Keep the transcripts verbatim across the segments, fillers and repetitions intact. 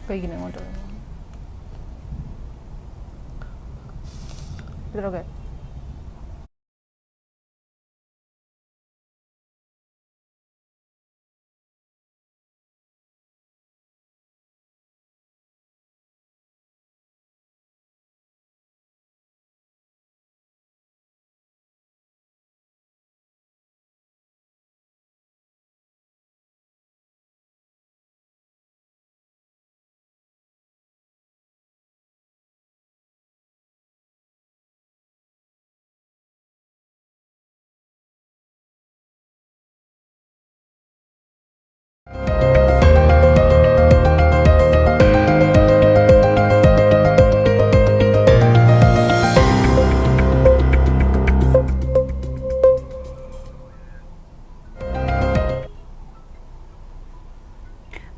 ꯀꯩꯒꯤꯅꯣ ꯑꯩꯉꯣꯟꯗ? ꯀꯩꯗꯧꯔꯒꯦ?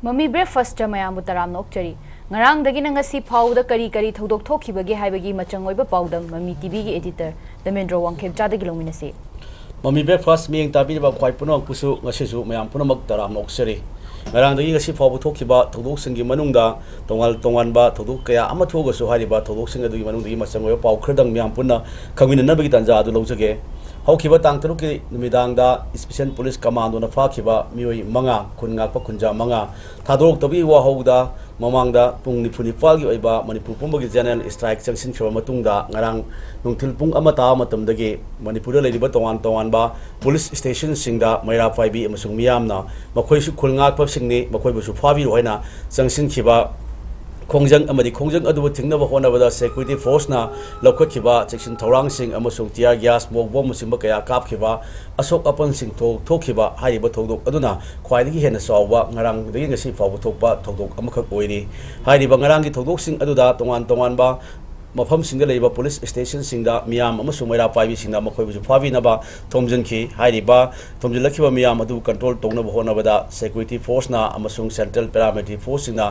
ꯃꯃꯤ ꯕ꯭ꯔꯦꯛꯐꯥꯁꯇ ꯃꯌꯥꯝꯕꯨ ꯇꯔꯥꯝꯅ ꯑꯣꯛꯆꯔꯤ꯫ ꯉꯔꯥꯡꯗꯒꯤꯅ ꯉꯁꯤ ꯐꯥꯎꯕꯗ ꯀꯔꯤ ꯀꯔꯤ ꯊꯧꯗꯣꯛ ꯊꯣꯛꯈꯤꯕꯒꯦ ꯍꯥꯏꯕꯒꯤ ꯃꯆꯪ ꯑꯣꯏꯕ ꯄꯥꯎꯗꯝ ꯃꯃꯤ ꯇꯤꯚꯤꯒꯤ ꯑꯦꯗꯤꯇꯔ ꯗꯃꯦꯟꯗ꯭ꯔꯣ ꯋꯥꯡꯈꯦꯝꯆꯥꯗꯒꯤ ꯂꯧꯃꯤꯟꯅꯁꯤ꯫ ꯃꯃꯤ ꯕ꯭ꯔꯦꯛꯐꯥꯁ ꯃꯤꯠꯌꯦꯡ ꯇꯥꯕꯤꯔꯤꯕ ꯈ꯭ꯋꯥꯏ ꯄꯨꯝꯅꯃꯛꯄꯨꯁꯨ ꯉꯁꯤꯁꯨ ꯃꯌꯥꯝ ꯄꯨꯝꯅꯃꯛ ꯇꯔꯥꯝꯅ ꯑꯣꯛꯆꯔꯤ꯫ ꯉꯔꯥꯡꯗꯒꯤ ꯉꯁꯤ ꯐꯥꯎꯕ ꯊꯣꯛꯈꯤꯕ ꯊꯧꯗꯣꯛꯁꯤꯡꯒꯤ ꯃꯅꯨꯡꯗ ꯇꯣꯉꯥꯟ ꯇꯣꯉꯥꯟꯕ ꯊꯧꯗꯣꯛ ꯀꯌꯥ ꯑꯃ ꯊꯣꯛꯑꯒꯁꯨ, ꯍꯥꯏꯔꯤꯕ ꯊꯧꯗꯣꯛꯁꯤꯡ ꯑꯗꯨꯒꯤ ꯃꯅꯨꯡꯗꯒꯤ ꯃꯆꯪ ꯑꯣꯏꯕ ꯄꯥꯎ ꯈꯔꯗꯪ ꯃꯌꯥꯝ ꯄꯨꯟꯅ ꯈꯪꯃꯤꯟꯅꯅꯕꯒꯤ ꯇꯥꯟꯖꯥ ꯑꯗꯨ ꯂꯧꯖꯒꯦ꯫ ꯍꯧꯈꯤꯕ ꯇꯥꯡ ꯇꯔꯨꯛꯀꯤ ꯅꯨꯃꯤꯗꯥꯡꯗ ꯏꯁꯄꯤꯁꯦꯜ ꯄꯨꯂꯤꯁ ꯀꯃꯥꯟꯗꯣꯅ ꯐꯥꯈꯤꯕ ꯃꯤꯑꯣꯏ ꯃꯉꯥ, ꯈꯨꯟ ꯉꯥꯛꯄ ꯈꯨꯟꯖꯥ ꯃꯉꯥ, ꯊꯥꯗꯣꯔꯛꯇꯕꯒꯤ ꯋꯥꯍꯧꯗ ꯃꯃꯥꯡꯗ ꯄꯨꯡ ꯅꯤꯐꯨ ꯅꯤꯄꯥꯜꯒꯤ ꯑꯣꯏꯕ ꯃꯅꯤꯄꯨꯔ ꯄꯨꯝꯕꯒꯤ ꯖꯦꯅꯔꯦꯜ ꯏꯁꯇ꯭ꯔꯥꯏꯛ ꯆꯪꯁꯤꯟꯈ꯭ꯔꯕ ꯃꯇꯨꯡꯗ, ꯉꯔꯥꯡ ꯅꯨꯡꯊꯤꯜ ꯄꯨꯡ ꯑꯃ ꯇꯥꯕ ꯃꯇꯝꯗꯒꯤ ꯃꯅꯤꯄꯨꯔꯗ ꯂꯩꯔꯤꯕ ꯇꯣꯉꯥꯟ ꯇꯣꯉꯥꯟꯕ ꯄꯨꯂꯤꯁ ꯏꯁꯇꯦꯁꯟꯁꯤꯡꯗ ꯃꯩꯔꯥ ꯄꯥꯏꯕꯤ ꯑꯃꯁꯨꯡ ꯃꯤꯌꯥꯝꯅ ꯃꯈꯣꯏꯁꯨ ꯈꯨꯜ ꯉꯥꯛꯄꯁꯤꯡꯅꯤ, ꯃꯈꯣꯏꯕꯨꯁꯨ ꯐꯥꯕꯤꯔꯨ ꯍꯥꯏꯅ ꯆꯪꯁꯤꯟꯈꯤꯕ ꯈꯣꯡꯖꯪ ꯑꯃꯗꯤ ꯈꯣꯡꯖꯪ ꯑꯗꯨꯕꯨ ꯊꯤꯡꯅꯕ ꯍꯣꯠꯅꯕꯗ ꯁꯦꯀ꯭ꯌꯨꯔꯤꯇꯤ ꯐꯣꯔꯁꯅ ꯂꯧꯈꯠꯈꯤꯕ ꯆꯦꯛꯁꯤꯟ ꯊꯧꯔꯥꯡꯁꯤꯡ ꯑꯃꯁꯨꯡ ꯇꯤꯌꯥꯔ ꯒ꯭ꯌꯥꯁ, ꯃꯣꯛ ꯕꯣꯝꯅꯆꯤꯡꯕ ꯀꯌꯥ ꯀꯥꯞꯈꯤꯕ ꯑꯁꯣꯛ ꯑꯄꯟꯁꯤꯡ ꯊꯣꯛ-, ꯊꯣꯛꯈꯤꯕ ꯍꯥꯏꯔꯤꯕ ꯊꯧꯗꯣꯛ ꯑꯗꯨꯅ ꯈ꯭ꯋꯥꯏꯗꯒꯤ ꯍꯦꯟꯅ ꯆꯥꯎꯕ ꯉꯔꯥꯡꯗꯒꯤ ꯉꯁꯤ ꯐꯥꯎꯕ ꯊꯣꯛꯄ ꯊꯧꯗꯣꯛ ꯑꯃꯈꯛ ꯑꯣꯏꯔꯤ꯫ ꯍꯥꯏꯔꯤꯕ ꯉꯔꯥꯡꯒꯤ ꯊꯧꯗꯣꯛꯁꯤꯡ ꯑꯗꯨꯗ ꯇꯣꯉꯥꯟ ꯇꯣꯉꯥꯟꯕ ꯃꯐꯝꯁꯤꯡꯗ ꯂꯩꯕ ꯄꯨꯂꯤꯁ ꯏꯁꯇꯦꯁꯟꯁꯤꯡꯗ ꯃꯤꯌꯥꯝ ꯑꯃꯁꯨꯡ ꯃꯩꯔꯥ ꯄꯥꯏꯕꯤꯁꯤꯡꯅ ꯃꯈꯣꯏꯕꯨꯁꯨ ꯐꯥꯕꯤꯅꯕ ꯊꯣꯝꯖꯤꯟꯈꯤ꯫ ꯍꯥꯏꯔꯤꯕ ꯊꯣꯝꯖꯤꯜꯂꯛꯈꯤꯕ ꯃꯤꯌꯥꯝ ꯑꯗꯨ ꯀꯟꯇ꯭ꯔꯣꯜ ꯇꯧꯅꯕ ꯍꯣꯠꯅꯕꯗ ꯁꯦꯀ꯭ꯌꯨꯔꯤꯇꯤ ꯐꯣꯔꯁꯅ ꯑꯃꯁꯨꯡ ꯁꯦꯟꯇ꯭ꯔꯦꯜ ꯄꯦꯔꯥꯃꯤꯂꯤꯇꯔꯤ ꯐꯣꯔꯁꯁꯤꯡꯅ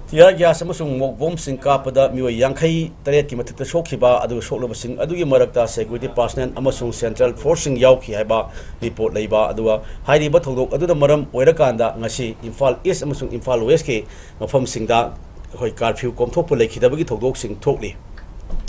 Tear gas ꯑꯃꯁꯨꯡ ꯃꯣꯛ ꯕꯣꯝꯁꯤꯡ ꯀꯥꯞꯄꯗ ꯃꯤꯑꯣꯏ ꯌꯥꯡꯈꯩ ꯇꯔꯦꯠꯀꯤ ꯃꯊꯛꯇ ꯁꯣꯛꯈꯤꯕ, ꯑꯗꯨꯒ ꯁꯣꯛꯂꯕꯁꯤꯡ ꯑꯗꯨꯒꯤ ꯃꯔꯛꯇ security personnel ꯑꯃꯁꯨꯡ central forceꯁꯤꯡ ꯌꯥꯎꯈꯤ ꯍꯥꯏꯕ report ꯂꯩꯕ, ꯑꯗꯨꯒ ꯍꯥꯏꯔꯤꯕ ꯊꯧꯗꯣꯛ ꯑꯗꯨꯅ ꯃꯔꯝ ꯑꯣꯏꯔꯀꯥꯟꯗ ꯉꯁꯤ ꯏꯝꯐꯥꯜ East ꯑꯃꯁꯨꯡ ꯏꯝꯐꯥꯜ Westꯀꯤ ꯃꯐꯝꯁꯤꯡꯗ ꯑꯩꯈꯣꯏ curfew ꯀꯣꯝꯊꯣꯛꯄ ꯂꯩꯈꯤꯗꯕꯒꯤ ꯊꯧꯗꯣꯛꯁꯤꯡ ꯊꯣꯛꯂꯤ꯫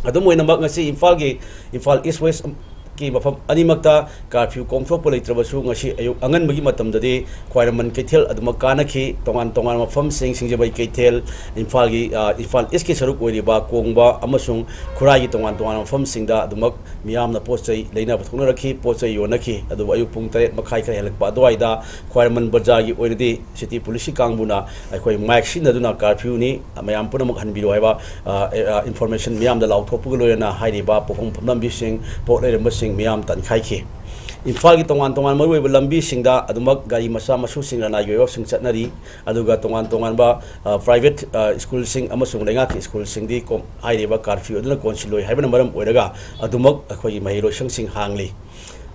ꯑꯗꯨꯝ ꯑꯣꯏꯅꯃꯛ, ꯉꯁꯤ ꯏꯝꯐꯥꯜꯒꯤ, ꯏꯝꯐꯥꯜ East Westꯀꯤ ꯃꯐꯝ ꯑꯅꯤꯃꯛꯇ curfew ꯀꯣꯝꯊꯣꯛꯄ ꯂꯩꯇ꯭ꯔꯕꯁꯨ, ꯉꯁꯤ ꯑꯌꯨꯛ ꯑꯉꯟꯕꯒꯤ ꯃꯇꯝꯗꯗꯤ ꯈ꯭ꯋꯥꯏꯔꯝꯕꯟ ꯀꯩꯊꯦꯜ ꯑꯗꯨꯃꯛ ꯀꯥꯟꯅꯈꯤ꯫ ꯇꯣꯉꯥꯟ ꯇꯣꯉꯥꯟꯕ ꯃꯐꯝꯁꯤꯡ, ꯁꯤꯡꯖꯃꯩ ꯀꯩꯊꯦꯜ, ꯏꯝꯐꯥꯜꯒꯤ, ꯑ, ꯏꯝꯐꯥꯜ Eastꯀꯤ ꯁꯔꯨꯛ ꯑꯣꯏꯔꯤꯕ ꯀꯣꯡꯕ ꯑꯃꯁꯨꯡ ꯈꯨꯔꯥꯏꯒꯤ ꯇꯣꯉꯥꯟ ꯇꯣꯉꯥꯟꯕ ꯃꯐꯝꯁꯤꯡꯗ ꯑꯗꯨꯃꯛ ꯃꯤꯌꯥꯝꯅ ꯄꯣꯠ ꯆꯩ ꯂꯩꯅꯕ ꯊꯣꯛꯅꯔꯛꯈꯤ, ꯄꯣꯠ ꯆꯩ ꯌꯣꯟꯅꯈꯤ꯫ ꯑꯗꯨꯕꯨ ꯑꯌꯨꯛ ꯄꯨꯡ ꯇꯔꯦꯠ ꯃꯈꯥꯏ ꯈꯔ ꯍꯦꯜꯂꯛꯄ ꯑꯗꯨꯋꯥꯏꯗ ꯈ꯭ꯋꯥꯏꯔꯝꯕꯟ ꯕꯖꯥꯔꯒꯤ ꯑꯣꯏꯅꯗꯤ city policeꯀꯤ ꯀꯥꯡꯕꯨꯅ ꯑꯩꯈꯣꯏ ꯃꯥꯏꯛ ꯁꯤꯖꯤꯟꯅꯗꯨꯅ curfewꯅꯤ, ꯃꯌꯥꯝ ꯄꯨꯝꯅꯃꯛ ꯍꯟꯕꯤꯔꯣ ꯍꯥꯏꯕ, ꯑ, ꯑ, information ꯃꯤꯌꯥꯝꯗ ꯂꯥꯎꯊꯣꯛꯄꯒ ꯂꯣꯏꯅꯅ ꯍꯥꯏꯔꯤꯕ ꯄꯣꯠꯐꯝ ꯐꯝꯂꯝꯕꯤꯁꯤꯡ, ꯄꯣꯠ ꯂꯩꯔꯝꯕꯁꯤꯡ ꯃꯤꯌꯥꯝ ꯇꯥꯟꯈꯥꯏꯈꯤ꯫ ꯏꯝꯐꯥꯜꯒꯤ ꯇꯣꯉꯥꯟ ꯇꯣꯉꯥꯟ ꯃꯔꯨꯑꯣꯏꯕ ꯂꯝꯕꯤꯁꯤꯡꯗ ꯑꯗꯨꯃꯛ ꯒꯥꯔꯤ ꯃꯆꯥ ꯃꯁꯨꯁꯤꯡ ꯂꯅꯥꯏꯒꯤ ꯑꯣꯏꯕꯁꯤꯡ ꯆꯠꯅꯔꯤ꯫ ꯑꯗꯨꯒ ꯇꯣꯉꯥꯟ ꯇꯣꯉꯥꯟꯕ, ꯑ, private, ꯑ, schoolꯁꯤꯡ ꯑꯃꯁꯨꯡ ꯂꯩꯉꯥꯛꯀꯤ schoolꯁꯤꯡꯗꯤ ꯀꯣ-, ꯍꯥꯏꯔꯤꯕ curfew ꯑꯗꯨꯅ ꯀꯣꯟꯁꯤꯜꯂꯣꯏ ꯍꯥꯏꯕꯅ ꯃꯔꯝ ꯑꯣꯏꯔꯒ ꯑꯗꯨꯃꯛ ꯑꯩꯈꯣꯏꯒꯤ ꯃꯍꯩꯔꯣꯏꯁꯪꯁꯤꯡ ꯍꯥꯡꯂꯤ꯫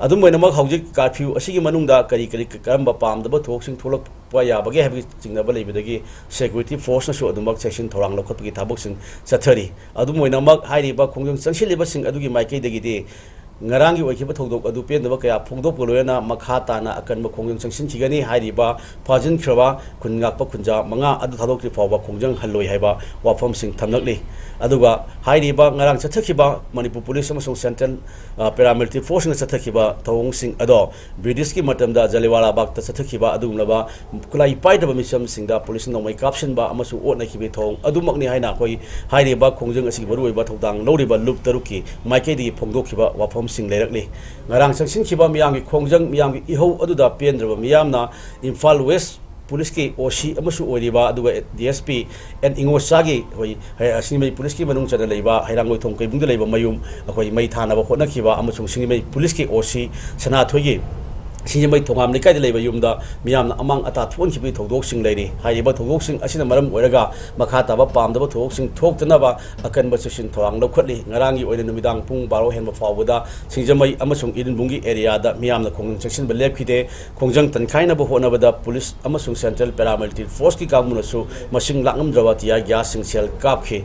ꯑꯗꯨꯝ ꯑꯣꯏꯅꯃꯛ, ꯍꯧꯖꯤꯛ curfew ꯑꯁꯤꯒꯤ ꯃꯅꯨꯡꯗ ꯀꯔꯤ ꯀꯔꯤ, ꯀꯔꯝꯕ ꯄꯥꯝꯗꯕ ꯊꯧꯑꯣꯡꯁꯤꯡ ꯊꯣꯛꯂꯛꯄ ꯌꯥꯕꯒꯦ ꯍꯥꯏꯕꯒꯤ ꯆꯤꯡꯅꯕ ꯂꯩꯕꯗꯒꯤ security forceꯅꯁꯨ ꯑꯗꯨꯃꯛ ꯆꯦꯛꯁꯤꯟ ꯊꯧꯔꯥꯡ ꯂꯧꯈꯠꯄꯒꯤ ꯊꯕꯛꯁꯤꯡ ꯆꯠꯊꯔꯤ꯫ ꯑꯗꯨꯝ ꯑꯣꯏꯅꯃꯛ, ꯍꯥꯏꯔꯤꯕ ꯈꯣꯡꯖꯪ ꯆꯪꯁꯤꯜꯂꯤꯕꯁꯤꯡ ꯑꯗꯨꯒꯤ ꯃꯥꯏꯀꯩꯗꯒꯤꯗꯤ ꯉꯔꯥꯡꯒꯤ ꯑꯣꯏꯈꯤꯕ ꯊꯧꯗꯣꯛ ꯑꯗꯨ ꯄꯦꯟꯗꯕ ꯀꯌꯥ ꯐꯣꯡꯗꯣꯛꯄ ꯂꯣꯏꯅꯅ ꯃꯈꯥ ꯇꯥꯅ ꯑꯀꯟꯕ ꯈꯣꯡꯖꯪ ꯆꯪꯁꯤꯟꯈꯤꯒꯅꯤ꯫ ꯍꯥꯏꯔꯤꯕ ꯐꯥꯖꯤꯟꯈ꯭ꯔꯕ ꯈꯨꯟ ꯉꯥꯛꯄ ꯈꯨꯟꯖꯥ ꯃꯉꯥ ꯑꯗꯨ ꯊꯥꯗꯣꯛꯇ꯭ꯔꯤ ꯐꯥꯎꯕ ꯈꯣꯡꯖꯪ ꯍꯜꯂꯣꯏ ꯍꯥꯏꯕ ꯋꯥꯐꯝꯁꯤꯡ ꯊꯝꯂꯛꯂꯤ꯫ ꯑꯗꯨꯒ ꯍꯥꯏꯔꯤꯕ ꯉꯔꯥꯡ ꯆꯠꯊꯈꯤꯕ ꯃꯅꯤꯄꯨꯔ police ꯑꯃꯁꯨꯡ central, ꯑ, paramilitary forceꯁꯤꯡꯅ ꯆꯠꯊꯈꯤꯕ ꯊꯧꯑꯣꯡꯁꯤꯡ ꯑꯗꯣ Britishꯀꯤ ꯃꯇꯝꯗ ꯖꯂꯤꯋꯥꯂꯥ ꯕꯥꯒꯇ ꯆꯠꯊꯈꯤꯕ ꯑꯗꯨꯒꯨꯝꯂꯕ ꯈꯨꯠꯂꯥꯏ ꯄꯥꯏꯗꯕ ꯃꯤꯆꯝꯁꯤꯡꯗ policeꯅ ꯅꯣꯡꯃꯩ ꯀꯥꯞꯁꯤꯟꯕ ꯑꯃꯁꯨꯡ ꯑꯣꯠ ꯅꯩꯈꯤꯕꯒꯤ ꯊꯧꯑꯣꯡ ꯑꯗꯨꯃꯛꯅꯤ ꯍꯥꯏꯅ ꯑꯩꯈꯣꯏ ꯍꯥꯏꯔꯤꯕ ꯈꯣꯡꯖꯪ ꯑꯁꯤꯒꯤ ꯃꯔꯨꯑꯣꯏꯕ ꯊꯧꯗꯥꯡ ꯂꯧꯔꯤꯕ ꯂꯨꯞ ꯇꯔꯨꯛꯀꯤ ꯃꯥꯏꯀꯩꯗꯒꯤ ꯐꯣꯡꯗꯣꯛꯈꯤꯕ ꯋꯥꯐꯝꯁꯤꯡ ꯂꯩꯔꯛꯂꯤ꯫ ꯉꯔꯥꯡ ꯆꯪꯁꯤꯟꯈꯤꯕ ꯃꯤꯌꯥꯝꯒꯤ ꯈꯣꯡꯖꯪ, ꯃꯤꯌꯥꯝꯒꯤ ꯏꯍꯧ ꯑꯗꯨꯗ ꯄꯦꯟꯗ꯭ꯔꯕ ꯃꯤꯌꯥꯝꯅ ꯏꯝꯐꯥꯜ West policeꯀꯤ OC ꯑꯃꯁꯨ ꯑꯣꯏꯔꯤꯕ, ꯑꯗꯨꯒ DSP ꯑꯦꯟ ꯏꯉꯣꯆꯥꯒꯤ ꯑꯩꯈꯣꯏ ꯍꯩ-, ꯁꯤꯡꯖꯃꯩ policeꯀꯤ ꯃꯅꯨꯡ ꯆꯟꯅ ꯂꯩꯕ ꯍꯩꯔꯥꯡꯒꯣꯏꯊꯣꯡ ꯀꯩꯕꯨꯡꯗ ꯂꯩꯕ ꯃꯌꯨꯝ ꯑꯩꯈꯣꯏ ꯃꯩ ꯊꯥꯅꯕ ꯍꯣꯠꯅꯈꯤꯕ ꯑꯃꯁꯨꯡ ꯁꯤꯡꯖꯃꯩ policeꯀꯤ OC ꯁꯅꯥꯊꯣꯏꯒꯤ ꯁꯤꯡꯖꯃꯩ ꯊꯣꯉꯥꯝ ꯂꯩꯀꯥꯏꯗ ꯂꯩꯕ ꯌꯨꯝꯗ ꯃꯤꯌꯥꯝꯅ ꯑꯃꯥꯡ ꯑꯇꯥ ꯊꯣꯛꯍꯟꯈꯤꯕꯒꯤ ꯊꯧꯗꯣꯛꯁꯤꯡ ꯂꯩꯔꯤ꯫ ꯍꯥꯏꯔꯤꯕ ꯊꯧꯗꯣꯛꯁꯤꯡ ꯑꯁꯤꯅ ꯃꯔꯝ ꯑꯣꯏꯔꯒ ꯃꯈꯥ ꯇꯥꯕ ꯄꯥꯝꯗꯕ ꯊꯧꯗꯣꯛꯁꯤꯡ ꯊꯣꯛꯇꯅꯕ ꯑꯀꯟꯕ ꯆꯦꯛꯁꯤꯟ ꯊꯧꯔꯥꯡ ꯂꯧꯈꯠꯂꯤ꯫ ꯉꯔꯥꯡꯒꯤ ꯑꯣꯏꯅ ꯅꯨꯃꯤꯗꯥꯡ ꯄꯨꯡ ꯕꯥꯔꯣ ꯍꯦꯟꯕ ꯐꯥꯎꯕꯗ ꯁꯤꯡꯖꯃꯩ ꯑꯃꯁꯨꯡ ꯏꯔꯤꯟꯕꯨꯡꯒꯤ ꯑꯦꯔꯤꯌꯥꯗ ꯃꯤꯌꯥꯝꯅ ꯈꯣꯡꯖꯪ ꯆꯪꯁꯤꯟꯕ ꯂꯦꯞꯈꯤꯗꯦ꯫ ꯈꯣꯡꯖꯪ ꯇꯟꯈꯥꯏꯅꯕ ꯍꯣꯠꯅꯕꯗ ꯄꯨꯂꯤꯁ ꯑꯃꯁꯨꯡ ꯁꯦꯟꯇ꯭ꯔꯦꯜ ꯄꯦꯔꯥꯃꯤꯂꯤꯇꯔꯤ ꯐꯣꯔꯁꯀꯤ ꯀꯥꯡꯕꯨꯅꯁꯨ ꯃꯁꯤꯡ ꯂꯥꯛꯉꯝꯗ꯭ꯔꯕ ꯇꯤꯌꯥꯔ ꯒ꯭ꯌꯥꯁꯁꯤꯡ ꯁꯦꯜ ꯀꯥꯞꯈꯤ꯫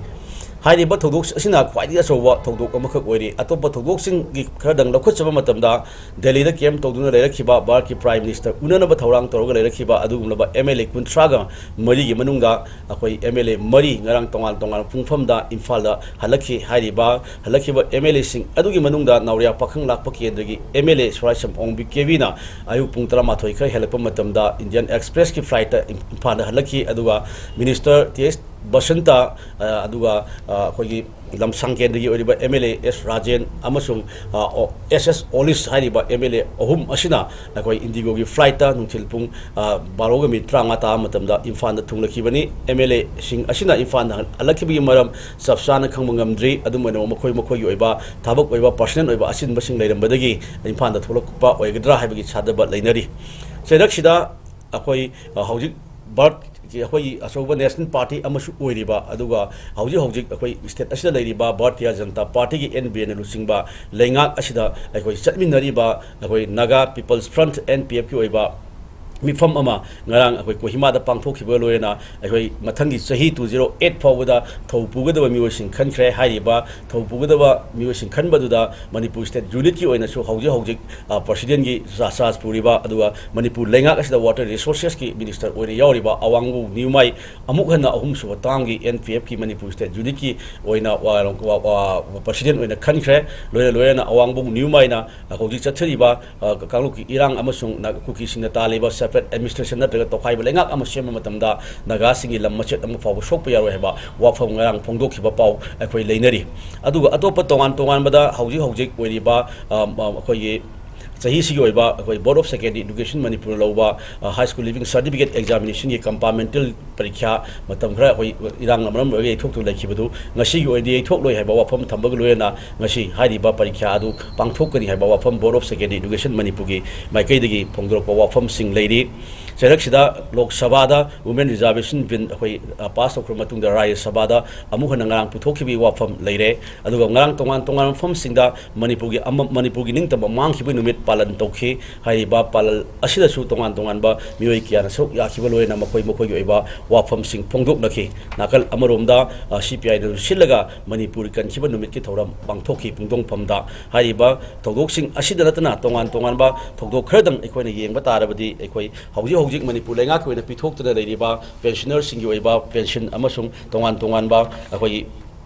ꯍꯥꯏꯔꯤꯕ ꯊꯧꯗꯣꯛ ꯑꯁꯤꯅ ꯈ꯭ꯋꯥꯏꯗꯒꯤ ꯑꯆꯧꯕ ꯊꯧꯗꯣꯛ ꯑꯃꯈꯛ ꯑꯣꯏꯔꯤ꯫ ꯑꯇꯣꯞꯄ ꯊꯧꯗꯣꯛꯁꯤꯡꯒꯤ ꯈꯔꯗꯪ ꯂꯧꯈꯠꯆꯕ ꯃꯇꯝꯗ, ꯗꯦꯜꯂꯤꯗ ꯀꯦꯝꯞ ꯇꯧꯗꯨꯅ ꯂꯩꯔꯛꯈꯤꯕ ꯚꯥꯔꯠꯀꯤ ꯄ꯭ꯔꯥꯏꯝ ꯃꯤꯅꯤꯁꯇꯔ ꯎꯅꯅꯕ ꯊꯧꯔꯥꯡ ꯇꯧꯔꯒ ꯂꯩꯔꯛꯈꯤꯕ ꯑꯗꯨꯒꯨꯝꯂꯕ ꯑꯦꯝ ꯑꯦꯜ ꯑꯦ ꯀꯨꯟꯊ꯭ꯔꯥꯒ ꯃꯔꯤꯒꯤ ꯃꯅꯨꯡꯗ ꯑꯩꯈꯣꯏ ꯑꯦꯝ ꯑꯦꯜ ꯑꯦ ꯃꯔꯤ ꯉꯔꯥꯡ ꯇꯣꯉꯥꯟ ꯇꯣꯉꯥꯟꯕ ꯄꯨꯡꯐꯝꯗ ꯏꯝꯐꯥꯜꯗ ꯍꯜꯂꯛꯈꯤ꯫ ꯍꯥꯏꯔꯤꯕ ꯍꯜꯂꯛꯈꯤꯕ ꯑꯦꯝ ꯑꯦꯜ ꯑꯦꯁꯤꯡ ꯑꯗꯨꯒꯤ ꯃꯅꯨꯡꯗ ꯅꯥꯎꯔꯤꯌꯥ ꯄꯥꯈꯪ ꯂꯥꯛꯄ ꯀꯦꯟꯗ꯭ꯔꯒꯤ ꯑꯦꯝ ꯑꯦꯜ ꯑꯦ ꯁꯣꯔꯥꯏꯁꯝ ꯑꯣꯡꯕꯤ ꯀꯦꯕꯤꯅ ꯑꯌꯨꯛ ꯄꯨꯡ ꯇꯔꯥꯃꯥꯊꯣꯏ ꯈꯔ ꯍꯦꯜꯂꯛꯄ ꯃꯇꯝꯗ ꯏꯟꯗꯤꯌꯟ ꯑꯦꯛꯁꯄ꯭ꯔꯦꯁꯀꯤ ꯐ꯭ꯂꯥꯏꯠꯇ ꯏꯝ-, ꯏꯝꯐꯥꯜꯗ ꯍꯜꯂꯛꯈꯤ꯫ ꯑꯗꯨꯒ ꯃꯤꯅꯤꯁꯇꯔ ꯇꯤ ꯑꯦꯁ ꯕꯁꯟꯇ, ꯑ, ꯑꯗꯨꯒ, ꯑ, ꯑꯩꯈꯣꯏꯒꯤ ꯂꯝꯁꯥꯡ ꯀꯦꯟꯗ꯭ꯔꯒꯤ ꯑꯣꯏꯔꯤꯕ M L A S Rajen ꯑꯃꯁꯨꯡ, ꯑ, ꯑꯣ, ꯑꯦꯁ ꯑꯦꯁ ꯑꯣꯂꯤꯁ ꯍꯥꯏꯔꯤꯕ ꯑꯦꯝ ꯑꯦꯜ ꯑꯦ ꯑꯍꯨꯝ ꯑꯁꯤꯅ ꯑꯩꯈꯣꯏ ꯏꯟꯗꯤꯒꯣꯒꯤ ꯐ꯭ꯂꯥꯏꯠꯇ ꯅꯨꯡꯊꯤꯜ ꯄꯨꯡ, ꯑ, ꯕꯥꯔꯣꯒ ꯃꯤꯅꯤꯠ ꯇꯔꯥꯃꯉꯥ ꯇꯥꯕ ꯃꯇꯝꯗ ꯏꯝꯐꯥꯜꯗ ꯊꯨꯡꯂꯛꯈꯤꯕꯅꯤ꯫ ꯑꯦꯝ ꯑꯦꯜ ꯑꯦꯁꯤꯡ ꯑꯁꯤꯅ ꯏꯝꯐꯥꯜꯗ ꯍꯜꯂꯛꯈꯤꯕꯒꯤ ꯃꯔꯝ ꯆꯞ ꯆꯥꯅ ꯈꯪꯕ ꯉꯝꯗ꯭ꯔꯤ꯫ ꯑꯗꯨꯝ ꯑꯣꯏꯅꯃꯛ ꯃꯈꯣꯏ ꯃꯈꯣꯏꯒꯤ ꯑꯣꯏꯕ ꯊꯕꯛ ꯑꯣꯏꯕ, ꯄꯔꯁꯅꯦꯜ ꯑꯣꯏꯕ ꯑꯆꯤꯟꯕꯁꯤꯡ ꯂꯩꯔꯝꯕꯗꯒꯤ ꯏꯝꯐꯥꯜꯗ ꯊꯣꯛꯂꯛꯄ ꯑꯣꯏꯒꯗ꯭ꯔꯥ ꯍꯥꯏꯕꯒꯤ ꯊꯥꯖꯕ ꯂꯩꯅꯔꯤ꯫ ꯆꯩꯔꯛꯁꯤꯗ ꯑꯩꯈꯣꯏ, ꯑ, ꯍꯧꯖꯤꯛ ꯚꯥꯔꯠꯀꯤ ꯑꯩꯈꯣꯏꯒꯤ ꯑꯆꯧꯕ ꯅꯦꯁꯅꯦꯜ ꯄꯥꯔꯇꯤ ꯑꯃꯁꯨ ꯑꯣꯏꯔꯤꯕ, ꯑꯗꯨꯒ ꯍꯧꯖꯤꯛ ꯍꯧꯖꯤꯛ ꯑꯩꯈꯣꯏ ꯁ꯭ꯇꯦꯠ ꯑꯁꯤꯗ ꯂꯩꯔꯤꯕ ꯚꯥꯔꯇꯤꯌꯥ ꯖꯅꯇꯥ ꯄꯥꯔꯇꯤꯒꯤ, ꯑꯦꯟ ꯕꯤ ꯑꯦꯅ ꯂꯨꯆꯤꯡꯕ ꯂꯩꯉꯥꯛ ꯑꯁꯤꯗ ꯑꯩꯈꯣꯏ ꯆꯠꯃꯤꯟꯅꯔꯤꯕ ꯑꯩꯈꯣꯏ Naga peoples front, N P ꯑꯦꯐꯀꯤ ꯑꯣꯏꯕ ꯃꯤꯐꯝ ꯑꯃ ꯉꯔꯥꯡ ꯑꯩꯈꯣꯏ ꯀꯣꯍꯤꯃꯥꯗ ꯄꯥꯡꯊꯣꯛꯈꯤꯕꯒ ꯂꯣꯏꯅꯅ ꯑꯩꯈꯣꯏ ꯃꯊꯪꯒꯤ ꯆꯍꯤ ꯇꯨ ꯖꯤꯔꯣ ꯑꯩꯠ ꯐꯥꯎꯕꯗ ꯊꯧ ꯄꯨꯒꯗꯕ ꯃꯤꯑꯣꯏꯁꯤꯡ ꯈꯟꯈ꯭ꯔꯦ꯫ ꯍꯥꯏꯔꯤꯕ ꯊꯧ ꯄꯨꯒꯗꯕ ꯃꯤꯑꯣꯏꯁꯤꯡ ꯈꯟꯕꯗꯨꯗ ꯃꯅꯤꯄꯨꯔ ꯁ꯭ꯇꯦꯠ ꯌꯨꯅꯤꯠꯀꯤ ꯑꯣꯏꯅꯁꯨ ꯍꯧꯖꯤꯛ ꯍꯧꯖꯤꯛ, ꯑ, ꯄ꯭ꯔꯁꯤꯗꯦꯟꯒꯤ ꯆꯥ-, ꯆꯥꯔꯖ ꯄꯨꯔꯤꯕ, ꯑꯗꯨꯒ ꯃꯅꯤꯄꯨꯔ ꯂꯩꯉꯥꯛ ꯑꯁꯤꯗ ꯋꯥꯇꯔ ꯔꯤꯁꯣꯔꯁꯦꯁꯀꯤ ꯃꯤꯅꯤꯁꯇꯔ ꯑꯣꯏꯅ ꯌꯥꯎꯔꯤꯕ ꯑꯋꯥꯡꯕꯧ ꯅ꯭ꯌꯨꯃꯥꯏ ꯑꯃꯨꯛ ꯍꯟꯅ ꯑꯍꯨꯝꯁꯨꯕ ꯇꯥꯝꯒꯤ ꯑꯦꯟ ꯄꯤ ꯑꯦꯐꯀꯤ ꯃꯅꯤꯄꯨꯔ ꯁ꯭ꯇꯦꯠ ꯌꯨꯅꯤꯠꯀꯤ ꯑꯣꯏꯅ ꯋꯥ-, ꯋꯥ-, ꯋꯥ-, ꯄ꯭ꯔꯁꯤꯗꯦꯟ ꯑꯣꯏꯅ ꯈꯟꯈ꯭ꯔꯦ꯫ ꯂꯣꯏꯅ ꯂꯣꯏꯅꯅ ꯑꯋꯥꯡꯕꯧ ꯅ꯭ꯌꯨꯃꯥꯏꯅ ꯍꯧꯖꯤꯛ ꯆꯠꯊꯔꯤꯕ, ꯑ, ꯀꯥꯡꯂꯨꯞꯀꯤ ꯏꯔꯥꯡ ꯑꯃꯁꯨꯡ ꯅ-, ꯀꯨꯀꯤꯁꯤꯡꯅ ꯇꯥꯜꯂꯤꯕ ꯁꯦꯄꯔꯦꯠ ꯑꯦꯗꯃꯤꯅꯤꯁꯇ꯭ꯔꯦꯁꯟ ꯅꯠꯇ꯭ꯔꯒ ꯇꯣꯈꯥꯏꯕ ꯂꯩꯉꯥꯛ ꯑꯃ ꯁꯦꯝꯕ ꯃꯇꯝꯗ ꯅꯥꯒꯥꯁꯤꯡꯒꯤ ꯂꯝ ꯃꯆꯦꯠ ꯑꯃ ꯐꯥꯎꯕ ꯁꯣꯛꯄ ꯌꯥꯔꯣꯏ ꯍꯥꯏꯕ ꯋꯥꯐꯝ ꯉꯔꯥꯡ ꯐꯣꯡꯗꯣꯛꯈꯤꯕ ꯄꯥꯎ ꯑꯩꯈꯣꯏ ꯂꯩꯅꯔꯤ꯫ ꯑꯗꯨꯒ ꯑꯇꯣꯞꯄ ꯇꯣꯉꯥꯟ ꯇꯣꯉꯥꯟꯕꯗ ꯍꯧꯖꯤꯛ ꯍꯧꯖꯤꯛ ꯑꯣꯏꯔꯤꯕ, ꯑ, ꯑ, ꯑꯩꯈꯣꯏꯒꯤ ꯆꯍꯤꯁꯤꯒꯤ ꯑꯣꯏꯕ ꯑꯩꯈꯣꯏ Board of Secondary Education ꯃꯅꯤꯄꯨꯔꯅ ꯂꯧꯕ, ꯑ, High School Leaving Certificate Examination ꯒꯤ compartmental ꯄꯔꯤꯈ꯭ꯌꯥ ꯃꯇꯝ ꯈꯔ ꯑꯩꯈꯣꯏ ꯏꯔꯥꯡꯅ ꯃꯔꯝ ꯑꯣꯏꯔꯒ ꯌꯩꯊꯣꯛꯇꯨꯅ ꯂꯩꯈꯤꯕꯗꯨ ꯉꯁꯤꯒꯤ ꯑꯣꯏꯅꯗꯤ ꯌꯩꯊꯣꯛꯂꯣꯏ ꯍꯥꯏꯕ ꯋꯥꯐꯝ ꯊꯝꯕꯒ ꯂꯣꯏꯅꯅ ꯉꯁꯤ ꯍꯥꯏꯔꯤꯕ ꯄꯔꯤꯈ꯭ꯌꯥ ꯑꯗꯨ ꯄꯥꯡꯊꯣꯛꯀꯅꯤ ꯍꯥꯏꯕ ꯋꯥꯐꯝ Board of Secondary Education ꯃꯅꯤꯄꯨꯔꯒꯤ ꯃꯥꯏꯀꯩꯗꯒꯤ ꯐꯣꯡꯗꯣꯔꯛꯄ ꯋꯥꯐꯝꯁꯤꯡ ꯂꯩꯔꯤ꯫ ꯆꯩꯔꯛꯁꯤꯗ ꯂꯣꯛ ꯁꯚꯥꯗ Women Reservation Bill ꯑꯩꯈꯣꯏ, ꯑ, pass ꯇꯧꯈ꯭ꯔꯕ ꯃꯇꯨꯡꯗ ꯔꯥꯖ꯭ꯌ ꯁꯚꯥꯗ ꯑꯃꯨꯛ ꯍꯟꯅ ꯉꯔꯥꯡ ꯄꯨꯊꯣꯛꯈꯤꯕꯒꯤ ꯋꯥꯐꯝ ꯂꯩꯔꯦ꯫ ꯑꯗꯨꯒ ꯉꯔꯥꯡ ꯇꯣꯉꯥꯟ ꯇꯣꯉꯥꯟꯕ ꯃꯐꯝꯁꯤꯡꯗ ꯃꯅꯤꯄꯨꯔꯒꯤ ꯑꯃ, ꯃꯅꯤꯄꯨꯔꯒꯤ ꯅꯤꯡꯇꯝꯕ ꯃꯥꯡꯈꯤꯕꯒꯤ ꯅꯨꯃꯤꯠ ꯄꯥꯂꯟ ꯇꯧꯈꯤ꯫ ꯍꯥꯏꯔꯤꯕ ꯄꯥꯂꯟ ꯑꯁꯤꯗꯁꯨ ꯇꯣꯉꯥꯟ ꯇꯣꯉꯥꯟꯕ ꯃꯤꯑꯣꯏ ꯀꯌꯥꯅ ꯁꯔꯨꯛ ꯌꯥꯈꯤꯕ ꯂꯣꯏꯅ ꯃꯈꯣꯏ ꯃꯈꯣꯏꯒꯤ ꯑꯣꯏꯕ ꯋꯥꯐꯝꯁꯤꯡ ꯐꯣꯡꯗꯣꯛꯅꯈꯤ꯫ ꯅꯥꯀꯜ ꯑꯃꯔꯣꯝꯗ, ꯑ, C P I ꯅ ꯁꯤꯜꯂꯒ ꯃꯅꯤꯄꯨꯔ ꯀꯟꯈꯤꯕ ꯅꯨꯃꯤꯠꯀꯤ ꯊꯧꯔꯝ ꯄꯥꯡꯊꯣꯛꯈꯤ ꯄꯨꯡꯗꯣꯡꯐꯝꯗ꯫ ꯍꯥꯏꯔꯤꯕ ꯊꯧꯗꯣꯛꯁꯤꯡ ꯑꯁꯤꯗ ꯅꯠꯇꯅ ꯇꯣꯉꯥꯟ ꯇꯣꯉꯥꯟꯕ ꯊꯧꯗꯣꯛ ꯈꯔꯗꯪ ꯑꯩꯈꯣꯏꯅ ꯌꯦꯡꯕ ꯇꯥꯔꯕꯗꯤ, ꯑꯩꯈꯣꯏ ꯍꯧꯖꯤꯛ ꯍꯧꯖꯤꯛ ꯃꯅꯤꯄꯨꯔ ꯂꯩꯉꯥꯛꯀꯤ ꯑꯣꯏꯅ ꯄꯤꯊꯣꯛꯇꯨꯅ ꯂꯩꯔꯤꯕ pensioner ꯁꯤꯡꯒꯤ ꯑꯣꯏꯕ pension ꯑꯃꯁꯨꯡ ꯇꯣꯉꯥꯟ ꯇꯣꯉꯥꯟꯕ ꯑꯩꯈꯣꯏꯒꯤ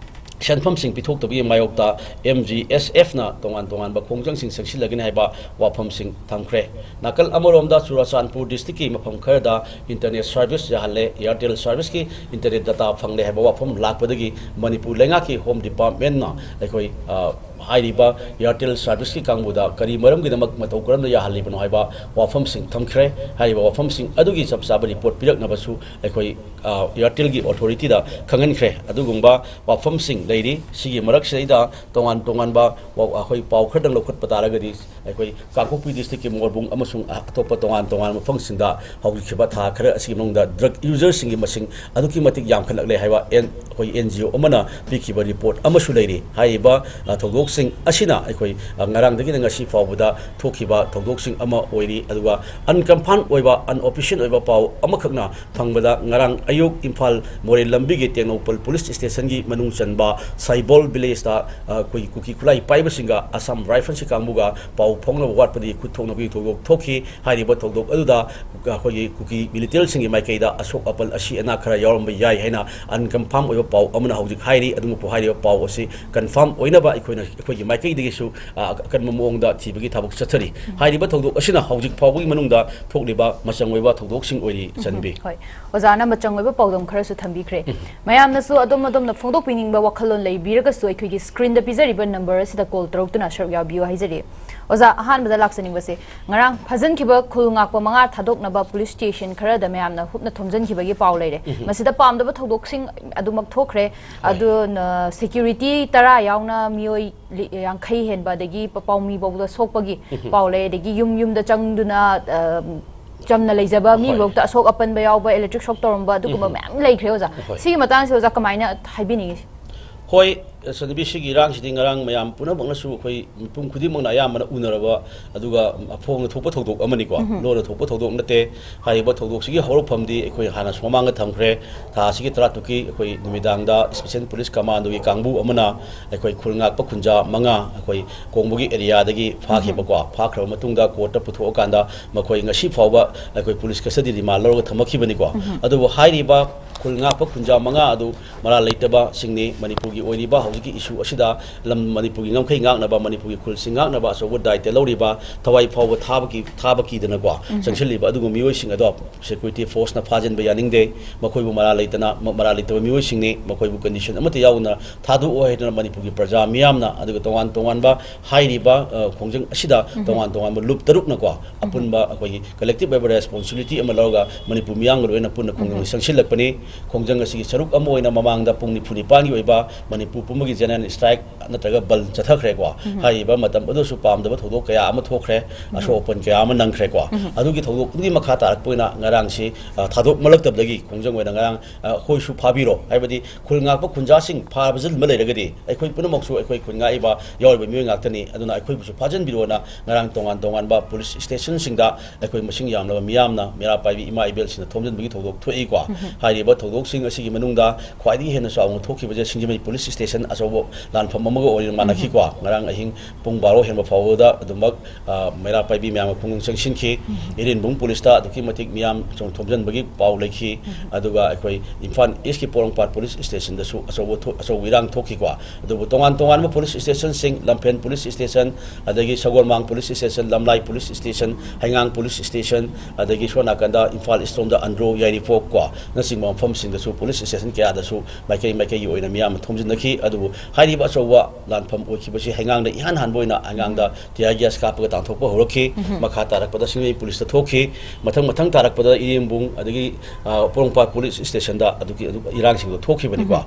ꯁꯦꯟꯐꯝꯁꯤꯡ ꯄꯤꯊꯣꯛꯇꯕꯒꯤ ꯃꯥꯌꯣꯛꯇ M G S F ꯅ ꯇꯣꯉꯥꯟ ꯇꯣꯉꯥꯟꯕ ꯈꯣꯡꯖꯪꯁꯤꯡ ꯆꯪꯁꯤꯜꯂꯒꯅꯤ ꯍꯥꯏꯕ ꯋꯥꯐꯝꯁꯤꯡ ꯊꯝꯈ꯭ꯔꯦ꯫ ꯅꯥꯀꯜ ꯑꯃꯔꯣꯝꯗ ꯆꯨꯔꯥꯆꯥꯟꯄꯨꯔ district ꯀꯤ ꯃꯐꯝ ꯈꯔꯗ internet service ꯌꯥꯍꯜꯂꯦ, Airtel service ꯀꯤ internet data ꯐꯪꯂꯦ ꯍꯥꯏꯕ ꯋꯥꯐꯝ ꯂꯥꯛꯄꯗꯒꯤ ꯃꯅꯤꯄꯨꯔ ꯂꯩꯉꯥꯛꯀꯤ Home Department ꯅ ꯑꯩꯈꯣꯏ, ꯑ, ꯍꯥꯏꯔꯤꯕ Airtel service ꯀꯤ ꯀꯥꯡꯕꯨꯗ ꯀꯔꯤ ꯃꯔꯝꯒꯤꯗꯃꯛ ꯃꯇꯧ ꯀꯔꯝꯅ ꯌꯥꯍꯜꯂꯤꯕꯅꯣ ꯍꯥꯏꯕ ꯋꯥꯐꯝꯁꯤꯡ ꯊꯝꯈ꯭ꯔꯦ꯫ ꯍꯥꯏꯔꯤꯕ ꯋꯥꯐꯝꯁꯤꯡ ꯑꯗꯨꯒꯤ ꯆꯞ ꯆꯥꯕ report ꯄꯤꯔꯛꯅꯕꯁꯨ ꯑꯩꯈꯣꯏ, ꯑ, Airtel ꯒꯤ authority ꯗ ꯈꯪꯍꯟꯈ꯭ꯔꯦ꯫ ꯑꯗꯨꯒꯨꯝꯕ ꯋꯥꯐꯝꯁꯤꯡ ꯂꯩꯔꯤ꯫ ꯁꯤꯒꯤ ꯃꯔꯛꯁꯤꯗꯩꯗ ꯇꯣꯉꯥꯟ ꯇꯣꯉꯥꯟꯕ ꯋꯥ-, ꯑꯩꯈꯣꯏ ꯄꯥꯎ ꯈꯔꯗꯪ ꯂꯧꯈꯠꯄ ꯇꯥꯔꯒꯗꯤ, ꯑꯩꯈꯣꯏ ꯀꯥꯡꯄꯣꯛꯄꯤ district ꯀꯤ ꯃꯣꯔꯕꯨꯡ ꯑꯃꯁꯨꯡ ꯑꯇꯣꯞꯄ ꯇꯣꯉꯥꯟ ꯇꯣꯉꯥꯟꯕ ꯃꯐꯝꯁꯤꯡꯗ ꯍꯧꯈꯤꯕ ꯊꯥ ꯈꯔ ꯑꯁꯤꯒꯤ ꯃꯅꯨꯡꯗ drug user ꯁꯤꯡꯒꯤ ꯃꯁꯤꯡ ꯑꯗꯨꯛꯀꯤ ꯃꯇꯤꯛ ꯌꯥꯝꯈꯠꯂꯛꯂꯦ ꯍꯥꯏꯕ ꯑꯦꯟ-, ꯑꯩꯈꯣꯏ N G O ꯑꯃꯅ ꯄꯤꯈꯤꯕ report ꯑꯃꯁꯨ ꯂꯩꯔꯤ꯫ ꯍꯥꯏꯔꯤꯕ, ꯑ, ꯊꯧꯗꯣꯛꯁꯤꯡ ꯑꯁꯤꯅ ꯑꯩꯈꯣꯏ, ꯑ, ꯉꯔꯥꯡꯗꯒꯤꯅ ꯉꯁꯤ ꯐꯥꯎꯕꯗ ꯊꯣꯛꯈꯤꯕ ꯊꯧꯗꯣꯛꯁꯤꯡ ꯑꯃ ꯑꯣꯏꯔꯤ꯫ ꯑꯗꯨꯒ unconfirmed ꯑꯣꯏꯕ, unofficial ꯑꯣꯏꯕ ꯄꯥꯎ ꯑꯃꯈꯛꯅ ꯐꯪꯕꯗ, ꯉꯔꯥꯡ ꯑꯌꯨꯛ ꯏꯝꯐꯥꯜ ꯃꯣꯔꯦ ꯂꯝꯕꯤꯒꯤ ꯇꯦꯡꯅꯧꯄꯜ police station ꯒꯤ ꯃꯅꯨꯡ ꯆꯟꯕ ꯁꯥꯏꯕꯣꯜ village ꯇ, ꯑ, ꯑꯩꯈꯣꯏꯒꯤ ꯀꯨꯀꯤ ꯈꯨꯠꯂꯥꯏ ꯄꯥꯏꯕꯁꯤꯡꯒ Assam Rifles ꯀꯤ ꯀꯥꯡꯕꯨꯒ ꯄꯥꯎ ꯐꯥꯎꯅꯕ ꯋꯥꯠꯄꯗꯒꯤ ꯈꯨꯠ ꯊꯣꯛꯅꯕꯒꯤ ꯊꯧꯗꯣꯛ ꯊꯣꯛꯈꯤ꯫ ꯍꯥꯏꯔꯤꯕ ꯊꯧꯗꯣꯛ ꯑꯗꯨꯗ ꯑꯩꯈꯣꯏꯒꯤ ꯀꯨꯀꯤ militant ꯁꯤꯡꯒꯤ ꯃꯥꯏꯀꯩꯗ ꯑꯁꯣꯛ ꯑꯄꯜ ꯑꯁꯤ ꯑꯅꯥ ꯈꯔ ꯌꯥꯎꯔꯝꯕ ꯌꯥꯏ ꯍꯥꯏꯅ unconfirmed ꯑꯣꯏꯕ ꯄꯥꯎ ꯑꯃꯅ ꯍꯧꯖꯤꯛ ꯍꯥꯏꯔꯤ꯫ ꯑꯗꯨꯃꯛꯄꯨ ꯍꯥꯏꯔꯤꯕ ꯄꯥꯎ ꯑꯁꯤ confirm ꯑꯣꯏꯅꯕ ꯑꯩꯈꯣꯏꯅ, ꯑꯩꯈꯣꯏꯒꯤ ꯃꯥꯏꯀꯩꯗꯒꯤꯁꯨ, ꯑ, ꯑꯀꯟꯕ ꯃꯑꯣꯡꯗ ꯊꯤꯕꯒꯤ ꯊꯕꯛ ꯆꯠꯊꯔꯤ꯫ ꯍꯥꯏꯔꯤꯕ ꯊꯧꯗꯣꯛ ꯑꯁꯤꯅ ꯍꯧꯖꯤꯛ ꯐꯥꯎꯕꯒꯤ ꯃꯅꯨꯡꯗ ꯊꯣꯛꯂꯤꯕ ꯃꯆꯪ ꯑꯣꯏꯕ ꯊꯧꯗꯣꯛꯁꯤꯡ ꯑꯣꯏꯔꯤ, ꯆꯟꯕꯤ꯫ ꯍꯣꯏ, ꯑꯣꯖꯥꯅ ꯃꯆꯪ ꯑꯣꯏꯕ ꯄꯥꯎꯗꯝ ꯈꯔꯁꯨ ꯊꯝꯕꯤꯈ꯭ꯔꯦ꯫ ꯃꯌꯥꯝꯅꯁꯨ ꯑꯗꯣꯝ ꯑꯗꯣꯝꯅ ꯐꯣꯡꯗꯣꯛꯄꯤꯅꯤꯡꯕ ꯋꯥꯈꯜ ꯋꯥꯈꯜꯂꯣꯟ ꯂꯩꯕꯤꯔꯒꯁꯨ ꯑꯩꯈꯣꯏꯒꯤ ꯁ꯭ꯀ꯭ꯔꯤꯟꯗ ꯄꯤꯖꯔꯤꯕ ꯅꯝꯕꯔ ꯑꯁꯤꯗ ꯀꯣꯜ ꯇꯧꯔꯛꯇꯨꯅ ꯁꯔꯨꯛ ꯌꯥꯕꯤꯌꯨ ꯍꯥꯏꯖꯔꯤ꯫ ꯑꯣꯖꯥ, ꯑꯍꯥꯟꯕꯗ ꯂꯥꯛꯆꯅꯤꯡꯕꯁꯦ, ꯉꯔꯥꯡ ꯐꯥꯖꯤꯟꯈꯤꯕ ꯈꯨꯜ ꯉꯥꯛꯄ ꯃꯉꯥ ꯊꯥꯗꯣꯛꯅꯕ ꯄꯨꯂꯤꯁ ꯁ꯭ꯇꯦꯁꯟ ꯈꯔꯗ ꯃꯌꯥꯝꯅ ꯍꯨꯞꯅ ꯊꯣꯝꯖꯤꯟꯈꯤꯕꯒꯤ ꯄꯥꯎ ꯂꯩꯔꯦ꯫ ꯃꯁꯤꯗ ꯄꯥꯝꯗꯕ ꯊꯧꯗꯣꯛꯁꯤꯡ ꯑꯗꯨꯃꯛ ꯊꯣꯛꯈ꯭ꯔꯦ꯫ ꯍꯣꯏ꯫ ꯑꯗꯨꯅ ꯁꯦꯀ꯭ꯌꯨꯔꯤꯇꯤ ꯇꯔꯥ ꯌꯥꯎꯅ ꯃꯤꯑꯣꯏ ꯂꯤ-, ꯌꯥꯡꯈꯩ ꯍꯦꯟꯕ, ꯑꯗꯒꯤ ꯄ-, ꯄꯥꯎꯃꯤ ꯐꯥꯎꯕꯗ ꯁꯣꯛꯄꯒꯤ ꯄꯥꯎ ꯂꯩ, ꯑꯗꯒꯤ ꯌꯨꯝ ꯌꯨꯝꯗ ꯆꯪꯗꯨꯅ, ꯑ, ꯆꯝꯅ ꯂꯩꯖꯕ ꯃꯤ ꯍꯣꯏ꯫ ꯐꯥꯎꯗ ꯑꯁꯣꯛ ꯑꯄꯟꯕ ꯌꯥꯎꯕ, ꯏꯂꯦꯛꯇ꯭ꯔꯤꯛ ꯁꯣꯛ ꯇꯧꯔꯝꯕ, ꯑꯗꯨꯒꯨꯝꯕ ꯃꯌꯥꯝ ꯂꯩꯈ꯭ꯔꯦ, ꯑꯣꯖꯥ꯫ ꯍꯣꯏ꯫ ꯁꯤꯒꯤ ꯃꯇꯥꯡꯁꯦ ꯑꯣꯖꯥ ꯀꯃꯥꯏꯅ ꯍꯥꯏꯕꯤꯅꯤꯡꯉꯤ? ꯍꯣꯏ, ꯆꯠꯅꯕꯤ, ꯁꯤꯒꯤ ꯏꯔꯥꯡꯁꯤꯗꯤ ꯉꯔꯥꯡ ꯃꯌꯥꯝ ꯄꯨꯝꯅꯃꯛꯅꯁꯨ, ꯑꯩꯈꯣꯏ ꯃꯤꯄꯨꯝ ꯈꯨꯗꯤꯡꯃꯛꯅ ꯑꯌꯥꯝꯕꯅ ꯎꯅꯔꯕ, ꯑꯗꯨꯒ ꯐꯣꯡꯅ ꯊꯣꯛꯄ ꯊꯧꯗꯣꯛ ꯑꯃꯅꯤꯀꯣ꯫ ꯂꯣꯟꯅ ꯊꯣꯛꯄ ꯊꯧꯗꯣꯛ ꯅꯠꯇꯦ꯫ ꯍꯥꯏꯔꯤꯕ ꯊꯧꯗꯣꯛꯁꯤꯒꯤ ꯍꯧꯔꯛꯐꯝꯗꯤ ꯑꯩꯈꯣꯏ ꯍꯥꯟꯅꯁꯨ ꯃꯃꯥꯡꯗ ꯊꯝꯈ꯭ꯔꯦ꯫ ꯊꯥ ꯑꯁꯤꯒꯤ ꯇꯔꯥꯇꯔꯨꯛꯀꯤ ꯑꯩꯈꯣꯏ ꯅꯨꯃꯤꯗꯥꯡꯗ ꯏꯁꯄꯤꯁꯦꯜ ꯄꯨꯂꯤꯁ ꯀꯃꯥꯟꯗꯣꯒꯤ ꯀꯥꯡꯕꯨ ꯑꯃꯅ ꯑꯩꯈꯣꯏ ꯈꯨꯜ ꯉꯥꯛꯄ ꯈꯨꯟꯖꯥ ꯃꯉꯥ ꯑꯩꯈꯣꯏ ꯀꯣꯡꯕꯒꯤ ꯑꯦꯔꯤꯌꯥꯗꯒꯤ ꯐꯥꯈꯤꯕꯀꯣ꯫ ꯐꯥꯈ꯭ꯔꯕ ꯃꯇꯨꯡꯗ ꯀꯣꯔꯠꯇ ꯄꯨꯊꯣꯛꯑꯀꯥꯟꯗ ꯃꯈꯣꯏ ꯉꯁꯤ ꯐꯥꯎꯕ ꯑꯩꯈꯣꯏ ꯄꯨꯂꯤꯁ ꯀꯁꯇꯗꯤ ꯔꯤꯃꯥꯟ ꯂꯧꯔꯒ ꯊꯝꯃꯛꯈꯤꯕꯅꯤꯀꯣ꯫ ꯑꯗꯨꯕꯨ ꯍꯥꯏꯔꯤꯕ ꯈꯨꯜ ꯉꯥꯛꯄ ꯈꯨꯟꯖꯥ ꯃꯉꯥ ꯑꯗꯨ ꯃꯔꯥꯜ ꯂꯩꯇꯕꯁꯤꯡꯅꯤ, ꯃꯅꯤꯄꯨꯔꯒꯤ ꯑꯣꯏꯔꯤꯕ ꯍꯧꯖꯤꯛꯀꯤ ꯏꯁꯨ ꯑꯁꯤꯗ ꯂꯝ, ꯃꯅꯤꯄꯨꯔꯒꯤ ꯉꯝꯈꯩ ꯉꯥꯛꯅꯕ, ꯃꯅꯤꯄꯨꯔꯒꯤ ꯈꯨꯜꯁꯤ ꯉꯥꯛꯅꯕ ꯑꯆꯧꯕ ꯗꯥꯏꯇ ꯂꯧꯔꯤꯕ, ꯊꯋꯥꯏ ꯐꯥꯎꯕ ꯊꯥꯕ ꯀꯤ-, ꯊꯥꯕ ꯀꯤꯗꯅꯀꯣ ꯆꯪꯁꯤꯜꯂꯤꯕ ꯑꯗꯨꯒꯨꯝꯕ ꯃꯤꯑꯣꯏꯁꯤꯡ ꯑꯗꯣ ꯁꯦꯀ꯭ꯌꯨꯔꯤꯇꯤ ꯐꯣꯔꯁꯅ ꯐꯥꯖꯤꯟꯕ ꯌꯥꯅꯤꯡꯗꯦ꯫ ꯃꯈꯣꯏꯕꯨ ꯃꯔꯥꯜ ꯂꯩꯇꯅ, ꯃ-, ꯃꯔꯥꯜ ꯂꯩꯇꯕ ꯃꯤꯑꯣꯏꯁꯤꯡꯅꯤ, ꯃꯈꯣꯏꯕꯨ ꯀꯟꯗꯤꯁꯟ ꯑꯃꯠꯇ ꯌꯥꯎꯗꯅ ꯊꯥꯗꯣꯛꯑꯣ ꯍꯥꯏꯗꯅ ꯃꯅꯤꯄꯨꯔꯒꯤ ꯄ꯭ꯔꯖꯥ ꯃꯤꯌꯥꯝꯅ, ꯑꯗꯨꯒ ꯇꯣꯉꯥꯟ ꯇꯣꯉꯥꯟꯕ ꯍꯥꯏꯔꯤꯕ, ꯑ, ꯈꯣꯡꯖꯪ ꯑꯁꯤꯗ ꯇꯣꯉꯥꯟ ꯇꯣꯉꯥꯟꯕ ꯂꯨꯞ ꯇꯔꯨꯛꯅꯀꯣ ꯑꯄꯨꯟꯕ ꯑꯩꯈꯣꯏꯒꯤ ꯀꯂꯦꯛꯇꯤꯚ ꯑꯣꯏꯕ ꯔꯦꯁꯄꯣꯟꯁꯤꯕꯤꯂꯤꯇꯤ ꯑꯃ ꯂꯧꯔꯒ ꯃꯅꯤꯄꯨꯔ ꯃꯤꯌꯥꯝꯒ ꯂꯣꯏꯅ ꯄꯨꯟꯅ ꯈꯣꯡꯖꯪ ꯑꯁꯤ ꯆꯪꯁꯤꯜꯂꯛꯄꯅꯤ꯫ ꯈꯣꯡꯖꯪ ꯑꯁꯤꯒꯤ ꯁꯔꯨꯛ ꯑꯃ ꯑꯣꯏꯅ ꯃꯃꯥꯡꯗ ꯄꯨꯡ ꯅꯤꯐꯨ ꯅꯤꯄꯥꯟꯒꯤ ꯑꯣꯏꯕ ꯃꯅꯤꯄꯨꯔ ꯄꯨꯝꯕꯒꯤ ꯖꯦꯅꯔꯦꯜ ꯁ꯭ꯇ꯭ꯔꯥꯏꯛ ꯅꯠꯇ꯭ꯔꯒ ꯕꯟ ꯆꯠꯊꯈ꯭ꯔꯦꯀꯣ꯫ ꯍꯥꯏꯔꯤꯕ ꯃꯇꯝ ꯑꯗꯨꯁꯨ ꯄꯥꯝꯗꯕ ꯊꯧꯗꯣꯛ ꯀꯌꯥ ꯑꯃ ꯊꯣꯛꯈ꯭ꯔꯦ, ꯑꯁꯣꯛ ꯑꯄꯟ ꯀꯌꯥ ꯑꯃ ꯅꯪꯈ꯭ꯔꯦꯀꯣ꯫ ꯑꯗꯨꯒꯤ ꯊꯧꯗꯣꯛꯇꯨꯒꯤ ꯃꯈꯥ ꯇꯥꯔꯛꯄ ꯑꯣꯏꯅ ꯉꯔꯥꯡꯁꯤ, ꯑ, ꯊꯥꯗꯣꯛꯃꯜꯂꯛꯇꯕꯗꯒꯤ ꯈꯣꯡꯖꯪ ꯑꯣꯏꯅ ꯉꯔꯥꯡ, ꯑ, ꯑꯩꯈꯣꯏꯁꯨ ꯐꯥꯕꯤꯔꯣ, ꯍꯥꯏꯕꯗꯤ ꯈꯨꯜ ꯉꯥꯛꯄ ꯈꯨꯟꯖꯥꯁꯤꯡ ꯐꯥꯖꯤꯟꯕ ꯂꯩꯔꯒꯗꯤ ꯑꯩꯈꯣꯏ ꯄꯨꯝꯅꯃꯛꯁꯨ ꯑꯩꯈꯣꯏ ꯈꯨꯟ ꯉꯥꯛꯏꯕ ꯌꯥꯎꯔꯤꯕ ꯃꯤꯑꯣꯏ ꯉꯥꯛꯇꯅꯤ, ꯑꯗꯨꯅ ꯑꯩꯈꯣꯏꯕꯨꯁꯨ ꯐꯥꯖꯤꯟꯕꯤꯔꯣꯅ ꯉꯔꯥꯡ ꯇꯣꯉꯥꯟ ꯇꯣꯉꯥꯟꯕ ꯄꯨꯂꯤꯁ ꯁ꯭ꯇꯦꯁꯟꯁꯤꯡꯗ ꯑꯩꯈꯣꯏ ꯃꯁꯤꯡ ꯌꯥꯝꯂꯕ ꯃꯤꯌꯥꯝꯅ ꯃꯩꯔꯥ ꯄꯥꯏꯕꯤ ꯏꯃꯥ ꯏꯕꯦꯜꯁꯤꯡꯅ ꯊꯣꯝꯖꯤꯟꯕꯒꯤ ꯊꯧꯗꯣꯛ ꯊꯣꯛꯏꯀꯣ꯫ ꯍꯥꯏꯔꯤꯕ ꯊꯧꯗꯣꯛꯁꯤꯡ ꯑꯁꯤꯒꯤ ꯃꯅꯨꯡꯗ ꯈ꯭ꯋꯥꯏꯗꯒꯤ ꯍꯦꯟꯅ ꯆꯥꯎꯅ ꯊꯣꯛꯈꯤꯕꯁꯦ ꯁꯤꯡꯖꯃꯩ ꯄꯨꯂꯤꯁ ꯁ꯭ꯇꯦꯁꯟ ꯑꯆꯧꯕ ꯂꯥꯟꯐꯝ ꯑꯃꯒ ꯑꯣꯏꯅ ꯃꯥꯟꯅꯈꯤꯀꯣ꯫ ꯉꯔꯥꯡ ꯑꯍꯤꯡ ꯄꯨꯡ ꯕꯥꯔꯣ ꯍꯦꯟꯕ ꯐꯥꯎꯕꯗ ꯑꯗꯨꯃꯛ, ꯑ, ꯃꯩꯔꯥ ꯄꯥꯏꯕꯤ ꯃꯌꯥꯝꯒ ꯈꯣꯡꯖꯪ ꯆꯪꯁꯤꯟꯈꯤ꯫ ꯏꯔꯦꯟꯕꯨꯡ ꯄꯨꯂꯤꯁꯇ ꯑꯗꯨꯛꯀꯤ ꯃꯇꯤꯛ ꯃꯤꯌꯥꯝ ꯊꯣꯝ-, ꯊꯣꯝꯖꯤꯟꯕꯒꯤ ꯄꯥꯎ ꯂꯩꯈꯤ꯫ ꯑꯗꯨꯒ ꯑꯩꯈꯣꯏ ꯏꯝꯐꯥꯜ ꯏꯁꯀꯤ ꯄꯣꯔꯣꯝꯄꯥꯠ ꯄꯨꯂꯤꯁ ꯁ꯭ꯇꯦꯁꯟꯗꯁꯨ ꯑꯆꯧꯕ ꯊꯣ-, ꯑꯆꯧꯕ ꯏꯔꯥꯡ ꯊꯣꯛꯈꯤꯀꯣ꯫ ꯑꯗꯨꯕꯨ ꯇꯣꯉꯥꯟ ꯇꯣꯉꯥꯟꯕ ꯄꯨꯂꯤꯁ ꯁ꯭ꯇꯦꯁꯟꯁꯤꯡ, ꯂꯝꯐꯦꯜ ꯄꯨꯂꯤꯁ ꯁ꯭ꯇꯦꯁꯟ, ꯑꯗꯒꯤ Sagolmang police station, Lamlai police station, ꯍꯩꯉꯥꯡ ꯄꯨꯂꯤꯁ ꯁ꯭ꯇꯦꯁꯟ, ꯑꯗꯒꯤ ꯁꯣꯝ ꯅꯥꯀꯟꯗ ꯏꯝꯐꯥꯜ ꯏꯁ ꯂꯣꯝꯗ ꯑꯟꯗ꯭ꯔꯣ, ꯌꯥꯏꯔꯤꯄꯣꯛ ꯀꯣ, ꯅꯆꯤꯡꯕ ꯃꯐꯝ ꯁꯤꯡꯗꯁꯨ, ꯄꯨꯂꯤꯁ ꯁ꯭ꯇꯦꯁꯟ ꯀꯌꯥꯗꯁꯨ ꯃꯥꯏꯀꯩ ꯃꯥꯏꯀꯩꯒꯤ ꯑꯣꯏꯅ ꯃꯤꯌꯥꯝꯅ ꯊꯣꯝꯖꯤꯟꯅꯈꯤ꯫ ꯑꯗꯨꯕꯨ ꯍꯥꯏꯔꯤꯕ ꯑꯆꯧꯕ ꯂꯥꯟꯐꯝ ꯑꯣꯏꯈꯤꯕꯁꯤ ꯍꯩꯉꯥꯡꯗ ꯏꯍꯥꯟ ꯍꯥꯟꯕ ꯑꯣꯏꯅ ꯍꯩꯉꯥꯡꯗ ꯇꯤꯌꯥꯔ ꯒ꯭ꯌꯥꯁ ꯀꯥꯞꯄꯒ ꯇꯥꯟꯊꯣꯛꯄ ꯍꯧꯔꯛꯈꯤ꯫ ꯃꯈꯥ ꯇꯥꯔꯛꯄꯗ ꯁꯤꯡꯖꯃꯩ ꯄꯨꯂꯤꯁꯇ ꯊꯣꯛꯈꯤ꯫ ꯃꯊꯪ ꯃꯊꯪ ꯇꯥꯔꯛꯄꯗ ꯏꯔꯦꯝꯕꯨꯡ ꯑꯗꯒꯤ, ꯑ, ꯄꯣꯔꯣꯝꯄꯥꯠ ꯄꯨꯂꯤꯁ ꯁ꯭ꯇꯦꯁꯟꯗ ꯑꯗꯨꯒꯤ, ꯑꯗꯨ ꯏꯔꯥꯡꯁꯤꯡꯗꯣ ꯊꯣꯛꯈꯤꯕꯅꯤꯀꯣ꯫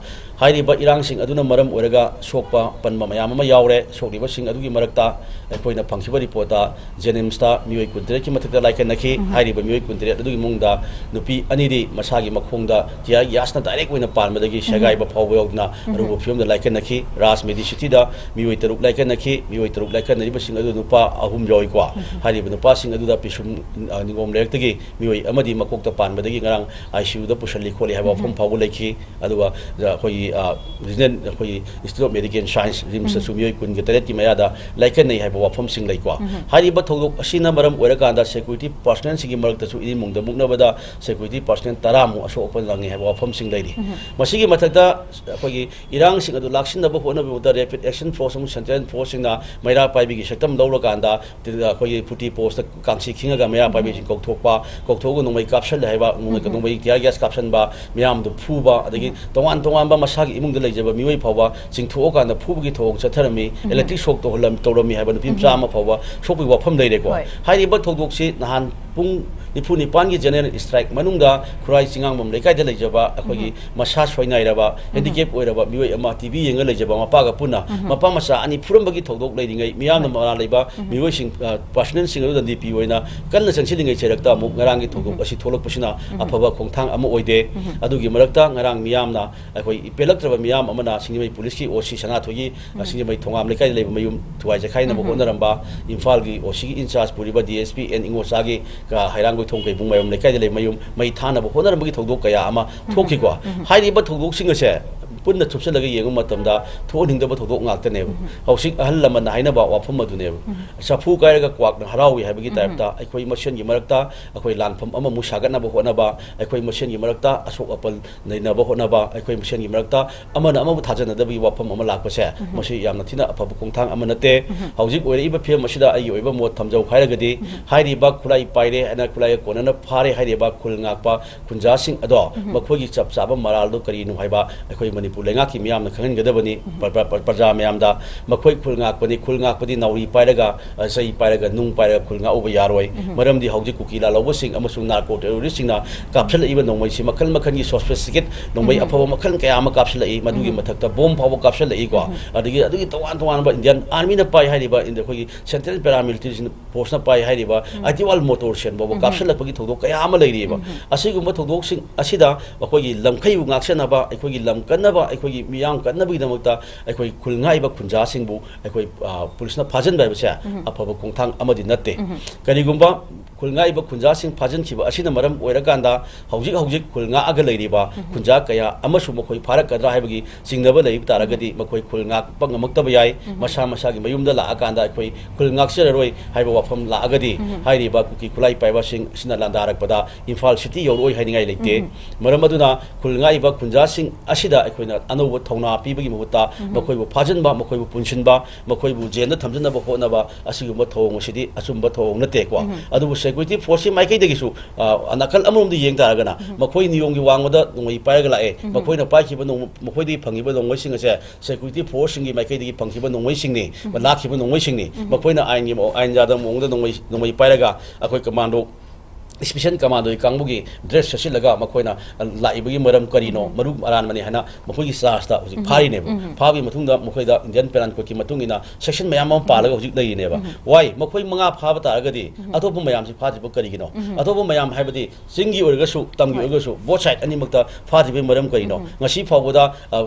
ꯍꯥꯏꯔꯤꯕ ꯏꯔꯥꯡꯁꯤꯡ ꯑꯗꯨꯅ ꯃꯔꯝ ꯑꯣꯏꯔꯒ ꯁꯣꯛꯄ ꯄꯟꯕ ꯃꯌꯥꯝ ꯑꯃ ꯌꯥꯎꯔꯦ꯫ ꯁꯣꯛꯂꯤꯕꯁꯤꯡ ꯑꯗꯨꯒꯤ ꯃꯔꯛꯇ ꯑꯩꯈꯣꯏꯅ ꯐꯪꯈꯤꯕ ꯔꯤꯄꯣꯔꯠꯇ ꯖꯦꯅꯤꯝꯁꯇ ꯃꯤꯑꯣꯏ ꯀꯨꯟꯇꯔꯦꯠꯀꯤ ꯃꯊꯛꯇ ꯂꯥꯏꯀꯠꯅꯈꯤ꯫ ꯍꯥꯏꯔꯤꯕ ꯃꯤꯑꯣꯏ ꯀꯨꯟꯇꯔꯦꯠ ꯑꯗꯨꯒꯤ ꯃꯅꯨꯡꯗ ꯅꯨꯄꯤ ꯑꯅꯤꯗꯤ ꯃꯁꯥꯒꯤ ꯃꯈꯣꯡꯗ ꯇꯤꯌꯥꯔ ꯒ꯭ꯌꯥꯁꯅ ꯗꯥꯏꯔꯦꯛ ꯑꯣꯏꯅ ꯄꯥꯟꯕꯗꯒꯤ ꯁꯦꯒꯥꯏꯕ ꯐꯥꯎꯕ ꯌꯥꯎꯗꯨꯅ ꯑꯔꯨꯕ ꯐꯤꯕꯝꯗ ꯂꯥꯏꯀꯠꯅꯈꯤ꯫ ꯔꯥꯖ ꯃꯦꯗꯤꯁꯤꯇꯤꯗ ꯃꯤꯑꯣꯏ ꯇꯔꯨꯛ ꯂꯥꯏꯀꯠꯅꯈꯤ꯫ ꯃꯤꯑꯣꯏ ꯇꯔꯨꯛ ꯂꯥꯏꯀꯠꯅꯔꯤꯕꯁꯤꯡ ꯑꯗꯨ ꯅꯨꯄꯥ ꯑꯍꯨꯝ ꯌꯥꯎꯏꯀꯣ꯫ ꯍꯥꯏꯔꯤꯕ ꯅꯨꯄꯥꯁꯤꯡ ꯑꯗꯨꯗ ꯄꯤꯁꯨꯝ, ꯑ, ꯅꯤꯉꯣꯝ ꯂꯩꯔꯛꯇꯒꯤ ꯃꯤꯑꯣꯏ ꯑꯃꯗꯤ ꯃꯀꯣꯛꯇ ꯄꯥꯟꯕꯗꯒꯤ ꯉꯔꯥꯡ ꯑꯥꯏ ꯁꯤ ꯌꯨꯗ ꯄꯨꯁꯜꯂꯤ ꯈꯣꯠꯂꯤ ꯍꯥꯏꯕ ꯋꯥꯐꯝ ꯐꯥꯎꯕ ꯂꯩꯈꯤ꯫ ꯑꯗꯨꯒ ꯑꯩꯈꯣꯏꯒꯤ, ꯑ, ꯔꯤꯖꯅꯦꯜ, ꯑꯩꯈꯣꯏꯒꯤ Institute of Medical Science, ꯔꯤꯝꯁꯇꯁꯨ ꯃꯤꯑꯣꯏ ꯀꯨꯟꯒ ꯇꯔꯦꯠꯀꯤ ꯃꯌꯥꯗ ꯂꯥꯏꯀꯠꯅꯩ ꯍꯥꯏꯕ ꯋꯥꯐꯝꯁꯤꯡ ꯂꯩꯀꯣ꯫ ꯍꯥꯏꯔꯤꯕ ꯊꯧꯗꯣꯛ ꯑꯁꯤꯅ ꯃꯔꯝ ꯑꯣꯏꯔꯀꯥꯟꯗ ꯁꯦꯀ꯭ꯌꯨꯔꯤꯇꯤ ꯄꯥꯔꯁꯅꯦꯜꯁꯤꯡꯒꯤ ꯃꯔꯛꯇꯁꯨ ꯏꯔꯤꯜ ꯃꯨꯡꯗ ꯃꯨꯛꯅꯕꯗ ꯁꯦꯀ꯭ꯌꯨꯔꯤꯇꯤ ꯄꯥꯔꯁꯅꯦꯜ ꯇꯔꯥꯃꯨꯛ ꯑꯁꯣꯛ ꯑꯄꯟ ꯅꯪꯉꯤ ꯍꯥꯏꯕ ꯋꯥꯐꯝꯁꯤꯡ ꯂꯩꯔꯤ꯫ ꯃꯁꯤꯒꯤ ꯃꯊꯛꯇ ꯑꯩꯈꯣꯏꯒꯤ ꯏꯔꯥꯡꯁꯤꯡ ꯑꯗꯨ ꯂꯥꯛꯁꯤꯟꯅꯕ ꯍꯣꯠꯅꯕꯒꯤ ꯃꯍꯨꯠꯇ ꯔꯦꯄꯤꯗ ꯑꯦꯛꯁꯟ ꯐꯣꯔꯁ ꯑꯃꯁꯨꯡ ꯁꯦꯟꯇ꯭ꯔꯦꯜ ꯐꯣꯔꯁꯁꯤꯡꯅ ꯃꯩꯔꯥ ꯄꯥꯏꯕꯤꯒꯤ ꯁꯛꯇꯝ ꯂꯧꯔꯀꯥꯟꯗ ꯑꯩꯈꯣꯏꯒꯤ ꯐꯨꯇꯤ ꯄꯣꯁꯇ ꯀꯥꯡꯁꯤ ꯈꯤꯡꯉꯒ ꯃꯩꯔꯥ ꯄꯥꯏꯕꯤꯁꯤꯡ ꯀꯧꯊꯣꯛꯄ, ꯀꯧꯊꯣꯛꯑꯒ ꯅꯣꯡꯃꯩ ꯀꯥꯞꯁꯜꯂꯦ ꯍꯥꯏꯕ, ꯅꯣꯡꯃꯩ, ꯅꯣꯡꯃꯩ ꯇꯤꯌꯥꯔ ꯒ꯭ꯌꯥꯁ ꯀꯥꯞꯁꯟꯕ, ꯃꯤꯌꯥꯝꯗꯨ ꯐꯨꯕ, ꯑꯗꯒꯤ ꯇꯣꯉꯥꯟ ꯇꯣꯉꯥꯟꯕ ꯃꯁꯥꯒꯤ ꯏꯃꯨꯡꯗ ꯂꯩꯖꯕ ꯃꯤꯑꯣꯏ ꯐꯥꯎꯕ ꯆꯤꯡꯊꯣꯛꯑꯀꯥꯟꯗ ꯐꯨꯕꯒꯤ ꯊꯧꯑꯣꯡ ꯆꯠꯊꯔꯝꯃꯤ, ꯏꯂꯦꯛꯇ꯭ꯔꯤꯛ ꯁꯣꯛ ꯇꯧꯍꯜꯂꯝ-, ꯇꯧꯔꯝꯃꯤ ꯍꯥꯏꯕ ꯅꯨꯄꯤ ꯃꯆꯥ ꯑꯃ ꯐꯥꯎꯕ ꯁꯣꯛꯄꯒꯤ ꯋꯥꯐꯝ ꯂꯩꯔꯦꯀꯣ꯫ ꯍꯣꯏ꯫ ꯍꯥꯏꯔꯤꯕ ꯊꯧꯗꯣꯛꯁꯤ ꯅꯍꯥꯟ ꯄꯨꯡ ꯅꯤꯐꯨ ꯅꯤꯄꯥꯟꯒꯤ ꯖꯦꯅꯔꯦꯜ ꯏꯁꯇ꯭ꯔꯥꯏꯛ ꯃꯅꯨꯡꯗ ꯈꯨꯔꯥꯏ ꯆꯤꯉꯥꯡꯕꯝ ꯂꯩꯀꯥꯏꯗ ꯂꯩꯖꯕ ꯑꯩꯈꯣꯏꯒꯤ ꯃꯁꯥ ꯁꯣꯏꯅꯥꯏꯔꯕ, ꯍꯦꯟꯗꯤꯀꯦꯞ ꯑꯣꯏꯔꯕ ꯃꯤꯑꯣꯏ ꯑꯃ ꯇꯤ ꯚꯤ ꯌꯦꯡꯉ ꯂꯩꯖꯕ ꯃꯄꯥꯒ ꯄꯨꯟꯅ ꯃꯄꯥ ꯃꯆꯥ ꯑꯅꯤ ꯐꯨꯔꯝꯕꯒꯤ ꯊꯧꯗꯣꯛ ꯂꯩꯔꯤꯉꯩ, ꯃꯤꯌꯥꯝꯅ ꯃꯔꯥꯜ ꯂꯩꯕ ꯃꯤꯑꯣꯏꯁꯤꯡ, ꯑ, ꯄꯥꯔꯁꯅꯦꯜꯁꯤꯡ ꯑꯗꯨꯗ ꯗꯤ ꯄꯤ ꯑꯣꯏꯅ ꯀꯟꯅ ꯆꯪꯁꯤꯜꯂꯤꯉꯩ ꯆꯩꯔꯛꯇ ꯑꯃꯨꯛ ꯉꯔꯥꯡꯒꯤ ꯊꯧꯗꯣꯛ ꯑꯁꯤ ꯊꯣꯛꯂꯛꯄꯁꯤꯅ ꯑꯐꯕ ꯈꯣꯡꯊꯥꯡ ꯑꯃ ꯑꯣꯏꯗꯦ꯫ ꯑꯗꯨꯒꯤ ꯃꯔꯛꯇ ꯉꯔꯥꯡ ꯃꯤꯌꯥꯝꯅ, ꯑꯩꯈꯣꯏ ꯄꯦꯜꯂꯛꯇ꯭ꯔꯕ ꯃꯤꯌꯥꯝ ꯑꯃꯅ ꯁꯤꯡꯖꯃꯩ ꯄꯨꯂꯤꯁꯀꯤ ꯑꯣ ꯁꯤ ꯁꯅꯥꯊꯣꯏꯒꯤ, ꯑ, ꯁꯤꯡꯖꯃꯩ ꯊꯣꯉꯥꯝ ꯂꯩꯀꯥꯏꯗ ꯂꯩꯕ ꯃꯌꯨꯝ ꯊꯨꯒꯥꯏ ꯆꯈꯥꯏꯅꯕ ꯍꯣꯠꯅꯔꯝꯕ, ꯏꯝꯐꯥꯜꯒꯤ ꯑꯣ ꯁꯤꯒꯤ ꯏꯟꯆꯥꯔꯖ ꯄꯨꯔꯤꯕ ꯗꯤ ꯑꯦꯁ ꯄꯤ ꯑꯦꯟ ꯏꯉꯣꯆꯥꯒꯤ, ꯑ, ꯍꯩꯔꯥꯡꯒꯣꯏꯊꯣꯡ ꯀꯩꯕꯨꯡ ꯃꯥꯏꯕꯝ ꯂꯩꯀꯥꯏꯗ ꯂꯩꯕ ꯃꯌꯨꯝ ꯃꯩ ꯊꯥꯅꯕ ꯍꯣꯠꯅꯔꯝꯕꯒꯤ ꯊꯧꯗꯣꯛ ꯀꯌꯥ ꯑꯃ ꯊꯣꯛꯈꯤꯀꯣ꯫ ꯍꯥꯏꯔꯤꯕ ꯊꯧꯗꯣꯛꯁꯤꯡ ꯑꯁꯦ ꯄꯨꯟꯅ ꯊꯨꯞꯆꯜꯂꯒ ꯌꯦꯡꯕ ꯃꯇꯝꯗ ꯊꯣꯛꯍꯟꯅꯤꯡꯗꯕ ꯊꯧꯗꯣꯛ ꯉꯥꯛꯇꯅꯦꯕ꯫ ꯎꯝ꯫ ꯍꯧꯖꯤꯛ ꯑꯍꯜ ꯂꯃꯟꯅ ꯍꯥꯏꯅꯕ ꯋꯥꯐꯝ ꯑꯗꯨꯅꯦꯕ꯫ ꯎꯝ꯫ ꯆꯐꯨ ꯀꯥꯏꯔꯒ ꯀ꯭ꯋꯥꯛꯅ ꯍꯔꯥꯎꯏ ꯍꯥꯏꯕꯒꯤ ꯎꯝ꯫ ꯇꯥꯏꯞꯇ ꯑꯩꯈꯣꯏ ꯃꯁꯦꯟꯒꯤ ꯃꯔꯛꯇ ꯑꯩꯈꯣꯏ ꯂꯥꯟꯐꯝ ꯑꯃꯃꯨꯛ ꯁꯥꯒꯠꯅꯕ ꯍꯣꯠꯅꯕ, ꯑꯩꯈꯣꯏ ꯃꯁꯦꯟꯒꯤ ꯃꯔꯛꯇ ꯑꯁꯣꯛ ꯑꯄꯜ ꯅꯩꯅꯕ ꯍꯣꯠꯅꯕ, ꯑꯩꯈꯣꯏ ꯃꯁꯦꯟꯒꯤ ꯃꯔꯛꯇ ꯑꯃꯅ ꯑꯃꯕꯨ ꯊꯥꯖꯅꯗꯕꯒꯤ ꯋꯥꯐꯝ ꯑꯃ ꯂꯥꯛꯄꯁꯦ, ꯎꯝ꯫ ꯃꯁꯤ ꯌꯥꯝꯅ ꯊꯤꯅ ꯑꯐꯕ ꯈꯣꯡꯊꯥꯡ ꯑꯃ ꯅꯠꯇꯦ꯫ ꯎꯝ꯫ ꯍꯧꯖꯤꯛ ꯑꯣꯏꯔꯛꯏꯕ ꯐꯤꯕꯝ ꯑꯁꯤꯗ ꯑꯩꯒꯤ ꯑꯣꯏꯕ ꯃꯣꯠ ꯊꯝꯖꯧ ꯍꯥꯏꯔꯒꯗꯤ, ꯎꯝ꯫ ꯍꯥꯏꯔꯤꯕ ꯈꯨꯠꯂꯥꯏ ꯄꯥꯏꯔꯦ ꯍꯥꯏꯅ ꯈꯨꯠꯂꯥꯏꯒ ꯀꯣꯟꯅꯅ ꯐꯥꯔꯦ ꯍꯥꯏꯔꯤꯕ ꯈꯨꯜ ꯉꯥꯛꯄ ꯈꯨꯟꯖꯥꯁꯤꯡ ꯑꯗꯣ, ꯎꯝ꯫ ꯃꯈꯣꯏꯒꯤ ꯆꯞ ꯆꯥꯕ ꯃꯔꯥꯜꯗꯣ ꯀꯔꯤꯅꯣ ꯍꯥꯏꯕ ꯑꯩꯈꯣꯏ ꯃꯅꯤꯄꯨꯔ ꯂꯩꯉꯥꯛꯀꯤ ꯃꯤꯌꯥꯝꯅ ꯈꯪꯍꯟꯒꯗꯕꯅꯤ꯫ ꯎꯝ꯫ ꯄ꯭ꯔ-, ꯄ꯭ꯔ-, ꯄ꯭ꯔꯖꯥ ꯃꯌꯥꯝꯗ ꯃꯈꯣꯏ ꯈꯨꯜ ꯉꯥꯛꯄꯅꯤ, ꯈꯨꯜ ꯉꯥꯛꯄꯗꯤ ꯅꯥꯎꯔꯤ ꯄꯥꯏꯔꯒ, ꯑ, ꯆꯩ ꯄꯥꯏꯔꯒ, ꯅꯨꯡ ꯄꯥꯏꯔꯒ ꯈꯨꯜ ꯉꯥꯛꯎꯕ ꯌꯥꯔꯣꯏ꯫ ꯎꯝ꯫ ꯃꯔꯝꯗꯤ ꯍꯧꯖꯤꯛ ꯀꯨꯀꯤ ꯂꯥꯜꯍꯧꯕꯁꯤꯡ ꯑꯃꯁꯨꯡ ꯅꯥꯔꯀꯣ ꯇꯦꯔꯣꯔꯤꯁꯁꯤꯡꯅ ꯀꯥꯞꯁꯤꯜꯂꯛꯏꯕ ꯅꯣꯡꯃꯩꯁꯤ ꯃꯈꯜ ꯃꯈꯜꯒꯤ ꯁꯣꯐꯤꯁꯇꯤꯀꯦꯠ ꯅꯣꯡꯃꯩ ꯎꯝ꯫ ꯑꯐꯕ ꯃꯈꯜ ꯀꯌꯥ ꯑꯃ ꯀꯥꯞꯁꯤꯜꯂꯛꯏ, ꯃꯗꯨꯒꯤ ꯎꯝ꯫ ꯃꯊꯛꯇ ꯕꯣꯝ ꯐꯥꯎꯕ ꯀꯥꯞꯁꯤꯜꯂꯛꯏꯀꯣ꯫ ꯎꯝ꯫ ꯑꯗꯒꯤ ꯑꯗꯨꯒꯤ ꯇꯣꯉꯥꯟ ꯇꯣꯉꯥꯟꯕ ꯏꯟꯗꯤꯌꯥꯟ ꯑꯥꯔꯃꯤꯅ ꯄꯥꯏ ꯍꯥꯏꯔꯤꯕ ꯏꯟꯗ-, ꯑꯩꯈꯣꯏꯒꯤ ꯁꯦꯟꯇ꯭ꯔꯦꯜ ꯄꯦꯔꯥꯃꯤꯂꯤꯇꯔꯤꯁꯤꯡ ꯐꯣꯔꯁꯅ ꯄꯥꯏ ꯍꯥꯏꯔꯤꯕ ꯎꯝ꯫ ꯑꯥꯏꯇꯤ ꯋꯥꯜ ꯃꯣꯇꯣꯔ ꯁꯦꯟ ꯐꯥꯎꯕ ꯎꯝ꯫ ꯀꯥꯞꯁꯤꯜꯂꯛꯄꯒꯤ ꯊꯧꯗꯣꯛ ꯀꯌꯥ ꯑꯃ ꯂꯩꯔꯤꯑꯕ꯫ ꯎꯝ꯫ ꯑꯁꯤꯒꯨꯝꯕ ꯊꯧꯗꯣꯛꯁꯤꯡ ꯑꯁꯤꯗ ꯑꯩꯈꯣꯏꯒꯤ ꯂꯝꯈꯩꯕꯨ ꯉꯥꯛꯁꯦꯟꯅꯕ, ꯑꯩꯈꯣꯏꯒꯤ ꯂꯝ ꯀꯟꯅꯕ, ꯑꯩꯈꯣꯏꯒꯤ ꯃꯤꯌꯥꯝ ꯀꯟꯅꯕꯒꯤꯗꯃꯛꯇ ꯑꯩꯈꯣꯏ ꯈꯨꯜ ꯉꯥꯛꯏꯕ ꯈꯨꯟꯖꯥꯁꯤꯡꯕꯨ ꯑꯩꯈꯣꯏ, ꯑ, ꯄꯨꯂꯤꯁꯅ ꯐꯥꯖꯤꯟꯕ ꯍꯥꯏꯕꯁꯦ ꯎꯝ꯫ ꯑꯐꯕ ꯈꯣꯡꯊꯥꯡ ꯑꯃꯗꯤ ꯅꯠꯇꯦ꯫ ꯎꯝ꯫ ꯀꯔꯤꯒꯨꯝꯕ ꯈꯨꯜ ꯉꯥꯛꯏꯕ ꯈꯨꯟꯖꯥꯁꯤꯡ ꯐꯥꯖꯤꯟꯈꯤꯕ ꯑꯁꯤꯅ ꯃꯔꯝ ꯑꯣꯏꯔꯀꯥꯟꯗ ꯍꯧꯖꯤꯛ ꯍꯧꯖꯤꯛ ꯈꯨꯜ ꯉꯥꯛꯑꯒ ꯂꯩꯔꯤꯕ ꯎꯝ꯫ ꯈꯨꯟꯖꯥ ꯀꯌꯥ ꯑꯃꯁꯨ ꯃꯈꯣꯏ ꯐꯥꯔꯛꯀꯗ꯭ꯔꯥ ꯍꯥꯏꯕꯒꯤ ꯆꯤꯡꯅꯕ ꯂꯩꯕ ꯇꯥꯔꯒꯗꯤ ꯎꯝ꯫ ꯃꯈꯣꯏ ꯈꯨꯜ ꯉꯥꯛꯄ ꯉꯝꯃꯛꯇꯕ ꯌꯥꯏ꯫ ꯎꯝ꯫ ꯃꯁꯥ ꯃꯁꯥꯒꯤ ꯃꯌꯨꯝꯗ ꯂꯥꯛꯑꯀꯥꯟꯗ ꯑꯩꯈꯣꯏ ꯈꯨꯜ ꯉꯥꯛꯆꯔꯔꯣꯏ ꯍꯥꯏꯕ ꯋꯥꯐꯝ ꯂꯥꯛꯑꯒꯗꯤ ꯎꯝ꯫ ꯍꯥꯏꯔꯤꯕ ꯀꯨꯀꯤ ꯈꯨꯠꯂꯥꯏ ꯄꯥꯏꯕꯁꯤꯡ ꯑꯁꯤꯅ ꯂꯥꯟꯗꯥꯔꯛꯄꯗ ꯏꯝꯐꯥꯜ ꯁꯤꯇꯤ ꯌꯧꯔꯛꯑꯣꯏ ꯍꯥꯏꯅꯤꯡꯉꯥꯏ ꯂꯩꯇꯦ꯫ ꯎꯝ꯫ ꯃꯔꯝ ꯑꯗꯨꯅ ꯈꯨꯜ ꯉꯥꯛꯏꯕ ꯈꯨꯟꯖꯥꯁꯤꯡ ꯑꯁꯤꯗ ꯑꯩꯈꯣꯏꯅ ꯑꯅꯧꯕ ꯊꯧꯅꯥ ꯄꯤꯕꯒꯤ ꯃꯍꯨꯠꯇ ꯎꯝ꯫ ꯃꯈꯣꯏꯕꯨ ꯐꯥꯖꯤꯟꯕ, ꯃꯈꯣꯏꯕꯨ ꯄꯨꯟꯁꯤꯟꯕ, ꯃꯈꯣꯏꯕꯨ ꯖꯦꯜꯗ ꯊꯝꯖꯤꯟꯅꯕ ꯍꯣꯠꯅꯕ ꯑꯁꯤꯒꯨꯝꯕ ꯊꯧꯑꯣꯡ ꯑꯁꯤꯗꯤ ꯑꯆꯨꯝꯕ ꯊꯧꯑꯣꯡ ꯅꯠꯇꯦꯀꯣ꯫ ꯎꯝ꯫ ꯑꯗꯨꯕꯨ ꯁꯦꯀ꯭ꯌꯨꯔꯤꯇꯤ ꯐꯣꯔꯁꯀꯤ ꯃꯥꯏꯀꯩꯗꯒꯤꯁꯨ, ꯑ, ꯅꯥꯀꯜ ꯑꯃꯔꯣꯝꯗ ꯌꯦꯡ ꯇꯥꯔꯒꯅ ꯎꯝ꯫ ꯃꯈꯣꯏ ꯅꯤꯌꯣꯝꯒꯤ ꯋꯥꯡꯃꯗ ꯅꯣꯡꯃꯩ ꯄꯥꯏꯔꯒ ꯂꯥꯛꯑꯦ꯫ ꯎꯝ꯫ ꯃꯈꯣꯏꯅ ꯄꯥꯏꯈꯤꯕ ꯅꯣꯡꯃ-, ꯃꯈꯣꯏꯗꯒꯤ ꯐꯪꯈꯤꯕ ꯅꯣꯡꯃꯩꯁꯤꯡ ꯑꯁꯦ ꯁꯦꯀ꯭ꯌꯨꯔꯤꯇꯤ ꯐꯣꯔꯁꯁꯤꯡꯒꯤ ꯃꯥꯏꯀꯩꯗꯒꯤ ꯐꯪꯈꯤꯕ ꯅꯣꯡꯃꯩꯁꯤꯡꯅꯤ, ꯎꯝ꯫ ꯂꯥꯛꯈꯤꯕ ꯅꯣꯡꯃꯩꯁꯤꯡꯅꯤ꯫ ꯎꯝ꯫ ꯃꯈꯣꯏꯅ ꯑꯥꯏꯟꯒꯤ ꯃꯑꯣ-, ꯑꯥꯏꯟ ꯌꯥꯗꯕ ꯃꯑꯣꯡꯗ ꯅꯣꯡꯃꯩ, ꯅꯣꯡꯃꯩ ꯄꯥꯏꯔꯒ ꯑꯩꯈꯣꯏ ꯀꯃꯥꯟꯗꯣ, ꯏꯁꯄꯤꯁꯦꯜ ꯀꯃꯥꯟꯗꯣꯒꯤ ꯀꯥꯡꯕꯨꯒꯤ ꯗ꯭ꯔꯦꯁ ꯁꯦꯠꯆꯤꯜꯂꯒ ꯃꯈꯣꯏꯅ ꯂꯥꯛꯏꯕꯒꯤ ꯃꯔꯝ ꯀꯔꯤꯅꯣ, ꯎꯝ꯫ ꯃꯔꯨꯞ ꯑꯔꯥꯟꯕꯅꯤ ꯍꯥꯏꯅ ꯃꯈꯣꯏꯒꯤ ꯆꯥꯔꯖꯇ ꯍꯧꯖꯤꯛ ꯎꯝ꯫ ꯐꯥꯔꯤꯅꯦꯕ꯫ ꯎꯝ꯫ ꯐꯥꯕꯒꯤ ꯃꯇꯨꯡꯗ ꯃꯈꯣꯏꯗ ꯏꯟꯗꯤꯌꯟ ꯄꯦꯅꯥꯜ ꯀꯣꯗꯀꯤ ꯃꯇꯨꯡ ꯏꯟꯅ ꯁꯦꯛꯁꯟ ꯃꯌꯥꯝ ꯑꯃ ꯄꯥꯜꯂꯒ ꯍꯧꯖꯤꯛ ꯂꯩꯔꯤꯅꯦꯕ꯫ ꯎꯝ꯫ ꯋꯥꯏ? ꯃꯈꯣꯏ ꯃꯉꯥ ꯐꯥꯕ ꯇꯥꯔꯒꯗꯤ ꯎꯝ꯫ ꯑꯇꯣꯞꯄ ꯃꯌꯥꯝꯁꯤ ꯐꯥꯗ꯭ꯔꯤꯕ ꯀꯔꯤꯒꯤꯅꯣ? ꯎꯝ꯫ ꯑꯇꯣꯞꯄ ꯃꯌꯥꯝ ꯍꯥꯏꯕꯗꯤ ꯆꯤꯡꯒꯤ ꯑꯣꯏꯔꯒꯁꯨ, ꯇꯝꯒꯤ ꯍꯣꯏ꯫ ꯑꯣꯏꯔꯒꯁꯨ, both side ꯑꯅꯤꯃꯛꯇ ꯐꯥꯗ꯭ꯔꯤꯕꯒꯤ ꯃꯔꯝ ꯀꯔꯤꯅꯣ? ꯎꯝ꯫ ꯉꯁꯤ ꯐꯥꯎꯕꯗ, ꯑ,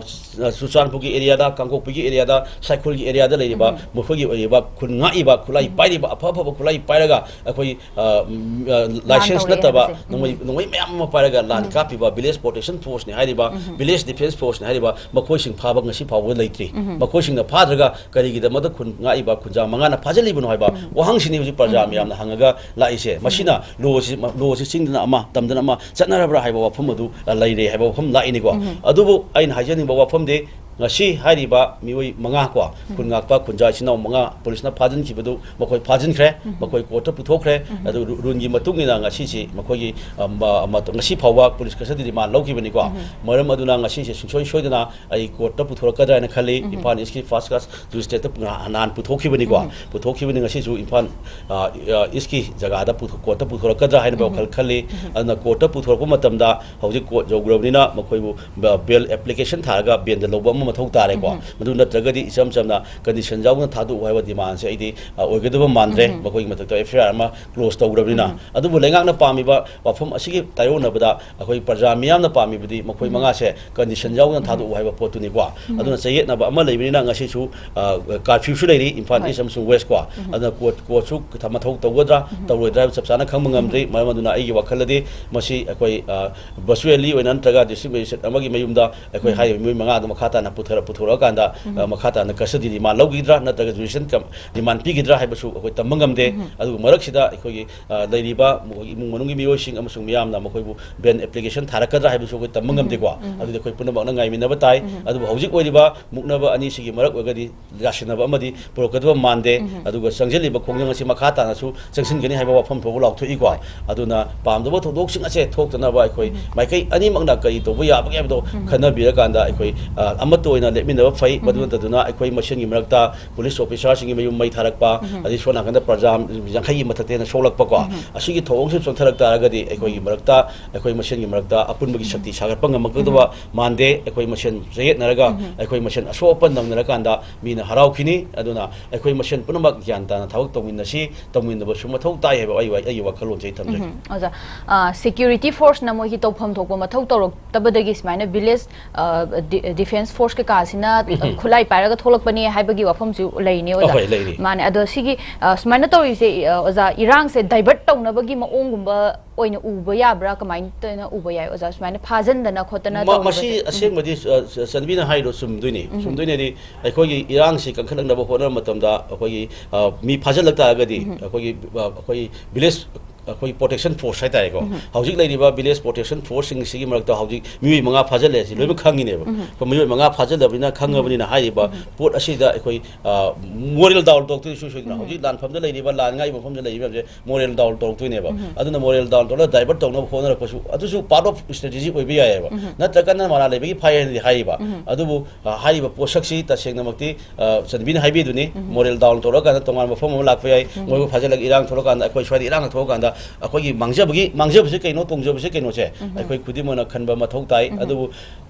ꯆꯨꯔꯆꯥꯟꯄꯨꯔꯒꯤ ꯑꯦꯔꯤꯌꯥꯗ, ꯀꯥꯡꯄꯣꯛꯄꯤꯒꯤ ꯑꯦꯔꯤꯌꯥꯗ, ꯁꯥꯏꯈꯨꯜꯒꯤ ꯑꯦꯔꯤꯌꯥꯗ ꯂꯩꯔꯤꯕ ꯎꯝ꯫ ꯃꯈꯣꯏꯒꯤ ꯑꯣꯏꯔꯤꯕ ꯈꯨꯟ ꯉꯥꯛꯏꯕ, ꯈꯨꯠꯂꯥꯏ ꯎꯝ꯫ ꯄꯥꯏꯔꯤꯕ, ꯑꯐ ꯑꯐꯕ ꯈꯨꯠꯂꯥꯏ ꯄꯥꯏꯔꯒ ꯑꯩꯈꯣꯏ, ꯑ, ꯎꯝ, ꯑ, ꯂꯥꯏ-, ꯁꯦꯟꯁ ꯇꯧꯔꯛꯑꯦ ꯅꯠꯇꯕ ꯍꯥꯏꯕꯁꯦ꯫ ꯎꯝ꯫ ꯅꯣꯡꯃꯩ ꯅꯣꯡꯃꯩ ꯃꯌꯥꯝ ꯑꯃ ꯄꯥꯏꯔꯒ ꯂꯥꯟ ꯀꯥꯞꯄꯤꯕ village protection force ꯅꯤ ꯍꯥꯏꯔꯤꯕ, village defence force ꯅꯤ ꯍꯥꯏꯔꯤꯕ, ꯃꯈꯣꯏꯁꯤꯡ ꯐꯥꯕ ꯉꯁꯤ ꯐꯥꯎꯕ ꯂꯩꯇ꯭ꯔꯤ꯫ ꯃꯈꯣꯏꯁꯤꯡꯅ ꯐꯥꯗ꯭ꯔꯒ ꯀꯔꯤꯒꯤꯗꯃꯛꯇ ꯈꯨꯟ ꯉꯥꯛꯏꯕ ꯈꯨꯟꯖꯥ ꯃꯉꯥꯅ ꯐꯥꯖꯤꯜꯂꯤꯕꯅꯣ ꯍꯥꯏꯕ ꯋꯥꯍꯪꯁꯤꯅꯤ ꯍꯧꯖꯤꯛ ꯄ꯭ꯔꯖꯥ ꯃꯌꯥꯝꯅ ꯍꯪꯉꯒ ꯂꯥꯛꯏꯁꯦ꯫ ꯃꯁꯤꯅ ꯂꯣꯁꯤ, ꯂꯣꯁꯤ ꯆꯤꯡꯗꯅ ꯑꯃ, ꯇꯝꯗꯅ ꯑꯃ ꯆꯠꯅꯔꯕ꯭ꯔꯥ ꯍꯥꯏꯕ ꯋꯥꯐꯝ ꯑꯗꯨ, ꯑ, ꯂꯩꯔꯦ ꯍꯥꯏꯕ ꯋꯥꯐꯝ ꯂꯥꯛꯏꯅꯤꯀꯣ꯫ ꯑꯗꯨꯕꯨ ꯑꯩꯅ ꯍꯥꯏꯖꯅꯤꯡꯕ ꯋꯥꯐꯝꯗꯤ, ꯉꯁꯤ ꯍꯥꯏꯔꯤꯕ ꯃꯤꯑꯣꯏ ꯃꯉꯥ ꯀꯣ, ꯈꯨꯟ ꯉꯥꯛꯄ ꯈꯨꯟꯖꯥ ꯏꯆꯤꯟ ꯏꯅꯥꯎ ꯃꯉꯥ ꯄꯨꯂꯤꯁꯅ ꯐꯥꯖꯤꯟꯈꯤꯕꯗꯨ, ꯃꯈꯣꯏ ꯐꯥꯖꯤꯟꯈ꯭ꯔꯦ, ꯃꯈꯣꯏ ꯀꯣꯔꯠꯇ ꯄꯨꯊꯣꯛꯈ꯭ꯔꯦ꯫ ꯑꯗꯨ ꯔꯨ-, ꯔꯨꯜꯒꯤ ꯃꯇꯨꯡ ꯏꯟꯅ ꯉꯁꯤꯁꯤ ꯃꯈꯣꯏꯒꯤ, ꯑ, ꯃ-, ꯃ-, ꯉꯁꯤ ꯐꯥꯎꯕ ꯄꯨꯂꯤꯁ custody remand ꯂꯧꯈꯤꯕꯅꯤꯀꯣ꯫ ꯃꯔꯝ ꯑꯗꯨꯅ ꯉꯁꯤꯁꯦ ꯁꯨꯡꯁꯣꯏ ꯁꯣꯏꯗꯅ ꯑꯩ ꯀꯣꯔꯠꯇ ꯄꯨꯊꯣꯔꯛꯀꯗ꯭ꯔꯥ ꯍꯥꯏꯅ ꯈꯜꯂꯤ꯫ ꯏꯝꯐꯥꯜ ꯏꯁꯀꯤ first class magistrate ꯇ ꯉꯍ-, ꯅꯍꯥꯟ ꯄꯨꯊꯣꯛꯈꯤꯕꯅꯤꯀꯣ꯫ ꯄꯨꯊꯣꯛꯈꯤꯕꯅꯤ꯫ ꯉꯁꯤꯁꯨ ꯏꯝꯐꯥꯜ, ꯑ, ꯑ, ꯏꯁꯀꯤ ꯖꯒꯥꯗ ꯄꯨꯊꯣꯛ-, ꯀꯣꯔꯠꯇ ꯄꯨꯊꯣꯔꯛꯀꯗ꯭ꯔꯥ ꯍꯥꯏꯅ ꯋꯥꯈꯜ ꯈꯜꯂꯤ꯫ ꯑꯗꯨꯅ ꯀꯣꯔꯠꯇ ꯄꯨꯊꯣꯔꯛꯄ ꯃꯇꯝꯗ ꯍꯧꯖꯤꯛ ꯀꯣꯔꯠ ꯌꯧꯈ꯭ꯔꯕꯅꯤꯅ ꯃꯈꯣꯏꯕꯨ ꯕ-, bail application ꯊꯥꯔꯒ ꯕꯦꯟꯗ ꯂꯧꯕ ꯑꯃ ꯃꯊꯧ ꯇꯥꯔꯦꯀꯣ꯫ ꯃꯗꯨ ꯅꯠꯇ꯭ꯔꯒꯗꯤ ꯏꯆꯝ ꯆꯝꯅ condition ꯌꯥꯎꯅ ꯊꯥꯗꯣꯛꯎ ꯍꯥꯏꯕ demandꯁꯦ ꯑꯩꯗꯤ, ꯑ, ꯑꯣꯏꯒꯗꯕ ꯃꯥꯟꯗ꯭ꯔꯦ꯫ ꯃꯈꯣꯏꯒꯤ ꯃꯊꯛꯇ F I R ꯑꯃ close ꯇꯧꯈ꯭ꯔꯕꯅꯤꯅ꯫ ꯑꯗꯨꯕꯨ ꯂꯩꯉꯥꯛꯅ ꯄꯥꯝꯃꯤꯕ ꯋꯥꯐꯝ ꯑꯁꯤꯒꯤ ꯇꯥꯏꯌꯣꯟꯅꯕꯗ ꯑꯩꯈꯣꯏ ꯄ꯭ꯔꯖꯥ ꯃꯤꯌꯥꯝꯅ ꯄꯥꯝꯃꯤꯕꯗꯤ ꯃꯈꯣꯏ ꯃꯉꯥꯁꯦ condition ꯌꯥꯎꯅ ꯊꯥꯗꯣꯛꯎ ꯍꯥꯏꯕ ꯄꯣꯠꯇꯨꯅꯤꯀꯣ꯫ ꯑꯗꯨꯅ ꯆꯌꯦꯠꯅꯕ ꯑꯃ ꯂꯩꯕꯅꯤꯅ ꯉꯁꯤꯁꯨ, ꯑ, curfewꯁꯨ ꯂꯩꯔꯤ ꯏꯝꯐꯥꯜ East ꯑꯃꯁꯨꯡ West ꯀꯣ꯫ ꯑꯗꯨꯅ ꯀꯣꯔꯠ, ꯀꯣꯔꯠꯁꯨ ꯊ-, ꯃꯊꯧ ꯇꯧꯒꯗ꯭ꯔꯥ ꯇꯧꯔꯣꯏꯗ꯭ꯔꯥ ꯍꯥꯏꯕ ꯆꯞ ꯆꯥꯅ ꯈꯪꯕ ꯉꯝꯗ꯭ꯔꯤ꯫ ꯃꯔꯝ ꯑꯗꯨꯅ ꯑꯩꯒꯤ ꯋꯥꯈꯜꯗꯗꯤ ꯃꯁꯤ ꯑꯩꯈꯣꯏ, ꯑ, virtually ꯑꯣꯏꯅ ꯅꯠꯇ꯭ꯔꯒ district magistrate ꯑꯃꯒꯤ ꯃꯌꯨꯝꯗ ꯑꯩꯈꯣꯏ ꯍꯥꯏꯔꯤꯕ ꯃꯤꯑꯣꯏ ꯃꯉꯥꯗꯨ ꯃꯈꯥ ꯇꯥꯅ ꯄꯨꯊꯔ-, ꯄꯨꯊꯣꯔꯛꯑꯀꯥꯟꯗ, ꯑ, ꯃꯈꯥ ꯇꯥꯅ custody remand ꯂꯧꯈꯤꯗ꯭ꯔꯥ ꯅꯠꯇ꯭ꯔꯒ judicial cam-, remand ꯄꯤꯒꯗ꯭ꯔꯥ ꯍꯥꯏꯕꯁꯨ ꯑꯩꯈꯣꯏ ꯇꯝꯕ ꯉꯝꯗꯦ꯫ ꯑꯗꯨꯒ ꯃꯔꯛꯁꯤꯗ ꯑꯩꯈꯣꯏꯒꯤ, ꯑ, ꯂꯩꯔꯤꯕ ꯃꯈꯣꯏꯒꯤ ꯏꯃꯨꯡ ꯃꯅꯨꯡꯒꯤ ꯃꯤꯑꯣꯏꯁꯤꯡ ꯑꯃꯁꯨꯡ ꯃꯤꯌꯥꯝꯅ ꯃꯈꯣꯏꯕꯨ bail application ꯊꯥꯔꯛꯀꯗ꯭ꯔꯥ ꯍꯥꯏꯕꯁꯨ ꯑꯩꯈꯣꯏ ꯇꯝꯕ ꯉꯝꯗꯦꯀꯣ꯫ ꯑꯗꯨꯗꯤ ꯑꯩꯈꯣꯏ ꯄꯨꯝꯅꯃꯛꯅ ꯉꯥꯏꯃꯤꯟꯅꯕ ꯇꯥꯏ꯫ ꯑꯗꯨꯕꯨ ꯍꯧꯖꯤꯛ ꯑꯣꯏꯔꯤꯕ ꯃꯨꯛꯅꯕ ꯑꯅꯤꯁꯤꯒꯤ ꯃꯔꯛ ꯑꯣꯏꯔꯒꯗꯤ ꯌꯥꯁꯤꯟꯅꯕ ꯑꯃꯗꯤ ꯄꯨꯔꯛꯀꯗꯕ ꯃꯥꯟꯗꯦ꯫ ꯑꯗꯨꯒ ꯆꯪꯁꯤꯜꯂꯤꯕ ꯈꯣꯡꯖꯪ ꯑꯁꯤ ꯃꯈꯥ ꯇꯥꯅꯁꯨ ꯆꯪꯁꯤꯟꯒꯅꯤ ꯍꯥꯏꯕ ꯋꯥꯐꯝ ꯐꯥꯎꯕ ꯂꯥꯎꯊꯣꯛꯏꯀꯣ꯫ ꯑꯗꯨꯅ ꯄꯥꯝꯗꯕ ꯊꯧꯗꯣꯛꯁꯤꯡ ꯑꯁꯦ ꯊꯣꯛꯇꯅꯕ ꯑꯩꯈꯣꯏ ꯃꯥꯏꯀꯩ ꯑꯅꯤꯃꯛꯅ ꯀꯔꯤ ꯇꯧꯕ ꯌꯥꯕꯒꯦ ꯍꯥꯏꯕꯗꯣ ꯈꯟꯅꯕꯤꯔꯀꯥꯟꯗ ꯑꯩꯈꯣꯏ, ꯑ, ꯑꯃꯠꯇ ꯑꯣꯏꯅ ꯂꯦꯞꯃꯤꯟꯅꯕ ꯐꯩ꯫ ꯃꯗꯨ ꯅꯠꯇꯗꯨꯅ ꯑꯩꯈꯣꯏ ꯃꯁꯦꯟꯒꯤ ꯃꯔꯛꯇ police officerꯁꯤꯡꯒꯤ ꯃꯌꯨꯝ ꯃꯩ ꯊꯥꯔꯛꯄ, ꯑꯗꯩ ꯁꯣꯝ ꯅꯥꯀꯟꯗ ꯄ꯭ꯔꯖꯥ ꯌꯥꯡꯈꯩꯒꯤ ꯃꯊꯛꯇ ꯍꯦꯟꯅ ꯁꯣꯛꯂꯛꯄꯀꯣ, ꯑꯁꯤꯒꯤ ꯊꯧꯑꯣꯡꯁꯤ ꯆꯣꯟꯊꯔꯛ ꯇꯥꯔꯒꯗꯤ ꯑꯩꯈꯣꯏꯒꯤ ꯃꯔꯛꯇ, ꯑꯩꯈꯣꯏ ꯃꯁꯦꯟꯒꯤ ꯃꯔꯛꯇ ꯑꯄꯨꯟꯕꯒꯤ ꯁꯛꯇꯤ ꯁꯥꯒꯠꯄ ꯉꯝꯃꯛꯀꯗꯕ ꯃꯥꯟꯗꯦ꯫ ꯑꯩꯈꯣꯏ ꯃꯁꯦꯟ ꯆꯌꯦꯠꯅꯔꯒ ꯑꯩꯈꯣꯏ ꯃꯁꯦꯟ ꯑꯁꯣꯛ ꯑꯄꯟ ꯅꯪꯅꯔꯀꯥꯟꯗ ꯃꯤꯅ ꯍꯔꯥꯎꯈꯤꯅꯤ꯫ ꯑꯗꯨꯅ ꯑꯩꯈꯣꯏ ꯃꯁꯦꯟ ꯄꯨꯝꯅꯃꯛ ꯒ꯭ꯌꯥꯟ ꯇꯥꯅ ꯊꯕꯛ ꯇꯧꯃꯤꯟꯅꯁꯤ, ꯇꯧꯃꯤꯟꯅꯕꯁꯨ ꯃꯊꯧ ꯇꯥꯏ ꯍꯥꯏꯕ ꯑꯩ ꯋꯥ-, ꯑꯩꯒꯤ ꯋꯥꯈꯜꯂꯣꯟꯁꯦ ꯑꯩ ꯊꯝꯖꯒꯦ꯫ ꯎꯝ, ꯑꯣꯖꯥ, ꯑ, security forceꯅ ꯃꯣꯏꯒꯤ ꯇꯧꯐꯝ ꯊꯣꯛꯄ ꯃꯊꯧ ꯇꯧꯔꯛꯇꯕꯗꯒꯤ ꯁꯨꯃꯥꯏꯅ village, ꯑ, ꯗꯤ-, defence force ꯀꯩꯀꯥꯁꯤꯅ, ꯑ, ꯎꯝ꯫ ꯈꯨꯠꯂꯥꯏ ꯄꯥꯏꯔꯒ ꯊꯣꯛꯂꯛꯄꯅꯤ ꯍꯥꯏꯕꯒꯤ ꯋꯥꯐꯝꯁꯨ ꯂꯩꯅꯦ, ꯑꯣꯖꯥ꯫ ꯑꯍꯣꯏ, ꯂꯩꯔꯤ꯫ ꯃꯥꯅꯦ꯫ ꯑꯗꯣ ꯁꯤꯒꯤ, ꯑ, ꯁꯨꯃꯥꯏꯅ ꯇꯧꯔꯤꯁꯦ, ꯑ, ꯑꯣꯖꯥ, ꯏꯔꯥꯡꯁꯦ divert ꯇꯧꯅꯕꯒꯤ ꯃꯑꯣꯡꯒꯨꯝꯕ ꯑꯣꯏꯅ ꯎꯕ ꯌꯥꯕ꯭ꯔꯥ? ꯀꯃꯥꯏꯅ ꯇꯧꯅ ꯎꯕ ꯌꯥꯏ, ꯑꯣꯖꯥ? ꯁꯨꯃꯥꯏꯅ ꯐꯥꯖꯤꯟꯗꯅ ꯈꯣꯠꯇꯅ ꯃ-, ꯇꯧꯔꯤꯕꯁꯦ? ꯃꯁꯤ ꯎꯝ꯫ ꯑꯁꯦꯡꯕꯗꯤ, ꯑ, ꯆ-, ꯆꯟꯕꯤꯅ ꯍꯥꯏꯔꯤꯗꯣ ꯆꯨꯝꯗꯣꯏꯅꯤ꯫ ꯎꯝ꯫ ꯆꯨꯝꯗꯣꯏꯅꯦꯗꯤ ꯑꯩꯈꯣꯏꯒꯤ ꯏꯔꯥꯡꯁꯤ ꯀꯟꯈꯠꯂꯛꯅꯕ ꯍꯣꯠꯅꯕ ꯃꯇꯝꯗ ꯑꯩꯈꯣꯏꯒꯤ, ꯑ, ꯃꯤ ꯐꯥꯖꯤꯜꯂꯛ ꯇꯥꯔꯒꯗꯤ ꯎꯝ꯫ ꯑꯩꯈꯣꯏꯒꯤ, ꯑ, ꯑꯩꯈꯣꯏ village, ꯑꯩꯈꯣꯏ protection force ꯍꯥꯏꯇꯥꯔꯦꯀꯣ꯫ ꯎꯝ꯫ ꯍꯧꯖꯤꯛ ꯂꯩꯔꯤꯕ village protection force ꯁꯤꯡꯁꯤꯒꯤ ꯃꯔꯛꯇ ꯍꯧꯖꯤꯛ ꯃꯤꯑꯣꯏ ꯃꯉꯥ ꯐꯥꯖꯤꯜꯂꯦ ꯁꯤ ꯂꯣꯏꯅꯃꯛ ꯎꯝ꯫ ꯈꯪꯉꯤꯅꯦꯕ꯫ ꯎꯝ꯫ ꯑꯩꯈꯣꯏ ꯃꯤꯑꯣꯏ ꯃꯉꯥ ꯐꯥꯖꯤꯜꯂꯕꯅꯤꯅ ꯈꯪꯉꯕꯅꯤꯅ ꯎꯝ꯫ ꯍꯥꯏꯔꯤꯕ ꯎꯝ꯫ ꯄꯣꯠ ꯑꯁꯤꯗ ꯑꯩꯈꯣꯏ, ꯑ, moral down ꯇꯧꯔꯛꯇꯣꯏꯅꯤ ꯁꯣꯏ ꯁꯣꯏꯗꯅ꯫ ꯎꯝ꯫ ꯍꯧꯖꯤꯛ ꯂꯥꯟꯐꯝꯗ ꯂꯩꯔꯤꯕ, ꯂꯥꯟ ꯉꯥꯛꯏꯕ ꯃꯐꯝꯗ ꯂꯩꯔꯤꯕ ꯃꯌꯥꯝꯁꯦ moral down ꯇꯧꯔꯛꯇꯣꯏꯅꯦꯕ꯫ ꯎꯝ꯫ ꯑꯗꯨꯅ moral down ꯇꯧꯔꯒ divert ꯇꯧꯅꯕ ꯍꯣꯠꯅꯔꯛꯄꯁꯨ ꯑꯗꯨꯁꯨ part of strategy ꯑꯣꯏꯕ ꯌꯥꯏꯑꯕ꯫ ꯎꯝ꯫ ꯅꯠꯇ꯭ꯔꯒꯅ ꯃꯔꯥꯜ ꯂꯩꯕꯒꯤ ꯐꯥꯏ ꯍꯥꯏꯅꯗꯤ ꯍꯥꯏꯔꯤꯕ꯫ ꯎꯝ꯫ ꯑꯗꯨꯕꯨ, ꯑ, ꯍꯥꯏꯔꯤꯕ ꯄꯣꯠꯁꯛꯁꯤ ꯇꯁꯦꯡꯅꯃꯛꯇꯤ, ꯑ, ꯆꯟꯕꯤꯅ ꯍꯥꯏꯕꯤꯗꯨꯅꯤ, ꯎꯝ꯫ Moral down ꯇꯧꯔꯀꯥꯟꯗ ꯇꯣꯉꯥꯟꯕ ꯃꯐꯝ ꯑꯃ ꯂꯥꯛꯄ ꯌꯥꯏ, ꯎꯝ꯫ ꯃꯣꯏꯕꯨ ꯐꯥꯖꯤꯜꯂꯒ ꯏꯔꯥꯡ ꯊꯣꯛꯂꯀꯥꯟꯗ ꯑꯩꯈꯣꯏ ꯁ꯭ꯋꯥꯏꯗ ꯏꯔꯥꯡ ꯊꯣꯛꯑꯀꯥꯟꯗ ꯑꯩꯈꯣꯏꯒꯤ ꯃꯥꯡꯖꯕꯒꯤ, ꯃꯥꯡꯖꯕꯁꯦ ꯀꯩꯅꯣ, ꯇꯣꯡꯖꯕꯁꯦ ꯀꯩꯅꯣꯁꯦ ꯎꯝ꯫ ꯑꯩꯈꯣꯏ ꯈꯨꯗꯤꯡꯃꯛꯅ ꯈꯟꯕ ꯃꯊꯧ ꯇꯥꯏ꯫ ꯎꯝ꯫ ꯑꯗꯨꯕꯨ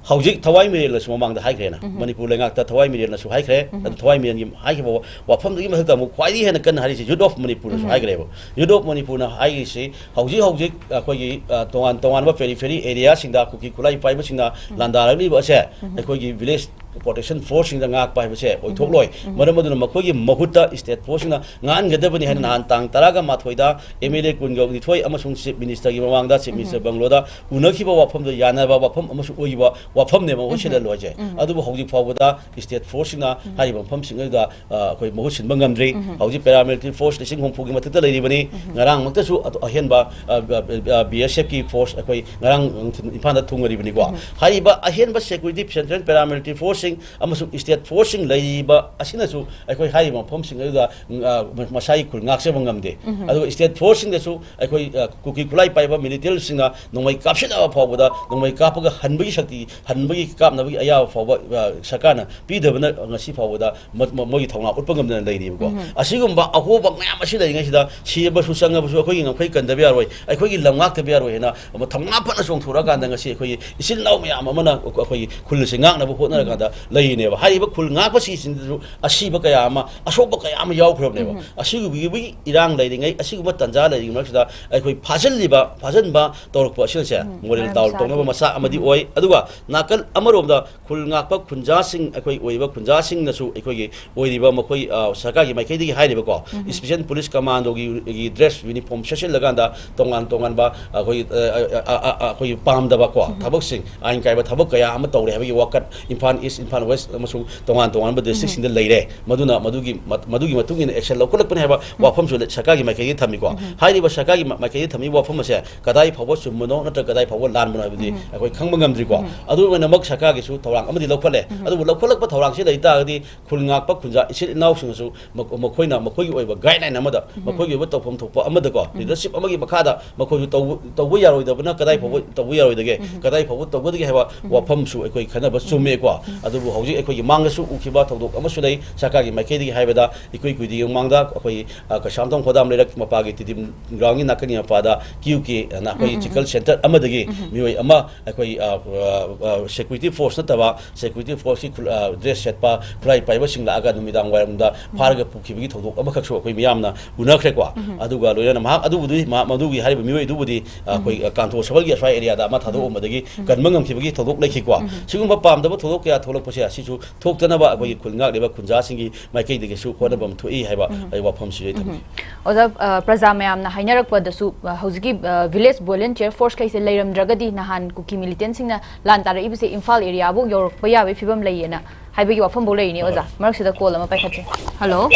ꯍꯧꯖꯤꯛ ꯊꯋꯥꯏ ꯃꯤꯔꯦꯜꯅꯁꯨ ꯃꯃꯥꯡꯗ ꯍꯥꯏꯈ꯭ꯔꯦꯅ, ꯎꯝ꯫ ꯃꯅꯤꯄꯨꯔ ꯂꯩꯉꯥꯛꯇ ꯊꯋꯥꯏ ꯃꯤꯔꯦꯜꯅꯁꯨ ꯍꯥꯏꯈ꯭ꯔꯦ꯫ ꯎꯝ꯫ ꯑꯗꯨ ꯊꯋꯥꯏ ꯃꯤꯔꯦꯜꯒꯤ ꯍꯥꯏꯈꯤꯕ ꯋꯥꯐꯝꯗꯨꯒꯤ ꯃꯊꯛꯇ ꯑꯃꯨꯛ ꯈ꯭ꯋꯥꯏꯗꯒꯤ ꯍꯦꯟꯅ ꯀꯟꯅ ꯍꯥꯏꯔꯤꯁꯤ Youth of ꯃꯅꯤꯄꯨꯔꯅꯁꯨ um. ꯍꯥꯏꯈ꯭ꯔꯦꯕ꯫ Youth of ꯃꯅꯤꯄꯨꯔꯅ ꯍꯥꯏꯔꯤꯁꯤ ꯍꯧꯖꯤꯛ ꯍꯧꯖꯤꯛ ꯑꯩꯈꯣꯏꯒꯤ, ꯑ, ꯇꯣꯉꯥꯟ ꯇꯣꯉꯥꯟꯕ periphery area ꯁꯤꯡꯗ ꯀꯨꯀꯤ ꯈꯨꯠꯂꯥꯏ ꯄꯥꯏꯕꯁꯤꯡꯅ ꯎꯝ꯫ ꯂꯥꯟꯗꯥꯔꯛꯂꯤꯕ ꯑꯁꯦ ꯎꯝ꯫ ꯑꯩꯈꯣꯏꯒꯤ village protection force ꯁꯤꯡꯗ ꯉꯥꯛꯄ ꯍꯥꯏꯕꯁꯦ ꯑꯣꯏꯊꯣꯛꯂꯣꯏ꯫ ꯎꯝ꯫ ꯃꯔꯝ ꯑꯗꯨꯅ ꯃꯈꯣꯏꯒꯤ ꯃꯍꯨꯠꯇ state force ꯁꯤꯡꯅ ꯉꯥꯛꯍꯟꯒꯗꯕꯅꯤ ꯍꯥꯏꯅ ꯎꯝ꯫ ꯅꯍꯥꯟ ꯇꯥꯡ ꯇꯔꯥꯒ ꯃꯥꯊꯣꯏꯗ M L A ꯀꯨꯟꯒ ꯅꯤꯊꯣꯏ ꯑꯃꯁꯨꯡ Chief Minister ꯒꯤ ꯃꯃꯥꯡꯗ Chief ꯎꯝ꯫ Minister ꯕꯪꯒ꯭ꯂꯣꯗ ꯎꯅꯈꯤꯕ ꯋꯥꯐꯝꯗ ꯌꯥꯅꯕ ꯋꯥꯐꯝ ꯑꯃꯁꯨ ꯑꯣꯏꯈꯤꯕ ꯋꯥꯐꯝꯅꯦꯕ ꯃꯍꯨꯠ ꯎꯝ꯫ ꯁꯤꯜꯍꯜꯂꯣ ꯍꯥꯏꯁꯦ꯫ ꯎꯝ꯫ ꯑꯗꯨꯕꯨ ꯍꯧꯖꯤꯛ ꯐꯥꯎꯕꯗ state force ꯁꯤꯡꯅ ꯎꯝ꯫ ꯍꯥꯏꯔꯤꯕ ꯃꯐꯝꯁꯤꯡ ꯑꯗꯨꯗ, ꯑ, ꯑꯩꯈꯣꯏ ꯃꯍꯨꯠ ꯁꯤꯟꯕ ꯉꯝꯗ꯭ꯔꯤ꯫ ꯎꯝ꯫ ꯍꯧꯖꯤꯛ paramilitary force ꯂꯤꯁꯤꯡ ꯍꯨꯝꯐꯨꯒꯤ ꯃꯊꯛꯇ ꯂꯩꯔꯤꯕꯅꯤ꯫ ꯎꯝ꯫ ꯉꯔꯥꯡꯃꯛꯇꯁꯨ ꯑꯇꯣ-, ꯑꯍꯦꯟꯕ, ꯑ, ꯑ, ꯑ, B S F ꯀꯤ force ꯑꯩꯈꯣꯏ ꯉꯔꯥꯡ ꯅꯨꯡꯊꯤꯜ ꯏꯝꯐꯥꯜꯗ ꯊꯨꯡꯉꯔꯤꯕꯅꯤꯀꯣ꯫ ꯎꯝ꯫ ꯍꯥꯏꯔꯤꯕ ꯑꯍꯦꯟꯕ security, central paramilitary force ꯁꯤꯡ ꯑꯃꯁꯨꯡ state force ꯁꯤꯡ ꯂꯩꯔꯤꯕ ꯑꯁꯤꯅꯁꯨ ꯑꯩꯈꯣꯏ ꯍꯥꯏꯔꯤꯕ ꯃꯐꯝꯁꯤꯡ ꯑꯗꯨꯗ, ꯑ, ꯃꯁꯥꯒꯤ ꯈꯨꯜ ꯉꯥꯛꯆꯕ ꯉꯝꯗꯦ꯫ ꯎꯝ꯫ ꯑꯗꯨꯒ state force ꯁꯤꯡꯗꯁꯨ ꯑꯩꯈꯣꯏ, ꯑ, ꯀꯨꯀꯤ ꯈꯨꯠꯂꯥꯏ ꯄꯥꯏꯕ military ꯁꯤꯡꯅ ꯅꯣꯡꯃꯩ ꯀꯥꯞꯁꯤꯜꯂꯛꯑꯕ ꯐꯥꯎꯕꯗ, ꯅꯣꯡꯃꯩ ꯀꯥꯞꯄꯒ ꯍꯟꯕꯒꯤ ꯁꯛꯇꯤ, ꯍꯟꯕꯒꯤ ꯀꯥꯞꯅꯕꯒꯤ ꯑꯌꯥꯕ ꯐꯥꯎꯕ, ꯑ, ꯁꯔꯀꯥꯔꯅ ꯄꯤꯗꯕꯅ ꯉꯁꯤ ꯐꯥꯎꯕꯗ ꯃ-, ꯃ-, ꯃꯣꯏꯒꯤ ꯊꯧꯅꯥ ꯎꯠꯄ ꯉꯝꯗꯅ ꯂꯩꯔꯤꯕꯀꯣ꯫ ꯎꯝ꯫ ꯑꯁꯤꯒꯨꯝꯕ ꯑꯍꯣꯕ ꯃꯌꯥꯝ ꯑꯁꯤ ꯂꯩꯔꯤꯉꯩꯁꯤꯗ ꯁꯤꯔꯕꯁꯨ ꯆꯪꯉꯕꯁꯨ ꯑꯩꯈꯣꯏꯒꯤ ꯉꯝꯈꯩ ꯀꯟꯗꯕ ꯌꯥꯔꯣꯏ, ꯑꯩꯈꯣꯏꯒꯤ ꯂꯝ ꯉꯥꯛꯇꯕ ꯌꯥꯔꯣꯏ ꯍꯥꯏꯅ ꯊꯧꯅꯥ ꯐꯅ ꯆꯣꯡꯊꯣꯔꯛꯑꯀꯥꯟꯗ ꯉꯁꯤ ꯑꯩꯈꯣꯏꯒꯤ ꯏꯆꯤꯜ ꯏꯅꯥꯎ ꯃꯌꯥꯝ ꯑꯃꯅ ꯑꯩꯈꯣꯏꯒꯤ ꯈꯨꯜ ꯑꯁꯤ ꯉꯥꯛꯅꯕ ꯍꯣꯠꯅꯔꯀꯥꯟꯗ ꯂꯩꯔꯤꯅꯦꯕ꯫ ꯍꯥꯏꯔꯤꯕ ꯈꯨꯜ ꯉꯥꯛꯄꯁꯤꯡꯁꯤꯗꯁꯨ ꯑꯁꯤꯕ ꯀꯌꯥ ꯑꯃ, ꯑꯁꯣꯛꯄ ꯀꯌꯥ ꯑꯃ ꯌꯥꯎꯈ꯭ꯔꯕꯅꯦꯕ꯫ ꯎꯝ꯫ ꯑꯁꯤꯒꯨꯝꯕꯒꯤ ꯏꯔꯥꯡ ꯂꯩꯔꯤꯉꯩ, ꯑꯁꯤꯒꯨꯝꯕ ꯇꯥꯟꯖꯥ ꯂꯩꯔꯤꯉꯩ ꯃꯔꯛꯁꯤꯗ ꯑꯩꯈꯣꯏ ꯐꯥꯖꯤꯜꯂꯤꯕ, ꯐꯥꯖꯤꯟꯕ ꯇꯧꯔꯛꯄ ꯑꯁꯤꯅꯁꯦ ꯎꯝ, ꯃꯣꯔꯦꯜ ꯃꯔꯝ ꯗꯥꯎꯟ ꯆꯥꯗꯦ꯫ ꯇꯧꯅꯕ ꯃꯆꯥꯛ ꯑꯃꯗꯤ ꯎꯝ꯫ ꯑꯣꯏ꯫ ꯑꯗꯨꯒ ꯅꯥꯀꯜ ꯑꯃꯔꯣꯝꯗ ꯈꯨꯜ ꯉꯥꯛꯄ ꯈꯨꯟꯖꯥꯁꯤꯡ, ꯑꯩꯈꯣꯏ ꯑꯣꯏꯔꯤꯕ ꯈꯨꯟꯖꯥꯁꯤꯡꯅꯁꯨ ꯑꯩꯈꯣꯏꯒꯤ ꯑꯣꯏꯔꯤꯕ ꯃꯈꯣꯏ, ꯑ, ꯁꯔꯀꯥꯔꯒꯤ ꯃꯥꯏꯀꯩꯗꯒꯤ ꯍꯥꯏꯔꯤꯕꯀꯣ, ꯎꯝ꯫ ꯏꯁꯄꯤꯁꯦꯜ ꯄꯨꯂꯤꯁ ꯀꯃꯥꯟꯗꯣꯒꯤ, ꯒꯤ ꯗ꯭ꯔꯦꯁ, ꯌꯨꯅꯤꯐꯣꯔꯝ ꯁꯦꯠꯆꯤꯜꯂꯒꯀꯣ, ꯇꯣꯉꯥꯟ ꯇꯣꯉꯥꯟꯕ ꯑꯩꯈꯣꯏ, ꯑ, ꯑ, ꯑ, ꯑ, ꯑꯩꯈꯣꯏꯒꯤ ꯄꯥꯝꯗꯕꯀꯣ, ꯎꯝ꯫ ꯊꯕꯛꯁꯤꯡ, ꯑꯥꯏꯟ ꯀꯥꯏꯕ ꯊꯕꯛ ꯀꯌꯥ ꯑꯃ ꯇꯧꯔꯦ ꯍꯥꯏꯕꯒꯤ ꯋꯥꯀꯠ ꯏꯝꯐꯥꯜ ꯏꯁ, ꯏꯝꯐꯥꯜ ꯋꯦꯁ ꯑꯃꯁꯨꯡ ꯇꯣꯉꯥꯟ ꯇꯣꯉꯥꯟꯕ ꯎꯝ꯫ ꯗꯤꯁꯇ꯭ꯔꯤꯛꯁꯤꯡꯗ ꯂꯩꯔꯦ꯫ ꯃꯗꯨꯅ ꯃꯗꯨꯒꯤ ꯃꯠ-, ꯃꯗꯨꯒꯤ ꯃꯇꯨꯡ ꯏꯟꯅ ꯑꯦꯛꯁꯟ ꯂꯧꯈꯠꯂꯛꯄꯅꯤ ꯍꯥꯏꯕ ꯎꯝ꯫ ꯋꯥꯐꯝꯁꯨ ꯂꯩ-, ꯁꯔꯀꯥꯔꯒꯤ ꯃꯥꯏꯀꯩꯗꯒꯤ ꯊꯝꯃꯤꯀꯣ꯫ ꯎꯝ꯫ ꯍꯥꯏꯔꯤꯕ ꯁꯔꯀꯥꯔꯒꯤ ꯃ-, ꯃꯥꯏꯀꯩꯗꯒꯤ ꯊꯝꯃꯤꯕ ꯋꯥꯐꯝ ꯑꯁꯦ ꯀꯗꯥꯏ ꯐꯥꯎꯕ ꯆꯨꯝꯕꯅꯣ ꯅꯠꯇ꯭ꯔꯒ ꯀꯗꯥꯏ ꯐꯥꯎꯕ ꯂꯥꯟꯕꯅꯣ ꯍꯥꯏꯕꯗꯤ ꯎꯝ꯫ ꯑꯩꯈꯣꯏ ꯈꯪꯕ ꯉꯝꯗ꯭ꯔꯤꯀꯣ꯫ ꯎꯝ꯫ ꯑꯗꯨ ꯑꯣꯏꯅꯃꯛ ꯁꯔꯀꯥꯔꯒꯤꯁꯨ ꯊꯧꯔꯥꯡ ꯑꯃꯗꯤ ꯂꯧꯈꯠꯂꯦ꯫ ꯎꯝ꯫ ꯑꯗꯨꯕꯨ ꯂꯧꯈꯠꯂꯛꯄ ꯊꯧꯔꯥꯡꯁꯤ ꯂꯩ ꯇꯥꯔꯒꯗꯤ ꯈꯨꯜ ꯉꯥꯛꯄ ꯈꯨꯟꯖꯥ ꯏꯆꯤꯜ ꯏꯅꯥꯎꯁꯤꯡꯅꯁꯨ ꯃꯈꯣ-, ꯃꯈꯣꯏꯅ ꯃꯈꯣꯏꯒꯤ ꯑꯣꯏꯕ ꯒꯥꯏꯗꯂꯥꯏꯟ ꯑꯃꯗ, ꯎꯝ꯫ ꯃꯈꯣꯏꯒꯤ ꯑꯣꯏꯕ ꯇꯧꯐꯝ ꯊꯣꯛꯄ ꯑꯃꯗꯀꯣ, ꯎꯝ꯫ ꯂꯤꯗꯔꯁꯤꯞ ꯑꯃꯒꯤ ꯃꯈꯥꯗ ꯃꯈꯣꯏꯁꯨ ꯇꯧꯕ, ꯇꯧꯕ ꯌꯥꯔꯣꯏꯗꯕꯅ ꯀꯗꯥꯏ ꯐꯥꯎꯕ ꯎꯝ꯫ ꯇꯧꯕ ꯌꯥꯔꯣꯏꯗꯒꯦ, ꯎꯝ꯫ ꯀꯗꯥꯏ ꯐꯥꯎꯕ ꯇꯧꯒꯗꯒꯦ ꯍꯥꯏꯕ ꯎꯝ꯫ ꯋꯥꯐꯝꯁꯨ ꯑꯩꯈꯣꯏ ꯈꯟꯅꯕ ꯎꯝ꯫ ꯆꯨꯝꯃꯦꯀꯣ꯫ ꯎꯝ꯫ ꯑꯗꯨꯕꯨ ꯍꯧꯖꯤꯛ ꯑꯩꯈꯣꯏꯒꯤ ꯃꯥꯡꯗꯁꯨ ꯎꯈꯤꯕ ꯊꯧꯗꯣꯛ ꯑꯃꯁꯨ ꯂꯩ꯫ ꯁꯔꯀꯥꯔꯒꯤ ꯃꯥꯏꯀꯩꯗꯒꯤ ꯍꯥꯏꯕꯗ ꯏꯀꯨꯏ ꯀꯨꯏꯗ꯭ꯔꯤꯉꯩ ꯃꯃꯥꯡꯗ ꯑꯩꯈꯣꯏ, ꯑ, ꯀꯩꯁꯥꯝꯊꯣꯡ ꯈꯣꯗꯥꯝ ꯂꯩꯔꯛ ꯃꯄꯥꯒꯤ ꯇꯤꯗꯤꯝ ꯒ꯭ꯔꯥꯎꯟꯒꯤ ꯅꯥꯀꯟꯒꯤ ꯃꯄꯥꯗ ꯀ꯭ꯌꯨ ꯀꯦ ꯑꯅ ꯑꯩꯈꯣꯏꯒꯤ ꯎꯝ, ꯎꯝ, ꯆꯤꯀꯜ ꯎꯝ꯫ ꯁꯦꯟꯇꯔ ꯑꯃꯗꯒꯤ ꯎꯝ꯫ ꯃꯤꯑꯣꯏ ꯑꯃ ꯑꯩꯈꯣꯏ, ꯑ, ꯑ, ꯑ, ꯁꯦꯀ꯭ꯌꯨꯔꯤꯇꯤ ꯐꯣꯔꯁ ꯅꯠꯇꯕ ꯁꯦꯀ꯭ꯌꯨꯔꯤꯇꯤ ꯐꯣꯔꯁꯀꯤ ꯈꯨꯠ-, ꯑ, ꯗ꯭ꯔꯦꯁ ꯁꯦꯠꯄ ꯈꯨꯠꯂꯥꯏ ꯄꯥꯏꯕꯁꯤꯡ ꯂꯥꯛꯑꯒ ꯅꯨꯃꯤꯗꯥꯡ ꯋꯥꯏꯔꯝꯗ ꯎꯝ꯫ ꯐꯥꯔꯒ ꯄꯨꯈꯤꯕꯒꯤ ꯊꯧꯗꯣꯛ ꯑꯃꯈꯛꯁꯨ ꯑꯩꯈꯣꯏ ꯃꯤꯌꯥꯝꯅ ꯎꯅꯈ꯭ꯔꯦꯀꯣ꯫ ꯎꯝ꯫ ꯑꯗꯨꯒ ꯂꯣꯏꯅꯅ ꯃꯍꯥꯛ ꯑꯗꯨꯕꯨꯗꯤ, ꯃꯥ-, ꯃꯗꯨꯒꯤ ꯍꯥꯏꯔꯤꯕ ꯃꯤꯑꯣꯏ ꯑꯗꯨꯕꯨꯗꯤ, ꯑ, ꯎꯝ꯫ ꯑꯩꯈꯣꯏ, ꯑ, ꯀꯥꯟꯇꯣ ꯁꯕꯜꯒꯤ ꯑꯁ꯭ꯋꯥꯏ ꯑꯦꯔꯤꯌꯥꯗ ꯑꯃ ꯊꯥꯗꯣꯛꯑꯝꯕꯗꯒꯤ ꯎꯝ꯫ ꯀꯟꯕ ꯉꯝꯈꯤꯕꯒꯤ ꯊꯧꯗꯣꯛ ꯂꯩꯈꯤꯀꯣ꯫ ꯎꯝ꯫ ꯁꯤꯒꯨꯝꯕ ꯄꯥꯝꯗꯕ ꯊꯧꯗꯣꯛ ꯀꯌꯥ ꯊꯣꯛꯂꯛꯄꯁꯦ ꯑꯁꯤꯁꯨ ꯊꯣꯛꯇꯅꯕ ꯑꯩꯈꯣꯏꯒꯤ ꯎꯝ꯫ ꯈꯨꯜ ꯉꯥꯛꯂꯤꯕ ꯈꯨꯟꯖꯥꯁꯤꯡꯒꯤ ꯃꯥꯏꯀꯩꯗꯒꯤꯁꯨ ꯍꯣꯠꯅꯕ ꯑꯃ ꯊꯣꯛꯏ ꯍꯥꯏꯕ ꯎꯝ꯫ ꯑꯩ ꯋꯥꯐꯝꯁꯤꯁꯨ ꯑꯩ ꯊꯝꯖꯒꯦ꯫ ꯎꯝ꯫ ꯑꯣꯖꯥ, ꯑ, ꯄ꯭ꯔꯖꯥ ꯃꯌꯥꯝꯅ ꯍꯥꯏꯅꯔꯛꯄꯗꯁꯨ, ꯑ, ꯍꯧꯖꯤꯛꯀꯤ, ꯑ, ꯚꯤꯂꯦꯖ ꯚꯣꯂꯨꯟꯇꯤꯌꯔ ꯐꯣꯔꯁꯈꯩꯁꯦ ꯂꯩꯔꯝꯗ꯭ꯔꯒꯗꯤ ꯅꯍꯥꯟ ꯀꯨꯀꯤ ꯃꯤꯂꯤꯇꯦꯟꯁꯤꯡꯅ ꯂꯥꯟ ꯇꯥꯔꯛꯏꯕꯁꯦ ꯏꯝꯐꯥꯜ ꯑꯦꯔꯤꯌꯥꯕꯨ ꯌꯧꯔꯛꯄ ꯌꯥꯕꯒꯤ ꯐꯤꯕꯝ ꯂꯩꯌꯦꯅ ꯍꯥꯏꯕꯒꯤ ꯋꯥꯐꯝꯐꯥꯎ ꯂꯩꯔꯤꯅꯦ, ꯑꯣꯖꯥ꯫ ꯍꯣꯏ꯫ ꯃꯔꯛꯁꯤꯗ ꯀꯣꯜ ꯑꯃ ꯄꯥꯏꯈꯠꯁꯦ꯫ ꯍꯜꯂꯣ꯫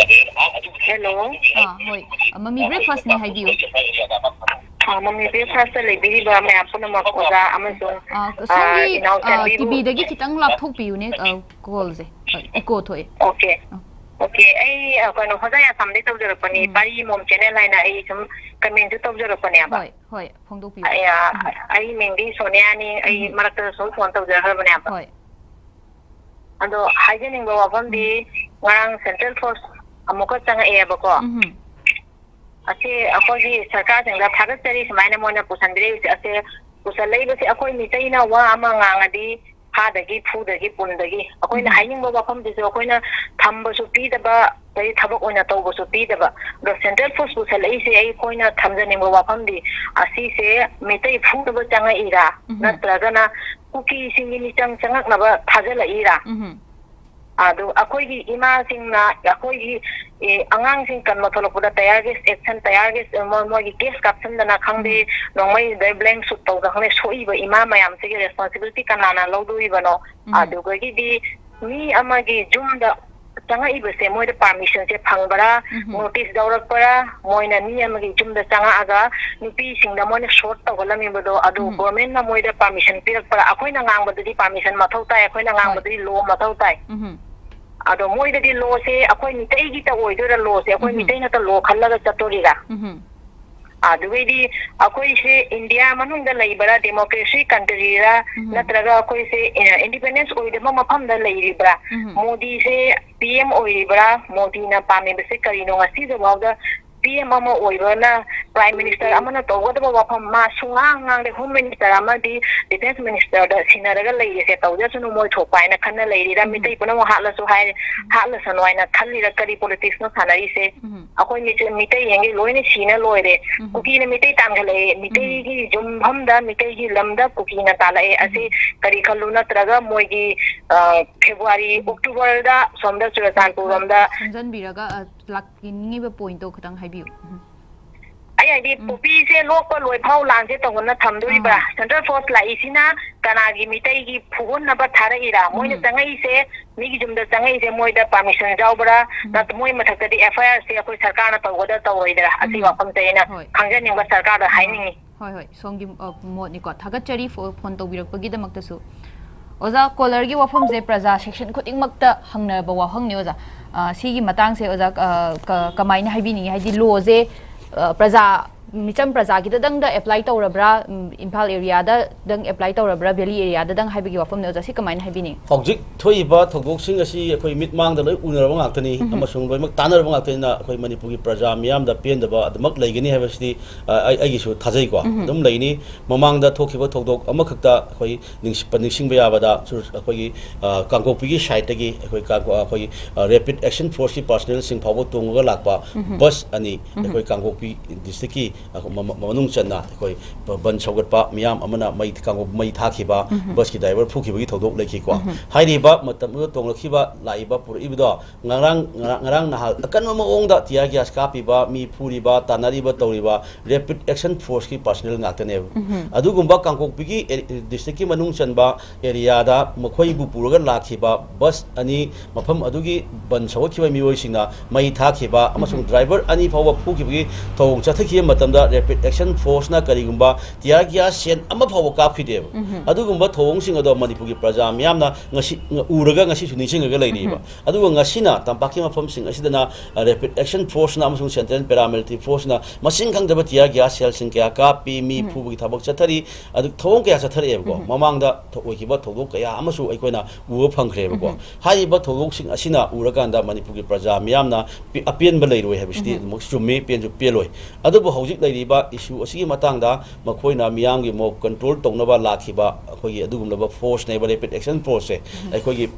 ꯍꯦꯜꯂꯣ꯫ ꯑꯥ, ꯍꯣꯏ꯫ ꯑ, ꯃꯃꯤ ꯕ꯭ꯔꯦꯛꯐꯥꯁꯅꯦ, ꯍꯥꯏꯕꯤꯌꯨ꯫ ꯑ, ꯃꯃꯤ ꯕ꯭ꯔꯦꯛꯐꯥꯁꯇ ꯂꯩꯕꯤꯔꯤꯕ ꯃꯌꯥꯝ ꯄꯨꯝꯅꯃꯛ ꯑꯣꯖꯥ ꯑꯃꯁꯨꯡ, ꯑ, ꯑ, ꯁꯣꯝꯒꯤ, ꯇꯤꯚꯤꯗꯒꯤ ꯈꯤꯇꯪ ꯂꯥꯞꯊꯣꯛꯄꯤꯌꯨꯅꯦ, ꯑ, ꯀꯣꯜꯁꯦ꯫ ꯍꯣꯏ, ꯏꯀꯣ ꯊꯣꯛꯑꯦ꯫ ꯑꯣꯀꯦ꯫ ꯑ꯫ ꯑꯣꯀꯦ, ꯑꯩ, ꯑ, ꯀꯩꯅꯣ, ꯍꯣꯖꯥꯏ ꯑꯁꯥꯝꯗꯒꯤ ꯇꯧꯖꯔꯛꯄꯅꯤ꯫ ꯎꯝ꯫ ꯄꯥꯔꯤ ꯃꯣꯝ ꯆꯦꯅꯦꯜ ꯍꯥꯏꯅ ꯑꯩ ꯁꯨꯝ ꯀꯃꯦꯟꯁꯨ ꯇꯧꯖꯔꯛꯄꯅꯦꯕ꯫ ꯍꯣꯏ, ꯍꯣꯏ, ꯐꯣꯡꯗꯣꯛꯄꯤꯌꯨ꯫ ꯑꯩ, ꯑ, ꯎꯝ꯫ ꯑꯩ ꯃꯤꯡꯗꯤ ꯁꯣꯅꯤꯌꯥꯅꯤ꯫ ꯑꯩ ꯎꯝ꯫ ꯃꯔꯛꯇ ꯁꯨꯝ ꯐꯣꯟ ꯇꯧꯖꯈ꯭ꯔꯕꯅꯦꯕ꯫ ꯍꯣꯏ꯫ ꯑꯗꯣ ꯍꯥꯏꯖꯅꯤꯡꯕ ꯋꯥꯐꯝꯗꯤ, ꯎꯝ꯫ ꯉꯔꯥꯡ ꯁꯦꯟꯇ꯭ꯔꯦꯜ ꯐꯣꯔꯁ ꯑꯃꯨꯛꯀ ꯆꯪꯉꯛꯑꯦꯕꯀꯣ꯫ ꯎꯝ꯫ ꯑꯁꯤ ꯑꯩꯈꯣꯏꯒꯤ ꯁꯔꯀꯥꯔꯁꯤꯡꯗ ꯊꯥꯒꯠꯆꯔꯤ, ꯁꯨꯃꯥꯏꯅ ꯃꯣꯏꯅ ꯄꯨꯁꯟꯕꯤꯔꯛꯏꯁꯦ꯫ ꯑꯁꯦ ꯄꯨꯁꯜꯂꯛꯏꯕꯁꯦ ꯑꯩꯈꯣꯏ ꯃꯤꯇꯩꯅ ꯋꯥ ꯑꯃ ꯉꯥꯡꯉꯗꯤ ꯐꯥꯗꯒꯤ, ꯐꯨꯗꯒꯤ, ꯄꯨꯟꯗꯒꯤ꯫ ꯑꯩꯈꯣꯏꯅ ꯎꯝ꯫ ꯍꯥꯏꯅꯤꯡꯕ ꯋꯥꯐꯝꯗꯨꯁꯨ ꯑꯩꯈꯣꯏꯅ ꯊꯝꯕꯁꯨ ꯄꯤꯗꯕ, ꯑꯗꯩ ꯊꯕꯛ ꯑꯣꯏꯅ ꯇꯧꯕꯁꯨ ꯄꯤꯗꯕ꯫ ꯑꯗꯣ central force ꯄꯨꯁꯜꯂꯛꯏꯁꯦ ꯑꯩꯈꯣꯏꯅ ꯊꯝꯖꯅꯤꯡꯕ ꯋꯥꯐꯝꯗꯤ, ꯑꯁꯤꯁꯦ ꯃꯩꯇꯩ ꯐꯨꯅꯕ ꯆꯪꯉꯛꯏꯔꯥ, ꯎꯝ꯫ ꯅꯠꯇ꯭ꯔꯒꯅ ꯀꯨꯀꯤꯁꯤꯡꯒꯤ ꯃꯤꯆꯪ ꯆꯪꯉꯛꯅꯕ ꯊꯥꯖꯤꯜꯂꯛꯏꯔꯥ? ꯎꯝ꯫ ꯑꯗꯨ ꯑꯩꯈꯣꯏꯒꯤ ꯏꯃꯥꯁꯤꯡꯅ, ꯑꯩꯈꯣꯏꯒꯤ, ꯑꯦ, ꯑꯉꯥꯡꯁꯤꯡ ꯀꯟꯕ ꯊꯣꯛꯂꯛꯄꯗ tear gas action, tear gas, ꯃꯣꯏ-, ꯃꯣꯏꯒꯤ gas ꯀꯥꯞꯁꯤꯟꯗꯅ ꯈꯪꯗꯦ, ꯎꯝ꯫ ꯅꯣꯡꯃꯩꯗ blank shoot ꯇꯧꯗꯅ ꯈꯪꯗꯦ, ꯁꯣꯛꯏꯕ ꯏꯃꯥ ꯃꯌꯥꯝꯁꯤꯒꯤ responsibility ꯀꯅꯥꯅ ꯂꯧꯗꯣꯔꯤꯕꯅꯣ? ꯎꯝ꯫ ꯑꯗꯨꯗꯒꯤꯗꯤ ꯃꯤ ꯑꯃꯒꯤ ꯌꯨꯝꯗ ꯆꯪꯉꯛꯏꯕꯁꯦ ꯃꯣꯏꯗ permission ꯁꯦ ꯐꯪꯕ꯭ꯔꯥ? ꯎꯝ꯫ Notice ꯂꯧꯔꯛꯄ꯭ꯔꯥ? ꯃꯣꯏꯅ ꯃꯤ ꯑꯃꯒꯤ ꯌꯨꯝꯗ ꯆꯪꯉꯛꯑꯒ ꯅꯨꯄꯤꯁꯤꯡꯗ ꯃꯣꯏꯅ shoot ꯇꯧꯍꯜꯂꯝꯃꯤꯕꯗꯣ, ꯑꯗꯨ ꯎꯝ꯫ Government ꯅ ꯃꯣꯏꯗ permission ꯄꯤꯔꯛꯄ꯭ꯔꯥ? ꯑꯩꯈꯣꯏꯅ ꯉꯥꯡꯕꯗꯗꯤ permission ꯃꯊꯧ ꯇꯥꯏ, ꯑꯩꯈꯣꯏꯅ ꯍꯣꯏ꯫ ꯉꯥꯡꯕꯗꯗꯤ law ꯃꯊꯧ ꯇꯥꯏ꯫ ꯎꯝ꯫ ꯑꯗꯣ ꯃꯣꯏꯗꯗꯤ law ꯁꯦ ꯑꯩꯈꯣꯏ ꯃꯤꯇꯩꯒꯤꯇ ꯑꯣꯏꯗꯣꯏꯔꯥ law ꯁꯦ? ꯑꯩꯈꯣꯏ ꯎꯝ꯫ ꯃꯤꯇꯩ ꯉꯥꯛꯇ law ꯈꯜꯂꯒ ꯆꯠꯇꯣꯔꯤꯔꯥ? ꯎꯝ꯫ ꯑꯗꯨꯒꯩꯗꯤ ꯑꯩꯈꯣꯏꯁꯦ India ꯃꯅꯨꯡꯗ ꯂꯩꯕꯔꯥ, democracy country ꯔꯥ, ꯎꯝ꯫ ꯅꯠꯇ꯭ꯔꯒ ꯑꯩꯈꯣꯏꯁꯦ, ꯑ, independence ꯑꯣꯏꯗꯕ ꯃꯐꯝꯗ ꯂꯩꯔꯤꯕ꯭ꯔꯥ? ꯎꯝ꯫ ꯃꯣꯗꯤꯁꯦ P M ꯑꯣꯏꯔꯤꯕ꯭ꯔꯥ? ꯃꯣꯗꯤꯅ ꯄꯥꯝꯃꯤꯕꯁꯦ ꯀꯔꯤꯅꯣ? ꯉꯁꯤꯗꯐꯥꯎꯗ P M ꯑꯃ ꯑꯣꯏꯕꯅ, Prime Minister ꯑꯃꯅ ꯇꯧꯒꯗꯕ ꯋꯥꯐꯝ ꯃꯥ ꯁꯨꯡꯉꯥꯡ ꯉꯥꯡꯗꯦ꯫ Home Minister ꯑꯃꯗꯤ Defence Minister ꯗ ꯁꯤꯟꯅꯔꯒ ꯂꯩꯔꯤꯁꯦ, ꯇꯧꯖꯁꯅꯨ, ꯃꯣꯏ ꯊꯣꯛꯄ ꯍꯥꯏꯅ ꯈꯟꯅ ꯂꯩꯔꯤꯔꯥ? ꯎꯝ꯫ ꯃꯤꯇꯩ ꯄꯨꯝꯅꯃꯛ ꯍꯥꯠꯂꯁꯨ ꯍꯥꯏ, ꯍꯥꯠꯂꯁꯅꯨ ꯍꯥꯏꯅ ꯈꯜꯂꯤꯔꯥ? ꯀꯔꯤ politics ꯅꯣ ꯁꯥꯟꯅꯔꯤꯁꯦ? ꯎꯝ꯫ ꯑꯩꯈꯣꯏ ꯃꯤꯇꯩ, ꯃꯤꯇꯩ ꯌꯦꯡꯒꯦ ꯂꯣꯏꯅ ꯁꯤꯅ ꯂꯣꯏꯔꯦ꯫ ꯎꯝ꯫ ꯀꯨꯀꯤꯅ ꯃꯤꯇꯩ ꯇꯥꯟꯈꯠꯂꯛꯑꯦ, ꯎꯝ꯫ ꯃꯤꯇꯩꯒꯤ ꯌꯨꯝꯐꯝꯗ, ꯃꯤꯇꯩꯒꯤ ꯂꯝꯗ ꯀꯨꯀꯤꯅ ꯇꯥꯜꯂꯛꯑꯦ꯫ ꯑꯁꯤ ꯎꯝ꯫ ꯀꯔꯤ ꯈꯜꯂꯨ? ꯅꯠꯇ꯭ꯔꯒ ꯃꯣꯏꯒꯤ, ꯑ, February, ꯎꯝ꯫ October ꯗ ꯁꯣꯝꯗ ꯆꯨꯔꯆꯥꯟꯄꯨꯔ ꯈꯔ ꯔꯣꯝꯗ ꯁꯝꯖꯟꯕꯤꯔꯒ, ꯑ, ꯂꯥꯛꯅꯤꯡꯉꯤꯕ point ꯇꯣ ꯈꯤꯇꯪ ꯍꯥꯏꯕꯤꯌꯨ꯫ ꯎꯝ꯫ ꯑꯩ ꯍꯥꯏꯗꯤ, ꯎꯝ꯫ ꯄꯣꯄꯤꯁꯦ ꯂꯣꯛꯄ ꯂꯣꯏꯐꯥꯎ ꯂꯥꯟꯁꯦ ꯇꯧꯗꯅ ꯊꯝꯗꯣꯔꯤꯕ꯭ꯔꯥ? ꯑꯥ꯫ Central Force ꯂꯥꯛꯏꯁꯤꯅ ꯀꯅꯥꯒꯤ ꯃꯤꯇꯩꯒꯤ ꯐꯨꯍꯟꯅꯕ ꯊꯥꯔꯛꯏꯔꯥ? ꯃꯣꯏꯅ ꯎꯝ꯫ ꯆꯪꯉꯛꯏꯁꯦ, ꯃꯤꯒꯤ ꯌꯨꯝꯗ ꯆꯪꯉꯛꯏꯁꯦ, ꯃꯣꯏꯗ permission ꯌꯥꯎꯕ꯭ꯔꯥ? ꯎꯝ꯫ ꯅꯠꯇ-, ꯃꯣꯏ ꯃꯊꯛꯇꯗꯤ F I R ꯁꯦ ꯑꯩꯈꯣꯏ ꯁꯔꯀꯥꯔꯅ ꯇꯧꯒꯗ꯭ꯔꯥ ꯇꯧꯔꯣꯏꯗ꯭ꯔꯥ? ꯑꯁꯤ ꯎꯝ꯫ ꯋꯥꯐꯝꯁꯦ ꯑꯩꯅ ꯍꯣꯏ꯫ ꯈꯪꯖꯅꯤꯡꯕ, ꯁꯔꯀꯥꯔꯗ ꯑꯥ꯫ ꯍꯥꯏꯅꯤꯡꯉꯤ꯫ ꯍꯣꯏ, ꯍꯣꯏ, ꯁꯣꯝꯒꯤ, ꯑ, ꯃꯣꯠꯅꯤꯀꯣ꯫ ꯊꯥꯒꯠꯆꯔꯤ ꯐꯣ-, phone ꯇꯧꯕꯤꯔꯛꯄꯒꯤꯗꯃꯛꯇꯁꯨ꯫ ꯑꯣꯖꯥ, caller ꯒꯤ ꯋꯥꯐꯝꯁꯦ ꯄ꯭ꯔꯖꯥ section ꯈꯨꯗꯤꯡꯃꯛꯇ ꯍꯪꯅꯕ ꯋꯥꯐꯝꯅꯤ, ꯑꯣꯖꯥ꯫ ꯑ, ꯁꯤꯒꯤ ꯃꯇꯥꯡꯁꯦ, ꯑꯣꯖꯥ, ꯑ, ꯀ-, ꯀꯃꯥꯏꯅ ꯍꯥꯏꯕꯤꯅꯤꯡꯉꯤ? ꯍꯥꯏꯗꯤ, law ꯁꯦ, ꯑ, ꯄ꯭ꯔꯖꯥ ꯃꯤꯆꯝ ꯄ꯭ꯔꯖꯥꯒꯤꯗꯗꯪꯗ ꯑꯦꯄ꯭ꯂꯥꯏ ꯇꯧꯔꯕ꯭ꯔꯥ, ꯎꯝ, ꯏꯝꯐꯥꯜ ꯑꯦꯔꯤꯌꯥꯗꯗꯪ ꯑꯦꯄ꯭ꯂꯥꯏ ꯇꯧꯔꯕ꯭ꯔꯥ, ꯚꯦꯂꯤ ꯑꯦꯔꯤꯌꯥꯗꯗꯪ ꯍꯥꯏꯕꯒꯤ ꯋꯥꯐꯝꯅꯦ ꯑꯣꯖꯥ, ꯁꯤ ꯀꯃꯥꯏꯅ ꯍꯥꯏꯕꯤꯅꯤ? ꯍꯧꯖꯤꯛ ꯊꯣꯛꯏꯕ ꯊꯧꯗꯣꯛꯁꯤꯡ ꯑꯁꯤ ꯑꯩꯈꯣꯏ ꯃꯤꯠꯃꯥꯡꯗ ꯂꯣꯏ ꯎꯅꯔꯕ ꯉꯥꯛꯇꯅꯤ ꯑꯃꯁꯨꯡ ꯂꯣꯏꯅꯃꯛ ꯇꯥꯟꯅꯔꯕ ꯉꯥꯛꯇꯅꯤꯅ ꯑꯩꯈꯣꯏ ꯃꯅꯤꯄꯨꯔꯒꯤ ꯄ꯭ꯔꯖꯥ ꯃꯤꯌꯥꯝꯗ ꯄꯦꯟꯗꯕ ꯑꯗꯨꯃꯛ ꯂꯩꯒꯅꯤ ꯍꯥꯏꯕꯁꯤꯗꯤ, ꯑ, ꯑꯩ, ꯑꯩꯒꯤꯁꯨ ꯊꯥꯖꯩꯀꯣ꯫ ꯑꯗꯨꯝ ꯂꯩꯅꯤ꯫ ꯃꯃꯥꯡꯗ ꯊꯣꯛꯈꯤꯕ ꯊꯧꯗꯣꯛ ꯑꯃꯈꯛꯇ ꯑꯩꯈꯣꯏ ꯅꯤꯡꯁꯤ-, ꯅꯤꯡꯁꯤꯡꯕ ꯌꯥꯕꯗ ꯁꯨ-, ꯑꯩꯈꯣꯏꯒꯤ, ꯑ, ꯀꯥꯡꯄꯣꯛꯄꯤꯒꯤ ꯁꯥꯏꯠꯇꯒꯤ ꯑꯩꯈꯣꯏ ꯀꯥꯡ-, ꯑꯩꯈꯣꯏꯒꯤ, ꯑ, ꯔꯦꯄꯤꯗ ꯑꯦꯛꯁꯟ ꯐꯣꯔꯁꯀꯤ ꯄꯥꯔꯁꯅꯦꯜꯁꯤꯡ ꯐꯥꯎꯕ ꯇꯣꯡꯉꯒ ꯂꯥꯛꯄ ꯕꯁ ꯑꯅꯤ ꯑꯩꯈꯣꯏ ꯀꯥꯡꯄꯣꯛꯄꯤ ꯗꯤꯁꯇ꯭ꯔꯤꯛꯀꯤ ꯑꯩꯈꯣꯏ ꯃ-, ꯃ-, ꯃꯅꯨꯡ ꯆꯟꯅ ꯑꯩꯈꯣꯏ ꯕ-, ꯕꯟ ꯁꯧꯒꯠꯄ, ꯃꯤꯌꯥꯝ ꯑꯃꯅ ꯃꯩ ꯀꯥꯡꯄꯣꯛ-, ꯃꯩ ꯊꯥꯈꯤꯕ, ꯕꯁꯀꯤ ꯗ꯭ꯔꯥꯏꯚꯔ ꯐꯨꯈꯤꯕꯒꯤ ꯊꯧꯗꯣꯛ ꯂꯩꯈꯤꯀꯣ꯫ ꯍꯥꯏꯔꯤꯕ ꯃꯇꯝꯗꯨꯗ ꯇꯣꯡꯂꯛꯈꯤꯕ, ꯂꯥꯛꯏꯕ, ꯄꯨꯔꯛꯏꯕꯗꯣ ꯉꯔꯥꯡ, ꯉꯔꯥꯡ, ꯉꯔꯥꯡ ꯅꯍꯥꯟ ꯑꯀꯟꯕ ꯃꯑꯣꯡꯗ ꯇꯤꯌꯥꯔ ꯒ꯭ꯌꯥꯁ ꯀꯥꯞꯄꯤꯕ, ꯃꯤ ꯐꯨꯔꯤꯕ, ꯇꯥꯟꯅꯔꯤꯕ, ꯇꯧꯔꯤꯕ ꯔꯦꯄꯤꯗ ꯑꯦꯛꯁꯟ ꯐꯣꯔꯁꯀꯤ ꯄꯥꯔꯁꯅꯦꯜ ꯉꯥꯛꯇꯅꯦꯕ꯫ ꯑꯗꯨꯒꯨꯝꯕ ꯀꯥꯡꯄꯣꯛꯄꯤꯒꯤ ꯑꯦ-, ꯗꯤꯁꯇ꯭ꯔꯤꯛꯀꯤ ꯃꯅꯨꯡ ꯆꯟꯕ ꯑꯦꯔꯤꯌꯥꯗ ꯃꯈꯣꯏꯕꯨ ꯄꯨꯔꯒ ꯂꯥꯛꯈꯤꯕ ꯕꯁ ꯑꯅꯤ, ꯃꯐꯝ ꯑꯗꯨꯒꯤ ꯕꯟ ꯁꯧꯒꯠꯈꯤꯕ ꯃꯤꯑꯣꯏꯁꯤꯡꯅ ꯃꯩ ꯊꯥꯈꯤꯕ ꯑꯃꯁꯨꯡ ꯗ꯭ꯔꯥꯏꯚꯔ ꯑꯅꯤ ꯐꯥꯎꯕ ꯐꯨꯈꯤꯕꯒꯤ ꯊꯧꯑꯣꯡ ꯆꯠꯊꯈꯤꯕ ꯃꯇꯝꯗ ꯔꯦꯄꯤꯗ ꯑꯦꯛꯁꯟ ꯐꯣꯔꯁꯅ ꯀꯔꯤꯒꯨꯝꯕ ꯇꯤꯌꯥꯔ ꯒ꯭ꯌꯥꯁ ꯁꯦꯟ ꯑꯃ ꯐꯥꯎꯕ ꯀꯥꯞꯈꯤꯗꯦꯕ꯫ ꯑꯗꯨꯒꯨꯝꯕ ꯊꯧꯑꯣꯡꯁꯤꯡ ꯑꯗꯣ ꯃꯅꯤꯄꯨꯔꯒꯤ ꯄ꯭ꯔꯖꯥ ꯃꯤꯌꯥꯝꯅ ꯉꯁꯤ, ꯎꯔꯒ ꯉꯁꯤꯁꯨ ꯅꯤꯡꯁꯤꯡꯉꯒ ꯂꯩꯔꯤꯕ꯫ ꯑꯗꯨꯒ ꯉꯁꯤꯅ ꯇꯝꯄꯥꯛꯀꯤ ꯃꯐꯝꯁꯤꯡ ꯑꯁꯤꯗꯅ, ꯑ, ꯔꯦꯄꯤꯗ ꯑꯦꯛꯁꯟ ꯐꯣꯔꯁꯅ ꯑꯃꯁꯨꯡ ꯁꯦꯟꯇ꯭ꯔꯦꯜ ꯄꯦꯔꯥꯃꯤꯂꯤꯇꯔꯤ ꯐꯣꯔꯁꯅ ꯃꯁꯤꯡ ꯈꯪꯗꯕ ꯇꯤꯌꯥꯔ ꯒ꯭ꯌꯥꯁ ꯁꯦꯜꯁꯤꯡ ꯀꯌꯥ ꯀꯥꯞꯄꯤ, ꯃꯤ ꯐꯨꯕꯒꯤ ꯊꯕꯛ ꯆꯠꯊꯔꯤ, ꯑꯗꯨ ꯊꯧꯑꯣꯡ ꯀꯌꯥ ꯆꯠꯊꯔꯛꯑꯦꯕꯀꯣ꯫ ꯃꯃꯥꯡꯗ ꯊꯣꯛ-, ꯑꯣꯏꯈꯤꯕ ꯊꯧꯗꯣꯛ ꯀꯌꯥ ꯑꯃꯁꯨ ꯑꯩꯈꯣꯏꯅ ꯎꯕ ꯐꯪꯈ꯭ꯔꯦꯕꯀꯣ꯫ ꯍꯥꯏꯔꯤꯕ ꯊꯧꯗꯣꯛꯁꯤꯡ ꯑꯁꯤꯅ ꯎꯔꯀꯥꯟꯗ ꯃꯅꯤꯄꯨꯔꯒꯤ ꯄ꯭ꯔꯖꯥ ꯃꯤꯌꯥꯝꯅ ꯄꯦ-, ꯑꯄꯦꯟꯕ ꯂꯩꯔꯣꯏ ꯍꯥꯏꯕꯁꯤꯗꯤ ꯑꯗꯨꯃꯛ ꯆꯨꯝꯃꯤ, ꯄꯦꯟꯁꯨ ꯄꯦꯜꯂꯣꯏ꯫ ꯑꯗꯨꯕꯨ ꯍꯧꯖꯤꯛ ꯂꯩꯔꯤꯕ ꯏꯁꯨ ꯑꯁꯤꯒꯤ ꯃꯇꯥꯡꯗ ꯃꯈꯣꯏꯅ ꯃꯤꯌꯥꯝꯒꯤ ꯃꯣꯕ ꯀꯟꯇ꯭ꯔꯣꯜ ꯇꯧꯅꯕ ꯂꯥꯛꯈꯤꯕ ꯑꯩꯈꯣꯏꯒꯤ ꯑꯗꯨꯒꯨꯝꯂꯕ ꯐꯣꯔꯁꯅꯦꯕ, ꯔꯦꯄꯤꯗ ꯑꯦꯛꯁꯟ ꯐꯣꯔꯁꯁꯦ꯫ ꯑꯩꯈꯣꯏꯒꯤ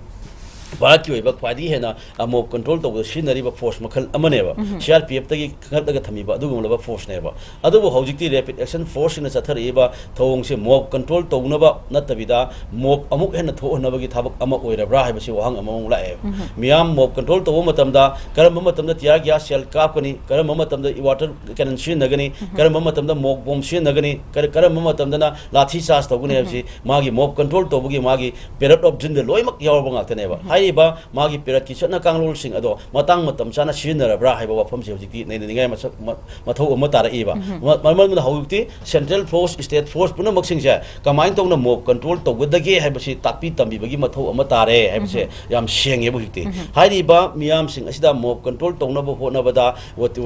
ꯚꯥꯔꯠꯀꯤ ꯑꯣꯏꯕ ꯈ꯭ꯋꯥꯏꯗꯒꯤ ꯍꯦꯟꯅ, ꯑ, ꯃꯣꯕ ꯀꯟꯇ꯭ꯔꯣꯜ ꯇꯧꯕꯗ ꯁꯤꯖꯤꯟꯅꯔꯤꯕ ꯐꯣꯔꯁ ꯃꯈꯜ ꯑꯃꯅꯦꯕ꯫ ꯁꯤ ꯑꯥꯔ ꯄꯤ ꯑꯦꯐꯇꯒꯤ ꯈꯟꯒꯠꯂꯒ ꯊꯝꯃꯤꯕ ꯑꯗꯨꯒꯨꯝꯂꯕ ꯐꯣꯔꯁꯅꯦꯕ꯫ ꯑꯗꯨꯕꯨ ꯍꯧꯖꯤꯛꯇꯤ ꯔꯦꯄꯤꯗ ꯑꯦꯛꯁꯟ ꯐꯣꯔꯁꯁꯤꯡꯅ ꯆꯠꯊꯔꯛꯏꯕ ꯊꯧꯑꯣꯡꯁꯦ ꯃꯣꯕ ꯀꯟꯇ꯭ꯔꯣꯜ ꯇꯧꯅꯕ ꯅꯠꯇꯕꯤꯗ ꯃꯣꯕ ꯑꯃꯨꯛ ꯍꯦꯟꯅ ꯊꯣꯛꯍꯟꯅꯕꯒꯤ ꯊꯕꯛ ꯑꯃ ꯑꯣꯏꯔꯕ꯭ꯔꯥ ꯍꯥꯏꯕꯁꯤ ꯋꯥꯍꯪ ꯑꯃꯃꯨꯛ ꯂꯥꯛꯑꯦꯕ꯫ ꯃꯤꯌꯥꯝ ꯃꯣꯕ ꯀꯟꯇ꯭ꯔꯣꯜ ꯇꯧꯕ ꯃꯇꯝꯗ ꯀꯔꯝꯕ ꯃꯇꯝꯗ ꯇꯤꯌꯥꯔ ꯒ꯭ꯌꯥꯁ ꯁꯦꯜ ꯀꯥꯞꯀꯅꯤ, ꯀꯔꯝꯕ ꯃꯇꯝꯗ ꯋꯥꯇꯔ ꯀꯦꯅꯟ ꯁꯤꯖꯤꯟꯅꯒꯅꯤ, ꯀꯔꯝꯕ ꯃꯇꯝꯗ ꯃꯣꯕ ꯕꯣꯝ ꯁꯤꯖꯤꯟꯅꯒꯅꯤ, ꯀꯔ-, ꯀꯔꯝꯕ ꯃꯇꯝꯗꯅ ꯂꯥꯊꯤ ꯆꯥꯔꯖ ꯇꯧꯒꯅꯤ ꯍꯥꯏꯕꯁꯤ ꯃꯥꯒꯤ ꯃꯣꯕ ꯀꯟꯇ꯭ꯔꯣꯜ ꯇꯧꯕꯒꯤ ꯃꯥꯒꯤ ꯄꯦꯔꯠ ꯑꯣꯐ ꯗ꯭ꯔꯤꯜꯗ ꯂꯣꯏꯅꯃꯛ ꯌꯥꯎꯔꯕ ꯉꯥꯛꯇꯅꯦꯕ꯫ ꯍꯥꯏꯔꯤꯕ ꯂꯩꯔꯤꯕ ꯃꯥꯒꯤ ꯄꯦꯔꯠꯀꯤ ꯆꯠꯅ ꯀꯥꯡꯂꯣꯟꯁꯤꯡ ꯑꯗꯣ ꯃꯇꯥꯡ ꯃꯇꯝ ꯆꯥꯅ ꯁꯤꯖꯤꯟꯅꯔꯕ꯭ꯔꯥ ꯍꯥꯏꯕ ꯋꯥꯐꯝꯁꯦ ꯍꯧꯖꯤꯛꯇꯤ ꯅꯩꯅꯅꯤꯡꯉꯥꯏ ꯃꯁꯛ-, ꯃ-, ꯃꯊꯧ ꯑꯃ ꯇꯥꯔꯛꯏꯕ꯫ ꯃ-, ꯃꯔꯝ ꯑꯗꯨꯅ ꯍꯧꯖꯤꯛꯇꯤ central force, state force ꯄꯨꯝꯅꯃꯛꯁꯤꯡꯁꯦ ꯀꯃꯥꯏꯅ ꯇꯧꯅ mob control ꯇꯧꯒꯗꯒꯦ ꯍꯥꯏꯕꯁꯤ ꯇꯥꯛꯄꯤ ꯇꯝꯕꯤꯕꯒꯤ ꯃꯊꯧ ꯑꯃ ꯇꯥꯔꯦ ꯍꯥꯏꯕꯁꯦ ꯌꯥꯝ ꯁꯦꯡꯉꯦꯕ ꯍꯧꯖꯤꯛꯇꯤ꯫ ꯍꯥꯏꯔꯤꯕ ꯃꯤꯌꯥꯝꯁꯤꯡ ꯑꯁꯤꯗ mob control ꯇꯧꯅꯕ ꯍꯣꯠꯅꯕꯗ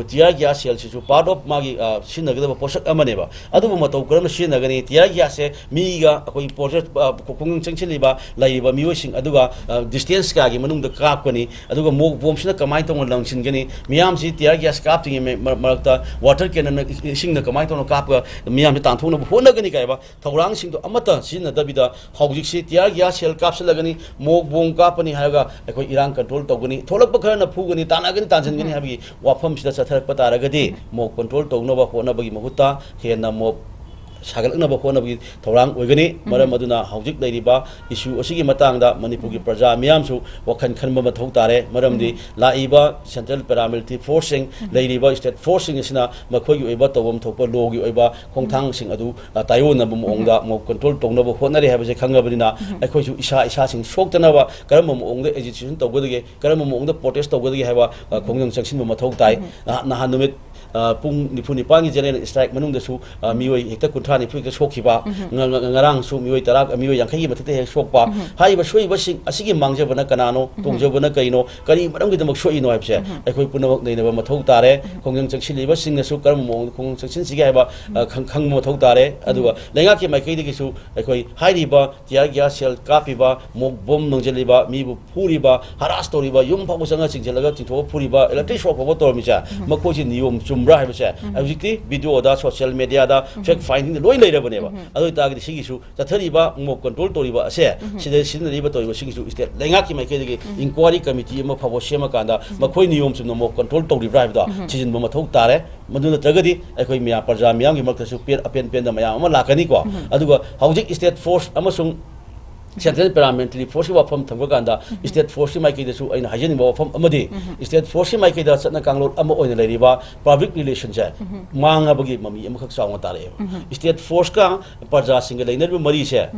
tear gas shellꯁꯤꯁꯨ part of ꯃꯥꯒꯤ, ꯑ, ꯁꯤꯖꯤꯟꯅꯒꯗꯕ ꯄꯣꯠꯁꯛ ꯑꯃꯅꯦꯕ꯫ ꯑꯗꯨꯕꯨ ꯃꯇꯧ ꯀꯔꯝꯅ ꯁꯤꯖꯤꯟꯅꯒꯅꯤ? Tear gasꯁꯦ ꯃꯤꯒ ꯑꯩꯈꯣꯏ ꯄ꯭ꯔꯣꯁꯦꯁ, ꯑ, ꯈꯣꯡꯖꯪ ꯆꯪꯁꯤꯜꯂꯤꯕ ꯂꯩꯔꯤꯕ ꯃꯤꯑꯣꯏꯁꯤꯡ ꯑꯗꯨꯒ, ꯑ, distance ꯀꯌꯥꯒꯤ ꯃꯅꯨꯡꯗ ꯀꯥꯞꯀꯅꯤ? ꯑꯗꯨꯒ mob bombꯁꯤꯅ ꯀꯃꯥꯏꯅ ꯇꯧꯅ ꯂꯪꯁꯤꯟꯒꯅꯤ? ꯃꯤꯌꯥꯝꯁꯤ tear gas ꯀꯥꯞꯇ꯭ꯔꯤꯉꯩ ꯃ-, ꯃꯔꯛꯇ water cannonꯅ ꯏꯁꯤꯡꯅ ꯀꯃꯥꯏꯅ ꯇꯧꯅ ꯀꯥꯞꯄꯒ ꯃꯤꯌꯥꯝꯁꯤ ꯇꯥꯟꯊꯣꯛꯅꯕ ꯍꯣꯠꯅꯒꯅꯤ ꯀꯥꯏꯕ ꯊꯧꯔꯥꯡꯁꯤꯡꯗꯣ ꯑꯃꯠꯇ ꯁꯤꯖꯤꯟꯅꯗꯕꯤꯗ ꯍꯧꯖꯤꯛꯁꯤ tear gas shell ꯀꯥꯞꯁꯤꯜꯂꯒꯅꯤ, mob bomb ꯀꯥꯞꯄꯅꯤ ꯍꯥꯏꯔꯒ ꯑꯩꯈꯣꯏ ꯏꯔꯥꯡ control ꯇꯧꯒꯅꯤ, ꯊꯣꯛꯂꯛꯄ ꯈꯔꯅ ꯐꯨꯒꯅꯤ, ꯇꯥꯟꯅꯒꯅꯤ, ꯇꯥꯟꯁꯤꯟꯒꯅꯤ ꯍꯥꯏꯕꯒꯤ ꯋꯥꯐꯝꯁꯤꯗ ꯆꯠꯊꯔꯛꯄ ꯇꯥꯔꯒꯗꯤ mob control ꯇꯧꯅꯕ ꯍꯣꯠꯅꯕꯒꯤ ꯃꯍꯨꯠꯇ ꯍꯦꯟꯅ mob ꯁꯥꯒꯠꯂꯛꯅꯕ ꯍꯣꯠꯅꯕꯒꯤ ꯊꯧꯔꯥꯡ ꯑꯣꯏꯒꯅꯤ꯫ ꯃꯔꯝ ꯑꯗꯨꯅ ꯍꯧꯖꯤꯛ ꯂꯩꯔꯤꯕ issue ꯑꯁꯤꯒꯤ ꯃꯇꯥꯡꯗ ꯃꯅꯤꯄꯨꯔꯒꯤ ꯄ꯭ꯔꯖꯥ ꯃꯤꯌꯥꯝꯁꯨ ꯋꯥꯈꯜ ꯈꯟꯕ ꯃꯊꯧ ꯇꯥꯔꯦ꯫ ꯃꯔꯝꯗꯤ ꯂꯥꯛꯏꯕ central paramilitary forceꯁꯤꯡ, ꯂꯩꯔꯤꯕ state forceꯁꯤꯡ ꯑꯁꯤꯅ ꯃꯈꯣꯏꯒꯤ ꯑꯣꯏꯕ ꯇꯧꯐꯝ ꯊꯣꯛꯄ lawꯒꯤ ꯑꯣꯏꯕ ꯈꯣꯡꯊꯥꯡꯁꯤꯡ ꯑꯗꯨ, ꯑ, ꯇꯥꯏꯑꯣꯟꯅꯕ ꯃꯑꯣꯡꯗ mob control ꯇꯧꯅꯕ ꯍꯣꯠꯅꯔꯤ ꯍꯥꯏꯕꯁꯦ ꯈꯪꯉꯕꯅꯤꯅ ꯑꯩꯈꯣꯏꯁꯨ ꯏꯁꯥ ꯏꯁꯥꯁꯤꯡ ꯁꯣꯛꯇꯅꯕ ꯀꯔꯝꯕ ꯃꯑꯣꯡꯗ agitation ꯇꯧꯒꯗꯒꯦ, ꯀꯔꯝꯕ ꯃꯑꯣꯡꯗ protest ꯇꯧꯒꯗꯒꯦ ꯍꯥꯏꯕ, ꯑ, ꯈꯣꯡꯖꯪ ꯆꯪꯁꯤꯟꯕ ꯃꯊꯧ ꯇꯥꯏ꯫ ꯅꯍꯥꯟ, ꯅꯍꯥꯟ ꯅꯨꯃꯤꯠ, ꯑ, ꯄꯨꯡ ꯅꯤꯐꯨ ꯅꯤꯄꯥꯟꯒꯤ general strike ꯃꯅꯨꯡꯗꯁꯨ, ꯑ, ꯃꯤꯑꯣꯏ ꯍꯦꯛꯇ ꯀꯨꯟꯊ꯭ꯔꯥ ꯅꯤꯐꯨ ꯍꯦꯛꯇ ꯁꯣꯛꯈꯤꯕ, ꯉ-, ꯉ-, ꯉꯔꯥꯡꯁꯨ ꯃꯤꯑꯣꯏ ꯇꯔꯥ, ꯃꯤꯑꯣꯏ ꯌꯥꯡꯈꯩꯒꯤ ꯃꯊꯛꯇ ꯍꯦꯛ ꯁꯣꯛꯄ꯫ ꯍꯥꯏꯔꯤꯕ ꯁꯣꯛꯏꯕꯁꯤꯡ ꯑꯁꯤꯒꯤ ꯃꯥꯡꯖꯕꯅ ꯀꯅꯥꯅꯣ, ꯇꯣꯡꯖꯕꯅ ꯀꯩꯅꯣ, ꯀꯔꯤ ꯃꯔꯝꯒꯤꯗꯃꯛ ꯁꯣꯛꯏꯅꯣ ꯍꯥꯏꯕꯁꯦ ꯑꯩꯈꯣꯏ ꯄꯨꯝꯅꯃꯛ ꯅꯩꯅꯕ ꯃꯊꯧ ꯇꯥꯔꯦ꯫ ꯈꯣꯡꯖꯪ ꯆꯪꯁꯤꯜꯂꯤꯕꯁꯤꯡꯅꯁꯨ ꯀꯔꯝꯕ ꯃꯑꯣꯡꯗ ꯈꯣꯡꯖꯪ ꯆꯪꯁꯤꯟꯁꯤꯒꯦ ꯍꯥꯏꯕ, ꯑ, ꯈꯪ-, ꯈꯪꯕ ꯃꯊꯧ ꯇꯥꯔꯦ꯫ ꯑꯗꯨꯒ ꯂꯩꯉꯥꯛꯀꯤ ꯃꯥꯏꯀꯩꯗꯒꯤꯁꯨ ꯑꯩꯈꯣꯏ ꯍꯥꯏꯔꯤꯕ tear gas shell ꯀꯥꯞꯄꯤꯕ, mob bomb ꯂꯪꯁꯤꯜꯂꯤꯕ, ꯃꯤꯕꯨ ꯐꯨꯔꯤꯕ, harass ꯇꯧꯔꯤꯕ, ꯌꯨꯝ ꯐꯥꯎꯕ ꯆꯪꯉ ꯆꯤꯡꯁꯤꯜꯂꯒ ꯆꯤꯡꯊꯣꯛꯑ ꯐꯨꯔꯤꯕ, electric shock ꯐꯥꯎꯕ ꯇꯧꯔꯝꯃꯤꯁꯦ, ꯃꯈꯣꯏꯁꯤ ꯅꯤꯌꯣꯝ ꯆꯨꯝꯕ꯭ꯔꯥ ꯍꯥꯏꯕꯁꯦ ꯍꯧꯖꯤꯛꯇꯤ videoꯗ, social mediaꯗ, fact findingꯗ ꯂꯣꯏ ꯂꯩꯔꯕꯅꯦꯕ꯫ ꯑꯗꯨ ꯑꯣꯏꯇꯥꯔꯒꯗꯤ ꯁꯤꯒꯤꯁꯨ ꯆꯠꯊꯔꯤꯕ mob control ꯇꯧꯔꯤꯕ ꯑꯁꯦ, ꯁꯤꯗ ꯁꯤꯖꯤꯟꯅꯔꯤꯕ ꯇꯧꯔꯤꯕꯁꯤꯡꯒꯤꯁꯨ state ꯂꯩꯉꯥꯛꯀꯤ ꯃꯥꯏꯀꯩꯗꯒꯤ inquiry committee ꯑꯃ ꯐꯥꯎꯕ ꯁꯦꯝꯃꯀꯥꯟꯗ ꯃꯈꯣꯏ ꯅꯤꯌꯣꯝ ꯆꯨꯝꯅ mob control ꯇꯧꯔꯤꯕ꯭ꯔꯥ ꯍꯥꯏꯕꯗꯣ ꯊꯤꯖꯤꯟꯕ ꯃꯊꯧ ꯇꯥꯔꯦ꯫ ꯃꯗꯨ ꯅꯠꯇ꯭ꯔꯒꯗꯤ ꯑꯩꯈꯣꯏ ꯃꯌꯥꯝ, ꯄ꯭ꯔꯖꯥ ꯃꯤꯌꯥꯝꯒꯤ ꯃꯔꯛꯇꯁꯨ ꯄꯦꯟ-, ꯑꯄꯦꯟ ꯄꯦꯟꯗ ꯃꯌꯥꯝ ꯑꯃ ꯂꯥꯛꯀꯅꯤꯀꯣ꯫ ꯑꯗꯨꯒ ꯍꯧꯖꯤꯛ state force ꯑꯃꯁꯨꯡ Central Paramilitary Force ꯀꯤ ꯋꯥꯐꯝ ꯊꯝꯕ ꯀꯥꯟꯗ, State Force ꯀꯤ ꯃꯥꯏꯀꯩꯗꯁꯨ ꯑꯩꯅ ꯍꯥꯏꯖꯅꯤꯡꯕ ꯋꯥꯐꯝ ꯑꯃꯗꯤ, State Force ꯀꯤ ꯃꯥꯏꯀꯩꯗ ꯆꯠꯅ ꯀꯥꯡꯂꯣꯟ ꯑꯃ ꯑꯣꯏꯅ ꯂꯩꯔꯤꯕ public relation ꯁꯦ ꯃꯥꯡꯉꯕꯒꯤ ꯃꯃꯤ ꯑꯃꯈꯛ ꯆꯥꯎꯅ ꯇꯥꯔꯛꯑꯦꯕ꯫ State Force ꯀ ꯄ꯭ꯔꯖꯥꯁꯤꯡꯒ ꯂꯩꯅꯔꯤꯕ ꯃꯔꯤꯁꯦ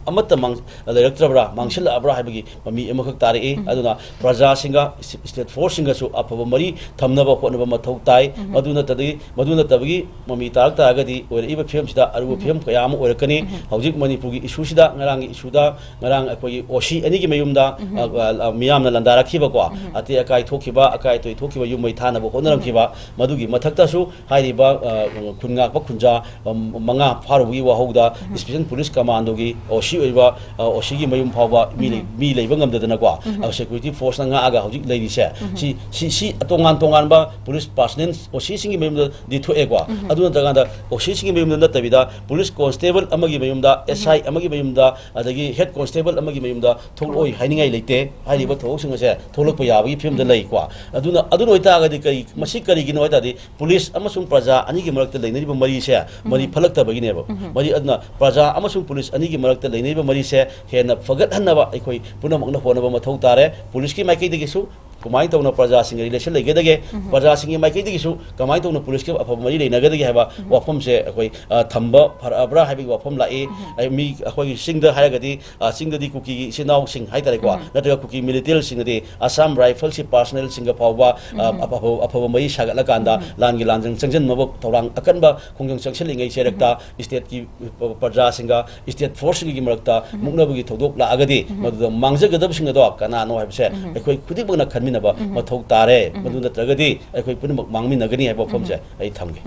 ꯑꯃꯠꯇ ꯃꯥꯡ-, ꯂꯩꯔꯛꯇ꯭ꯔꯕ꯭ꯔꯥ, ꯃꯥꯡꯁꯤꯜꯂꯛꯑꯕ꯭ꯔꯥ ꯍꯥꯏꯕꯒꯤ ꯃꯃꯤ ꯑꯃꯈꯛ ꯇꯥꯔꯛꯏ꯫ ꯑꯗꯨꯅ ꯄ꯭ꯔꯖꯥꯁꯤꯡꯒ, State Force ꯁꯤꯡꯒꯁꯨ ꯑꯐꯕ ꯃꯔꯤ ꯊꯝꯅꯕ ꯍꯣꯠꯅꯕ ꯃꯊꯧ ꯇꯥꯏ꯫ ꯃꯗꯨ ꯅꯠꯇ꯭ꯔꯗꯤ, ꯃꯗꯨ ꯅꯠꯇꯕꯒꯤ ꯃꯃꯤ ꯇꯥꯔꯛ ꯇꯥꯔꯒꯗꯤ ꯑꯣꯏꯔꯛꯏꯕ ꯐꯤꯕꯝꯁꯤꯗ ꯑꯔꯨꯕ ꯐꯤꯕꯝ ꯀꯌꯥ ꯑꯃ ꯑꯣꯏꯔꯛꯀꯅꯤ꯫ ꯍꯧꯖꯤꯛ ꯃꯅꯤꯄꯨꯔꯒꯤ issue ꯁꯤꯗ, ꯉꯔꯥꯡꯒꯤ issue ꯗ, ꯉꯔꯥꯡ ꯑꯩꯈꯣꯏꯒꯤ O C ꯑꯅꯤꯒꯤ ꯃꯌꯨꯝꯗ, ꯑ, ꯑ, ꯃꯤꯌꯥꯝꯅ ꯂꯥꯟꯗꯥꯔꯛꯈꯤꯕꯀꯣ, ꯑꯇꯦꯛ ꯑꯀꯥꯏ ꯊꯣꯛꯈꯤꯕ, ꯑꯀꯥꯏ ꯑꯇꯣꯏ ꯊꯣꯛꯈꯤꯕ, ꯌꯨꯝ ꯃꯩ ꯊꯥꯅꯕ ꯍꯣꯠꯅꯔꯝꯈꯤꯕ, ꯃꯗꯨꯒꯤ ꯃꯊꯛꯇꯁꯨ ꯍꯥꯏꯔꯤꯕ, ꯑ, ꯈꯨꯟ ꯉꯥꯛꯄ ꯈꯨꯟꯖꯥ, ꯑ, ꯃꯉꯥ ꯐꯥꯔꯨꯕꯒꯤ ꯋꯥꯍꯧꯗ Special Police Commando ꯒꯤ O C ꯑꯣꯏꯕ, ꯑ, O C ꯒꯤ ꯃꯌꯨꯝ ꯐꯥꯎꯕ ꯃꯤ ꯂꯩ-, ꯃꯤ ꯂꯩꯕ ꯉꯝꯗꯗꯅꯀꯣ, ꯑ, security force ꯅ ꯉꯥꯛꯑꯒ ꯍꯧꯖꯤꯛ ꯂꯩꯔꯤꯁꯦ, ꯁꯤ, ꯁꯤ, ꯁꯤ ꯇꯣꯉꯥꯟ ꯇꯣꯉꯥꯟꯕ police personnel O C ꯁꯤꯡꯒꯤ ꯃꯌꯨꯝꯗꯗꯤ ꯊꯣꯛꯑꯦꯀꯣ꯫ ꯑꯗꯨ ꯅꯠꯇ꯭ꯔꯀꯥꯟꯗ O C ꯁꯤꯡꯒꯤ ꯃꯌꯨꯝꯗ ꯅꯠꯇꯕꯤꯗ police constable ꯑꯃꯒꯤ ꯃꯌꯨꯝꯗ, S I ꯑꯃꯒꯤ ꯃꯌꯨꯝꯗ, ꯑꯗꯒꯤ head constable ꯑꯃꯒꯤ ꯃꯌꯨꯝꯗ ꯊꯣꯛꯂꯛꯑꯣꯏ ꯍꯥꯏꯅꯤꯡꯉꯥꯏ ꯂꯩꯇꯦ꯫ ꯍꯥꯏꯔꯤꯕ ꯊꯧꯑꯣꯡꯁꯤꯡ ꯑꯁꯦ ꯊꯣꯛꯂꯛꯄ ꯌꯥꯕꯒꯤ ꯐꯤꯕꯝꯗ ꯂꯩꯀꯣ꯫ ꯑꯗꯨꯅ, ꯑꯗꯨꯅ ꯑꯣꯏꯇꯥꯔꯒꯗꯤ ꯀꯔꯤ, ꯃꯁꯤ ꯀꯔꯤꯒꯤꯅꯣ ꯍꯥꯏ ꯇꯥꯔꯗꯤ, police ꯑꯃꯁꯨꯡ ꯄ꯭ꯔꯖꯥ ꯑꯅꯤꯒꯤ ꯃꯔꯛꯇ ꯂꯩꯅꯔꯤꯕ ꯃꯔꯤꯁꯦ ꯃꯔꯤ ꯐꯠꯂꯛꯇꯕꯒꯤꯅꯦꯕ꯫ ꯃꯔꯤ ꯑꯗꯨꯅ ꯄ꯭ꯔꯖꯥ ꯑꯃꯁꯨꯡ police ꯑꯅꯤꯒꯤ ꯃꯔꯛꯇ ꯂꯩꯅꯔꯤꯕ ꯃꯔꯤꯁꯦ ꯍꯦꯟꯅ ꯐꯒꯠꯍꯟꯅꯕ ꯑꯩꯈꯣꯏ ꯄꯨꯝꯅꯃꯛꯅ ꯍꯣꯠꯅꯕ ꯃꯊꯧ ꯇꯥꯔꯦ꯫ Police ꯀꯤ ꯃꯥꯏꯀꯩꯗꯒꯤꯁꯨ ꯀꯃꯥꯏꯅ ꯇꯧꯅ ꯄ꯭ꯔꯖꯥꯁꯤꯡꯒ relation ꯂꯩꯒꯗꯒꯦ, ꯄ꯭ꯔꯖꯥꯁꯤꯡꯒꯤ ꯃꯥꯏꯀꯩꯗꯒꯤꯁꯨ ꯀꯃꯥꯏꯅ ꯇꯧꯅ police ꯀ ꯑꯐꯕ ꯃꯔꯤ ꯂꯩꯅꯒꯗꯒꯦ ꯍꯥꯏꯕ ꯋꯥꯐꯝꯁꯦ ꯑꯩꯈꯣꯏ, ꯑ, ꯊꯝꯕ ꯐꯔꯛꯑꯕ꯭ꯔꯥ ꯍꯥꯏꯕꯒꯤ ꯋꯥꯐꯝ ꯂꯥꯛꯏ꯫ ꯑꯩ ꯃꯤ, ꯑꯩꯈꯣꯏꯒꯤ ꯆꯤꯡꯗ ꯍꯥꯏꯔꯒꯗꯤ, ꯑ, ꯆꯤꯡꯗꯗꯤ ꯀꯨꯀꯤꯒꯤ ꯏꯆꯤꯟ ꯏꯅꯥꯎꯁꯤꯡ ꯍꯥꯏꯇꯥꯔꯦꯀꯣ, ꯅꯠꯇ꯭ꯔꯒ ꯀꯨꯀꯤ military ꯁꯤꯡꯅꯗꯤ Assam Rifles ꯀꯤ personnel ꯁꯤꯡꯒ ꯐꯥꯎꯕ, ꯑ, ꯑꯐꯕ, ꯑꯐꯕ ꯃꯔꯤ ꯁꯥꯒꯠꯂꯀꯥꯟꯗ ꯂꯥꯟꯒꯤ ꯂꯥꯟꯖꯪ ꯆꯪꯁꯤꯟꯅꯕ ꯊꯧꯔꯥꯡ ꯑꯀꯟꯕ ꯈꯣꯡꯖꯪ ꯆꯪꯁꯤꯜꯂꯤꯉꯩ ꯆꯩꯔꯛꯇ state ꯀꯤ ꯄ꯭ꯔꯖꯥꯁꯤꯡꯒ state force ꯁꯤꯡꯒꯤ ꯃꯔꯛꯇ ꯃꯨꯛꯅꯕꯒꯤ ꯊꯧꯗꯣꯛ ꯂꯥꯛꯑꯒꯗꯤ, ꯃꯗꯨꯗ ꯃꯥꯡꯖꯒꯗꯕꯁꯤꯡ ꯑꯗꯣ ꯀꯅꯥꯅꯣ ꯍꯥꯏꯕꯁꯦ ꯑꯩꯈꯣꯏ ꯈꯨꯗꯤꯡꯃꯛꯅ ꯈꯟꯃꯤꯟꯅꯕ ꯃꯊꯧ ꯇꯥꯔꯦ꯫ ꯃꯗꯨ ꯅꯠꯇ꯭ꯔꯒꯗꯤ ꯑꯩꯈꯣꯏ ꯄꯨꯝꯅꯃꯛ ꯃꯥꯡꯃꯤꯟꯅꯒꯅꯤ ꯍꯥꯏꯕ ꯋꯥꯐꯝꯁꯦ ꯑꯩ ꯊꯝꯒꯦ꯫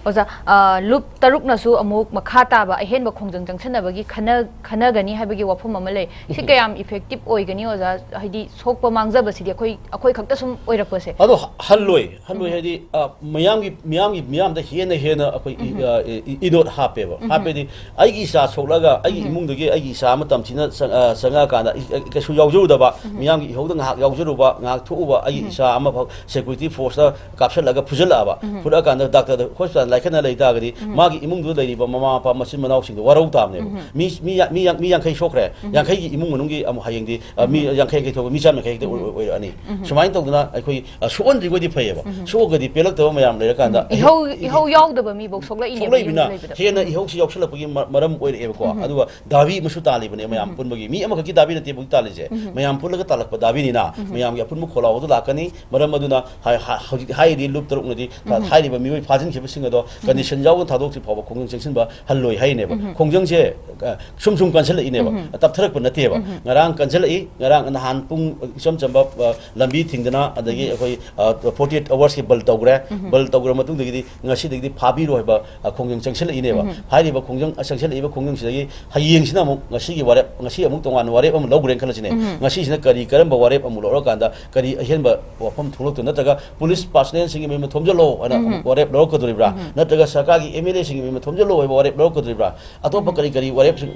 ꯑꯣꯖꯥ, ꯑ, ꯂꯨꯞ ꯇꯔꯨꯛꯅꯁꯨ ꯑꯃꯨꯛ ꯃꯈꯥ ꯇꯥꯕ ꯑꯍꯦꯟꯕ ꯈꯣꯡꯖꯪ ꯆꯪꯁꯤꯟꯅꯕꯒꯤ ꯈꯟꯅ-, ꯈꯟꯅꯒꯅꯤ ꯍꯥꯏꯕꯒꯤ ꯋꯥꯐꯝ ꯑꯃ ꯂꯩ꯫ ꯁꯤ ꯀꯌꯥꯝ effective ꯑꯣꯏꯒꯅꯤ, ꯑꯣꯖꯥ? ꯍꯥꯏꯗꯤ, ꯁꯣꯛꯄ ꯃꯥꯡꯖꯕꯁꯤꯗꯤ ꯑꯩꯈꯣꯏ, ꯑꯩꯈꯣꯏ ꯈꯛꯇ ꯁꯨꯝ ꯑꯣꯏꯔꯛꯄꯁꯦ? ꯑꯗꯣ ꯍ-, ꯍꯜꯂꯣꯏ, ꯍꯜꯂꯣꯏ ꯍꯥꯏꯗꯤ, ꯑ, ꯃꯤꯌꯥꯝꯒꯤ, ꯃꯤꯌꯥꯝꯒꯤ, ꯃꯤꯌꯥꯝꯗ ꯍꯦꯟꯅ ꯍꯦꯟꯅ ꯑꯩꯈꯣꯏ ꯏ-, ꯑ, ꯏ-, ꯏꯅꯣꯠ ꯍꯥꯞꯄꯦꯕ꯫ ꯍꯥꯞꯄꯦꯗꯤ, ꯑꯩꯒꯤ ꯏꯆꯥ ꯁꯣꯛꯂꯒ ꯑꯩꯒꯤ ꯏꯃꯨꯡꯗꯒꯤ ꯑꯩꯒꯤ ꯏꯆꯥ ꯑꯃ ꯇꯝꯊꯤꯅ ꯆꯪ-, ꯑ, ꯆꯪꯉꯛꯑꯀꯥꯟꯗ, ꯏ-, ꯑ, ꯀꯩꯁꯨ ꯌꯥꯎꯖꯔꯨꯗꯕ, ꯃꯤꯌꯥꯝꯒꯤ ꯏꯍꯧꯗ ꯉꯥꯏꯍꯥꯛ ꯌꯥꯎꯖꯔꯨꯕ, ꯉꯥꯏꯍꯥꯛ ꯊꯣꯛꯎꯕ ꯑꯩꯒꯤ ꯏꯆꯥ ꯑꯃꯐꯥꯎ security force ꯇ ꯀꯥꯞꯁꯤꯜꯂꯒ ꯐꯨꯖꯜꯂꯛꯑꯕ, ꯐꯨꯔꯛꯑꯀꯥꯟꯗ ꯗꯥꯛꯇꯔꯗ, ꯍꯣꯁꯄꯤꯇꯥꯜ ꯀꯥꯏꯈꯠꯅ ꯂꯩ ꯇꯥꯔꯒꯗꯤ, ꯃꯥꯒꯤ ꯏꯃꯨꯡꯗꯨꯗ ꯂꯩꯔꯤꯕ ꯃꯃꯥ ꯃꯄꯥ ꯃꯆꯤꯟ ꯃꯅꯥꯎꯁꯤꯡꯗꯣ ꯋꯥꯔꯧ ꯇꯥꯕꯅꯦꯕ꯫ ꯃꯤ, ꯃꯤ ꯌꯥ-, ꯃꯤ ꯌꯥ-, ꯃꯤ ꯌꯥꯡꯈꯩ ꯁꯣꯛꯈ꯭ꯔꯦ, ꯌꯥꯡꯈꯩꯒꯤ ꯏꯃꯨꯡ ꯃꯅꯨꯡꯒꯤ ꯑꯃꯨꯛ ꯍꯌꯦꯡꯗꯤ, ꯑ, ꯃꯤ ꯌꯥꯡꯈꯩ ꯌꯥꯡꯈꯩ ꯊꯣꯛꯄ ꯃꯤ ꯆꯥꯝ ꯌꯥꯡꯈꯩ ꯍꯦꯛꯇ ꯑꯣꯏ-, ꯑꯣꯏꯔꯛꯑꯅꯤ꯫ ꯁꯨꯃꯥꯏꯅ ꯇꯧꯗꯅ ꯑꯩꯈꯣꯏ, ꯑ, ꯁꯣꯛꯍꯟꯗ꯭ꯔꯤꯈꯣꯏꯗꯤ ꯐꯩꯌꯦꯕ꯫ ꯁꯣꯛꯑꯒꯗꯤ ꯄꯦꯜꯂꯛꯇꯕ ꯃꯌꯥꯝ ꯂꯩꯔꯀꯥꯟꯗ ꯏꯍꯧ, ꯏꯍꯧ ꯌꯥꯎꯗꯕ ꯃꯤꯐꯧ ꯁꯣꯛꯂꯛꯏꯅꯦꯕ ꯁꯣꯛꯂꯛꯏꯕꯅ ꯌꯨꯝꯗ ꯂꯩꯕꯗ꯫ ꯍꯦꯟꯅ ꯏꯍꯧꯁꯤ ꯌꯥꯎꯁꯜꯂꯛꯄꯒꯤ ꯃ-, ꯃꯔꯝ ꯑꯣꯏꯔꯛꯑꯦꯕꯀꯣ꯫ ꯑꯗꯨꯒ ꯗꯥꯕꯤ ꯑꯃꯁꯨ ꯇꯥꯜꯂꯤꯕꯅꯦ ꯃꯌꯥꯝ ꯄꯨꯟꯕꯒꯤ꯫ ꯃꯤ ꯑꯃꯈꯛꯀꯤ ꯗꯥꯕꯤ ꯅꯠꯇꯦꯕ ꯍꯧꯖꯤꯛ ꯇꯥꯜꯂꯤꯁꯦ꯫ ꯃꯌꯥꯝ ꯄꯨꯜꯂꯒ ꯇꯥꯜꯂꯛꯄ ꯗꯥꯕꯤꯅꯤꯅ ꯃꯌꯥꯝꯒꯤ ꯑꯄꯨꯟꯕ ꯈꯣꯜꯂꯥꯎ ꯑꯗꯨ ꯂꯥꯛꯀꯅꯤ꯫ ꯃꯔꯝ ꯑꯗꯨꯅ ꯍꯥꯏ-, ꯍꯥ-, ꯍꯧꯖꯤꯛ ꯍꯥꯏꯔꯤꯕ ꯂꯨꯞ ꯇꯔꯨꯛꯅꯗꯤ ꯊ-, ꯍꯥꯏꯔꯤꯕ ꯃꯤꯑꯣꯏ ꯐꯥꯖꯤꯟꯈꯤꯕꯁꯤꯡ ꯑꯗꯣ ꯀꯟꯗꯤꯁꯟ ꯌꯥꯎꯅ ꯊꯥꯗꯣꯛꯇ꯭ꯔꯤ ꯐꯥꯎꯕ ꯈꯣꯡꯖꯪ ꯆꯪꯁꯤꯟꯕ ꯍꯜꯂꯣꯏ ꯍꯥꯏꯅꯦꯕ꯫ ꯈꯣꯡꯖꯪꯁꯦ, ꯑ, ꯁꯨꯝ ꯁꯨꯝ ꯀꯟꯁꯤꯜꯂꯛꯏꯅꯦꯕ꯫ ꯇꯞꯊꯔꯛꯄ ꯅꯠꯇꯦꯕ꯫ ꯉꯔꯥꯡ ꯀꯟꯁꯤꯜꯂꯛꯏ, ꯉꯔꯥꯡ ꯅꯍꯥꯟ ꯄꯨꯡ ꯏꯆꯝ ꯆꯝꯕ, ꯑ, ꯂꯝꯕꯤ ꯊꯤꯡꯗꯅ, ꯑꯗꯒꯤ ꯑꯩꯈꯣꯏ, ꯑ, forty eight hours ꯀꯤ ꯕꯟ ꯇꯧꯈ꯭ꯔꯦ꯫ ꯕꯟ ꯇꯧꯈ꯭ꯔ ꯃꯇꯨꯡꯗꯒꯤꯗꯤ ꯉꯁꯤꯗꯒꯤꯗꯤ ꯐꯥꯕꯤꯔꯣ ꯍꯥꯏꯕ, ꯑ, ꯈꯣꯡꯖꯪ ꯆꯪꯁꯤꯜꯂꯛꯏꯅꯦꯕ꯫ ꯍꯥꯏꯔꯤꯕ ꯈꯣꯡꯖꯪ, ꯑ, ꯆꯪꯁꯤꯜꯂꯛꯏꯕ ꯈꯣꯡꯖꯪꯁꯤꯗꯒꯤ ꯍꯌꯦꯡꯁꯤꯅ ꯑꯃꯨꯛ ꯉꯁꯤꯒꯤ ꯋꯥꯔꯦꯞ, ꯉꯁꯤ ꯑꯃꯨꯛ ꯇꯣꯉꯥꯟꯅ ꯋꯥꯔꯦꯞ ꯑꯃ ꯂꯧꯈ꯭ꯔꯦꯅ ꯈꯜꯂꯁꯤꯅꯦ꯫ ꯉꯁꯤꯁꯤꯅ ꯀꯔꯤ ꯀꯔꯝꯕ ꯋꯥꯔꯦꯞ ꯑꯃꯨꯛ ꯂꯧꯔꯀꯥꯟꯗ ꯀꯔꯤ ꯑꯍꯦꯟꯕ ꯋꯥꯐꯝ ꯊꯣꯛꯂꯛꯇꯣꯏꯅꯣ? ꯅꯠꯇ꯭ꯔꯒ ꯄꯨꯂꯤꯁ ꯄꯥꯔꯁꯅꯦꯜꯁꯤꯡꯒꯤ ꯃꯌꯨꯝꯗ ꯊꯣꯝꯖꯤꯜꯂꯣ ꯍꯥꯏꯅ ꯑꯃꯨꯛ ꯋꯥꯔꯦꯞ ꯂꯧꯔꯛꯀꯗꯣꯔꯤꯕ꯭ꯔꯥ? ꯅꯠꯇ꯭ꯔꯒ ꯁꯔꯀꯥꯔꯒꯤ MLA ꯁꯤꯡꯒꯤ ꯃꯌꯨꯝꯗ ꯊꯣꯝꯖꯤꯜꯂꯣ ꯍꯥꯏꯕ ꯋꯥꯔꯦꯞ ꯂꯧꯔꯛꯀꯗꯣꯔꯤꯕ꯭ꯔꯥ? ꯑꯇꯣꯞꯄ ꯀꯔꯤ ꯀꯔꯤ ꯋꯥꯔꯦꯞꯁꯤꯡ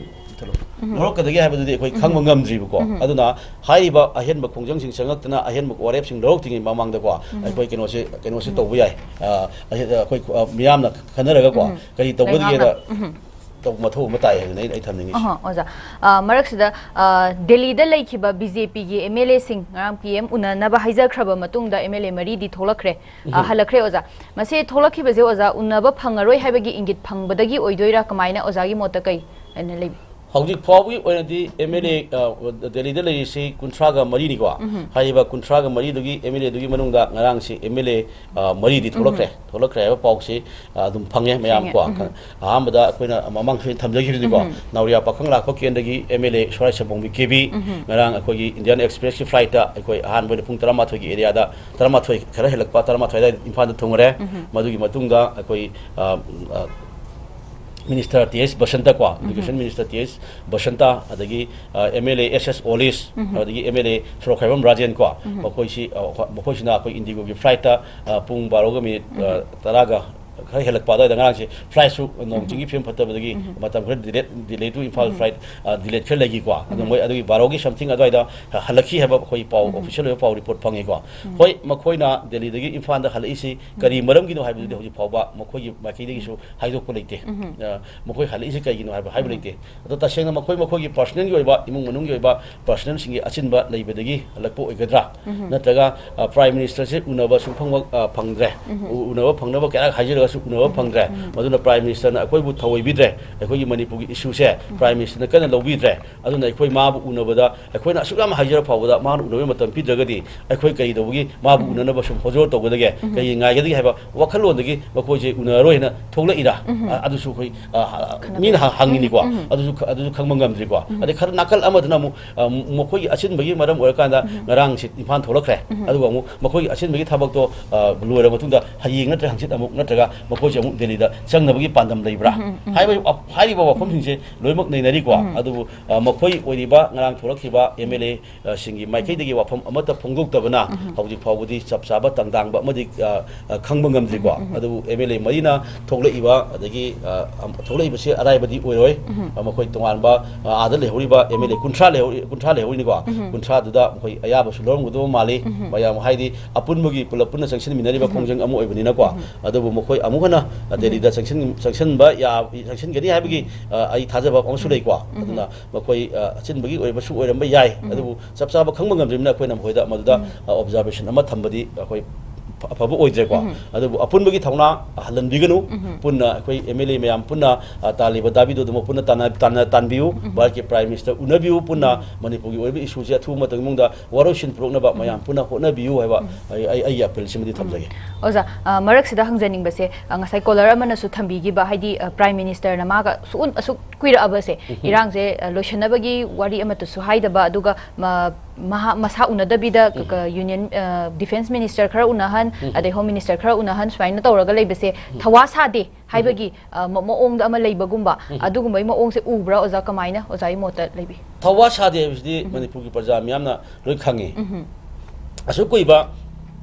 ꯂꯧꯔꯛꯀꯗꯒꯦ ꯍꯥꯏꯕꯗꯨꯗꯤ ꯑꯩꯈꯣꯏ ꯈꯪꯕ ꯉꯝꯗ꯭ꯔꯤꯕꯀꯣ꯫ ꯑꯗꯨꯅ ꯍꯥꯏꯔꯤꯕ ꯑꯍꯦꯟꯕ ꯈꯣꯡꯖꯪꯁꯤꯡ ꯆꯪꯉꯛꯇꯅ ꯑꯍꯦꯟꯕ ꯋꯥꯔꯦꯞꯁꯤꯡ ꯂꯧꯔꯛꯇ꯭ꯔꯤꯉꯩ ꯃꯃꯥꯡꯗꯀꯣ, ꯑꯩꯈꯣꯏ ꯀꯩꯅꯣꯁꯦ, ꯀꯩꯅꯣꯁꯦ ꯇꯧꯕ ꯌꯥꯏ꯫ ꯑ, ꯑꯍꯦ-, ꯑꯩꯈꯣꯏ, ꯑ, ꯃꯤꯌꯥꯝꯅ ꯈꯟꯅꯔꯒꯀꯣ, ꯀꯔꯤ ꯇꯧꯒꯗꯒꯦꯗ ꯂꯩꯉꯥꯛꯅ꯫ ꯇꯧꯕ ꯃꯊꯧ ꯑꯃ ꯇꯥꯏ ꯍꯥꯏꯕꯅꯤ ꯑꯩ, ꯑꯩ ꯊꯝꯅꯤꯡꯉꯤꯁꯦ꯫ ꯑꯍ, ꯑꯣꯖꯥ꯫ ꯑ, ꯃꯔꯛꯁꯤꯗ, ꯑ, ꯗꯦꯜꯂꯤꯗ ꯂꯩꯈꯤꯕ BJP ꯒꯤ MLA ꯁꯤꯡ ꯉꯔꯥꯡ PM ꯎꯅꯅꯕ ꯍꯥꯏꯖꯈ꯭ꯔꯕ ꯃꯇꯨꯡꯗ MLA ꯃꯔꯤꯗꯤ ꯊꯣꯛꯂꯛꯈ꯭ꯔꯦ꯫ ꯑ, ꯍꯜꯂꯛꯈ꯭ꯔꯦ ꯑꯣꯖꯥ꯫ ꯃꯁꯤ ꯊꯣꯛꯂꯛꯈꯤꯕꯁꯦ ꯑꯣꯖꯥ ꯎꯅꯕ ꯐꯪꯉꯔꯣꯏ ꯍꯥꯏꯕꯒꯤ ꯏꯪꯒꯤꯠ ꯐꯪꯕꯗꯒꯤ ꯑꯣꯏꯗꯣꯏꯔꯥ? ꯀꯃꯥꯏꯅ ꯑꯣꯖꯥꯒꯤ ꯃꯣꯠꯇ ꯀꯩ ꯍꯥꯏꯅ ꯂꯩꯕꯤ? ꯍꯧꯖꯤꯛ ꯐꯥꯎꯕꯒꯤ ꯑꯣꯏꯅꯗꯤ MLA, ꯑ, ꯗꯦꯜꯂꯤꯗ ꯂꯩꯔꯤꯁꯤ ꯀꯨꯟꯊ꯭ꯔꯥꯒ ꯃꯔꯤꯅꯤꯀꯣ꯫ ꯍꯥꯏꯔꯤꯕ ꯀꯨꯟꯊ꯭ꯔꯥꯒ ꯃꯔꯤꯗꯨꯒꯤ MLA ꯗꯨꯒꯤ ꯃꯅꯨꯡꯗ ꯉꯔꯥꯡꯁꯤ MLA, ꯑ, ꯃꯔꯤꯗꯤ ꯊꯣꯛꯂꯛꯈ꯭ꯔꯦ꯫ ꯊꯣꯛꯂꯛꯈ꯭ꯔꯦ ꯍꯥꯏꯕ ꯄꯥꯎꯁꯤ, ꯑ, ꯑꯗꯨꯝ ꯐꯪꯉꯦ ꯃꯌꯥꯝ ꯐꯪꯉꯦ꯫ ꯀꯣ꯫ ꯑꯍꯥꯟꯕꯗ ꯑꯩꯈꯣꯏꯅ ꯃꯃꯥꯡꯁꯨ ꯊꯝꯖꯈꯤꯕꯗꯨꯀꯣ, ꯅꯥꯎꯔꯤꯌꯥ ꯄꯥꯈꯪ ꯂꯥꯛꯄ ꯀꯦꯟꯗ꯭ꯔꯒꯤ MLA ꯁꯣꯔꯥꯏ ꯁꯝꯕꯣꯝꯒꯤ KB, ꯉꯔꯥꯡ ꯑꯩꯈꯣꯏꯒꯤ Indian Express ꯀꯤ flight ꯇ ꯑꯩꯈꯣꯏ ꯑꯍꯥꯟꯕ ꯑꯣꯏꯅ ꯄꯨꯡ ꯇꯔꯥꯃꯥꯊꯣꯏꯒꯤ area ꯗ, ꯇꯔꯥꯃꯥꯊꯣꯏ ꯈꯔ ꯍꯦꯜꯂꯛꯄ, ꯇꯔꯥꯃꯥꯊꯣꯏ ꯑꯗꯨꯋꯥꯏꯗ ꯏꯝꯐꯥꯜꯗ ꯊꯨꯡꯉꯔꯦ꯫ ꯃꯗꯨꯒꯤ ꯃꯇꯨꯡꯗ ꯑꯩꯈꯣꯏ, ꯑ, ꯑ, Minister T S ꯕꯁꯟꯇ ꯀꯣ, Education Minister T S Basanta, ꯑꯗꯒꯤ, ꯑ, MLA S S ꯑꯣꯂꯤꯁ, ꯑꯗꯒꯤ MLA ꯁꯣꯔꯣꯛꯈꯥꯏꯕꯝ ꯔꯥꯖꯦꯟ ꯀꯣ, ꯃꯈꯣꯏꯁꯤ, ꯑ, ꯃꯈꯣꯏꯁꯤꯅ ꯑꯩꯈꯣꯏ IndiGo ꯒꯤ flight ꯇ, ꯑ, ꯄꯨꯡ ꯕꯥꯔꯣꯒ minute, ꯑ, ꯇꯔꯥꯒ ꯈꯔ ꯍꯦꯜꯂꯛꯄ ꯑꯗꯨꯋꯥꯏꯗ ꯉꯔꯥꯡꯁꯦ ꯐ꯭ꯂꯥꯏꯠꯁꯨ ꯅꯣꯡ ꯆꯤꯡꯒꯤ ꯐꯤꯕꯝ ꯐꯠꯇꯕꯗꯒꯤ ꯃꯇꯝ ꯈꯔ ꯗꯤꯂꯦ ꯗꯤꯂꯦ ꯇꯨ ꯏꯝꯐꯥꯜ ꯐ꯭ꯂꯥꯏꯠ ꯗꯤꯂꯦ ꯈꯔ ꯂꯩꯈꯤꯀꯣ꯫ ꯑꯗꯣ ꯃꯣꯏ ꯑꯗꯨꯒꯤ ꯕꯥꯔꯣꯒꯤ ꯁꯝꯊꯤꯡ ꯑꯗꯨꯋꯥꯏꯗ ꯍꯜꯂꯛꯈꯤ ꯍꯥꯏꯕ ꯑꯩꯈꯣꯏ ꯄꯥꯎ, ꯑꯣꯐꯤꯁꯤꯌꯦꯜ ꯑꯣꯏꯕ ꯄꯥꯎ ꯔꯤꯄꯣꯔꯠ ꯐꯪꯉꯤꯀꯣ꯫ ꯍꯣꯏ, ꯃꯈꯣꯏꯅ ꯗꯦꯜꯂꯤꯗꯒꯤ ꯏꯝꯐꯥꯜꯗ ꯍꯜꯂꯛꯏꯁꯤ ꯀꯔꯤ ꯃꯔꯝꯒꯤꯅꯣ ꯍꯥꯏꯕꯗꯨꯗꯤ ꯍꯧꯖꯤꯛ ꯐꯥꯎꯕ ꯃꯈꯣꯏꯒꯤ ꯃꯥꯏꯀꯩꯗꯒꯤꯁꯨ ꯍꯥꯏꯗꯣꯛꯄ ꯂꯩꯇꯦ꯫ ꯑ, ꯃꯈꯣꯏ ꯍꯜꯂꯛꯏꯁꯤ ꯀꯩꯒꯤꯅꯣ ꯍꯥꯏꯕ ꯍꯥꯏꯕ ꯂꯩꯇꯦ꯫ ꯑꯗꯣ ꯇꯁꯦꯡꯅ ꯃꯈꯣꯏ ꯃꯈꯣꯏꯒꯤ ꯄꯔꯁꯅꯦꯜꯒꯤ ꯑꯣꯏꯕ, ꯏꯃꯨꯡ ꯃꯅꯨꯡꯒꯤ ꯑꯣꯏꯕ ꯄꯔꯁꯅꯦꯜꯁꯤꯡꯒꯤ ꯑꯆꯤꯟꯕ ꯂꯩꯕꯗꯒꯤ ꯍꯜꯂꯛꯄ ꯑꯣꯏꯒꯗ꯭ꯔꯥ? ꯅꯠꯇ꯭ꯔꯒ, ꯑ, ꯄ꯭ꯔꯥꯏꯝ ꯃꯤꯅꯤꯁꯇꯔꯁꯦ ꯎꯅꯕ ꯁꯨꯡꯐꯪ, ꯑ, ꯐꯪꯗ꯭ꯔꯦ꯫ ꯎ-, ꯎꯅꯕ ꯐꯪꯅꯕ ꯀꯌꯥꯔꯛ ꯍꯥꯏꯖꯔꯒꯁꯨ ꯎꯅꯕ ꯐꯪꯗ꯭ꯔꯦ꯫ ꯃꯗꯨꯅ ꯄ꯭ꯔꯥꯏꯝ ꯃꯤꯅꯤꯁꯇꯔꯅ ꯑꯩꯈꯣꯏꯕꯨ ꯊꯧꯑꯣꯏꯕꯤꯗ꯭ꯔꯦ꯫ ꯑꯩꯈꯣꯏꯒꯤ ꯃꯅꯤꯄꯨꯔꯒꯤ ꯏꯁꯨꯁꯦ ꯄ꯭ꯔꯥꯏꯝ ꯃꯤꯅꯤꯁꯇꯔꯅ ꯀꯟꯅ ꯂꯧꯕꯤꯗ꯭ꯔꯦ꯫ ꯑꯗꯨꯅ ꯑꯩꯈꯣꯏ ꯃꯥꯕꯨ ꯎꯅꯕꯗ, ꯑꯩꯈꯣꯏꯅ ꯑꯁꯨꯛ ꯌꯥꯝ ꯍꯥꯏꯖꯔ ꯐꯥꯎꯕꯗ ꯃꯥꯅ ꯎꯅꯕꯒꯤ ꯃꯇꯝ ꯄꯤꯗ꯭ꯔꯒꯗꯤ ꯑꯩꯈꯣꯏ ꯀꯔꯤꯗꯧꯕꯒꯤ ꯃꯥꯕꯨ ꯎꯅꯅꯕ ꯁꯨꯝ ꯍꯣꯖꯣꯔ ꯇꯧꯒꯗꯒꯦ? ꯀꯔꯤ ꯉꯥꯏꯒꯗꯒꯦ ꯍꯥꯏꯕ ꯋꯥꯈꯜꯂꯣꯟꯗꯒꯤ ꯃꯈꯣꯏꯁꯦ ꯎꯅꯔꯔꯣꯏ ꯍꯥꯏꯅ ꯊꯣꯛꯂꯛꯏꯔꯥ? ꯑ-, ꯑꯗꯨꯁꯨ ꯑꯩꯈꯣꯏ, ꯑ, ꯃꯤꯅ ꯍ-, ꯍꯪꯉꯤꯅꯤꯀꯣ꯫ ꯑꯗꯨꯁꯨ ꯈ-, ꯑꯗꯨꯁꯨ ꯈꯪꯕ ꯉꯝꯗ꯭ꯔꯤꯀꯣ꯫ ꯑꯗꯩ ꯈꯔ ꯅꯥꯀꯜ ꯑꯃꯗꯅ ꯑꯃꯨꯛ, ꯑ, ꯃꯈꯣꯏꯒꯤ ꯑꯆꯤꯟꯕꯒꯤ ꯃꯔꯝ ꯑꯣꯏꯔꯀꯥꯟꯗ ꯉꯔꯥꯡꯁꯤ ꯏꯝꯐꯥꯜ ꯊꯣꯛꯂꯛꯈ꯭ꯔꯦ꯫ ꯑꯗꯨꯒ ꯑꯃꯨꯛ ꯃꯈꯣꯏꯒꯤ ꯑꯆꯤꯟꯕꯒꯤ ꯊꯕꯛꯇꯣ, ꯑ, ꯂꯣꯏꯔꯕ ꯃꯇꯨꯡꯗ ꯍꯌꯦꯡ ꯅꯠꯇ꯭ꯔꯒ ꯍꯪꯆꯤꯠ ꯑꯃꯨꯛ ꯅꯠꯇ꯭ꯔꯒ ꯃꯈꯣꯏꯁꯦ ꯑꯃꯨꯛ ꯗꯦꯜꯂꯤꯗ ꯆꯪꯅꯕꯒꯤ ꯄꯥꯟꯗꯝ ꯂꯩꯕ꯭ꯔꯥ? ꯍꯥꯏꯕ, ꯍꯥꯏꯔꯤꯕ ꯋꯥꯐꯝꯁꯤꯡꯁꯦ ꯂꯣꯏꯅꯃꯛ ꯅꯩꯅꯔꯤꯀꯣ꯫ ꯑꯗꯨꯕꯨ, ꯑ, ꯃꯈꯣꯏ ꯑꯣꯏꯔꯤꯕ ꯉꯔꯥꯡ ꯊꯣꯛꯂꯛꯈꯤꯕ ꯑꯦꯝ ꯑꯦꯜ ꯑꯦ, ꯑ, ꯁꯤꯡꯒꯤ ꯃꯥꯏꯀꯩꯗꯒꯤ ꯋꯥꯐꯝ ꯑꯃꯠꯇ ꯐꯣꯡꯗꯣꯛꯇꯕꯅ ꯍꯧꯖꯤꯛ ꯐꯥꯎꯕꯗꯤ ꯆꯞ ꯆꯥꯕ ꯇꯥꯡꯗꯥꯡꯕ ꯑꯃꯗꯤ, ꯑ, ꯑ, ꯈꯪꯕ ꯉꯝꯗ꯭ꯔꯤꯀꯣ꯫ ꯑꯗꯨꯕꯨ ꯑꯦꯝ ꯑꯦꯜ ꯑꯦ ꯃꯔꯤꯅ ꯊꯣꯛꯂꯛꯏꯕ, ꯑꯗꯒꯤ, ꯑ, ꯑꯝ-, ꯊꯣꯛꯂꯛꯏꯕꯁꯤ ꯑꯔꯥꯏꯕꯗꯤ ꯑꯣꯏꯔꯣꯏ꯫ ꯑ, ꯃꯈꯣꯏ ꯇꯣꯉꯥꯟꯕ, ꯑ, ꯑꯥꯗ ꯂꯩꯍꯧꯔꯤꯕ ꯑꯦꯝ ꯑꯦꯜ ꯑꯦ ꯀꯨꯟꯊ꯭ꯔꯥ ꯂꯩꯍꯧꯔꯤ, ꯀꯨꯟꯊ꯭ꯔꯥ ꯂꯩꯍꯧꯔꯤꯅꯤꯀꯣ꯫ ꯀꯨꯟꯊ꯭ꯔꯥꯗꯨꯗ ꯃꯈꯣꯏ ꯑꯌꯥꯕꯁꯨ ꯂꯧꯔꯝꯒꯗꯕ ꯃꯥꯜꯂꯤ꯫ ꯃꯌꯥꯝ ꯍꯥꯏꯗꯤ ꯑꯄꯨꯟꯕꯒꯤ ꯄꯨꯂꯞ ꯄꯨꯟꯅ ꯆꯪꯁꯤꯟꯃꯤꯟꯅꯔꯤꯕ ꯈꯣꯡꯖꯪ ꯑꯃ ꯑꯣꯏꯕꯅꯤꯅꯀꯣ꯫ ꯑꯗꯨꯕꯨ ꯃꯈꯣꯏ ꯑꯃꯨꯛ ꯍꯟꯅ, ꯑ, ꯗꯦꯜꯂꯤꯗ ꯆꯪꯁꯤꯟ-, ꯆꯪꯁꯤꯟꯕ ꯌꯥ-, ꯆꯪꯁꯤꯟꯒꯅꯤ ꯍꯥꯏꯕꯒꯤ, ꯑ, ꯑꯩ ꯊꯥꯖꯕ ꯑꯃꯁꯨ ꯂꯩꯀꯣ꯫ ꯑꯗꯨꯅ ꯃꯈꯣꯏ, ꯑ, ꯑꯆꯤꯟꯕꯒꯤ ꯑꯣꯏꯕꯁꯨ ꯑꯣꯏꯔꯝꯕ ꯌꯥꯏ꯫ ꯑꯗꯨꯕꯨ ꯆꯞ ꯆꯥꯕ ꯈꯪꯕ ꯉꯝꯗ꯭ꯔꯤꯕꯅꯤꯅ ꯑꯩꯈꯣꯏꯅ ꯃꯈꯣꯏꯗ ꯃꯗꯨꯗ, ꯑ, ꯑꯣꯕꯖꯥꯔꯕꯦꯁꯟ ꯑꯃ ꯊꯝꯕꯗꯤ ꯑꯩꯈꯣꯏ ꯐ-, ꯑꯐꯕ ꯑꯣꯏꯗ꯭ꯔꯦꯀꯣ꯫ ꯑꯗꯨꯕꯨ ꯑꯄꯨꯟꯕꯒꯤ ꯊꯧꯅꯥ ꯍꯜꯍꯟꯕꯤꯒꯅꯨ꯫ ꯄꯨꯟꯅ ꯑꯩꯈꯣꯏ ꯑꯦꯝ ꯑꯦꯜ ꯑꯦ ꯃꯌꯥꯝ ꯄꯨꯟꯅ, ꯑ, ꯇꯥꯜꯂꯤꯕ ꯗꯥꯕꯤꯗꯨ ꯑꯗꯨꯃꯛ ꯄꯨꯟꯅ ꯇꯥꯟꯅ-, ꯇꯥꯟꯅ-, ꯇꯥꯟꯕꯤꯌꯨ꯫ ꯚꯥꯔꯠꯀꯤ ꯄ꯭ꯔꯥꯏꯝ ꯃꯤꯅꯤꯁꯇꯔ ꯎꯅꯕꯤꯌꯨ꯫ ꯄꯨꯟꯅ ꯃꯅꯤꯄꯨꯔꯒꯤ ꯑꯣꯏꯕ ꯏꯁꯨꯁꯦ ꯑꯊꯨꯕ ꯃꯇꯝꯒꯤ ꯃꯅꯨꯡꯗ ꯋꯥꯔꯣꯏꯁꯤꯟ ꯄꯨꯔꯛꯅꯕ ꯃꯌꯥꯝ ꯄꯨꯟꯅ ꯍꯣꯠꯅꯕꯤꯌꯨ ꯍꯥꯏꯕ ꯑꯩ, ꯑꯩ, ꯑꯩꯒꯤ ꯑꯄꯤꯜꯁꯤꯃꯗꯤ ꯊꯝꯖꯒꯦ꯫ ꯑꯣꯖꯥ, ꯑ, ꯃꯔꯛꯁꯤꯗ ꯍꯪꯖꯅꯤꯡꯕꯁꯦ, ꯑ, ꯉꯁꯥꯏ ꯀꯣꯂꯔ ꯑꯃꯅꯁꯨ ꯊꯝꯕꯤꯈꯤꯕ, ꯍꯥꯏꯗꯤ, ꯑ, ꯄ꯭ꯔꯥꯏꯝ ꯃꯤꯅꯤꯁꯇꯔꯅ ꯃꯥꯒ ꯁꯨꯛꯎꯟ-, ꯑꯁꯨꯛ ꯀꯨꯏꯔꯛꯑꯕꯁꯦ, ꯏꯔꯥꯡꯁꯦ, ꯑ, ꯂꯣꯏꯁꯤꯟꯅꯕꯒꯤ ꯋꯥꯔꯤ ꯑꯃꯠꯇꯁꯨ ꯍꯥꯏꯗꯕ, ꯑꯗꯨꯒ ꯃ-, ꯃꯍꯥ-, ꯃꯁꯥ ꯎꯅꯗꯕꯤꯗ, ꯀ-, ꯀ-, ꯌꯨꯅꯤꯌꯟ, ꯑ, ꯗꯤꯐꯦꯟꯁ ꯃꯤꯅꯤꯁꯇꯔ ꯈꯔ ꯎꯅꯍꯟ, ꯑꯗꯩ ꯍꯣꯝ ꯃꯤꯅꯤꯁꯇꯔ ꯈꯔ ꯎꯅꯍꯟ, ꯁꯨꯃꯥꯏꯅ ꯇꯧꯔꯒ ꯂꯩꯕꯁꯦ ꯊꯋꯥ ꯁꯥꯗꯦ ꯍꯥꯏꯕꯒꯤ, ꯑ, ꯃ-, ꯃꯑꯣꯡꯗ ꯑꯃ ꯂꯩꯕꯒꯨꯝꯕ, ꯑꯗꯨꯒꯨꯝꯕꯒꯤ ꯃꯑꯣꯡꯁꯦ ꯎꯕ꯭ꯔꯥ, ꯑꯣꯖꯥ? ꯀꯃꯥꯏꯅ, ꯑꯣꯖꯥꯒꯤ ꯃꯣꯠꯇ ꯂꯩꯕꯤ? ꯊꯋꯥ ꯁꯥꯗꯦ ꯍꯥꯏꯕꯁꯤꯗꯤ ꯃꯅꯤꯄꯨꯔꯒꯤ ꯄ꯭ꯔꯖꯥ ꯃꯤꯌꯥꯝꯅ ꯂꯣꯏ ꯈꯪꯉꯤ꯫ ꯑꯁꯨꯛ ꯀꯨꯏꯕ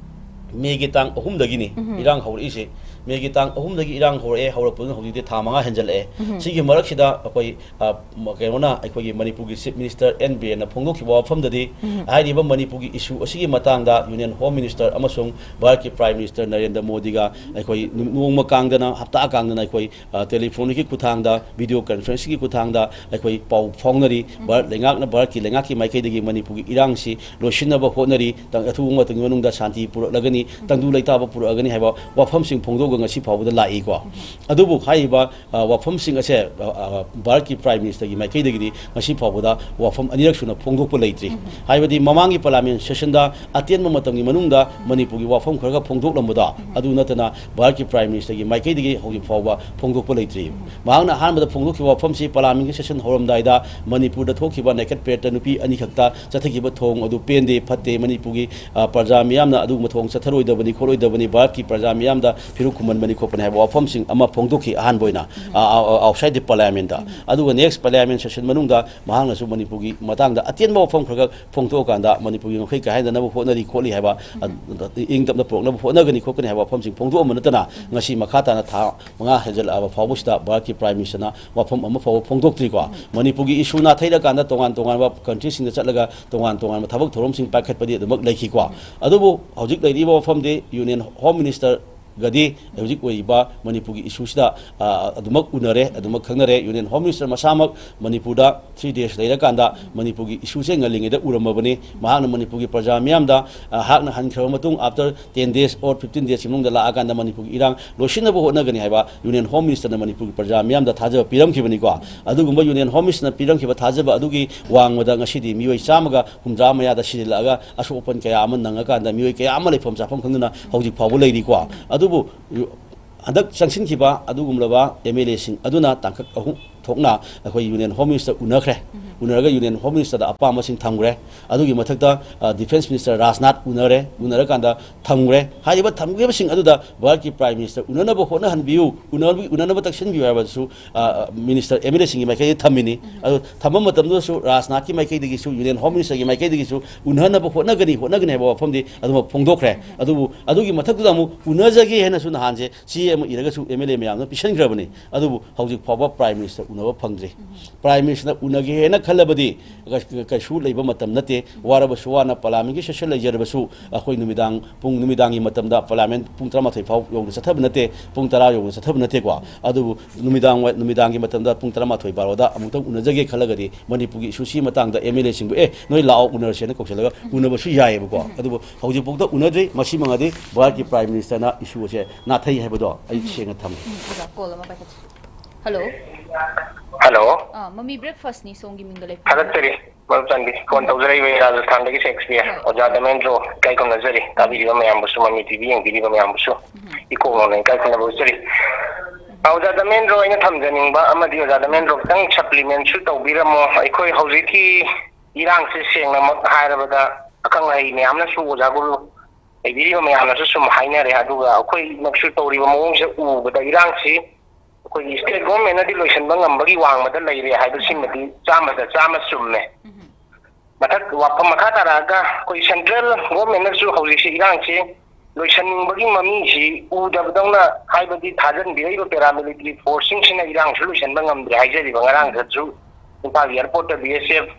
ꯃꯦꯒꯤ ꯇꯥꯡ ꯑꯍꯨꯝꯗꯒꯤꯅꯤ ꯏꯔꯥꯡ ꯍꯧꯔꯛꯏꯁꯦ꯫ ꯃꯦꯒꯤ ꯇꯥꯡ ꯑꯍꯨꯝꯗꯒꯤ ꯏꯔꯥꯡ ꯍꯧꯔꯛꯑꯦ, ꯍꯧꯔꯛꯄꯗꯨꯅ ꯍꯧꯖꯤꯛꯇꯤ ꯊꯥ ꯃꯉꯥ ꯍꯦꯟꯖꯜꯂꯛꯑꯦ꯫ ꯁꯤꯒꯤ ꯃꯔꯛꯁꯤꯗ ꯑꯩꯈꯣꯏ, ꯑ, ꯃ-, ꯀꯩꯅꯣꯅ, ꯑꯩꯈꯣꯏꯒꯤ ꯃꯅꯤꯄꯨꯔꯒꯤ Chief Minister ꯑꯦꯟ ꯕꯤꯔꯦꯟꯅ ꯐꯣꯡꯗꯣꯛꯈꯤꯕ ꯋꯥꯐꯝꯗꯗꯤ, ꯍꯥꯏꯔꯤꯕ ꯃꯅꯤꯄꯨꯔꯒꯤ issue ꯑꯁꯤꯒꯤ ꯃꯇꯥꯡꯗ Union Home Minister ꯑꯃꯁꯨꯡ ꯚꯥꯔꯠꯀꯤ Prime Minister ꯅꯔꯦꯟꯗ꯭ꯔ ꯃꯣꯗꯤꯒ ꯑꯩꯈꯣꯏ ꯅꯨ-, ꯅꯣꯡꯃ ꯀꯥꯡꯗꯅ, ꯍꯞꯇꯥ ꯀꯥꯡꯗꯅ ꯑꯩꯈꯣꯏ, ꯑ, telephone ꯒꯤ ꯈꯨꯠꯊꯥꯡꯗ, video conference ꯀꯤ ꯈꯨꯠꯊꯥꯡꯗ ꯑꯩꯈꯣꯏ ꯄꯥꯎ ꯐꯥꯎꯅꯔꯤ꯫ ꯚꯥꯔꯠ ꯂꯩꯉꯥꯛꯅ, ꯚꯥꯔꯠꯀꯤ ꯂꯩꯉꯥꯛꯀꯤ ꯃꯥꯏꯀꯩꯗꯒꯤ ꯃꯅꯤꯄꯨꯔꯒꯤ ꯏꯔꯥꯡꯁꯤ ꯂꯣꯏꯁꯤꯟꯅꯕ ꯍꯣꯠꯅꯔꯤ, ꯇꯪ-, ꯑꯊꯨꯕ ꯃꯇꯝꯒꯤ ꯃꯅꯨꯡꯗ ꯁꯥꯟꯇꯤ ꯄꯨꯔꯛꯂꯒꯅꯤ, ꯇꯪꯗꯨ ꯂꯩꯇꯥꯕ ꯄꯨꯔꯛꯑꯒꯅꯤ ꯍꯥꯏꯕ ꯋꯥꯐꯝꯁꯤꯡ ꯐꯣꯡꯗꯣꯛꯑꯒ ꯉꯁꯤ ꯐꯥꯎꯕꯗ ꯂꯥꯛꯏꯀꯣ꯫ ꯑꯗꯨꯕꯨ ꯍꯥꯏꯔꯤꯕ, ꯑ, ꯋꯥꯐꯝꯁꯤꯡ ꯑꯁꯦ, ꯑ, ꯑ, ꯚꯥꯔꯠꯀꯤ Prime Minister ꯒꯤ ꯃꯥꯏꯀꯩꯗꯒꯤꯗꯤ ꯉꯁꯤ ꯐꯥꯎꯕꯗ ꯋꯥꯐꯝ ꯑꯅꯤꯔꯛ ꯁꯨꯅ ꯐꯣꯡꯗꯣꯛꯄ ꯂꯩꯇ꯭ꯔꯤ꯫ ꯍꯥꯏꯕꯗꯤ ꯃꯃꯥꯡꯒꯤ Parliament session ꯗ ꯑꯇꯦꯟꯕ ꯃꯇꯝꯒꯤ ꯃꯅꯨꯡꯗ ꯃꯅꯤꯄꯨꯔꯒꯤ ꯋꯥꯐꯝ ꯈꯔ ꯈꯛ ꯐꯣꯡꯗꯣꯛꯂꯝꯕꯗꯣ, ꯑꯗꯨ ꯅꯠꯇꯅ ꯚꯥꯔꯠꯀꯤ Prime Minister ꯒꯤ ꯃꯥꯏꯀꯩꯗꯒꯤ ꯍꯧꯖꯤꯛ ꯐꯥꯎꯕ ꯐꯣꯡꯗꯣꯛꯄ ꯂꯩꯇ꯭ꯔꯤ꯫ ꯃꯍꯥꯛꯅ ꯑꯍꯥꯟꯕꯗ ꯐꯣꯡꯗꯣꯛꯈꯤꯕ ꯋꯥꯐꯝꯁꯤ Parliament ꯒꯤ session ꯍꯧꯔꯝꯗꯥꯏꯗ ꯃꯅꯤꯄꯨꯔꯗ ꯊꯣꯛꯈꯤꯕ naked parade ꯇ ꯅꯨꯄꯤ ꯑꯅꯤꯈꯛꯇ ꯆꯠꯊꯈꯤꯕ ꯊꯧꯑꯣꯡ ꯑꯗꯨ ꯄꯦꯟꯗꯦ, ꯐꯠꯇꯦ, ꯃꯅꯤꯄꯨꯔꯒꯤ, ꯑ, ꯄ꯭ꯔꯖꯥ ꯃꯤꯌꯥꯝꯅ ꯑꯗꯨꯒꯨꯝꯕ ꯊꯧꯑꯣꯡ ꯆꯠꯊꯔꯣꯏꯗꯕꯅꯤ, ꯈꯣꯠꯂꯣꯏꯗꯕꯅꯤ, ꯚꯥꯔꯠꯀꯤ ꯄ꯭ꯔꯖꯥ ꯃꯤꯌꯥꯝꯗ ꯐꯤꯔꯨꯛ ꯈꯨꯝꯍꯟꯕꯅꯤ, ꯈꯣꯠꯄꯅꯤ ꯍꯥꯏꯕ ꯋꯥꯐꯝꯁꯤꯡ ꯑꯃ ꯐꯣꯡꯗꯣꯛꯈꯤ ꯑꯍꯥꯟꯕ ꯑꯣꯏꯅ, ꯑ, ꯑ, outside the Parliament ꯇ꯫ ꯑꯗꯨꯒ next Parliament session ꯃꯅꯨꯡꯗ ꯃꯍꯥꯛꯅꯁꯨ ꯃꯅꯤꯄꯨꯔꯒꯤ ꯃꯇꯥꯡꯗ ꯑꯇꯦꯟꯕ ꯋꯥꯐꯝ ꯈꯔ ꯈꯛ ꯐꯣꯡꯗꯣꯛꯑꯀꯥꯟꯗ ꯃꯅꯤꯄꯨꯔꯒꯤ ꯉꯝꯈꯩ ꯀꯥꯏꯍꯟꯗꯅꯕ ꯍꯣꯠꯅꯔꯤ ꯈꯣꯠꯂꯤ ꯍꯥꯏꯕ, ꯑ, ꯏꯪ ꯇꯞꯅ ꯄꯨꯔꯛꯅꯕ ꯍꯣꯠꯅꯒꯅꯤ ꯈꯣꯠꯀꯅꯤ ꯍꯥꯏꯕ ꯋꯥꯐꯝꯁꯤꯡ ꯐꯣꯡꯗꯣꯛꯑꯝꯕ ꯅꯠꯇꯅ, ꯉꯁꯤ ꯃꯈꯥ ꯇꯥꯅ ꯊꯥ ꯃꯉꯥ ꯍꯦꯟꯖꯜꯂꯛꯑꯕ ꯐꯥꯎꯕꯁꯤꯗ ꯚꯥꯔꯠꯀꯤ Prime Minister ꯅ ꯋꯥꯐꯝ ꯑꯃ ꯐꯥꯎꯕ ꯐꯣꯡꯗꯣꯛꯇ꯭ꯔꯤꯀꯣ꯫ ꯃꯅꯤꯄꯨꯔꯒꯤ issue ꯅꯥꯊꯩꯔꯀꯥꯟꯗ ꯇꯣꯉꯥꯟ ꯇꯣꯉꯥꯟꯕ country ꯁꯤꯡꯗ ꯆꯠꯂꯒ ꯇꯣꯉꯥꯟ ꯇꯣꯉꯥꯟꯕ ꯊꯕꯛ ꯊꯧꯔꯝꯁꯤꯡ ꯄꯥꯏꯈꯠꯄꯗꯤ ꯑꯗꯨꯃꯛ ꯂꯩꯈꯤꯀꯣ꯫ ꯑꯗꯨꯕꯨ ꯍꯧꯖꯤꯛ ꯂꯩꯔꯤꯕ ꯋꯥꯐꯝꯗꯤ Union Home Minister ꯒꯗꯤ ꯍꯧꯖꯤꯛ ꯑꯣꯏꯔꯤꯕ ꯃꯅꯤꯄꯨꯔꯒꯤ issue ꯁꯤꯗ, ꯑ, ꯑꯗꯨꯃꯛ ꯎꯅꯔꯦ, ꯑꯗꯨꯃꯛ ꯈꯪꯅꯔꯦ꯫ Union Home Minister ꯃꯁꯥꯃꯛ ꯃꯅꯤꯄꯨꯔꯗ three days ꯂꯩꯔꯀꯥꯟꯗ ꯃꯅꯤꯄꯨꯔꯒꯤ issue ꯁꯦ ꯉꯜꯂꯤꯉꯩꯗ ꯎꯔꯝꯃꯕꯅꯤ꯫ ꯃꯍꯥꯛꯅ ꯃꯅꯤꯄꯨꯔꯒꯤ ꯄ꯭ꯔꯖꯥ ꯃꯤꯌꯥꯝꯗ, ꯑ, ꯍꯥꯛꯅ ꯍꯟꯈ꯭ꯔꯕ ꯃꯇꯨꯡ, after ten days or fifteen days ꯃꯅꯨꯡꯗ ꯂꯥꯛꯑꯀꯥꯟꯗ ꯃꯅꯤꯄꯨꯔꯒꯤ ꯏꯔꯥꯡ ꯂꯣꯏꯁꯤꯟꯅꯕ ꯍꯣꯠꯅꯒꯅꯤ ꯍꯥꯏꯕ Union Home Minister ꯅ ꯃꯅꯤꯄꯨꯔꯒꯤ ꯄ꯭ꯔꯖꯥ ꯃꯤꯌꯥꯝꯗ ꯊꯥꯖꯕ ꯄꯤꯔꯝꯈꯤꯕꯅꯤꯀꯣ꯫ ꯑꯗꯨꯒꯨꯝꯕ Union Home Minister ꯅ ꯄꯤꯔꯝꯈꯤꯕ ꯊꯥꯖꯕ ꯑꯗꯨꯒꯤ ꯋꯥꯡꯃꯗ ꯉꯁꯤꯗꯤ ꯃꯤꯑꯣꯏ ꯆꯥꯝꯃꯒ ꯍꯨꯝꯗ꯭ꯔꯥ ꯃꯌꯥꯗ ꯁꯤꯖꯤꯜꯂꯛꯑꯒ ꯑꯁꯣꯛ ꯑꯄꯟ ꯀꯌꯥ ꯑꯃ ꯅꯪꯉꯀꯥꯟꯗ ꯃꯤꯑꯣꯏ ꯀꯌꯥ ꯑꯃ ꯂꯩꯐꯝ ꯆꯥꯐꯝ ꯈꯪꯗꯅ ꯍꯧꯖꯤꯛ ꯐꯥꯎꯕ ꯂꯩꯔꯤꯀꯣ꯫ ꯑꯗꯨꯕꯨ ꯍꯟꯗꯛ ꯆꯪꯁꯤꯟꯈꯤꯕ ꯑꯗꯨꯒꯨꯝꯂꯕ M L A ꯁꯤꯡ ꯑꯗꯨꯅ ꯇꯥꯡꯀꯛ ꯑꯍꯨꯝ ꯊꯣꯛꯅ ꯑꯩꯈꯣꯏ Union Home Minister ꯎꯅꯈ꯭ꯔꯦ꯫ ꯎꯅꯔꯒ ꯌꯨꯅꯤꯌꯟ ꯍꯣꯝ ꯃꯤꯅꯤꯁꯇꯔꯗ ꯑꯄꯥꯝꯕꯁꯤꯡ ꯊꯝꯈ꯭ꯔꯦ꯫ ꯑꯗꯨꯒꯤ ꯃꯊꯛꯇ, ꯑ, ꯗꯤꯐꯦꯟꯁ ꯃꯤꯅꯤꯁꯇꯔ ꯔꯥꯖꯅꯥꯊ ꯎꯅꯔꯦ꯫ ꯎꯅꯔꯀꯥꯟꯗ ꯊꯝꯈ꯭ꯔꯦ꯫ ꯍꯥꯏꯔꯤꯕ ꯊꯝꯈꯤꯕꯁꯤꯡ ꯑꯗꯨꯗ ꯚꯥꯔꯠꯀꯤ ꯄ꯭ꯔꯥꯏꯝ ꯃꯤꯅꯤꯁꯇꯔ ꯎꯅꯅꯕ ꯍꯣꯠꯅꯍꯟꯕꯤꯌꯨ, ꯎꯅ-, ꯎꯅꯅꯕ ꯇꯛꯁꯤꯟꯕꯤꯌꯨ ꯍꯥꯏꯕꯗꯨꯁꯨ, ꯑ, ꯃꯤꯅꯤꯁꯇꯔ, ꯑꯦꯝ ꯑꯦꯜ ꯑꯦꯁꯤꯡꯒꯤ ꯃꯥꯏꯀꯩꯗ ꯊꯝꯃꯤꯅꯤ꯫ ꯑꯗꯨ ꯊꯝꯕ ꯃꯇꯝꯗꯨꯗꯁꯨ ꯔꯥꯖꯅꯥꯊꯀꯤ ꯃꯥꯏꯀꯩꯗꯒꯤꯁꯨ, ꯌꯨꯅꯤꯌꯟ ꯍꯣꯝ ꯃꯤꯅꯤꯁꯇꯔꯒꯤ ꯃꯥꯏꯀꯩꯗꯒꯤꯁꯨ ꯎꯅꯅꯕ ꯍꯣꯠꯅꯒꯅꯤ, ꯍꯣꯠꯅꯒꯅꯤ ꯍꯥꯏꯕ ꯋꯥꯐꯝꯗꯤ ꯑꯗꯨꯃꯛ ꯐꯣꯡꯗꯣꯛꯈ꯭ꯔꯦ꯫ ꯑꯗꯨꯕꯨ ꯑꯗꯨꯒꯤ ꯃꯊꯛꯇꯨꯗ ꯑꯃꯨꯛ ꯎꯅꯖꯒꯦ ꯍꯥꯏꯅꯁꯨ ꯅꯍꯥꯟꯁꯦ ꯆꯦ ꯑꯃ ꯏꯔꯒꯁꯨ ꯑꯦꯝ ꯑꯦꯜ ꯑꯦ ꯃꯌꯥꯝꯗ ꯄꯤꯁꯤꯟꯈ꯭ꯔꯕꯅꯤ꯫ ꯑꯗꯨꯕꯨ ꯍꯧꯖꯤꯛ ꯐꯥꯎꯕ ꯄ꯭ꯔꯥꯏꯝ ꯃꯤꯅꯤꯁꯇꯔ ꯎꯅꯕ ꯐꯪꯗ꯭ꯔꯤ꯫ ꯄ꯭ꯔꯥꯏꯝ ꯃꯤꯅꯤꯁꯇꯔꯅ ꯎꯅꯒꯦ ꯍꯥꯏꯅ ꯈꯜꯂꯕꯗꯤ ꯀꯩ-, ꯀꯩꯁꯨ ꯂꯩꯕ ꯃꯇꯝ ꯅꯠꯇꯦ꯫ ꯋꯥꯔꯕꯁꯨ ꯋꯥꯅ ꯄꯥꯔꯂꯤꯌꯥꯃꯦꯟꯒꯤ ꯁꯦꯁꯟ ꯂꯩꯖꯔꯕꯁꯨ ꯑꯩꯈꯣꯏ ꯅꯨꯃꯤꯗꯥꯡ, ꯄꯨꯡ, ꯅꯨꯃꯤꯗꯥꯡꯒꯤ ꯃꯇꯝꯗ ꯄꯥꯔꯂꯤꯌꯥꯃꯦꯟ ꯄꯨꯡ ꯇꯔꯥꯃꯥꯊꯣꯏ ꯐꯥꯎ ꯌꯧꯅ ꯆꯠꯊꯕ ꯅꯠꯇꯦ, ꯄꯨꯡ ꯇꯔꯥ ꯌꯧꯅ ꯆꯠꯊꯕ ꯅꯠꯇꯦꯀꯣ꯫ ꯑꯗꯨꯕꯨ ꯅꯨꯃꯤꯗꯥꯡ ꯋꯥꯏ-, ꯅꯨꯃꯤꯗꯥꯡꯒꯤ ꯃꯇꯝꯗ ꯄꯨꯡ ꯇꯔꯥꯃꯥꯊꯣꯏ ꯕꯥꯔꯣꯗ ꯑꯃꯨꯛꯇꯪ ꯎꯅꯖꯒꯦ ꯈꯜꯂꯒꯗꯤ ꯃꯅꯤꯄꯨꯔꯒꯤ ꯏꯁꯨꯁꯤ ꯃꯇꯥꯡꯗ ꯑꯦꯝ ꯑꯦꯜ ꯑꯦꯁꯤꯡꯕꯨ, "ꯑꯦ, ꯅꯣꯏ ꯂꯥꯛꯑꯣ, ꯎꯅꯔꯁꯦꯅ" ꯀꯧꯁꯤꯜꯂꯒ ꯎꯅꯕꯁꯨ ꯌꯥꯏꯑꯕꯀꯣ꯫ ꯑꯗꯨꯕꯨ ꯍꯧꯖꯤꯛꯐꯥꯎꯗ ꯎꯅꯗ꯭ꯔꯤ꯫ ꯃꯁꯤ ꯃꯉꯥꯗꯤ ꯚꯥꯔꯠꯀꯤ ꯄ꯭ꯔꯥꯏꯝ ꯃꯤꯅꯤꯁꯇꯔꯅ ꯏꯁꯨ ꯑꯁꯦ ꯅꯥꯊꯩ ꯍꯥꯏꯕꯗꯣ ꯑꯩ ꯁꯦꯡꯅ ꯊꯝꯃꯤ꯫ ꯎꯝ, ꯑꯣꯖꯥ, ꯀꯣꯜ ꯑꯃ ꯄꯥꯏꯈꯠꯁꯤ꯫ ꯍꯜꯂꯣ꯫ ꯍꯜꯂꯣ꯫ ꯑꯥ, ꯃꯃꯤ ꯕ꯭ꯔꯦꯛꯐꯥꯁꯅꯤ, ꯁꯣꯝꯒꯤ ꯃꯤꯡꯗ ꯂꯩꯐꯝ꯫ ꯊꯥꯒꯠꯆꯔꯤ, ꯃꯔꯨꯞ ꯆꯥꯟꯕꯤ꯫ Phone ꯇꯧꯖꯔꯛꯏꯕ ꯏꯔꯥꯖ ꯊꯥꯡꯗꯒꯤ Shakespeare. ꯍꯣꯏ꯫ ꯑꯣꯖꯥ ꯙꯔꯃꯦꯟꯗ꯭ꯔꯣ, ꯏꯀꯥꯏ ꯈꯨꯝꯅꯖꯔꯤ꯫ ꯇꯥꯕꯤꯔꯤꯕ ꯃꯌꯥꯝꯕꯨꯁꯨ, ꯃꯃꯤ ꯇꯤꯚꯤ ꯌꯦꯡꯕꯤꯔꯤꯕ ꯃꯌꯥꯝꯕꯨꯁꯨ ꯏꯀꯣꯛ ꯅꯧꯅ ꯏꯀꯥꯏ ꯈꯨꯝꯅꯕ ꯎꯠꯆꯔꯤ꯫ ꯑꯣꯖꯥ ꯙꯔꯃꯦꯟꯗ꯭ꯔꯣ, ꯑꯩꯅ ꯊꯝꯖꯅꯤꯡꯕ ꯑꯃꯗꯤ ꯑꯣꯖꯥ ꯙꯔꯃꯦꯟꯗ꯭ꯔꯣ ꯈꯤꯇꯪ ꯁꯄ꯭ꯂꯤꯃꯦꯟꯁꯨ ꯇꯧꯕꯤꯔꯝꯃꯣ꯫ ꯑꯩꯈꯣꯏ ꯍꯧꯖꯤꯛꯀꯤ ꯏꯔꯥꯡꯁꯦ ꯁꯦꯡꯅꯃꯛ ꯍꯥꯏꯔꯕꯗ ꯑꯈꯪ ꯑꯍꯩ ꯃꯌꯥꯝꯅꯁꯨ, ꯑꯣꯖꯥ ꯒꯨꯔꯨ ꯂꯩꯕꯤꯔꯤꯕ ꯃꯌꯥꯝꯅꯁꯨ ꯁꯨꯝ ꯍꯥꯏꯅꯔꯦ, ꯑꯗꯨꯒ ꯑꯩꯈꯣꯏꯃꯛꯁꯨ ꯇꯧꯔꯤꯕ ꯃꯑꯣꯡꯁꯦ ꯎꯕꯗ ꯏꯔꯥꯡꯁꯤ ꯑꯩꯈꯣꯏꯒꯤ ꯁ꯭ꯇꯦꯠ ꯒꯣꯔꯃꯦꯟꯅꯗꯤ ꯂꯣꯏꯁꯤꯟꯕ ꯉꯝꯕꯒꯤ ꯋꯥꯡꯃꯗ ꯂꯩꯔꯦ ꯍꯥꯏꯕꯁꯤꯃꯗꯤ ꯆꯥꯝꯃꯗ ꯆꯥꯝꯃ ꯆꯨꯝꯃꯦ꯫ ꯃꯊꯛ ꯋꯥꯐꯝ ꯃꯈꯥ ꯇꯥꯔꯛꯑꯒ ꯑꯩꯈꯣꯏ ꯁꯦꯟꯇ꯭ꯔꯦꯜ ꯒꯣꯔꯃꯦꯟꯅꯁꯨ ꯍꯧꯖꯤꯛꯁꯤ ꯏꯔꯥꯡꯁꯤ ꯂꯣꯏꯁꯤꯟꯅꯤꯡꯕꯒꯤ ꯃꯃꯤꯁꯤ ꯎꯗꯕꯗꯧꯅ, ꯍꯥꯏꯕꯗꯤ ꯊꯥꯖꯤꯟꯕꯤꯔꯛꯏꯕ ꯄꯦꯔꯥꯃꯤꯂꯤꯇꯔꯤ ꯐꯣꯔꯁꯁꯤꯡꯁꯤꯅ ꯏꯔꯥꯡꯁꯨ ꯂꯣꯏꯁꯤꯟꯕ ꯉꯝꯗ꯭ꯔꯦ ꯍꯥꯏꯖꯔꯤꯕ꯫ ꯉꯔꯥꯡꯗꯁꯨ ꯏꯝꯐꯥꯜ ꯑꯦꯌꯥꯔꯄꯣꯔꯠꯇ ꯕꯤ ꯑꯦꯁ ꯑꯦꯐ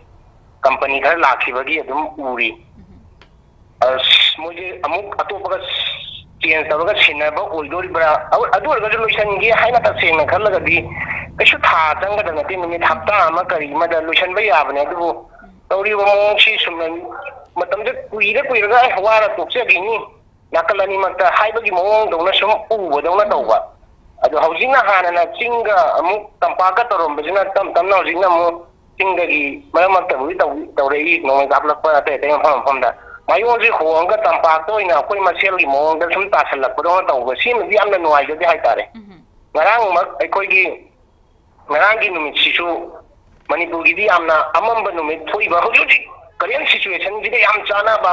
ꯀꯝꯄꯅꯤ ꯈꯔ ꯂꯥꯛꯈꯤꯕꯒꯤ ꯑꯗꯨꯝ ꯎꯔꯤ꯫ ꯑꯁ, ꯃꯣꯏꯁꯦ ꯑꯃꯨꯛ ꯑꯇꯣꯞꯄꯒ ꯆꯦꯟꯖ ꯇꯧꯔꯒ ꯁꯤꯟꯅꯕ ꯑꯣꯏꯗꯣꯔꯤꯕ꯭ꯔꯥ? ꯑꯗꯨ, ꯑꯗꯨ ꯑꯣꯏꯔꯒꯁꯨ ꯂꯣꯏꯁꯤꯟꯒꯦ ꯍꯥꯏꯅ ꯇꯁꯦꯡꯅ ꯈꯜꯂꯒꯗꯤ ꯀꯩꯁꯨ ꯊꯥ ꯆꯪꯒꯗꯕ ꯅꯠꯇꯦ, ꯅꯨꯃꯤꯠ ꯍꯞꯇꯥ ꯑꯃ ꯀꯔꯤ ꯑꯃꯗ ꯂꯣꯏꯁꯤꯟꯕ ꯌꯥꯕꯅꯦ꯫ ꯑꯗꯨꯕꯨ ꯇꯧꯔꯤꯕ ꯃꯑꯣꯡꯁꯤ ꯁꯨꯝ ꯃꯇꯝꯁꯦ ꯀꯨꯏꯔ ꯀꯨꯏꯔꯒ "ꯑꯦ, ꯋꯥꯔ ꯇꯣꯛꯆꯈꯤꯅꯤ", ꯅꯥꯀꯜ ꯑꯅꯤꯃꯛꯇ ꯍꯥꯏꯕꯒꯤ ꯃꯑꯣꯡꯗꯧꯅ ꯁꯨꯝ ꯎꯕꯗꯧꯅ ꯇꯧꯕ꯫ ꯑꯗꯣ ꯍꯧꯖꯤꯛꯅ ꯍꯥꯟꯅꯅ ꯆꯤꯡꯒ ꯑꯃꯨꯛ ꯇꯝꯄꯥꯛꯀ ꯇꯧꯔꯝꯕꯁꯤꯅ ꯇꯞ ꯇꯞꯅ ꯍꯧꯖꯤꯛꯅ ꯑꯃꯨꯛ ꯆꯤꯡꯗꯒꯤ ꯃꯔꯛ ꯃꯔꯛꯇꯕꯨꯗꯤ ꯇꯧ-, ꯇꯧꯔꯛꯏ, ꯅꯣꯡꯃꯩ ꯀꯥꯞꯂꯛꯄ ꯑꯇꯩ ꯑꯇꯩ ꯃꯐꯝ ꯃꯐꯝꯗ꯫ ꯃꯌꯣꯟꯁꯤ ꯍꯣꯡꯉꯒ ꯇꯝꯄꯥꯛꯇ ꯑꯣꯏꯅ ꯑꯩꯈꯣꯏ ꯃꯁꯦꯜꯒꯤ ꯃꯑꯣꯡꯗ ꯁꯨꯝ ꯇꯥꯁꯜꯂꯛꯄꯗꯧꯅ ꯇꯧꯕ, ꯁꯤꯃꯗꯤ ꯌꯥꯝꯅ ꯅꯨꯡꯉꯥꯏꯖꯗꯦ ꯍꯥꯏꯇꯥꯔꯦ꯫ ꯉꯔꯥꯡꯃꯛ ꯑꯩꯈꯣꯏꯒꯤ, ꯉꯔꯥꯡꯒꯤ ꯅꯨꯃꯤꯠꯁꯤꯁꯨ ꯃꯅꯤꯄꯨꯔꯒꯤꯗꯤ ꯌꯥꯝꯅ ꯑꯃꯝꯕ ꯅꯨꯃꯤꯠ ꯊꯣꯛꯏꯕ ꯍꯧꯖꯤꯛ ꯍꯧꯖꯤꯛ current situationꯁꯤꯒ ꯌꯥꯝ ꯆꯥꯟꯅꯕ,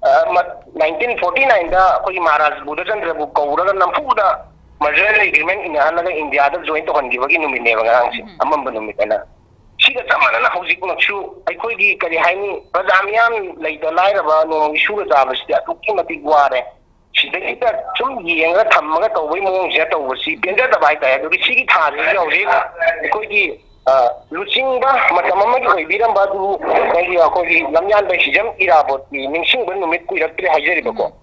ꯑ, ꯃ-, nineteen forty nineꯗ ꯑꯩꯈꯣꯏꯒꯤ ꯃꯍꯥꯔꯥꯖ ꯕꯨꯙꯆꯟꯗ꯭ꯔꯕꯨ ꯀꯧꯔꯒ ꯅꯝꯐꯨꯗ merger agreement ꯏꯟꯅꯍꯜꯂꯒ ꯏꯟꯗꯤꯌꯥꯗ join ꯇꯧꯍꯟꯈꯤꯕꯒꯤ ꯅꯨꯃꯤꯠꯅꯦꯕ ꯉꯔꯥꯡꯁꯦ, ꯎꯝ꯫ ꯑꯃꯝꯕ ꯅꯨꯃꯤꯠ ꯍꯥꯏꯅ꯫ ꯁꯤꯒ ꯆꯞ ꯃꯥꯟꯅꯅ ꯍꯧꯖꯤꯛꯃꯛꯁꯨ ꯑꯩꯈꯣꯏꯒꯤ, ꯀꯔꯤ ꯍꯥꯏꯅꯤ, ꯄ꯭ꯔꯖꯥ ꯃꯤꯌꯥꯝ, ꯂꯩꯇ ꯂꯥꯏꯔꯕ, ꯅꯣꯡꯃꯒꯤ ꯁꯨꯔ ꯆꯥꯕꯁꯤꯗꯤ ꯑꯗꯨꯛꯀꯤ ꯃꯇꯤꯛ ꯋꯥꯔꯦ꯫ ꯁꯤꯗꯩꯁꯤꯗ ꯁꯨꯝ ꯌꯦꯡꯉꯒ ꯊꯝꯃꯒ ꯇꯧꯕꯒꯤ ꯃꯑꯣꯡꯁꯤꯗ ꯇꯧꯕꯁꯤ ꯄꯦꯟꯖꯗꯕ ꯍꯥꯏꯇꯥꯔꯦ꯫ ꯑꯗꯨꯒꯤ ꯁꯤꯒꯤ ꯊꯥꯁꯤꯗ ꯍꯧꯖꯤꯛ ꯑꯩꯈꯣꯏꯒꯤ, ꯑ, ꯂꯨꯆꯤꯡꯕ ꯃꯇꯝ ꯑꯃꯒꯤ ꯑꯣꯏꯕꯤꯔꯝꯕ ꯑꯗꯨ ꯃꯣꯏꯒꯤ ꯑꯩꯈꯣꯏꯒꯤ ꯂꯝꯌꯥꯟꯕ ꯍꯤꯖꯝ ꯏꯔꯥꯕꯣꯠꯀꯤ ꯅꯤꯡꯁꯤꯡꯕ ꯅꯨꯃꯤꯠ ꯀꯨꯏꯔꯛꯇ꯭ꯔꯦ ꯍꯥꯏꯖꯔꯤꯕꯀꯣ꯫ ꯎꯝ꯫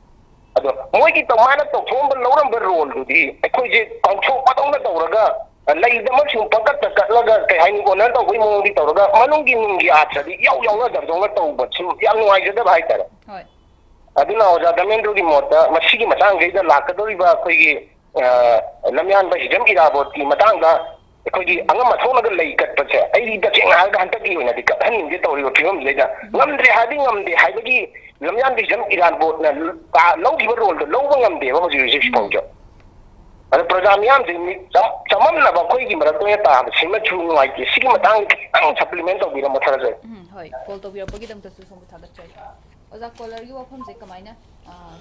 ꯑꯗꯣ ꯃꯣꯏꯒꯤ ꯇꯣꯉꯥꯟꯅ ꯇꯧꯊꯣꯛꯑꯝꯕ, ꯂꯧꯔꯝꯕ roleꯗꯨꯗꯤ ꯑꯩꯈꯣꯏꯁꯦ ꯀꯥꯎꯊꯣꯛꯄꯗꯧꯅ ꯇꯧꯔꯒ, ꯑ, ꯂꯩꯗꯃꯛ ꯁꯨꯝ ꯄꯪꯀꯠꯇ ꯀꯠꯂꯒ, ꯀꯩ ꯍꯥꯏꯅꯤ, honor ꯇꯧꯕꯒꯤ ꯃꯑꯣꯡꯗꯤ ꯇꯧꯔꯒ ꯃꯅꯨꯡꯒꯤ ꯅꯨꯡꯒꯤ ꯑꯥꯔꯊꯗꯤ ꯏꯌꯥꯎ ꯌꯥꯎꯅꯗꯕꯗꯧꯅ ꯇꯧꯕ, ꯁꯨꯝ ꯌꯥꯝ ꯅꯨꯡꯉꯥꯏꯖꯗꯕ ꯍꯥꯏꯇꯥꯔꯦ꯫ ꯍꯣꯏ꯫ ꯑꯗꯨꯅ ꯑꯣꯖꯥ ꯙꯔꯃꯦꯟꯗ꯭ꯔꯣꯒꯤ ꯃꯣꯠꯇ ꯃꯁꯤꯒꯤ ꯃꯇꯥꯡꯁꯤꯗ ꯂꯥꯛꯀꯗꯧꯔꯤꯕ ꯑꯩꯈꯣꯏꯒꯤ, ꯑ, ꯂꯝꯌꯥꯟꯕ ꯍꯤꯖꯝ ꯏꯔꯥꯕꯣꯠꯀꯤ ꯃꯇꯥꯡꯗ ꯑꯩꯈꯣꯏꯒꯤ ꯑꯉꯝ ꯑꯊꯧꯅꯒ ꯂꯩ ꯀꯠꯄꯁꯦ ꯑꯩ ꯇꯁꯦꯡꯅ ꯍꯥꯏꯔꯒ ꯍꯟꯗꯛꯀꯤ ꯑꯣꯏꯅꯗꯤ ꯀꯠꯍꯟꯅꯤꯡꯗꯦ ꯇꯧꯔꯤꯕ ꯐꯤꯕꯝꯁꯤꯗꯩꯗ꯫ ꯉꯝꯗ꯭ꯔꯦ ꯍꯥꯏꯗꯤ ꯉꯝꯗꯦ ꯍꯥꯏꯕꯒꯤ ꯂꯝꯌꯥꯟꯕ ꯍꯤꯖꯝ ꯏꯔꯥꯕꯣꯠꯅ ꯂꯧꯈꯤꯕ roleꯗꯣ ꯂꯧꯕ ꯉꯝꯗꯦꯕ ꯍꯧꯖꯤꯛ ꯍꯧꯖꯤꯛ ꯐꯥꯎꯁꯨ꯫ ꯑꯗꯣ ꯄ꯭ꯔꯖꯥ ꯃꯤꯌꯥꯝꯁꯦ ꯃꯤ ꯆꯝ-, ꯆꯃꯝꯅꯕ ꯑꯩꯈꯣꯏꯒꯤ ꯃꯔꯛꯇ ꯑꯣꯏꯅ ꯇꯥꯕꯁꯤꯃꯁꯨ ꯅꯨꯡꯉꯥꯏꯇꯦ꯫ ꯁꯤꯒꯤ ꯃꯇꯥꯡꯗ ꯈꯤꯇꯪ supplement ꯇꯧꯕꯤꯔꯝꯕ ꯊꯥꯒꯠꯆꯔꯤ꯫ ꯎꯝ, ꯍꯣꯏ, call ꯇꯧꯕꯤꯔꯛꯄꯒꯤꯗꯃꯛꯇꯁꯨ ꯁꯣꯝꯕꯨ ꯊꯥꯒꯠꯆꯔꯤ꯫ ꯑꯣꯖꯥ, callerꯒꯤ ꯋꯥꯐꯝꯁꯦ ꯀꯃꯥꯏꯅ, ꯑ,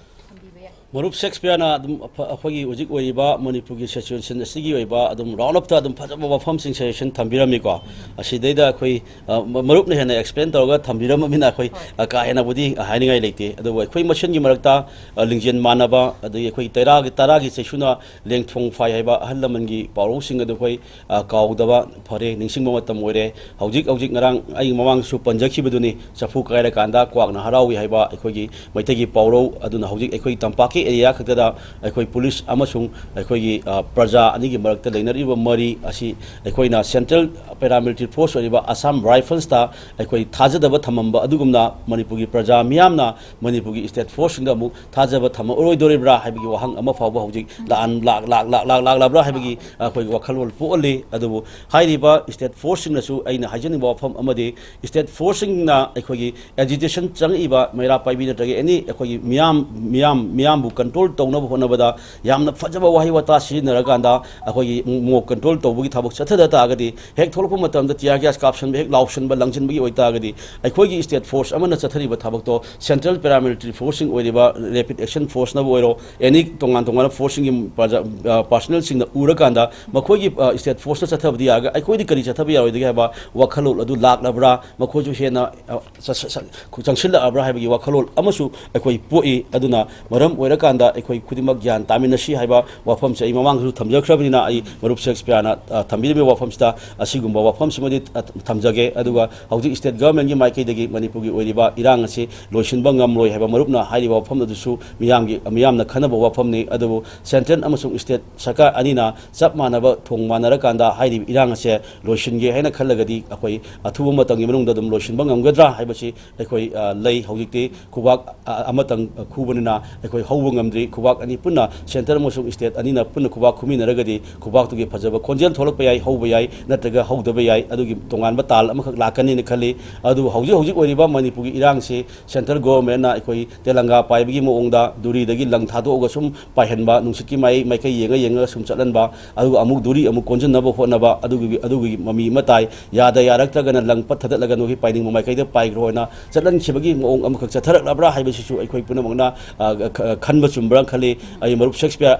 ꯊꯝꯕꯤꯕ ꯌꯥꯏ? ꯃꯔꯨꯞ ꯁꯦꯛꯁꯄꯤꯌꯔꯅ ꯑꯗꯨꯝ ꯑꯐ-, ꯑꯩꯈꯣꯏꯒꯤ ꯍꯧꯖꯤꯛ ꯑꯣꯏꯔꯤꯕ ꯃꯅꯤꯄꯨꯔꯒꯤ situation ꯑꯁꯤꯒꯤ ꯑꯣꯏꯕ ꯑꯗꯨꯝ round upꯇ ꯑꯗꯨꯝ ꯐꯖꯕ ꯋꯥꯐꯝꯁꯤꯡ suggestion ꯊꯝꯕꯤꯔꯝꯃꯤꯀꯣ꯫ ꯑꯁꯤꯗꯩꯗ ꯑꯩꯈꯣꯏ, ꯑ, ꯃ-, ꯃꯔꯨꯞꯅ ꯍꯦꯟꯅ explain ꯇꯧꯔꯒ ꯊꯝꯕꯤꯔꯝꯃꯕꯅꯤꯅ ꯑꯩꯈꯣꯏ, ꯍꯣꯏ꯫ ꯑ, ꯀꯥ ꯍꯦꯟꯅꯕꯨꯗꯤ ꯍꯥꯏꯅꯤꯡꯉꯥꯏ ꯂꯩꯇꯦ꯫ ꯑꯗꯨꯕꯨ ꯑꯩꯈꯣꯏ ꯃꯁꯦꯟꯒꯤ ꯃꯔꯛꯇ, ꯑ, ꯂꯤꯡꯖꯦꯜ ꯃꯥꯟꯅꯕ, ꯑꯗꯒꯤ ꯑꯩꯈꯣꯏ ꯇꯔꯥꯒꯤ, ꯇꯔꯥꯒꯤ ꯆꯩꯁꯨꯅ ꯂꯦꯡꯊꯣꯡ ꯐꯥꯏ ꯍꯥꯏꯕ ꯑꯍꯜ ꯂꯃꯟꯒꯤ ꯄꯥꯎꯔꯧꯁꯤꯡ ꯑꯗꯨ ꯑꯩꯈꯣꯏ, ꯑ, ꯀꯥꯎꯗꯕ ꯐꯔꯦ, ꯅꯤꯡꯁꯤꯡꯕ ꯃꯇꯝ ꯑꯣꯏꯔꯦ꯫ ꯍꯧꯖꯤꯛ, ꯍꯧꯖꯤꯛ ꯉꯔꯥꯡ ꯑꯩ ꯃꯃꯥꯡꯁꯨ ꯄꯟꯖꯈꯤꯕꯗꯨꯅꯤ, ꯆꯐꯨ ꯀꯥꯏꯔꯀꯥꯟꯗ ꯀ꯭ꯋꯥꯛꯅ ꯍꯔꯥꯎꯏ ꯍꯥꯏꯕ ꯑꯩꯈꯣꯏꯒꯤ ꯃꯩꯇꯩꯒꯤ ꯄꯥꯎꯔꯧ꯫ ꯑꯗꯨꯅ ꯍꯧꯖꯤꯛ ꯑꯩꯈꯣꯏ ꯇꯝꯄꯥꯛꯀꯤ area ꯈꯛꯇꯗ ꯑꯩꯈꯣꯏ police ꯑꯃꯁꯨꯡ ꯑꯩꯈꯣꯏꯒꯤ, ꯑ, ꯄ꯭ꯔꯖꯥ ꯑꯅꯤꯒꯤ ꯃꯔꯛꯇ ꯂꯩꯅꯔꯤꯕ ꯃꯔꯤ ꯑꯁꯤ ꯑꯩꯈꯣꯏꯅ central paramilitary force ꯑꯣꯏꯔꯤꯕ Assam Riflesꯇ ꯑꯩꯈꯣꯏ ꯊꯥꯖꯗꯕ ꯊꯝꯃꯝꯕ ꯑꯗꯨꯒꯨꯝꯅ ꯃꯅꯤꯄꯨꯔꯒꯤ ꯄ꯭ꯔꯖꯥ ꯃꯤꯌꯥꯝꯅ ꯃꯅꯤꯄꯨꯔꯒꯤ state forceꯁꯤꯡꯗ ꯑꯃꯨꯛ ꯊꯥꯖꯕ ꯊꯝꯃꯛꯑꯔꯣꯏꯗꯣꯔꯤꯕ꯭ꯔꯥ ꯍꯥꯏꯕꯒꯤ ꯋꯥꯍꯪ ꯑꯃ ꯐꯥꯎꯕ ꯍꯧꯖꯤꯛ ꯂꯥꯛꯑꯟ-, ꯂꯥꯛ-, ꯂꯥꯛ-, ꯂꯥꯛ-, ꯂꯥꯛ-, ꯂꯥꯛꯂꯕ꯭ꯔꯥ ꯍꯥꯏꯕꯒꯤ ꯑꯩꯈꯣꯏꯒꯤ ꯋꯥꯈꯜꯂꯣꯟ ꯄꯣꯛꯍꯜꯂꯤ꯫ ꯑꯗꯨꯕꯨ ꯍꯥꯏꯔꯤꯕ state forceꯁꯤꯡꯅꯁꯨ ꯑꯩꯅ ꯍꯥꯏꯖꯅꯤꯡꯕ ꯋꯥꯐꯝ ꯑꯃꯗꯤ state forceꯁꯤꯡꯅ ꯑꯩꯈꯣꯏꯒꯤ agitation ꯆꯪꯉꯛꯏꯕ ꯃꯩꯔꯥ ꯄꯥꯏꯕꯤ ꯅꯠꯇ꯭ꯔꯒ any ꯑꯩꯈꯣꯏꯒꯤ ꯃꯤꯌꯥꯝ, ꯃꯤꯌꯥꯝ ꯃꯤꯌꯥꯝꯕꯨ ꯀꯟꯇ꯭ꯔꯣꯜ ꯇꯧꯅꯕ ꯍꯣꯠꯅꯕꯗ ꯌꯥꯝꯅ ꯐꯖꯕ ꯋꯥꯍꯩ ꯋꯥꯇꯥ ꯁꯤꯖꯤꯟꯅꯔꯀꯥꯟꯗ ꯑꯩꯈꯣꯏꯒꯤ ꯃꯣꯞ ꯀꯟꯇ꯭ꯔꯣꯜ ꯇꯧꯕꯒꯤ ꯊꯕꯛ ꯆꯠꯊꯗ ꯇꯥꯔꯒꯗꯤ, ꯍꯦꯛ ꯊꯣꯛꯂꯛꯄ ꯃꯇꯝꯗ ꯇꯤꯌꯥꯔ ꯒ꯭ꯌꯥꯁ ꯀꯥꯞꯁꯟꯕ, ꯍꯦꯛ ꯂꯥꯎꯁꯟꯕ, ꯂꯪꯁꯤꯟꯕꯒꯤ ꯑꯣꯏꯇꯥꯔꯒꯗꯤ, ꯑꯩꯈꯣꯏꯒꯤ ꯁ꯭ꯇꯦꯠ ꯐꯣꯔꯁ ꯑꯃꯅ ꯆꯠꯊꯔꯤꯕ ꯊꯕꯛꯇꯣ ꯁꯦꯟꯇ꯭ꯔꯦꯜ ꯄꯦꯔꯥꯃꯤꯂꯤꯇꯔꯤ ꯐꯣꯔꯁꯁꯤꯡ ꯑꯣꯏꯔꯤꯕ ꯔꯦꯄꯤꯗ ꯑꯦꯛꯁꯟ ꯐꯣꯔꯁꯅꯕꯨ ꯑꯣꯏꯔꯣ, ꯑꯦꯅꯤ ꯇꯣꯉꯥꯟ ꯇꯣꯉꯥꯟꯕ ꯐꯣꯔꯁꯁꯤꯡꯒꯤ ꯄ꯭ꯔꯖꯥ-, ꯑ, ꯄꯥꯔꯁꯅꯦꯜꯁꯤꯡꯅ ꯎꯔꯀꯥꯟꯗ ꯃꯈꯣꯏꯒꯤ, ꯑ, ꯁ꯭ꯇꯦꯠ ꯐꯣꯔꯁꯅ ꯆꯠꯊꯕꯗꯤ ꯌꯥꯔꯒ ꯑꯩꯈꯣꯏꯗꯤ ꯀꯔꯤ ꯆꯠꯊꯕ ꯌꯥꯔꯣꯏꯗꯒꯦ ꯍꯥꯏꯕ ꯋꯥꯈꯜꯂꯣꯟ ꯑꯗꯨ ꯂꯥꯛꯂꯕ꯭ꯔꯥ, ꯃꯈꯣꯏꯁꯨ ꯍꯦꯟꯅ, ꯑ, ꯆ-, ꯆ-, ꯆ-, ꯆꯪꯁꯤꯜꯂꯛꯑꯕ꯭ꯔꯥ ꯍꯥꯏꯕꯒꯤ ꯋꯥꯈꯜꯂꯣꯟ ꯑꯃꯁꯨ ꯑꯩꯈꯣꯏ ꯄꯣꯛꯏ꯫ ꯑꯗꯨꯅ ꯃꯔꯝ ꯑꯣꯏꯔꯀꯥꯟꯗ ꯑꯩꯈꯣꯏ ꯈꯨꯗꯤꯡꯃꯛ ꯒ꯭ꯌꯥꯟ ꯇꯥꯃꯤꯟꯅꯁꯤ ꯍꯥꯏꯕ ꯋꯥꯐꯝꯁꯦ ꯑꯩ ꯃꯃꯥꯡꯗꯁꯨ ꯊꯝꯖꯈ꯭ꯔꯕꯅꯤꯅ, ꯑꯩ ꯃꯔꯨꯞ ꯁꯦꯛꯁꯄꯤꯌꯥꯔꯅ, ꯑ, ꯊꯝꯕꯤꯔꯤꯕ ꯋꯥꯐꯝꯁꯤꯗ ꯑꯁꯤꯒꯨꯝꯕ ꯋꯥꯐꯝꯁꯤꯃꯗꯤ, ꯑ, ꯊꯝꯖꯒꯦ꯫ ꯑꯗꯨꯒ ꯍꯧꯖꯤꯛ ꯁ꯭ꯇꯦꯠ ꯒꯚꯔꯟꯃꯦꯟꯒꯤ ꯃꯥꯏꯀꯩꯗꯒꯤ ꯃꯅꯤꯄꯨꯔꯒꯤ ꯑꯣꯏꯔꯤꯕ ꯏꯔꯥꯡ ꯑꯁꯤ ꯂꯣꯏꯁꯤꯟꯕ ꯉꯝꯂꯣꯏ ꯍꯥꯏꯕ ꯃꯔꯨꯞꯅ ꯍꯥꯏꯔꯤꯕ ꯋꯥꯐꯝ ꯑꯗꯨꯁꯨ ꯃꯤꯌꯥꯝꯒꯤ, ꯃꯤꯌꯥꯝꯅ ꯈꯟꯅꯕ ꯋꯥꯐꯝꯅꯤ꯫ ꯑꯗꯨꯕꯨ ꯁꯦꯟꯇ꯭ꯔꯦꯜ ꯑꯃꯁꯨꯡ ꯁ꯭ꯇꯦꯠ ꯁꯔꯀꯥꯔ ꯑꯅꯤꯅ ꯆꯞ ꯃꯥꯟꯅꯕ ꯊꯣꯡ ꯃꯥꯟꯅꯔꯀꯥꯟꯗ ꯍꯥꯏꯔꯤꯕ ꯏꯔꯥꯡ ꯑꯁꯦ ꯂꯣꯏꯁꯤꯟꯒꯦ ꯍꯥꯏꯅ ꯈꯜꯂꯒꯗꯤ ꯑꯩꯈꯣꯏ ꯑꯊꯨꯕ ꯃꯇꯝꯒꯤ ꯃꯅꯨꯡꯗ ꯑꯗꯨꯝ ꯂꯣꯏꯁꯤꯟꯕ ꯉꯝꯒꯗ꯭ꯔꯥ ꯍꯥꯏꯕꯁꯤ ꯑꯩꯈꯣꯏ, ꯑ, ꯂꯩ꯫ ꯍꯧꯖꯤꯛꯇꯤ ꯈꯨꯕꯥꯛ, ꯑ, ꯑꯃꯇꯪ ꯈꯨꯕꯅꯤꯅ ꯑꯩꯈꯣꯏ ꯍꯧꯕ ꯉꯝꯗ꯭ꯔꯤ꯫ ꯈꯨꯕꯥꯛ ꯑꯅꯤ ꯄꯨꯟꯅ, ꯁꯦꯟꯇꯔ ꯑꯃꯁꯨꯡ ꯁ꯭ꯇꯦꯠ ꯑꯅꯤꯅ ꯄꯨꯟꯅ ꯈꯨꯕꯥꯛ ꯈꯨꯃꯤꯟꯅꯔꯒꯗꯤ ꯈꯨꯕꯥꯛꯇꯨꯒꯤ ꯐꯖꯕ ꯈꯣꯟꯖꯦꯜ ꯊꯣꯛꯂꯛꯄ ꯌꯥꯏ, ꯍꯧꯕ ꯌꯥꯏ, ꯅꯠꯇ꯭ꯔꯒ ꯍꯧꯗꯕ ꯌꯥꯏ꯫ ꯑꯗꯨꯒꯤ ꯇꯣꯉꯥꯟꯕ ꯇꯥꯜ ꯑꯃꯈꯛ ꯂꯥꯛꯀꯅꯤꯅ ꯈꯜꯂꯤ꯫ ꯑꯗꯨꯕꯨ ꯍꯧꯖꯤꯛ ꯍꯧꯖꯤꯛ ꯑꯣꯏꯔꯤꯕ ꯃꯅꯤꯄꯨꯔꯒꯤ ꯏꯔꯥꯡꯁꯤ ꯁꯦꯟꯇ꯭ꯔꯦꯜ ꯒꯣꯚꯔꯟꯃꯦꯟꯅ ꯑꯩꯈꯣꯏ ꯇꯦꯂꯪꯒꯥ ꯄꯥꯏꯕꯒꯤ ꯃꯑꯣꯡꯗ ꯗꯨꯔꯤꯗꯒꯤ ꯂꯪ ꯊꯥꯗꯣꯛꯑꯒ ꯁꯨꯝ ꯄꯥꯏꯍꯟꯕ, ꯅꯨꯡꯁꯤꯠꯀꯤ ꯃꯥꯏ-, ꯃꯥꯏꯀꯩ ꯌꯦꯡꯉ ꯌꯦꯡꯉꯒ ꯁꯨꯝ ꯆꯠꯍꯟꯕ, ꯑꯗꯨꯒ ꯑꯃꯨꯛ ꯗꯨꯔꯤ ꯑꯃꯨꯛ ꯀꯣꯟꯁꯤꯟꯅꯕ ꯍꯣꯠꯅꯕ, ꯑꯗꯨꯒꯤ, ꯑꯗꯨꯒꯤ ꯃꯃꯤ ꯑꯃ ꯇꯥꯏ꯫ ꯌꯥꯗ ꯌꯥꯔꯛꯇ꯭ꯔꯒꯅ ꯂꯪ ꯄꯠ ꯊꯥꯗꯠꯂꯒ ꯅꯈꯣꯏ ꯄꯥꯏꯅꯤꯡꯕ ꯃꯥꯏꯀꯩꯗ ꯄꯥꯏꯈ꯭ꯔꯣ ꯍꯥꯏꯅ ꯆꯠꯍꯟꯈꯤꯕꯒꯤ ꯃꯑꯣꯡ ꯑꯃꯈꯛ ꯆꯠꯊꯔꯛꯂꯕ꯭ꯔꯥ ꯍꯥꯏꯕꯁꯤꯁꯨ ꯑꯩꯈꯣꯏ ꯄꯨꯝꯅꯃꯛꯅ, ꯑ, ꯈ-, ꯈꯟꯕ ꯆꯨꯝꯕ꯭ꯔꯥ ꯈꯜꯂꯤ꯫ ꯑꯩ ꯃꯔꯨꯞ ꯁꯦꯛꯁꯄꯤꯌꯥꯔ,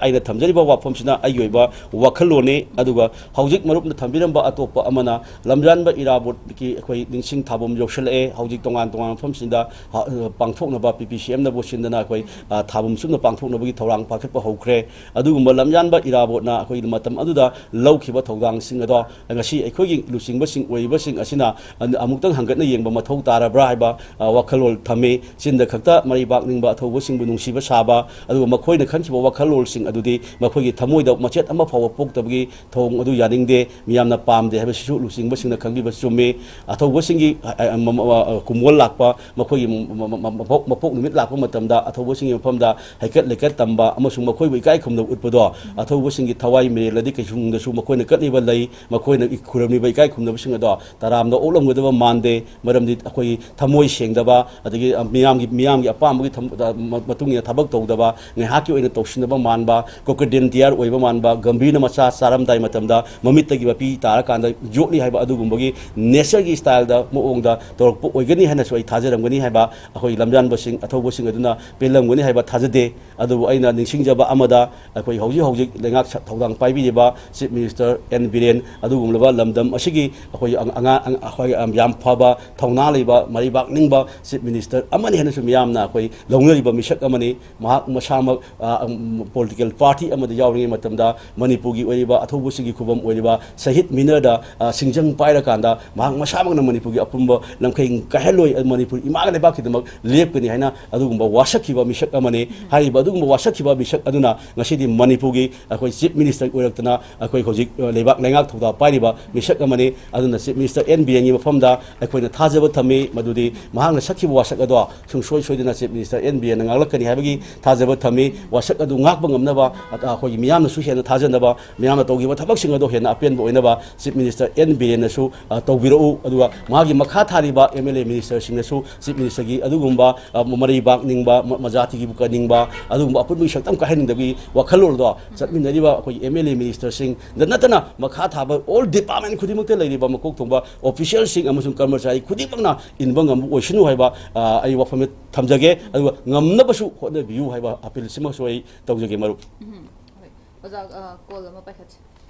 ꯑꯩꯅ ꯊꯝꯖꯔꯤꯕ ꯋꯥꯐꯝꯁꯤꯅ ꯑꯩꯒꯤ ꯑꯣꯏꯕ ꯋꯥꯈꯜꯂꯣꯟꯅꯤ꯫ ꯑꯗꯨꯒ ꯍꯧꯖꯤꯛ ꯃꯔꯨꯞꯅ ꯊꯝꯕꯤꯔꯝꯕ ꯑꯇꯣꯞꯄ ꯑꯃꯅ ꯂꯝꯖꯥꯟꯕ ꯏꯔꯥꯕꯣꯠꯀꯤ ꯑꯩꯈꯣꯏ ꯅꯤꯡꯁꯤꯡ ꯊꯥꯕꯝ ꯌꯧꯁꯤꯜꯂꯛꯑꯦ꯫ ꯍꯧꯖꯤꯛ ꯇꯣꯉꯥꯟ ꯇꯣꯉꯥꯟꯕ ꯃꯐꯝꯁꯤꯡꯗ ꯍ-, ꯄꯥꯡꯊꯣꯛꯅꯕ, ꯄꯤ ꯄꯤ ꯁꯤ ꯑꯦꯝꯅꯕꯨ ꯁꯤꯟꯗꯅ ꯑꯩꯈꯣꯏ, ꯑ, ꯊꯥꯕꯝ ꯆꯨꯝꯅ ꯄꯥꯡꯊꯣꯛꯅꯕꯒꯤ ꯊꯧꯔꯥꯡ ꯄꯥꯏꯈꯠꯄ ꯍꯧꯈ꯭ꯔꯦ꯫ ꯑꯗꯨꯒꯨꯝꯕ ꯂꯝꯌꯥꯟꯕ ꯏꯔꯥꯕꯣꯠꯅ ꯑꯩꯈꯣꯏ ꯃꯇꯝ ꯑꯗꯨꯗ ꯂꯧꯈꯤꯕ ꯊꯧꯗꯥꯡꯁꯤꯡ ꯑꯗꯣ ꯉꯁꯤ ꯑꯩꯈꯣꯏꯒꯤ ꯂꯨꯆꯤꯡꯕꯁꯤꯡ ꯑꯣꯏꯔꯤꯕꯁꯤꯡ ꯑꯁꯤꯅ ꯑꯃꯨꯛꯇꯪ ꯍꯪꯒꯠꯅ ꯌꯦꯡꯕ ꯃꯊꯧ ꯇꯥꯔꯕ꯭ꯔꯥ ꯍꯥꯏꯕ, ꯑ, ꯋꯥꯈꯜꯂꯣꯟ ꯊꯝꯃꯤ꯫ ꯆꯤꯟꯗ ꯈꯛꯇ ꯃꯔꯩꯕꯥꯛ ꯅꯤꯡꯕ, ꯑꯊꯧꯕꯁꯤꯡꯕꯨ ꯅꯨꯡꯁꯤꯕ ꯁꯥꯕ, ꯑꯗꯨꯒ ꯃꯈꯣꯏꯅ ꯈꯟꯈꯤꯕ ꯋꯥꯈꯜꯂꯣꯟꯁꯤꯡ ꯑꯗꯨꯗꯤ ꯃꯈꯣꯏꯒꯤ ꯊꯃꯣꯏꯗ ꯃꯆꯦꯠ ꯑꯃ ꯐꯥꯎꯕ ꯄꯣꯛꯇꯕꯒꯤ ꯊꯧꯑꯣꯡ ꯑꯗꯨ ꯌꯥꯅꯤꯡꯗꯦ, ꯃꯤꯌꯥꯝꯅ ꯄꯥꯝꯗꯦ ꯍꯥꯏꯕꯁꯤꯁꯨ ꯂꯨꯆꯤꯡꯕꯁꯤꯡꯅ ꯈꯪꯕꯤꯕ ꯆꯨꯝꯃꯤ꯫ ꯑꯊꯧꯕꯁꯤꯡꯒꯤ, ꯑ, ꯑ, ꯃ-, ꯃ-, ꯑ, ꯀꯨꯝꯑꯣꯜ ꯂꯥꯛꯄ, ꯃꯈꯣꯏꯒꯤ ꯃ-, ꯃ-, ꯃ-, ꯃꯄꯣꯛ, ꯃꯄꯣꯛ ꯅꯨꯃꯤꯠ ꯂꯥꯛꯄ ꯃꯇꯝꯗ ꯑꯊꯧꯕꯁꯤꯡꯒꯤ ꯃꯐꯝꯗ ꯍꯩꯀꯠ ꯂꯩꯀꯠ ꯇꯝꯕ ꯑꯃꯁꯨꯡ ꯃꯈꯣꯏꯕꯨ ꯏꯀꯥꯏ ꯈꯨꯝꯅꯕ ꯎꯠꯄꯗꯣ, ꯑꯊꯧꯕꯁꯤꯡꯒꯤ ꯊꯋꯥꯏ ꯃꯤꯔꯦꯜꯂꯗꯤ ꯀꯩꯁꯨꯝꯗꯁꯨ ꯃꯈꯣꯏꯅ ꯀꯠꯂꯤꯕ ꯂꯩ, ꯃꯈꯣꯏꯅ ꯏ-, ꯈꯨꯔꯝꯂꯤꯕ ꯏꯀꯥꯏ ꯈꯨꯝꯅꯕꯁꯤꯡ ꯑꯗꯣ ꯇꯔꯥꯝꯅ ꯑꯣꯛꯂꯝꯒꯗꯕ ꯃꯥꯟꯗꯦ꯫ ꯃꯔꯝꯗꯤ ꯑꯩꯈꯣꯏꯒꯤ ꯊꯃꯣꯏ ꯁꯦꯡꯗꯕ, ꯑꯗꯒꯤ, ꯑ, ꯃꯤꯌꯥꯝꯒꯤ, ꯃꯤꯌꯥꯝꯒꯤ ꯑꯄꯥꯝꯕꯒꯤ ꯊꯝ-, ꯑ, ꯃ-, ꯃꯇꯨꯡ ꯊꯕꯛ ꯇꯧꯗꯕ, ꯉꯥꯏꯍꯥꯛꯀꯤ ꯑꯣꯏꯅ ꯇꯧꯁꯤꯟꯅꯕ ꯃꯥꯟꯕ, ꯀ꯭ꯔꯣꯀꯣꯗꯥꯏꯜ ꯇꯤꯌꯔ ꯑꯣꯏꯕ ꯃꯥꯟꯕ, ꯒꯝꯚꯤꯔꯅ ꯃꯆꯥ ꯆꯥꯔꯝꯗꯥꯏ ꯃꯇꯝꯗ ꯃꯃꯤꯠꯇꯒꯤ ꯃꯄꯤ ꯇꯥꯔꯀꯥꯟꯗ ꯌꯣꯠꯂꯤ ꯍꯥꯏꯕ ꯑꯗꯨꯒꯨꯝꯕꯒꯤ ꯅꯦꯆꯔꯒꯤ ꯁ꯭ꯇꯥꯏꯜꯗ ꯃꯑꯣꯡꯗ ꯇꯧꯔꯛꯄ ꯑꯣꯏꯒꯅꯤ ꯍꯥꯏꯅꯁꯨ ꯑꯩ ꯊꯥꯖꯔꯝꯒꯅꯤ ꯍꯥꯏꯕ ꯑꯩꯈꯣꯏ ꯂꯝꯌꯥꯟꯕꯁꯤꯡ, ꯑꯊꯧꯕꯁꯤꯡ ꯑꯗꯨꯅ ꯄꯦꯜꯂꯝꯒꯅꯤ ꯍꯥꯏꯕ ꯊꯥꯖꯗꯦ꯫ ꯑꯗꯨꯕꯨ ꯑꯩꯅ ꯅꯤꯡꯁꯤꯡꯖꯕ ꯑꯃꯗ, ꯑꯩꯈꯣꯏ ꯍꯧꯖꯤꯛ ꯍꯧꯖꯤꯛ ꯂꯩꯉꯥꯛ ꯊꯧꯗꯥꯡ ꯄꯥꯏꯕꯤꯔꯤꯕ ꯆꯤꯐ ꯃꯤꯅꯤꯁꯇꯔ ꯑꯦꯟ ꯕꯤꯔꯦꯟ ꯑꯗꯨꯒꯨꯝꯂꯕ ꯂꯝꯗꯝ ꯑꯁꯤꯒꯤ ꯑꯩꯈꯣꯏ ꯑꯉꯥꯡ, ꯑꯩꯈꯣꯏ ꯌꯥꯝ ꯐꯕ, ꯊꯧꯅꯥ ꯂꯩꯕ, ꯃꯔꯩꯕꯥꯛ ꯅꯤꯡꯕ ꯆꯤꯐ ꯃꯤꯅꯤꯁꯇꯔ ꯑꯃꯅꯤ ꯍꯥꯏꯅꯁꯨ ꯃꯤꯌꯥꯝꯅ ꯑꯩꯈꯣꯏ ꯂꯧꯅꯔꯤꯕ ꯃꯤꯁꯛ ꯑꯃꯅꯤ꯫ ꯃꯍꯥꯛ ꯃꯁꯥꯃꯛ, ꯑ, ꯎꯝ, ꯄꯣꯂꯤꯇꯤꯀꯦꯜ ꯄꯥꯔꯇꯤ ꯑꯃꯗ ꯌꯥꯎꯔꯤꯉꯩ ꯃꯇꯝꯗ ꯃꯅꯤꯄꯨꯔꯒꯤ ꯑꯣꯏꯔꯤꯕ ꯑꯊꯧꯕꯁꯤꯡꯒꯤ ꯈꯨꯕꯝ ꯑꯣꯏꯔꯤꯕ ꯁꯍꯤꯗ ꯃꯤꯅꯔꯗ, ꯑ, ꯁꯤꯡꯖꯪ ꯄꯥꯏꯔꯀꯥꯟꯗ ꯃꯍꯥꯛ ꯃꯁꯥꯃꯛꯅ ꯃꯅꯤꯄꯨꯔꯒꯤ ꯑꯄꯨꯟꯕ ꯂꯝꯈꯩ ꯀꯥꯏꯍꯜꯂꯣꯏ, ꯃꯅꯤꯄꯨꯔ ꯏꯃꯥꯒ ꯂꯩꯕꯥꯛꯀꯤꯗꯃꯛ ꯂꯦꯞꯀꯅꯤ ꯍꯥꯏꯅ ꯑꯗꯨꯒꯨꯝꯕ ꯋꯥꯁꯛꯈꯤꯕ ꯃꯤꯁꯛ ꯑꯃꯅꯤ꯫ ꯍꯥꯏꯔꯤꯕ ꯑꯗꯨꯒꯨꯝꯕ ꯋꯥꯁꯛꯈꯤꯕ ꯃꯤꯁꯛ ꯑꯗꯨꯅ ꯉꯁꯤꯗꯤ ꯃꯅꯤꯄꯨꯔꯒꯤ ꯑꯩꯈꯣꯏ ꯆꯤꯐ ꯃꯤꯅꯤꯁꯇꯔ ꯑꯣꯏꯔꯛꯇꯅ ꯑꯩꯈꯣꯏ ꯍꯧꯖꯤꯛ, ꯑ, ꯂꯩꯕꯥꯛ ꯂꯩꯉꯥꯛ ꯊꯧꯗꯥ ꯄꯥꯏꯔꯤꯕ ꯃꯤꯁꯛ ꯑꯃꯅꯤ꯫ ꯑꯗꯨꯅ ꯆꯤꯐ ꯃꯤꯅꯤꯁꯇꯔ ꯑꯦꯟ ꯕꯤꯔꯦꯟꯒꯤ ꯃꯐꯝꯗ ꯑꯩꯈꯣꯏꯅ ꯊꯥꯖꯕ ꯊꯝꯃꯤ, ꯃꯗꯨꯗꯤ ꯃꯍꯥꯛꯅ ꯁꯛꯈꯤꯕ ꯋꯥꯁꯛ ꯑꯗꯣ ꯁꯨꯡꯁꯣꯏ ꯁꯣꯏꯗꯅ ꯆꯤꯐ ꯃꯤꯅꯤꯁꯇꯔ ꯑꯦꯟ ꯕꯤꯔꯦꯟꯅ ꯉꯥꯛꯂꯛꯀꯅꯤ ꯍꯥꯏꯕꯒꯤ ꯊꯥꯖꯕ ꯊꯝꯃꯤ꯫ ꯋꯥꯁꯛ ꯑꯗꯨ ꯉꯥꯛꯄ ꯉꯝꯅꯕ, ꯑ, ꯑꯩꯈꯣꯏꯒꯤ ꯃꯤꯌꯥꯝꯅꯁꯨ ꯍꯦꯟꯅ ꯊꯥꯖꯅꯕ, ꯃꯤꯌꯥꯝꯅ ꯇꯧꯈꯤꯕ ꯊꯕꯛꯁꯤꯡ ꯑꯗꯣ ꯍꯦꯟꯅ ꯑꯄꯦꯟꯕ ꯑꯣꯏꯅꯕ ꯆꯤꯐ ꯃꯤꯅꯤꯁꯇꯔ ꯑꯦꯟ ꯕꯤꯔꯦꯟꯅꯁꯨ, ꯑ, ꯇꯧꯕꯤꯔꯛꯎ꯫ ꯑꯗꯨꯒ ꯃꯥꯒꯤ ꯃꯈꯥ ꯊꯥꯔꯤꯕ ꯑꯦꯝ ꯑꯦꯜ ꯑꯦ ꯃꯤꯅꯤꯁꯇꯔꯁꯤꯡꯅꯁꯨ ꯆꯤꯐ ꯃꯤꯅꯤꯁꯇꯔꯒꯤ ꯑꯗꯨꯒꯨꯝꯕ, ꯑ, ꯃꯔꯩꯕꯥꯛ ꯅꯤꯡꯕ, ꯃ-, ꯃꯖꯥꯇꯤꯒꯤꯕꯨ ꯀꯟꯅꯤꯡꯕ, ꯑꯗꯨꯒꯨꯝꯕ ꯑꯄꯨꯟꯕꯒꯤ ꯁꯛꯇꯝ ꯀꯥꯏꯍꯟꯅꯤꯡꯗꯕꯒꯤ ꯋꯥꯈꯜꯂꯣꯟꯗꯣ ꯆꯠꯃꯤꯟꯅꯔꯤꯕ ꯑꯩꯈꯣꯏꯒꯤ ꯑꯦꯝ ꯑꯦꯜ ꯑꯦ ꯃꯤꯅꯤꯁꯇꯔꯁꯤꯡꯗ ꯅꯠꯇꯅ ꯃꯈꯥ ꯊꯥꯕ ꯑꯣꯜ ꯗꯤꯄꯥꯔꯠꯃꯦꯟ ꯈꯨꯗꯤꯡꯃꯛꯇ ꯂꯩꯔꯤꯕ ꯃꯀꯣꯛ ꯊꯣꯡꯕ ꯑꯣꯐꯤꯁꯤꯌꯦꯜꯁꯤꯡ ꯑꯃꯁꯨꯡ ꯀꯔꯃꯆꯥꯔꯤ ꯈꯨꯗꯤꯡꯃꯛꯅ ꯏꯟꯕ ꯉꯝꯕ ꯑꯣꯏꯁꯅꯨ ꯍꯥꯏꯕ, ꯑ, ꯑꯩ ꯋꯥꯐꯝ ꯊꯝꯖꯒꯦ꯫ ꯑꯗꯨꯒ ꯉꯝꯅꯕꯁꯨ ꯍꯣꯠꯅꯕꯤꯌꯨ ꯍꯥꯏꯕ ꯑꯄꯤꯜꯁꯤꯃꯁꯨ ꯑꯩ ꯇꯧꯖꯒꯦ, ꯃꯔꯨꯞ꯫ ꯎꯝ, ꯍꯣꯏ꯫ ꯑꯣꯖꯥ, ꯑ, ꯀꯣꯜ ꯑꯃ ꯄꯥꯏꯈꯠꯁꯤ꯫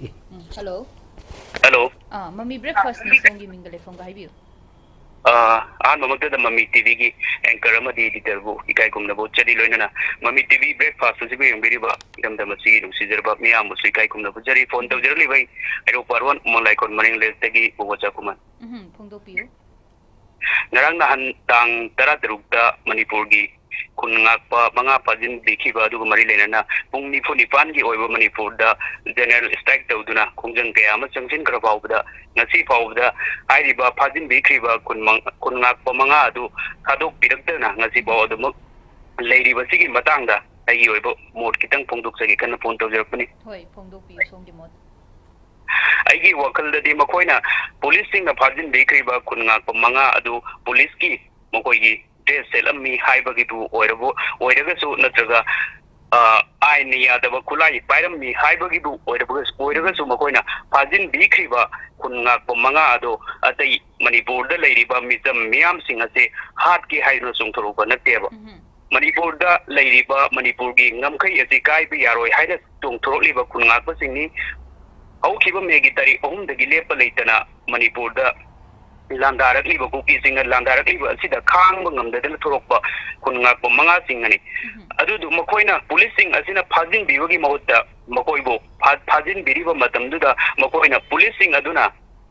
ꯎꯝ, ꯍꯜꯂꯣ꯫ ꯍꯜꯂꯣ꯫ ꯑꯥ, ꯃꯃꯤ ꯕ꯭ꯔꯦꯛꯐꯥꯁꯠꯅꯤ, ꯁꯣꯝꯒꯤ ꯃꯤꯡꯒ ꯂꯩꯐꯝꯒ ꯍꯥꯏꯕꯤꯌꯨ꯫ ꯑ, ꯑꯍꯥꯟꯕꯃꯛꯇꯗ ꯃꯃꯤ ꯇꯤꯚꯤꯒꯤ ꯑꯦꯡꯀꯔ ꯑꯃꯗꯤ ꯏꯗꯤꯇꯔꯕꯨ ꯏꯀꯥꯏ ꯈꯨꯝꯅꯕ ꯎꯠꯆꯔꯤ, ꯂꯣꯏꯅꯅ ꯃꯃꯤ ꯇꯤꯚꯤ ꯕ꯭ꯔꯦꯛꯐꯥꯁꯠ ꯑꯁꯤꯕꯨ ꯌꯦꯡꯕꯤꯔꯤꯕ ꯏꯔꯝꯗꯝ ꯑꯁꯤꯒꯤ ꯅꯨꯡꯁꯤꯖꯔꯕ ꯃꯤꯌꯥꯝꯕꯨꯁꯨ ꯏꯀꯥꯏ ꯈꯨꯝꯅꯕ ꯎꯠꯆꯔꯤ꯫ ꯐꯣꯟ ꯇꯧꯖꯔꯛꯂꯤꯕ ꯑꯩ ꯍꯩꯔꯣꯛ ꯄꯥꯔꯠ ꯋꯥꯟ ꯎꯃꯪ ꯂꯥꯏꯀꯣꯟ ꯃꯅꯤꯡ ꯂꯩꯔꯛꯇꯒꯤ ꯎꯕ ꯆꯥꯛꯈꯨꯃꯟ꯫ ꯎꯝ, ꯐꯣꯡꯗꯣꯛꯄꯤꯌꯨ꯫ ꯉꯔꯥꯡ ꯅꯍꯥꯟ ꯇꯥꯡ ꯇꯔꯥꯇꯔꯨꯛꯇ ꯃꯅꯤꯄꯨꯔꯒꯤ ꯈꯨꯟ ꯉꯥꯛꯄ ꯃꯉꯥ ꯐꯥꯖꯤꯟꯕꯤꯈꯤꯕ ꯑꯗꯨꯒ ꯃꯔꯤ ꯂꯩꯅꯅ ꯄꯨꯡ ꯅꯤꯐꯨ ꯅꯤꯄꯥꯟꯒꯤ ꯑꯣꯏꯕ ꯃꯅꯤꯄꯨꯔꯗ ꯖꯦꯅꯔꯦꯜ ꯁ꯭ꯇ꯭ꯔꯥꯏꯛ ꯇꯧꯗꯨꯅ ꯈꯣꯡꯖꯪ ꯀꯌꯥ ꯑꯃ ꯆꯪꯁꯤꯟꯈ꯭ꯔ ꯐꯥꯎꯕꯗ, ꯉꯁꯤ ꯐꯥꯎꯕꯗ ꯍꯥꯏꯔꯤꯕ ꯐꯥꯖꯤꯟꯕꯤꯈ꯭ꯔꯤꯕ ꯈꯨꯟ ꯃꯪ-, ꯈꯨꯟ ꯉꯥꯛꯄ ꯃꯉꯥ ꯑꯗꯨ ꯊꯥꯗꯣꯛꯄꯤꯔꯛꯇꯅ ꯉꯁꯤ ꯐꯥꯎ ꯑꯗꯨꯃꯛ ꯂꯩꯔꯤꯕꯁꯤꯒꯤ ꯃꯇꯥꯡꯗ ꯑꯩꯒꯤ ꯑꯣꯏꯕ ꯃꯣꯠ ꯈꯤꯇꯪ ꯐꯣꯡꯗꯣꯛꯆꯒꯦ ꯈꯟꯅ ꯐꯣꯟ ꯇꯧꯖꯔꯛꯄꯅꯤ꯫ ꯍꯣꯏ, ꯐꯣꯡꯗꯣꯛꯄꯤꯌꯨ ꯁꯣꯝꯒꯤ ꯃꯣꯠ꯫ ꯑꯩꯒꯤ ꯋꯥꯈꯜꯗꯗꯤ ꯃꯈꯣꯏꯅ, ꯄꯨꯂꯤꯁꯁꯤꯡꯅ ꯐꯥꯖꯤꯟꯕꯤꯈ꯭ꯔꯤꯕ ꯈꯨꯟ ꯉꯥꯛꯄ ꯃꯉꯥ ꯑꯗꯨ ꯄꯨꯂꯤꯁꯀꯤ ꯃꯈꯣꯏꯒꯤ ꯗ꯭ꯔꯦꯁ ꯁꯦꯠꯂꯝꯃꯤ ꯍꯥꯏꯕꯒꯤꯕꯨ ꯑꯣꯏꯔꯕꯨ ꯑꯣꯏꯔꯒꯁꯨ, ꯅꯠꯇ꯭ꯔꯒ ꯑꯥꯏꯟꯅ ꯌꯥꯗꯕ ꯈꯨꯠꯂꯥꯏ ꯄꯥꯏꯔꯝꯃꯤ ꯍꯥꯏꯕꯒꯤꯕꯨ ꯑꯣꯏꯔꯕꯒꯁꯨ ꯑꯣꯏꯔꯒꯁꯨ ꯃꯈꯣꯏꯅ ꯐꯥꯖꯤꯟꯕꯤꯈ꯭ꯔꯤꯕ ꯈꯨꯟ ꯉꯥꯛꯄ ꯃꯉꯥ ꯑꯗꯣ ꯑꯇꯩ ꯃꯅꯤꯄꯨꯔꯗ ꯂꯩꯔꯤꯕ ꯃꯤꯆꯝ ꯃꯤꯌꯥꯝꯁꯤꯡ ꯑꯁꯦ ꯍꯥꯠꯀꯦ ꯍꯥꯏꯗꯨꯅ ꯆꯣꯡꯊꯣꯔꯛꯄ ꯅꯠꯇꯦꯕ꯫ ꯃꯅꯤꯄꯨꯔꯗ ꯂꯩꯔꯤꯕ ꯃꯅꯤꯄꯨꯔꯒꯤ ꯉꯝꯈꯩ ꯑꯁꯤ ꯀꯥꯏꯕ ꯌꯥꯔꯣꯏ ꯍꯥꯏꯅ ꯆꯣꯡꯊꯣꯔꯛꯂꯤꯕ ꯈꯨꯟ ꯉꯥꯛꯄꯁꯤꯡꯅꯤ꯫ ꯍꯧꯈꯤꯕ ꯃꯦꯒꯤ ꯇꯥꯔꯤꯛ ꯑꯍꯨꯝꯗꯒꯤ ꯂꯦꯞꯄ ꯂꯩꯇꯅ ꯃꯅꯤꯄꯨꯔꯗ ꯂꯥꯟꯗꯥꯔꯛꯂꯤꯕ ꯀꯨꯀꯤꯁꯤꯡꯅ ꯂꯥꯟꯗꯥꯔꯛꯂꯤꯕ ꯑꯁꯤꯗ ꯈꯥꯡꯕ ꯉꯝꯗꯗꯅ ꯊꯣꯔꯛꯄ ꯈꯨꯟ ꯉꯥꯛꯄ ꯃꯉꯥꯁꯤꯡꯅꯤ꯫ ꯑꯗꯨꯗꯨ ꯃꯈꯣꯏꯅ ꯄꯨꯂꯤꯁꯁꯤꯡ ꯑꯁꯤꯅ ꯐꯥꯖꯤꯟꯕꯤꯕꯒꯤ ꯃꯍꯨꯠꯇ ꯃꯈꯣꯏꯕꯨ ꯐꯥ-, ꯐꯥꯖꯤꯟꯕꯤꯔꯤꯕ ꯃꯇꯝꯗꯨꯗ ꯃꯈꯣꯏꯅ ꯄꯨꯂꯤꯁꯁꯤꯡ ꯑꯗꯨꯅ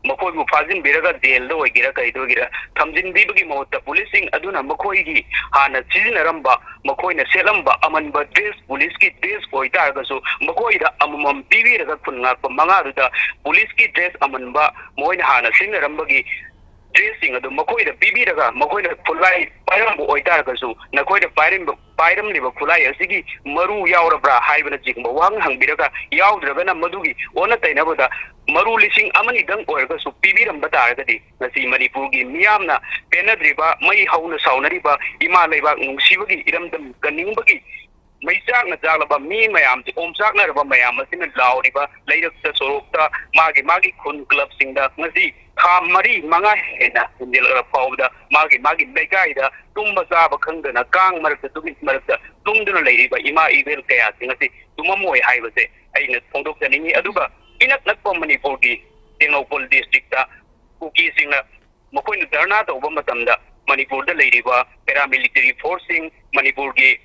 ꯃꯈꯣꯏꯕꯨ ꯐꯥꯖꯤꯟꯕꯤꯔꯒ ꯖꯦꯜꯗ ꯑꯣꯏꯒꯦꯔꯥ ꯀꯩꯗ ꯑꯣꯏꯒꯦꯔꯥ ꯊꯝꯖꯤꯟꯕꯤꯕꯒꯤ ꯃꯍꯨꯠꯇ ꯄꯨꯂꯤꯁꯁꯤꯡ ꯑꯗꯨꯅ ꯃꯈꯣꯏꯒꯤ ꯍꯥꯟꯅ ꯁꯤꯖꯤꯟꯅꯔꯝꯕ ꯃꯈꯣꯏꯅ ꯁꯦꯠꯂꯝꯕ ꯑꯃꯟꯕ ꯗ꯭ꯔꯦꯁ, ꯄꯨꯂꯤꯁꯀꯤ ꯗ꯭ꯔꯦꯁ ꯑꯣꯏꯇꯥꯔꯒꯁꯨ ꯃꯈꯣꯏꯗ ꯑꯃꯃꯝ ꯄꯤꯕꯤꯔꯒ ꯈꯨꯟ ꯉꯥꯛꯄ ꯃꯉꯥꯗꯨꯗ ꯄꯨꯂꯤꯁꯀꯤ ꯗ꯭ꯔꯦꯁ ꯑꯃꯟꯕ ꯃꯈꯣꯏꯅ ꯍꯥꯟꯅ ꯁꯤꯖꯤꯟꯅꯔꯝꯕꯒꯤ ꯗ꯭ꯔꯦꯁꯁꯤꯡ ꯑꯗꯨ ꯃꯈꯣꯏꯗ ꯄꯤꯕꯤꯔꯒ ꯃꯈꯣꯏꯅ ꯈꯨꯠꯂꯥꯏ ꯄꯥꯏꯔꯝꯕ ꯑꯣꯏꯇꯥꯔꯒꯁꯨ ꯅꯈꯣꯏꯅ ꯄꯥꯏꯔꯝꯕ, ꯄꯥꯏꯔꯝꯂꯤꯕ ꯈꯨꯠꯂꯥꯏ ꯑꯁꯤꯒꯤ ꯃꯔꯨ ꯌꯥꯎꯔꯕ꯭ꯔꯥ ꯍꯥꯏꯕꯅꯆꯤꯡꯕ ꯋꯥꯍꯪ ꯍꯪꯕꯤꯔꯒ ꯌꯥꯎꯗ꯭ꯔꯒꯅ ꯃꯗꯨꯒꯤ ꯑꯣꯟꯅ ꯇꯩꯅꯕꯗ ꯃꯔꯨ ꯂꯤꯁꯤꯡ ꯑꯃꯅꯤꯗꯪ ꯑꯣꯏꯔꯒꯁꯨ ꯄꯤꯕꯤꯔꯝꯕ ꯇꯥꯔꯒꯗꯤ ꯉꯁꯤ ꯃꯅꯤꯄꯨꯔꯒꯤ ꯃꯤꯌꯥꯝꯅ ꯄꯦꯟꯅꯗ꯭ꯔꯤꯕ, ꯃꯩ ꯍꯧꯅ ꯁꯥꯎꯅꯔꯤꯕ ꯏꯃꯥ ꯂꯩꯕꯥꯛ ꯅꯨꯡꯁꯤꯕꯒꯤ ꯏꯔꯝꯗꯝ ꯀꯟꯅꯤꯡꯕꯒꯤ ꯃꯩꯆꯥꯛꯅ ꯆꯥꯛꯂꯕ ꯃꯤ ꯃꯌꯥꯝꯁꯤ, ꯑꯣꯝꯆꯥꯛꯅꯔꯕ ꯃꯌꯥꯝ ꯑꯁꯤꯅ ꯂꯥꯎꯔꯤꯕ ꯂꯩꯔꯛꯇ, ꯁꯣꯔꯣꯛꯇ, ꯃꯥꯒꯤ ꯃꯥꯒꯤ ꯈꯨꯟ ꯀ꯭ꯂꯕꯁꯤꯡꯗ ꯉꯁꯤ ꯊꯥ ꯃꯔꯤ ꯃꯉꯥ ꯍꯦꯟꯅ ꯍꯦꯟꯖꯤꯜꯂꯛꯂꯕ ꯐꯥꯎꯕꯗ ꯃꯥꯒꯤ ꯃꯥꯒꯤ ꯂꯩꯀꯥꯏꯗ ꯇꯨꯝꯕ ꯆꯥꯕ ꯈꯪꯗꯅ ꯀꯥꯡ ꯃꯔꯛꯇ, ꯇꯨꯃꯤꯠ ꯃꯔꯛꯇ ꯇꯨꯝꯗꯨꯅ ꯂꯩꯔꯤꯕ ꯏꯃꯥ ꯏꯕꯦꯜ ꯀꯌꯥꯁꯤꯡ ꯑꯁꯤ ꯇꯨꯝꯃꯝꯃꯣꯏ ꯍꯥꯏꯕꯁꯦ ꯑꯩꯅ ꯐꯣꯡꯗꯣꯛꯆꯅꯤꯡꯏ꯫ ꯑꯗꯨꯒ ꯏꯅꯛ ꯅꯛꯄ ꯃꯅꯤꯄꯨꯔꯒꯤ ꯇꯦꯡꯅꯧꯄꯜ ꯗꯤꯁꯇ꯭ꯔꯤꯛꯇ ꯀꯨꯀꯤꯁꯤꯡꯅ ꯃꯈꯣꯏꯅ ꯙꯔꯅꯥ ꯇꯧꯕ ꯃꯇꯝꯗ ꯃꯅꯤꯄꯨꯔꯗ ꯂꯩꯔꯤꯕ ꯄꯦꯔꯥꯃꯤꯂꯤꯇꯔꯤ ꯐꯣꯔꯁꯁꯤꯡ, ꯃꯅꯤꯄꯨꯔꯒꯤ,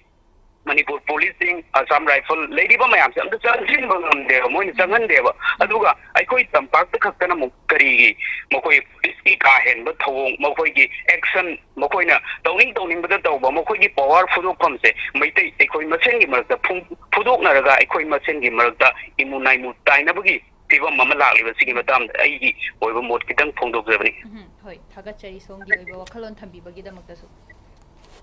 ꯃꯅꯤꯄꯨꯔ ꯄꯨꯂꯤꯁꯁꯤꯡ, ꯑꯁꯥꯝ ꯔꯥꯏꯐꯜ ꯂꯩꯔꯤꯕ ꯃꯌꯥꯝꯁꯦ ꯑꯝꯇ ꯆꯪꯁꯤꯟꯕ ꯉꯝꯗꯦꯕ, ꯃꯣꯏꯅ ꯆꯪꯍꯟꯗꯦꯕ꯫ ꯑꯗꯨꯒ ꯑꯩꯈꯣꯏ ꯇꯝꯄꯥꯛꯇ ꯈꯛꯇꯅ ꯑꯃꯨꯛ ꯀꯔꯤꯒꯤ ꯃꯈꯣꯏ ꯄꯨꯂꯤꯁꯀꯤ ꯀꯥ ꯍꯦꯟꯕ ꯊꯧꯑꯣꯡ, ꯃꯈꯣꯏꯒꯤ ꯑꯦꯛꯁꯟ, ꯃꯈꯣꯏꯅ ꯇꯧꯅꯤꯡ ꯇꯧꯅꯤꯡꯕꯗ ꯇꯧꯕ, ꯃꯈꯣꯏꯒꯤ ꯄꯋꯥꯔ ꯐꯨꯗꯣꯛꯐꯝꯁꯦ ꯃꯩꯇꯩ ꯑꯩꯈꯣꯏ ꯃꯁꯦꯟꯒꯤ ꯃꯔꯛꯇ ꯐꯨ-, ꯐꯨꯗꯣꯛꯅꯔꯒ ꯑꯩꯈꯣꯏ ꯃꯁꯦꯟꯒꯤ ꯃꯔꯛꯇ ꯏꯃꯨ ꯅꯥꯏꯃꯨ ꯇꯥꯏꯅꯕꯒꯤ ꯐꯤꯕꯝ ꯑꯃ ꯂꯥꯛꯂꯤꯕꯁꯤꯒꯤ ꯃꯇꯥꯡꯗ ꯑꯩꯒꯤ ꯑꯣꯏꯕ ꯃꯣꯠ ꯈꯤꯇꯪ ꯐꯣꯡꯗꯣꯛꯆꯕꯅꯤ꯫ ꯎꯝ, ꯍꯣꯏ, ꯊꯥꯒꯠꯆꯔꯤ ꯁꯣꯝꯒꯤ ꯑꯣꯏꯕ ꯋꯥꯈꯜꯂꯣꯟ ꯊꯝꯕꯤꯕꯒꯤꯗꯃꯛꯇꯁꯨ꯫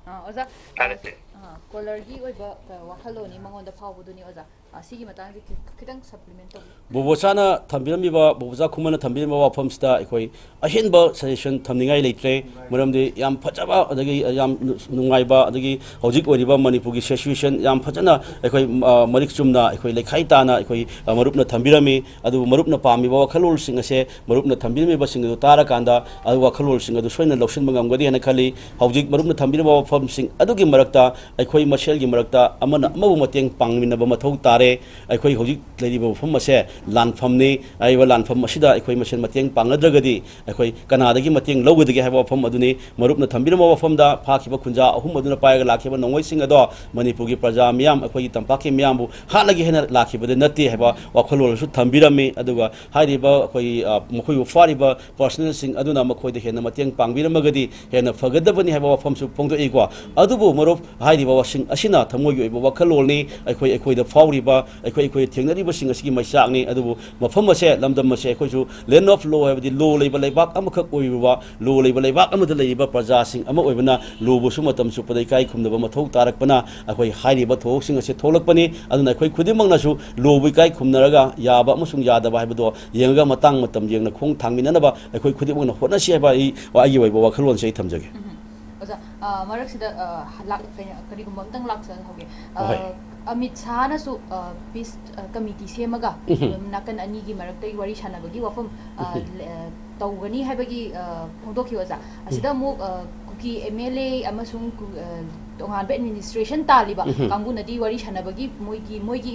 ꯑ, ꯑꯣꯖꯥ, ꯊꯥꯒꯠꯆꯔꯤ꯫ ꯑ, ꯀꯣꯂꯔꯒꯤ ꯑꯣꯏꯕ, ꯑ, ꯋꯥꯈꯜꯂꯣꯟꯅꯤ ꯃꯉꯣꯟꯗ ꯐꯥꯎꯕꯗꯨꯅꯤ, ꯑꯣꯖꯥ꯫ ꯑꯁꯤꯒꯤ ꯃꯇꯥꯡꯁꯦ ꯈꯤ- ꯈꯤꯇꯪ supplement ꯇꯧꯕꯤꯌꯨ꯫ ꯕꯣꯕꯣꯆꯥꯅ ꯊꯝꯕꯤꯔꯝꯃꯤꯕ, ꯕꯣꯕꯣꯆꯥ ꯈꯨꯃꯟꯅ ꯊꯝꯕꯤꯔꯝꯕ ꯋꯥꯐꯝꯁꯤꯗ ꯑꯩꯈꯣꯏ ꯑꯍꯦꯟꯕ suggestion ꯊꯝꯅꯤꯡꯉꯥꯏ ꯂꯩꯇ꯭ꯔꯦ꯫ ꯃꯔꯝꯗꯤ ꯌꯥꯝ ꯐꯖꯕ, ꯑꯗꯒꯤ ꯌꯥꯝ ꯅꯨꯡꯉꯥꯏꯕ, ꯑꯗꯒꯤ ꯍꯧꯖꯤꯛ ꯑꯣꯏꯔꯤꯕ ꯃꯅꯤꯄꯨꯔꯒꯤ situation ꯌꯥꯝ ꯐꯖꯅ ꯑꯩꯈꯣꯏ, ꯑ, ꯃꯔꯤꯛ ꯆꯨꯝꯅ ꯑꯩꯈꯣꯏ ꯂꯩꯈꯥꯏ ꯇꯥꯅ ꯑꯩꯈꯣꯏ, ꯑ, ꯃꯔꯨꯞꯅ ꯊꯝꯕꯤꯔꯝꯃꯤ꯫ ꯑꯗꯨꯕꯨ ꯃꯔꯨꯞꯅ ꯄꯥꯝꯃꯤꯕ ꯋꯥꯈꯜꯂꯣꯟꯁꯤꯡ ꯑꯁꯦ ꯃꯔꯨꯞꯅ ꯊꯝꯕꯤꯔꯝꯃꯤꯕꯁꯤꯡ ꯑꯗꯨ ꯇꯥꯔꯀꯥꯟꯗ, ꯑꯗꯨ ꯋꯥꯈꯜꯂꯣꯟꯁꯤꯡ ꯑꯗꯨ ꯁꯣꯏꯗꯅ ꯂꯧꯁꯤꯟꯕ ꯉꯝꯒꯅꯤ ꯍꯥꯏꯅ ꯈꯜꯂꯤ꯫ ꯍꯧꯖꯤꯛ ꯃꯔꯨꯞꯅ ꯊꯝꯕꯤꯔꯝꯕ ꯋꯥꯐꯝꯁꯤꯡ ꯑꯗꯨꯒꯤ ꯃꯔꯛꯇ ꯑꯩꯈꯣꯏ ꯃꯁꯦꯜꯒꯤ ꯃꯔꯛꯇ ꯑꯃꯅ ꯑꯃꯕꯨ ꯃꯇꯦꯡ ꯄꯥꯡꯃꯤꯟꯅꯕ ꯃꯊꯧ ꯇꯥꯔꯦ꯫ ꯑꯩꯈꯣꯏ ꯍꯧꯖꯤꯛ ꯂꯩꯔꯤꯕ ꯃꯐꯝ ꯑꯁꯦ ꯂꯥꯟꯐꯝꯅꯤ꯫ ꯍꯥꯏꯔꯤꯕ ꯂꯥꯟꯐꯝ ꯑꯁꯤꯗ ꯑꯩꯈꯣꯏ ꯃꯁꯦꯜ ꯃꯇꯦꯡ ꯄꯥꯡꯅꯗ꯭ꯔꯒꯗꯤ ꯑꯩꯈꯣꯏ ꯀꯅꯥꯗꯒꯤ ꯃꯇꯦꯡ ꯂꯧꯒꯗꯒꯦ ꯍꯥꯏꯕ ꯋꯥꯐꯝ ꯑꯗꯨꯅꯤ꯫ ꯃꯔꯨꯞꯅ ꯊꯝꯕꯤꯔꯝꯕ ꯋꯥꯐꯝꯗ ꯐꯥꯈꯤꯕ ꯈꯨꯟꯖꯥ ꯑꯍꯨꯝ ꯑꯗꯨꯅ ꯄꯥꯏꯔꯒ ꯂꯥꯛꯈꯤꯕ ꯅꯣꯡꯃꯩꯁꯤꯡ ꯑꯗꯣ ꯃꯅꯤꯄꯨꯔꯒꯤ ꯄ꯭ꯔꯖꯥ ꯃꯤꯌꯥꯝ, ꯑꯩꯈꯣꯏꯒꯤ ꯇꯝꯄꯥꯛꯀꯤ ꯃꯤꯌꯥꯝꯕꯨ ꯍꯥꯠꯂꯒꯦ ꯍꯥꯏꯅ ꯂꯥꯛꯈꯤꯕꯗꯤ ꯅꯠꯇꯦ ꯍꯥꯏꯕ ꯋꯥꯈꯜꯂꯣꯟ ꯑꯃꯁꯨ ꯊꯝꯕꯤꯔꯝꯃꯤ꯫ ꯑꯗꯨꯒ ꯍꯥꯏꯔꯤꯕ ꯑꯩꯈꯣꯏꯒꯤ, ꯑ, ꯃꯈꯣꯏꯕꯨ ꯐꯥꯔꯤꯕ personnelꯁꯤꯡ ꯑꯗꯨꯅ ꯃꯈꯣꯏꯗ ꯍꯦꯟꯅ ꯃꯇꯦꯡ ꯄꯥꯡꯕꯤꯔꯝꯃꯒꯗꯤ ꯍꯦꯟꯅ ꯐꯒꯗꯕꯅꯤ ꯍꯥꯏꯕ ꯋꯥꯐꯝꯁꯨ ꯐꯣꯡꯗꯣꯛꯏꯀꯣ꯫ ꯑꯗꯨꯕꯨ ꯃꯔꯨꯞ, ꯍꯥꯏꯔꯤꯕ ꯋꯥꯁꯤꯡ ꯑꯁꯤꯅ ꯊꯃꯣꯏꯒꯤ ꯑꯣꯏꯕ ꯋꯥꯈꯜꯂꯣꯟꯅꯤ꯫ ꯑꯩꯈꯣꯏ, ꯑꯩꯈꯣꯏꯗ ꯐꯥꯎꯔꯤꯕ, ꯑꯩꯈꯣꯏ, ꯑꯩꯈꯣꯏ ꯊꯦꯡꯅꯔꯤꯕꯁꯤꯡ ꯑꯁꯤꯒꯤ ꯃꯩꯆꯥꯛꯅꯤ꯫ ꯑꯗꯨꯕꯨ ꯃꯐꯝ ꯑꯁꯦ, ꯂꯝꯗꯝ ꯑꯁꯦ ꯑꯩꯈꯣꯏꯁꯨ land of law ꯍꯥꯏꯕꯗꯤ law ꯂꯩꯕ ꯂꯩꯕꯥꯛ ꯑꯃꯈꯛ ꯑꯣꯏꯔꯨꯕ, law ꯂꯩꯕ ꯂꯩꯕꯥꯛ ꯑꯃꯗ ꯂꯩꯔꯤꯕ ꯄ꯭ꯔꯖꯥꯁꯤꯡ ꯑꯃ ꯑꯣꯏꯕꯅ lawꯕꯨꯁꯨ ꯃꯇꯝ ꯆꯨꯞꯄꯗ ꯏꯀꯥꯏ ꯈꯨꯝꯅꯕ ꯃꯊꯧ ꯇꯥꯔꯛꯄꯅ ꯑꯩꯈꯣꯏ ꯍꯥꯏꯔꯤꯕ ꯊꯧꯑꯣꯡꯁꯤꯡ ꯑꯁꯤ ꯊꯣꯛꯂꯛꯄꯅꯤ꯫ ꯑꯗꯨꯅ ꯑꯩꯈꯣꯏ ꯈꯨꯗꯤꯡꯃꯛꯅꯁꯨ lawꯕꯨ ꯏꯀꯥꯏ ꯈꯨꯝꯅꯔꯒ ꯌꯥꯕ ꯑꯃꯁꯨꯡ ꯌꯥꯗꯕ ꯍꯥꯏꯕꯗꯣ ꯌꯦꯡꯉꯒ ꯃꯇꯥꯡ ꯃꯇꯝ ꯌꯦꯡꯅ ꯈꯣꯡ ꯊꯥꯡꯃꯤꯟꯅꯅꯕ ꯑꯩꯈꯣꯏ ꯈꯨꯗꯤꯡꯃꯛꯅ ꯍꯣꯠꯅꯁꯤ ꯍꯥꯏꯕ ꯑꯩ, ꯑꯩꯒꯤ ꯑꯣꯏꯕ ꯋꯥꯈꯜꯂꯣꯟꯁꯦ ꯑꯩ ꯊꯝꯖꯒꯦ꯫ ꯎꯝ꯫ ꯑꯣꯖꯥ, ꯑ, ꯃꯔꯛꯁꯤꯗ, ꯑ, ꯂꯥꯛ-, ꯀꯩꯅꯣ, ꯀꯔꯤꯒꯨꯝꯕ ꯑꯝꯇꯪ ꯂꯥꯛꯆꯍꯧꯒꯦ꯫ ꯑ, ꯍꯣꯏ꯫ ꯑꯃꯤꯠ ꯁꯥꯍꯅꯁꯨ, ꯑ, peace, ꯑ, committee ꯁꯦꯝꯃꯒ, ꯎꯝ꯫ ꯅꯥꯀꯟ ꯑꯅꯤꯒꯤ ꯃꯔꯛꯇꯒꯤ ꯋꯥꯔꯤ ꯁꯥꯟꯅꯕꯒꯤ ꯋꯥꯐꯝ, ꯑ, ꯎꯝ꯫ ꯂ-, ꯑ, ꯇꯧꯒꯅꯤ ꯍꯥꯏꯕꯒꯤ, ꯑ, ꯐꯣꯡꯗꯣꯛꯈꯤ, ꯑꯣꯖꯥ꯫ ꯑꯁꯤꯗ ꯎꯝ꯫ ꯑꯃꯨꯛ, ꯑ, ꯀꯨꯀꯤ M L A ꯑꯃꯁꯨꯡ ꯀꯨ-, ꯑ, ꯇꯣꯉꯥꯟꯕ administration ꯇꯥꯜꯂꯤꯕ ꯎꯝ꯫ ꯀꯥꯡꯕꯨꯅꯗꯤ ꯋꯥꯔꯤ ꯁꯥꯟꯅꯕꯒꯤ ꯃꯣꯏꯒꯤ, ꯃꯣꯏꯒꯤ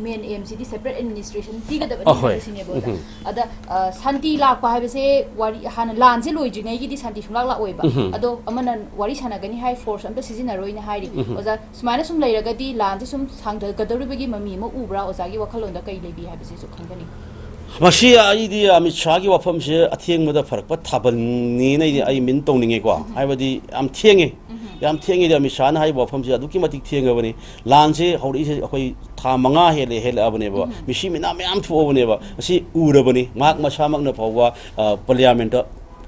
main aim ꯁꯤꯗꯤ separate administration ꯄꯤꯒꯗꯕꯅꯤ ꯑꯍꯣꯏ꯫ ꯍꯥꯏꯕꯁꯤꯅꯦꯕ, ꯑꯣꯖꯥ꯫ ꯎꯝ꯫ ꯑꯗ, ꯑ, ꯁꯥꯟꯇꯤ ꯂꯥꯛꯄ ꯍꯥꯏꯕꯁꯦ ꯋꯥꯔꯤ, ꯍꯥꯟꯅ ꯂꯥꯟꯁꯦ ꯂꯣꯏꯗ꯭ꯔꯤꯉꯩꯒꯤꯗꯤ ꯁꯥꯟꯇꯤ ꯁꯨꯡꯂꯥꯛ ꯂꯥꯛꯑꯣꯏꯕ꯫ ꯎꯝ꯫ ꯑꯗꯣ ꯑꯃꯅ ꯋꯥꯔꯤ ꯁꯥꯟꯅꯒꯅꯤ ꯍꯥꯏ force ꯑꯝꯇ ꯁꯤꯖꯤꯟꯅꯔꯣꯏꯅ ꯍꯥꯏꯔꯤ꯫ ꯎꯝ꯫ ꯑꯣꯖꯥ, ꯁꯨꯃꯥꯏꯅ ꯁꯨꯝ ꯂꯩꯔꯒꯗꯤ ꯂꯥꯟꯁꯦ ꯁꯨꯝ ꯁꯥꯡꯊꯒꯗꯧꯔꯤꯕꯒꯤ ꯃꯃꯤ ꯑꯃ ꯎꯕ꯭ꯔꯥ? ꯑꯣꯖꯥꯒꯤ ꯋꯥꯈꯜꯂꯣꯟꯗ ꯀꯩ ꯂꯩꯕꯤ ꯍꯥꯏꯕꯁꯤꯁꯨ ꯈꯪꯖꯅꯤꯡꯉꯤ꯫ ꯃꯁꯤ ꯑꯩꯗꯤ ꯑꯃꯤꯠ ꯁꯥꯍꯒꯤ ꯋꯥꯐꯝꯁꯦ ꯑꯊꯦꯡꯕꯗ ꯐꯔꯛꯄ ꯊꯥꯕꯜꯅꯤꯅ ꯑꯩꯗꯤ, ꯑꯩ ꯃꯤꯟ ꯇꯧꯅꯤꯡꯉꯦꯀꯣ꯫ ꯎꯝ꯫ ꯍꯥꯏꯕꯗꯤ ꯌꯥꯝ ꯊꯦꯡꯉꯦ꯫ ꯎꯝ꯫ ꯌꯥꯝ ꯊꯦꯡꯉꯦꯗꯤ ꯑꯃꯤꯠ ꯁꯥꯍꯅ ꯍꯥꯏꯔꯤꯕ ꯋꯥꯐꯝꯁꯦ ꯑꯗꯨꯛꯀꯤ ꯃꯇꯤꯛ ꯊꯦꯡꯉꯕꯅꯤ꯫ ꯂꯥꯟꯁꯦ ꯍꯧꯔꯛꯏꯁꯦ ꯑꯩꯈꯣꯏ ꯊꯥ ꯃꯉꯥ ꯍꯦꯜꯂꯦ, ꯍꯦꯜꯂꯛꯑꯕꯅꯦꯕ꯫ ꯎꯝ꯫ ꯃꯤꯁꯤ ꯃꯤꯅꯥ ꯃꯌꯥꯝ ꯊꯣꯛꯑꯕꯅꯦꯕ꯫ ꯑꯁꯤ ꯎꯔꯕꯅꯤ꯫ ꯃꯍꯥꯛ ꯃꯁꯥꯃꯛꯅ ꯐꯥꯎꯕ, ꯑ, parliamentꯇ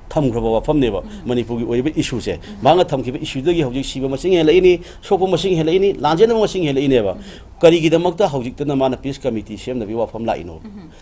ꯊꯝꯈ꯭ꯔꯕ ꯋꯥꯐꯝꯅꯦꯕ꯫ ꯃꯅꯤꯄꯨꯔꯒꯤ ꯑꯣꯏꯔꯤꯕ ꯏꯁꯨꯁꯦ ꯃꯍꯥꯛꯅ ꯊꯝꯈꯤꯕ ꯏꯁꯨꯗꯒꯤ ꯍꯧꯖꯤꯛ ꯁꯤꯕ ꯃꯁꯤꯡ ꯍꯦꯜꯂꯛꯏꯅꯤ, ꯁꯣꯛꯄ ꯃꯁꯤꯡ ꯍꯦꯜꯂꯛꯏꯅꯤ, ꯂꯥꯟꯖꯦꯟꯅꯕ ꯃꯁꯤꯡ ꯍꯦꯜꯂꯛꯏꯅꯦꯕ꯫ ꯀꯔꯤꯒꯤꯗꯃꯛꯇ ꯍꯧꯖꯤꯛꯇꯅ ꯃꯥꯅ ꯄꯤꯁ ꯀꯃꯤꯇꯤ ꯁꯦꯝꯅꯕꯒꯤ ꯋꯥꯐꯝ ꯂꯥꯛꯏꯅꯣ?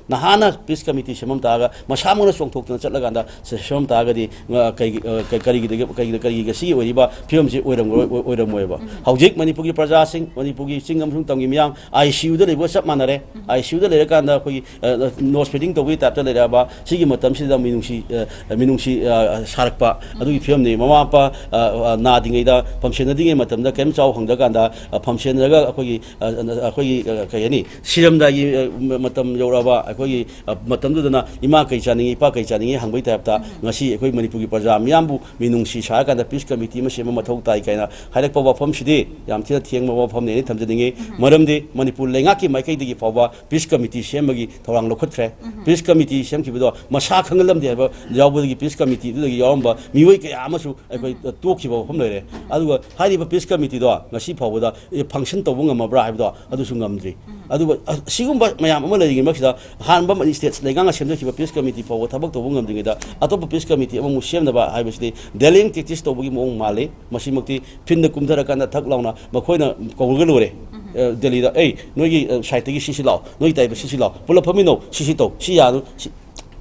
ꯅꯍꯥꯟꯅ ꯄꯤꯁ ꯀꯃꯤꯇꯤ ꯁꯦꯝꯃꯝ ꯇꯥꯔꯒ, ꯃꯁꯥꯃꯛꯅ ꯆꯣꯡꯊꯣꯛꯇꯅ ꯆꯠꯂꯀꯥꯟꯗ ꯁꯦ-, ꯁꯦꯝꯃꯝ ꯇꯥꯔꯒꯗꯤ, ꯑ, ꯀꯩꯒꯤ, ꯑ, ꯀ-, ꯀꯔꯤꯒꯤꯗꯒꯤ, ꯀꯔꯤꯒꯤꯗ, ꯀꯔꯤꯒꯤ ꯉꯁꯤꯒꯤ ꯑꯣꯏꯔꯤꯕ ꯐꯤꯕꯝꯁꯤ ꯑꯣꯏꯔꯝꯂꯣꯏ-, ꯑꯣꯏ-, ꯑꯣꯏꯔꯝꯃꯣꯏꯕ꯫ ꯍꯧꯖꯤꯛ ꯃꯅꯤꯄꯨꯔꯒꯤ ꯄ꯭ꯔꯖꯥꯁꯤꯡ, ꯃꯅꯤꯄꯨꯔꯒꯤ ꯆꯤꯡ ꯑꯃꯁꯨꯡ ꯇꯝꯒꯤ ꯃꯤꯌꯥꯝ ꯑꯥꯏ ꯁꯤ ꯌꯨꯗ ꯂꯩꯕꯒ ꯆꯞ ꯃꯥꯟꯅꯔꯦ꯫ ꯑꯥꯏ ꯁꯤ ꯌꯨꯗ ꯂꯩꯔꯀꯥꯟꯗ ꯑꯩꯈꯣꯏꯒꯤ, ꯑ, ꯑ, ꯅꯣꯁ ꯐꯤꯗꯤꯡ ꯇꯧꯕꯒꯤ ꯇꯥꯏꯞꯇ ꯂꯩꯔꯛꯑꯕ ꯁꯤꯒꯤ ꯃꯇꯝꯁꯤꯗ ꯃꯤꯅꯨꯡꯁꯤ, ꯑ, ꯃꯤꯅꯨꯡꯁꯤ, ꯑ, ꯁꯥꯔꯛꯄ ꯑꯗꯨꯒꯤ ꯐꯤꯕꯝꯅꯤ꯫ ꯃꯃꯥ ꯃꯄꯥ, ꯑ, ꯑ, ꯅꯥꯗ꯭ꯔꯤꯉꯩꯗ, ꯐꯝꯁꯦꯟꯅꯗ꯭ꯔꯤꯉꯩ ꯃꯇꯝꯗ ꯀꯔꯤꯝ ꯆꯥꯎ ꯐꯪꯗ꯭ꯔꯀꯥꯟꯗ, ꯑ, ꯐꯝꯁꯦꯟꯅꯔꯒ ꯑꯩꯈꯣꯏꯒꯤ, ꯑ, ꯑ, ꯑꯩꯈꯣꯏꯒꯤ, ꯑ, ꯀꯩ ꯍꯥꯏꯅꯤ, ꯁꯤꯔꯝꯗꯥꯏꯒꯤ, ꯑ, ꯃ-, ꯃꯇꯝ ꯌꯧꯔꯛꯑꯕ ꯑꯩꯈꯣꯏꯒꯤ, ꯑ, ꯃꯇꯝꯗꯨꯗꯅ "ꯏꯃꯥ ꯀꯩ ꯆꯥꯅꯤꯡꯉꯤ, ꯏꯄꯥ ꯀꯩ ꯆꯥꯅꯤꯡꯉꯤ?" ꯍꯪꯕꯒꯤ ꯇꯥꯏꯞꯇ ꯉꯁꯤ ꯑꯩꯈꯣꯏ ꯃꯅꯤꯄꯨꯔꯒꯤ ꯄ꯭ꯔꯖꯥ ꯃꯤꯌꯥꯝꯕꯨ ꯃꯤꯅꯨꯡꯁꯤ ꯁꯥꯔꯀꯥꯟꯗ ꯄꯤꯁ ꯀꯃꯤꯇꯤ ꯑꯃ ꯁꯦꯝꯕ ꯃꯊꯧ ꯇꯥꯏ ꯀꯥꯏꯅ ꯍꯥꯏꯔꯛꯄ ꯋꯥꯐꯝꯁꯤꯗꯤ ꯌꯥꯝ ꯊꯤꯅ ꯊꯦꯡꯕ ꯋꯥꯐꯝꯅꯦꯅ ꯊꯝꯖꯅꯤꯡꯉꯤ꯫ ꯃꯔꯝꯗꯤ ꯃꯅꯤꯄꯨꯔ ꯂꯩꯉꯥꯛꯀꯤ ꯃꯥꯏꯀꯩꯗꯒꯤ ꯐꯥꯎꯕ ꯄꯤꯁ ꯀꯃꯤꯇꯤ ꯁꯦꯝꯕꯒꯤ ꯊꯧꯔꯥꯡ ꯂꯧꯈꯠꯈ꯭ꯔꯦ꯫ ꯄꯤꯁ ꯀꯃꯤꯇꯤ ꯁꯦꯝꯈꯤꯕꯗꯣ ꯃꯁꯥ ꯈꯪꯍꯜꯂꯝꯗꯦ ꯍꯥꯏꯕ ꯌꯥꯎꯕꯗꯒꯤ ꯄꯤꯁ ꯀꯃꯤꯇꯤꯗꯨꯗꯒꯤ ꯌꯥꯎꯔꯝꯕ ꯃꯤꯑꯣꯏ ꯀꯌꯥ ꯑꯃꯁꯨ ꯑꯩꯈꯣꯏ ꯇꯣꯛꯈꯤꯕ ꯋꯥꯐꯝ ꯂꯩꯔꯦ꯫ ꯑꯗꯨꯒ ꯍꯥꯏꯔꯤꯕ ꯄꯤꯁ ꯀꯃꯤꯇꯤꯗꯣ ꯉꯁꯤ ꯐꯥꯎꯕꯗ, ꯑꯦ, ꯐꯪꯁꯟ ꯇꯧꯕ ꯉꯝꯃꯕ꯭ꯔꯥ ꯍꯥꯏꯕꯗꯣ ꯑꯗꯨꯁꯨ ꯉꯝꯗ꯭ꯔꯤ꯫ ꯑꯗꯨꯒ ꯑꯁꯤꯒꯨꯝꯕ ꯃꯌꯥꯝ ꯑꯃ ꯂꯩꯔꯤꯉꯩ ꯃꯔꯛꯁꯤꯗ, ꯑꯍꯥꯟꯕ ꯁ꯭ꯇꯦꯠ ꯂꯩꯉꯥꯛꯅ ꯁꯦꯝꯖꯈꯤꯕ ꯄꯤꯁ ꯀꯃꯤꯇꯤ ꯐꯥꯎꯕ ꯊꯕꯛ ꯇꯧꯕ ꯉꯝꯗ꯭ꯔꯤꯉꯩꯗ ꯑꯇꯣꯞꯄ ꯄꯤꯁ ꯀꯃꯤꯇꯤ ꯑꯃꯃꯨꯛ ꯁꯦꯝꯅꯕ ꯍꯥꯏꯕꯁꯤꯗꯤ ꯗꯦꯂꯤꯡ ꯇꯦꯛꯇꯤꯁ ꯇꯧꯕꯒꯤ ꯃꯑꯣꯡ ꯃꯥꯜꯂꯤ꯫ ꯃꯁꯤꯃꯛꯇꯤ ꯐꯤꯟꯗ ꯀꯨꯝꯊꯔꯀꯥꯟꯗ ꯊꯛ ꯂꯥꯎꯅ ꯃꯈꯣꯏꯅ ꯀꯧꯔꯒ ꯂꯣꯏꯔꯦ꯫ ꯑ, ꯗꯦꯜꯂꯤꯗ, "ꯑꯦ, ꯅꯣꯏꯒꯤ, ꯑ, ꯁꯥꯏꯠꯇꯒꯤ ꯁꯤꯁꯤ ꯂꯥꯛꯑꯣ, ꯅꯣꯏꯒꯤ ꯇꯥꯏꯞꯇ ꯁꯤꯁꯤ ꯂꯥꯛꯑꯣ, ꯄꯨꯂꯞ ꯐꯝꯃꯤꯟꯅꯧ, ꯁꯤꯁꯤ ꯇꯧ, ꯁꯤ ꯌꯥꯅꯨ, ꯁꯤ-,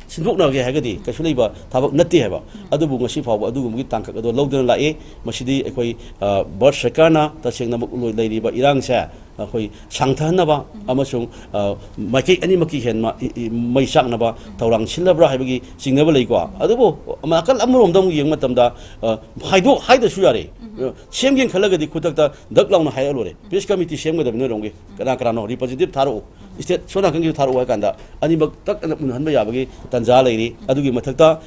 ꯁꯤꯟꯗꯣꯛꯅꯒꯦ" ꯍꯥꯏꯔꯒꯗꯤ ꯀꯩꯁꯨ ꯂꯩꯕ ꯊꯕꯛ ꯅꯠꯇꯦ ꯍꯥꯏꯕ꯫ ꯑꯗꯨꯕꯨ ꯉꯁꯤ ꯐꯥꯎꯕ ꯑꯗꯨꯒꯨꯝꯕꯒꯤ ꯇꯥꯡꯀꯛ ꯑꯗꯣ ꯂꯧꯗꯨꯅ ꯂꯥꯛꯏ꯫ ꯃꯁꯤꯗꯤ ꯑꯩꯈꯣꯏ, ꯑ, ꯚꯥꯔꯠ ꯁꯔꯀꯥꯔꯅ ꯇꯁꯦꯡꯅꯃꯛ ꯂꯣꯏ-, ꯂꯩꯔꯤꯕ ꯏꯔꯥꯡꯁꯦ ꯑꯩꯈꯣꯏ ꯁꯥꯡꯊꯍꯟꯅꯕ ꯑꯃꯁꯨꯡ, ꯑ, ꯃꯥꯏꯀꯩ ꯑꯅꯤꯃꯛꯀꯤ ꯍꯦꯟꯅ ꯏ-, ꯏ-, ꯃꯩ ꯆꯥꯛꯅꯕ ꯊꯧꯔꯥꯡ ꯁꯤꯜꯂꯕ꯭ꯔꯥ ꯍꯥꯏꯕꯒꯤ ꯆꯤꯡꯅꯕ ꯂꯩꯀꯣ꯫ ꯑꯗꯨꯕꯨ ꯅꯥꯀꯜ ꯑꯃꯔꯣꯝꯗ ꯑꯃꯨꯛ ꯌꯦꯡꯕ ꯃꯇꯝꯗ, ꯑ, ꯍꯥꯏꯗꯣꯛ-, ꯍꯥꯏꯗ꯭ꯔꯁꯨ ꯌꯥꯔꯦ꯫ ꯑ, ꯁꯦꯝꯒꯦꯅ ꯈꯜꯂꯒꯗꯤ ꯈꯨꯗꯛꯇ ꯗꯛ ꯂꯥꯎꯅ ꯍꯥꯏꯔꯛꯑ ꯂꯣꯏꯔꯦ꯫ ꯄꯤꯁ ꯀꯃꯤꯇꯤ ꯁꯦꯝꯒꯗꯕꯅꯤ ꯅꯣꯏꯔꯣꯝꯒꯤ꯫ ꯀꯅꯥ ꯀꯅꯥꯅꯣ ꯔꯤꯄ꯭ꯔꯖꯦꯟꯇꯦꯇꯤꯚ ꯊꯥꯔꯛꯎ꯫ ꯁ꯭ꯇꯦꯠ ꯁꯣꯝ ꯅꯥꯀꯟꯒꯤꯁꯨ ꯊꯥꯔꯛꯎ ꯍꯥꯏ ꯀꯥꯟꯗ ꯑꯅꯤꯃꯛ ꯇꯛ ꯑꯅ ꯎꯅꯍꯟꯕ ꯌꯥꯕꯒꯤ ꯇꯥꯟꯖꯥ ꯂꯩꯔꯤ꯫ ꯑꯗꯨꯒꯤ ꯃꯊꯛꯇ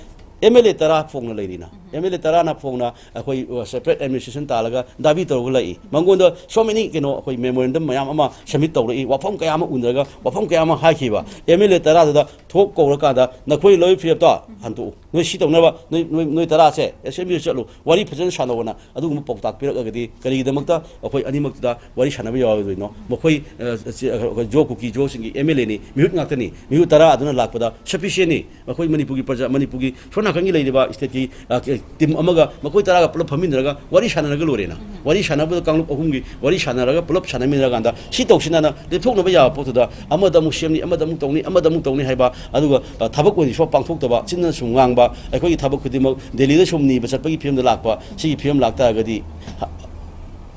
ꯑꯦꯝ ꯑꯦꯜ ꯑꯦ ꯇꯔꯥ ꯐꯣꯡꯅ ꯂꯩꯔꯤꯅ꯫ ꯑꯦꯝ ꯑꯦꯜ ꯑꯦ ꯇꯔꯥꯅ ꯐꯣꯡꯅ ꯑꯩꯈꯣꯏ, ꯑ, ꯁꯦꯄꯔꯦꯠ ꯑꯦꯗꯃꯤꯅꯤꯁꯇ꯭ꯔꯦꯁꯟ ꯇꯥꯜꯂꯒ ꯗꯥꯕꯤ ꯇꯧꯔꯒ ꯂꯥꯛꯏ꯫ ꯃꯉꯣꯟꯗ so many, ꯀꯩꯅꯣ, ꯑꯩꯈꯣꯏ ꯃꯦꯃꯣꯔꯦꯟꯗꯝ ꯃꯌꯥꯝ ꯑꯃ ꯁꯕꯃꯤꯠ ꯇꯧꯔꯛꯏ, ꯋꯥꯐꯝ ꯀꯌꯥ ꯑꯃ ꯎꯅꯔꯒ ꯋꯥꯐꯝ ꯀꯌꯥ ꯑꯃ ꯍꯥꯏꯈꯤꯕ꯫ ꯑꯦꯝ ꯑꯦꯜ ꯑꯦ ꯇꯔꯥꯗꯨꯗ ꯊꯣꯛ ꯀꯧꯔꯀꯥꯟꯗ ꯅꯈꯣꯏ ꯂꯣꯏ ꯐꯤꯔꯦꯞꯇꯣ ꯍꯟꯗꯣꯛꯎ, ꯅꯣꯏ ꯁꯤ ꯇꯧꯅꯕ, ꯅꯣꯏ, ꯅꯣꯏ, ꯅꯣꯏ ꯇꯔꯥꯁꯦ ꯑꯦꯁꯦꯝꯕ꯭ꯂꯤꯗ ꯆꯠꯂꯨ, ꯋꯥꯔꯤ ꯐꯖꯅ ꯁꯥꯟꯅꯧꯑꯅ ꯑꯗꯨꯒꯨꯝꯕ ꯄꯥꯎꯇꯥꯛ ꯄꯤꯔꯛꯑꯒꯗꯤ ꯀꯔꯤꯒꯤꯗꯃꯛꯇ ꯑꯩꯈꯣꯏ ꯑꯅꯤꯃꯛꯇꯨꯗ ꯋꯥꯔꯤ ꯁꯥꯟꯅꯕ ꯌꯥꯔꯣꯏꯗꯣꯏꯅꯣ? ꯃꯈꯣꯏ, ꯑ, ꯁꯤ, ꯑ, ꯑꯩꯈꯣꯏ ꯖꯣ ꯀꯨꯀꯤ ꯖꯣꯁꯤꯡꯒꯤ ꯑꯦꯝ ꯑꯦꯜ ꯑꯦꯅꯤ, ꯃꯤꯍꯨꯠ ꯉꯥꯛꯇꯅꯤ, ꯃꯤꯍꯨꯠ ꯇꯔꯥ ꯑꯗꯨꯅ ꯂꯥꯛꯄꯗ ꯁꯐꯤꯁꯤꯌꯦꯟꯅꯤ꯫ ꯑꯩꯈꯣꯏ ꯃꯅꯤꯄꯨꯔꯒꯤ ꯄ꯭ꯔꯖꯥ, ꯃꯅꯤꯄꯨꯔꯒꯤ ꯁꯣꯝ ꯅꯥꯀꯟꯒꯤ ꯂꯩꯔꯤꯕ stateꯀꯤ, ꯑ, team ꯑꯃꯒ ꯃꯈꯣꯏ ꯇꯔꯥꯒ ꯄꯨꯂꯞ ꯐꯝꯃꯤꯟꯅꯔꯒ ꯋꯥꯔꯤ ꯁꯥꯟꯅꯔꯒ ꯂꯣꯏꯔꯦꯅ꯫ ꯎꯝ꯫ ꯋꯥꯔꯤ ꯁꯥꯟꯅꯕꯗ ꯀꯥꯡꯂꯨꯞ ꯑꯍꯨꯝꯒꯤ ꯋꯥꯔꯤ ꯁꯥꯟꯅꯔꯒ ꯄꯨꯂꯞ ꯁꯥꯟꯅꯃꯤꯟꯅꯔꯀꯥꯟꯗ ꯁꯤ ꯇꯧꯁꯤꯅꯅ ꯂꯦꯞꯊꯣꯛꯅꯕ ꯌꯥꯕ ꯄꯣꯠꯇꯨꯗ ꯑꯃꯗ ꯑꯃꯨꯛ ꯁꯦꯝꯅꯤ, ꯑꯃꯗ ꯑꯃꯨꯛ ꯇꯧꯅꯤ, ꯑꯃꯗ ꯑꯃꯨꯛ ꯇꯧꯅꯤ ꯍꯥꯏꯕ, ꯑꯗꯨꯒ, ꯑ, ꯊꯕꯛ ꯑꯣꯏꯅ ꯁꯨꯝ ꯄꯥꯡꯊꯣꯛꯇꯕ, ꯆꯤꯟꯅ ꯁꯨꯝ ꯉꯥꯡꯕ, ꯑꯩꯈꯣꯏꯒꯤ ꯊꯕꯛ ꯈꯨꯗꯤꯡꯃꯛ ꯗꯦꯜꯂꯤꯗ ꯁꯨꯝ ꯅꯤꯕ ꯆꯠꯄꯒꯤ ꯐꯤꯕꯝꯗ ꯂꯥꯛꯄ, ꯁꯤꯒꯤ ꯐꯤꯕꯝ ꯂꯥꯛꯇꯥꯔꯒꯗꯤ, ꯍ-,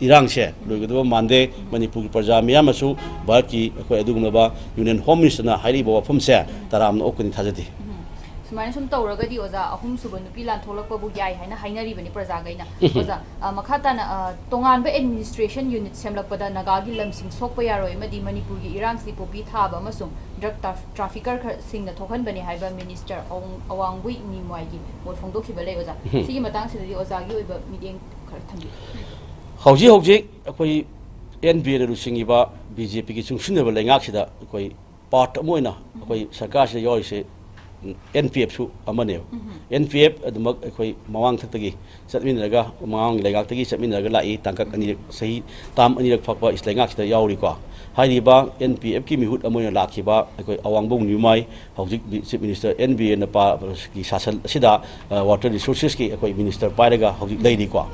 ꯏꯔꯥꯡꯁꯦ ꯂꯣꯏꯒꯗꯕ ꯃꯥꯟꯗꯦ꯫ ꯃꯅꯤꯄꯨꯔꯒꯤ ꯄ꯭ꯔꯖꯥ ꯃꯤꯌꯥꯝꯅꯁꯨ ꯚꯥꯔꯠꯀꯤ ꯑꯩꯈꯣꯏ ꯑꯗꯨꯒꯨꯝꯂꯕ Union Home Ministerꯅ ꯍꯥꯏꯔꯤꯕ ꯋꯥꯐꯝꯁꯦ ꯇꯔꯥꯝꯅ ꯑꯣꯛꯀꯅꯤ ꯊꯥꯖꯗꯦ꯫ ꯎꯝ꯫ ꯁꯨꯃꯥꯏꯅ ꯁꯨꯝ ꯇꯧꯔꯒꯗꯤ ꯑꯣꯖꯥ, ꯑꯍꯨꯝꯁꯨꯕ ꯅꯨꯄꯤ ꯂꯥꯟ ꯊꯣꯛꯂꯛꯄꯕꯨ ꯌꯥꯏ ꯍꯥꯏꯅ ꯍꯥꯏꯅꯔꯤꯕꯅꯤ ꯄ꯭ꯔꯖꯥꯈꯩꯅ꯫ ꯎꯝ꯫ ꯑꯣꯖꯥ, ꯑ, ꯃꯈꯥ ꯇꯥꯅ, ꯑ, ꯇꯣꯉꯥꯟꯕ administration unit ꯁꯦꯝꯂꯛꯄꯗ ꯅꯥꯒꯥꯒꯤ ꯂꯝꯁꯤꯡ ꯁꯣꯛꯄ ꯌꯥꯔꯣꯏ ꯑꯃꯗꯤ ꯃꯅꯤꯄꯨꯔꯒꯤ ꯏꯔꯥꯡꯁꯤ poppy ꯊꯥꯕ ꯑꯃꯁꯨꯡ drug traf-, trafficker ꯈꯔꯁꯤꯡꯅ ꯊꯣꯛꯍꯟꯕꯅꯤ ꯍꯥꯏꯕ Minister ꯑꯋꯥꯡ-, ꯑꯋꯥꯡꯕꯨꯏ ꯅꯤꯃꯣꯏꯒꯤ ꯃꯣꯠ ꯐꯣꯡꯗꯣꯛꯈꯤꯕ ꯂꯩ ꯑꯣꯖꯥ꯫ ꯎꯝ꯫ ꯁꯤꯒꯤ ꯃꯇꯥꯡꯁꯤꯗꯗꯤ ꯑꯣꯖꯥꯒꯤ ꯑꯣꯏꯕ ꯃꯤꯠꯌꯦꯡ ꯈꯔ ꯊꯝꯕꯤꯌꯨ꯫ ꯍꯧꯖꯤꯛ ꯍꯧꯖꯤꯛ ꯑꯩꯈꯣꯏ NPAꯅ ꯂꯨꯆꯤꯡꯉꯤꯕ BJPꯒꯤ ꯆꯨꯡꯁꯤꯟꯅꯕ ꯂꯩꯉꯥꯛꯁꯤꯗ ꯑꯩꯈꯣꯏ part ꯑꯃ ꯑꯣꯏꯅ ꯑꯩꯈꯣꯏ ꯁꯔꯀꯥꯔꯁꯤꯗ ꯌꯥꯎꯔꯤꯁꯦ, ꯎꯝ, NPFꯁꯨ ꯑꯃꯅꯦꯕ꯫ ꯎꯝ꯫ NPF ꯑꯗꯨꯃꯛ ꯑꯩꯈꯣꯏ ꯃꯃꯥꯡ ꯊꯛꯇꯒꯤ ꯆꯠꯃꯤꯟꯅꯔꯒ, ꯃꯃꯥꯡ ꯂꯩꯉꯥꯛꯇꯒꯤ ꯆꯠꯃꯤꯟꯅꯔꯒ ꯂꯥꯛꯏ, ꯇꯥꯡꯀꯛ ꯑꯅꯤꯔꯛ, ꯆꯍꯤ term ꯑꯅꯤꯔꯛ ꯐꯥꯛꯄ ꯂꯩꯉꯥꯛꯁꯤꯗ ꯌꯥꯎꯔꯤꯀꯣ꯫ ꯍꯥꯏꯔꯤꯕ NPFꯀꯤ ꯃꯤꯍꯨꯠ ꯑꯃ ꯑꯣꯏꯅ ꯂꯥꯛꯈꯤꯕ ꯑꯩꯈꯣꯏ ꯑꯋꯥꯡꯕꯧ ꯅ꯭ꯌꯨꯃꯥꯏ, ꯍꯧꯖꯤꯛ Chief Minister NPFꯅ ꯄꯥ-, ꯒꯤ ꯁꯥꯁꯟ ꯑꯁꯤꯗ, ꯑ, water resourcesꯀꯤ ꯑꯩꯈꯣꯏ minister ꯄꯥꯏꯔꯒ ꯍꯧꯖꯤꯛ ꯂꯩꯔꯤꯀꯣ꯫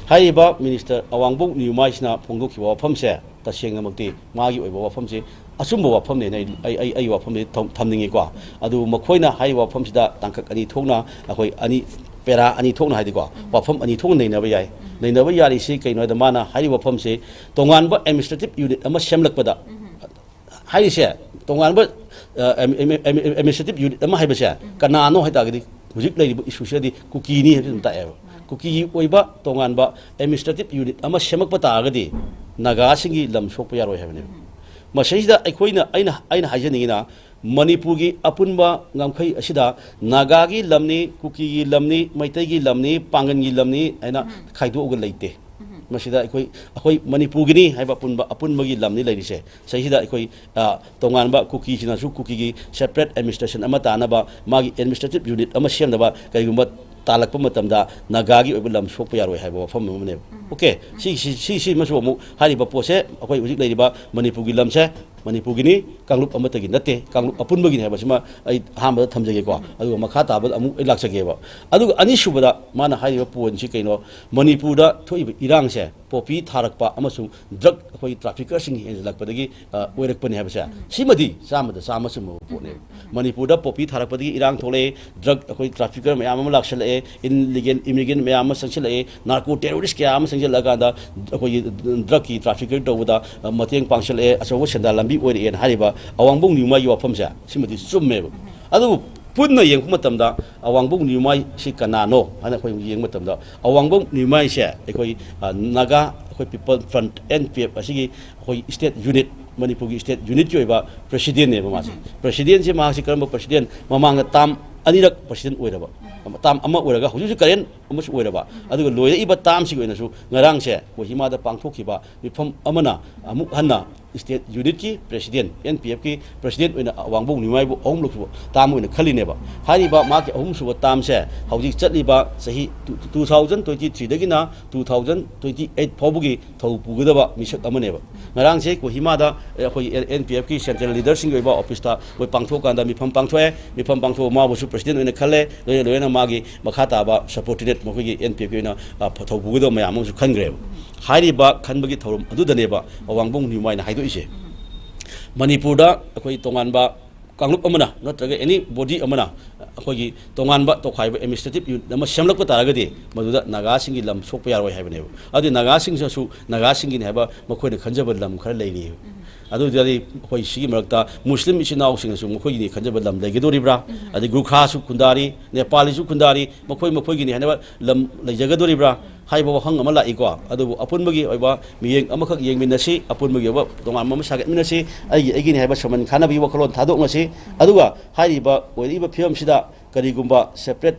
ꯍꯥꯏꯔꯤꯕ Minister ꯑꯋꯥꯡꯕꯧ ꯅ꯭ꯌꯨꯃꯥꯏꯁꯤꯅ ꯐꯣꯡꯗꯣꯛꯈꯤꯕ ꯋꯥꯐꯝꯁꯦ ꯇꯁꯦꯡꯅꯃꯛꯇꯤ ꯃꯥꯒꯤ ꯑꯣꯏꯕ ꯋꯥꯐꯝꯁꯦ ꯑꯆꯨꯝꯕ ꯋꯥꯐꯝꯅꯦꯅ ꯑꯩ, ꯑꯩ, ꯑꯩ, ꯑꯩ ꯋꯥꯐꯝꯁꯦ ꯊꯝ-, ꯊꯝꯅꯤꯡꯉꯤꯀꯣ꯫ ꯑꯗꯨꯕꯨ ꯃꯈꯣꯏꯅ ꯍꯥꯏꯔꯤꯕ ꯋꯥꯐꯝꯁꯤꯗ ꯇꯥꯡꯀꯛ ꯑꯅꯤ ꯊꯣꯛꯅ ꯑꯩꯈꯣꯏ ꯑꯅꯤ, ꯄꯦꯔꯥ ꯑꯅꯤ ꯊꯣꯛꯅ ꯍꯥꯏꯗꯤꯀꯣ, ꯎꯝ꯫ ꯋꯥꯐꯝ ꯑꯅꯤ ꯊꯣꯛꯅ ꯅꯩꯅꯕ ꯌꯥꯏ꯫ ꯎꯝ꯫ ꯅꯩꯅꯕ ꯌꯥꯔꯤꯁꯤ ꯀꯩꯅꯣ ꯍꯥꯏꯗ ꯃꯥꯅ ꯍꯥꯏꯔꯤꯕ ꯋꯥꯐꯝꯁꯦ ꯇꯣꯉꯥꯟꯕ administrative unit ꯑꯃ ꯁꯦꯝꯂꯛꯄꯗ ꯎꯝ꯫ ꯍꯥꯏꯔꯤꯁꯦ ꯇꯣꯉꯥꯟꯕ, ꯑ, M-, M-, M-, administrative unit ꯑꯃ ꯍꯥꯏꯕꯁꯦ ꯎꯝ꯫ ꯀꯅꯥꯅꯣ ꯍꯥꯏ ꯇꯥꯔꯒꯗꯤ ꯍꯧꯖꯤꯛ ꯂꯩꯔꯤꯕ issueꯁꯤꯗꯤ ꯀꯨꯀꯤꯅꯤ ꯍꯥꯏꯕꯁꯤ ꯑꯗꯨꯝ ꯇꯥꯛꯑꯦꯕ꯫ ꯃꯥꯅꯦ꯫ ꯀꯨꯀꯤꯒꯤ ꯑꯣꯏꯕ ꯇꯣꯉꯥꯟꯕ administrative unit ꯑꯃ ꯁꯦꯝꯃꯛꯄ ꯇꯥꯔꯒꯗꯤ ꯅꯥꯒꯥꯁꯤꯡꯒꯤ ꯂꯝ ꯁꯣꯛꯄ ꯌꯥꯔꯣꯏ ꯍꯥꯏꯕꯅꯦꯕ꯫ ꯎꯝ꯫ ꯃꯁꯤꯗꯩꯁꯤꯗ ꯑꯩꯈꯣꯏꯅ, ꯑꯩꯅ, ꯑꯩꯅ ꯍꯥꯏꯖꯅꯤꯡꯉꯤꯅ ꯃꯅꯤꯄꯨꯔꯒꯤ ꯑꯄꯨꯟꯕ ꯉꯝꯈꯩ ꯑꯁꯤꯗ ꯅꯥꯒꯥꯒꯤ ꯂꯝꯅꯤ, ꯀꯨꯀꯤꯒꯤ ꯂꯝꯅꯤ, ꯃꯩꯇꯩꯒꯤ ꯂꯝꯅꯤ, ꯄꯥꯡꯒꯟꯒꯤ ꯂꯝꯅꯤ ꯍꯥꯏꯅ ꯎꯝ꯫ ꯈꯥꯏꯗꯣꯛꯑꯒ ꯂꯩꯇꯦ꯫ ꯎꯝ꯫ ꯃꯁꯤꯗ ꯑꯩꯈꯣꯏ, ꯑꯩꯈꯣꯏ ꯃꯅꯤꯄꯨꯔꯒꯤꯅꯤ ꯍꯥꯏꯕ ꯑꯄꯨꯟꯕ, ꯑꯄꯨꯟꯕꯒꯤ ꯂꯝꯅꯤ ꯂꯩꯔꯤꯁꯦ꯫ ꯁꯤꯗꯩꯁꯤꯗ ꯑꯩꯈꯣꯏ, ꯑ, ꯇꯣꯉꯥꯟꯕ ꯀꯨꯀꯤꯁꯤꯅꯁꯨ ꯀꯨꯀꯤꯒꯤ separate administration ꯑꯃ ꯇꯥꯅꯕ, ꯃꯥꯒꯤ administrative unit ꯑꯃ ꯁꯦꯝꯅꯕ ꯀꯔꯤꯒꯨꯝꯕ ꯇꯥꯜꯂꯛꯄ ꯃꯇꯝꯗ ꯅꯥꯒꯥꯒꯤ ꯑꯣꯏꯕ ꯂꯝ ꯁꯣꯛꯄ ꯌꯥꯔꯣꯏ ꯍꯥꯏꯕ ꯋꯥꯐꯝ ꯑꯃꯅꯦꯕ꯫ ꯎꯝ꯫ ꯑꯣꯀꯦ, ꯁꯤ, ꯁꯤ, ꯁꯤ, ꯁꯤꯃꯁꯨ ꯑꯃꯨꯛ ꯍꯥꯏꯔꯤꯕ ꯄꯣꯠꯁꯦ ꯑꯩꯈꯣꯏ ꯍꯧꯖꯤꯛ ꯂꯩꯔꯤꯕ ꯃꯅꯤꯄꯨꯔꯒꯤ ꯂꯝꯁꯦ ꯃꯅꯤꯄꯨꯔꯒꯤꯅꯤ, ꯀꯥꯡꯂꯨꯞ ꯑꯃꯠꯇꯒꯤ ꯅꯠꯇꯦ, ꯀꯥꯡꯂꯨꯞ ꯑꯄꯨꯟꯕꯒꯤꯅꯤ ꯍꯥꯏꯕꯁꯤꯃ ꯑꯩ ꯑꯍꯥꯟꯕꯗ ꯊꯝꯖꯒꯦꯀꯣ꯫ ꯑꯗꯨꯒ ꯃꯈꯥ ꯇꯥꯕꯗ ꯑꯃꯨꯛ ꯑꯩ ꯂꯥꯛꯆꯒꯦꯕ꯫ ꯑꯗꯨꯒ ꯑꯅꯤꯁꯨꯕꯗ ꯃꯥꯅ ꯍꯥꯏꯔꯤꯕ ꯄꯣꯏꯟꯁꯤ ꯀꯩꯅꯣ, ꯃꯅꯤꯄꯨꯔꯗ ꯊꯣꯛꯏꯕ ꯏꯔꯥꯡꯁꯦ ꯄꯣꯄꯤ ꯊꯥꯔꯛꯄ ꯑꯃꯁꯨꯡ ꯗ꯭ꯔꯒ ꯑꯩꯈꯣꯏ ꯇ꯭ꯔꯥꯐꯤꯀꯔꯁꯤꯡ ꯍꯦꯟꯖꯜꯂꯛꯄꯗꯒꯤ, ꯑ, ꯑꯣꯏꯔꯛꯄꯅꯤ ꯍꯥꯏꯕꯁꯦ, ꯁꯤꯃꯗꯤ ꯆꯥꯝꯃꯗ ꯆꯥꯝꯃ ꯆꯨꯝꯃꯕ ꯄꯣꯠꯅꯦꯕ꯫ ꯃꯅꯤꯄꯨꯔꯗ ꯄꯣꯄꯤ ꯊꯥꯔꯛꯄꯗꯒꯤ ꯏꯔꯥꯡ ꯊꯣꯛꯂꯛꯑꯦ, ꯗ꯭ꯔꯒ ꯑꯩꯈꯣꯏ ꯇ꯭ꯔꯥꯐꯤꯀꯔ ꯃꯌꯥꯝ ꯑꯃ ꯂꯥꯛꯁꯜꯂꯛꯑꯦ, ꯏꯟꯂꯤꯒꯦꯜ ꯏꯃꯤꯒ꯭ꯔꯦꯟ ꯃꯌꯥꯝ ꯑꯃ ꯆꯪꯁꯤꯜꯂꯛꯑꯦ, ꯅꯥꯔꯀꯣ ꯇꯦꯔꯣꯔꯤꯁ ꯀꯌꯥ ꯑꯃ ꯆꯪꯁꯤꯜꯂꯛꯑꯀꯥꯟꯗ ꯑꯩꯈꯣꯏꯒꯤ ꯗ꯭ꯔꯒꯀꯤ ꯇ꯭ꯔꯥꯐꯤꯀꯔ ꯇꯧꯕꯗ, ꯑ, ꯃꯇꯦꯡ ꯄꯥꯡꯁꯤꯜꯂꯛꯑꯦ, ꯑꯆꯧꯕ ꯁꯦꯟꯗꯥꯟ ꯂꯝꯕꯤ ꯑꯣꯏꯔꯛꯑꯦꯅ ꯍꯥꯏꯔꯤꯕ ꯑꯋꯥꯡꯕꯨꯡ ꯅ꯭ꯌꯨꯃꯥꯏꯒꯤ ꯋꯥꯐꯝꯁꯦ, ꯁꯤꯃꯗꯤ ꯆꯨꯝꯃꯦꯕ꯫ ꯑꯗꯨꯕꯨ ꯄꯨꯟꯅ ꯌꯦꯡꯕ ꯃꯇꯝꯗ ꯑꯋꯥꯡꯕꯨꯡ ꯅ꯭ꯌꯨꯃꯥꯏꯁꯤ ꯀꯅꯥꯅꯣ ꯍꯥꯏꯅ ꯑꯩꯈꯣꯏ ꯌꯦꯡꯕ ꯃꯇꯝꯗ, ꯑꯋꯥꯡꯕꯨꯡ ꯅ꯭ꯌꯨꯃꯥꯏꯁꯦ ꯑꯩꯈꯣꯏ, ꯑ, ꯅꯥꯒꯥ, ꯑꯩꯈꯣꯏ people front, N P F ꯑꯁꯤꯒꯤ ꯑꯩꯈꯣꯏ ꯁ꯭ꯇꯦꯠ ꯌꯨꯅꯤꯠ, ꯃꯅꯤꯄꯨꯔꯒꯤ ꯁ꯭ꯇꯦꯠ ꯌꯨꯅꯤꯠꯀꯤ ꯑꯣꯏꯕ ꯄ꯭ꯔꯦꯁꯤꯗꯦꯟꯅꯦꯕ ꯃꯥꯁꯦ꯫ ꯄ꯭ꯔꯦꯁꯤꯗꯦꯟꯁꯦ ꯃꯍꯥꯛꯁꯦ ꯀꯔꯝꯕ ꯄ꯭ꯔꯦꯁꯤꯗꯦꯟ? ꯃꯃꯥꯡꯗ ꯇꯥꯝ ꯑꯅꯤꯔꯛ ꯄ꯭ꯔꯦꯁꯤꯗꯦꯟ ꯑꯣꯏꯔꯕ, ꯇꯥꯝ ꯑꯃ ꯑꯣꯏꯔꯒ ꯍꯧꯖꯤꯛ ꯍꯧꯖꯤꯛ ꯀꯔꯦꯟ ꯑꯃꯁꯨ ꯑꯣꯏꯔꯕ, ꯑꯗꯨꯒ ꯂꯣꯏꯔꯛꯏꯕ ꯇꯥꯝꯁꯤꯒꯤ ꯑꯣꯏꯅꯁꯨ ꯉꯔꯥꯡꯁꯦ ꯀꯣꯍꯤꯃꯥꯗ ꯄꯥꯡꯊꯣꯛꯈꯤꯕ ꯃꯤꯐꯝ ꯑꯃꯅ ꯑꯃꯨꯛ ꯍꯟꯅ ꯁ꯭ꯇꯦꯠ ꯌꯨꯅꯤꯠꯀꯤ ꯄ꯭ꯔꯦꯁꯤꯗꯦꯟ, ꯑꯦꯟ ꯄꯤ ꯑꯦꯐꯀꯤ ꯄ꯭ꯔꯦꯁꯤꯗꯦꯟ ꯑꯣꯏꯅ ꯑꯋꯥꯡꯕꯧ ꯅꯤꯃꯥꯏꯕꯨ ꯑꯍꯨꯝꯂꯛ ꯁꯨꯕ ꯇꯥꯝ ꯑꯣꯏꯅ ꯈꯜꯂꯤꯅꯦꯕ꯫ ꯍꯥꯏꯔꯤꯕ ꯃꯍꯥꯛꯀꯤ ꯑꯍꯨꯝꯁꯨꯕ ꯇꯥꯝꯁꯦ ꯍꯧꯖꯤꯛ ꯆꯠꯂꯤꯕ ꯆꯍꯤ two thousand twenty threeꯗꯒꯤꯅ two thousand twenty eight ꯐꯥꯎꯕꯒꯤ ꯊꯧ ꯄꯨꯒꯗꯕ ꯃꯤꯁꯛ ꯑꯃꯅꯦꯕ꯫ ꯉꯔꯥꯡꯁꯦ ꯀꯣꯍꯤꯃꯥꯗ ꯑꯩꯈꯣꯏꯒꯤ ꯑꯦꯟ ꯄꯤ ꯑꯦꯐꯀꯤ ꯁꯦꯟꯇ꯭ꯔꯦꯜ ꯂꯤꯗꯔꯁꯤꯡꯒꯤ ꯑꯣꯏꯕ ꯑꯣꯐꯤꯁꯇ ꯑꯩꯈꯣꯏ ꯄꯥꯡꯊꯣꯛꯑꯀꯥꯟꯗ ꯃꯤꯐꯝ ꯄꯥꯡꯊꯣꯛꯑꯦ꯫ ꯃꯤꯐꯝ ꯄꯥꯡꯊꯣꯛꯑ ꯃꯥꯕꯨꯁꯨ ꯄ꯭ꯔꯦꯁꯤꯗꯦꯟ ꯑꯣꯏꯅ ꯈꯜꯂꯦ꯫ ꯂꯣꯏꯅ ꯂꯣꯏꯅꯅ ꯃꯥꯒꯤ ꯃꯈꯥ ꯇꯥꯕ ꯁꯕꯑꯣꯔꯗꯤꯅꯦꯠ ꯃꯈꯣꯏꯒꯤ ꯑꯦꯟ ꯄꯤ ꯑꯦꯐꯀꯤ ꯑꯣꯏꯅ, ꯑ, ꯊꯧ ꯄꯨꯒꯗꯕ ꯃꯌꯥꯝ ꯑꯃꯁꯨ ꯈꯟꯈ꯭ꯔꯦꯕ꯫ ꯍꯥꯏꯔꯤꯕ ꯈꯟꯕꯒꯤ ꯊꯧꯔꯝ ꯑꯗꯨꯗꯅꯦꯕ ꯑꯋꯥꯡꯕꯧ ꯅꯤꯃꯥꯏꯅ ꯍꯥꯏꯗꯣꯛꯏꯁꯦ꯫ ꯃꯅꯤꯄꯨꯔꯗ ꯑꯩꯈꯣꯏ ꯇꯣꯉꯥꯟꯕ ꯀꯥꯡꯂꯨꯞ ꯑꯃꯅ ꯅꯠꯇ꯭ꯔꯒ ꯑꯦꯅꯤ ꯕꯣꯗꯤ ꯑꯃꯅ ꯑꯩꯈꯣꯏꯒꯤ ꯇꯣꯉꯥꯟꯕ ꯇꯣꯈꯥꯏꯕ ꯑꯦꯗꯃꯤꯅꯤꯁꯇ꯭ꯔꯦꯇꯤꯞ ꯌꯨꯅꯤꯠ ꯑꯃ ꯁꯦꯝꯂꯛꯄ ꯇꯥꯔꯒꯗꯤ ꯃꯗꯨꯗ ꯅꯥꯒꯥꯁꯤꯡꯒꯤ ꯂꯝ ꯁꯣꯛꯄ ꯌꯥꯔꯣꯏ ꯍꯥꯏꯕꯅꯦꯕ꯫ ꯑꯗꯨꯗꯤ ꯅꯥꯒꯥꯁꯤꯡꯁꯤꯅꯁꯨ ꯅꯥꯒꯥꯁꯤꯡꯒꯤꯅꯤ ꯍꯥꯏꯕ ꯃꯈꯣꯏꯅ ꯈꯟꯖꯕ ꯂꯝ ꯈꯔ ꯂꯩꯔꯤ꯫ ꯑꯗꯨꯗꯤ ꯑꯩꯈꯣꯏ ꯁꯤꯒꯤ ꯃꯔꯛꯇ ꯃꯨꯁꯂꯤꯝ ꯏꯆꯤꯟ ꯏꯅꯥꯎꯁꯤꯡꯅꯁꯨ ꯃꯈꯣꯏꯒꯤꯅꯤ ꯈꯟꯖꯕ ꯂꯝ ꯂꯩꯒꯗꯣꯔꯤꯕ꯭ꯔꯥ? ꯑꯗꯩ ꯒꯨꯔꯈꯥꯁꯨ ꯈꯨꯟꯗꯥꯔꯤ, ꯅꯦꯄꯥꯂꯤꯁꯨ ꯈꯨꯟꯗꯥꯔꯤ, ꯃꯈꯣꯏ ꯃꯈꯣꯏꯒꯤꯅꯤ ꯍꯥꯏꯅꯕ ꯂꯝ ꯂꯩꯖꯒꯗꯣꯔꯤꯕ꯭ꯔꯥ ꯍꯥꯏꯕ ꯋꯥꯍꯪ ꯑꯃ ꯂꯥꯛꯏꯀꯣ꯫ ꯑꯗꯨꯕꯨ ꯑꯄꯨꯟꯕꯒꯤ ꯑꯣꯏꯕ ꯃꯤꯠꯌꯦꯡ ꯑꯃꯈꯛ ꯌꯦꯡꯃꯤꯟꯅꯁꯤ, ꯑꯄꯨꯟꯕꯒꯤ ꯑꯣꯏꯕ ꯇꯣꯉꯥꯟꯕ ꯑꯃ ꯁꯥꯒꯠꯃꯤꯟꯅꯁꯤ, ꯑꯩꯒꯤ ꯑꯩꯒꯤꯅꯤ ꯍꯥꯏꯕ ꯁꯃꯟ ꯈꯥꯅꯕꯒꯤ ꯋꯥꯈꯜꯂꯣꯟ ꯊꯥꯗꯣꯛꯅꯁꯤ꯫ ꯑꯗꯨꯒ ꯍꯥꯏꯔꯤꯕ ꯑꯣꯏꯔꯛꯏꯕ ꯐꯤꯕꯝꯁꯤꯗ ꯀꯔꯤꯒꯨꯝꯕ ꯁꯦꯄꯔꯦꯠ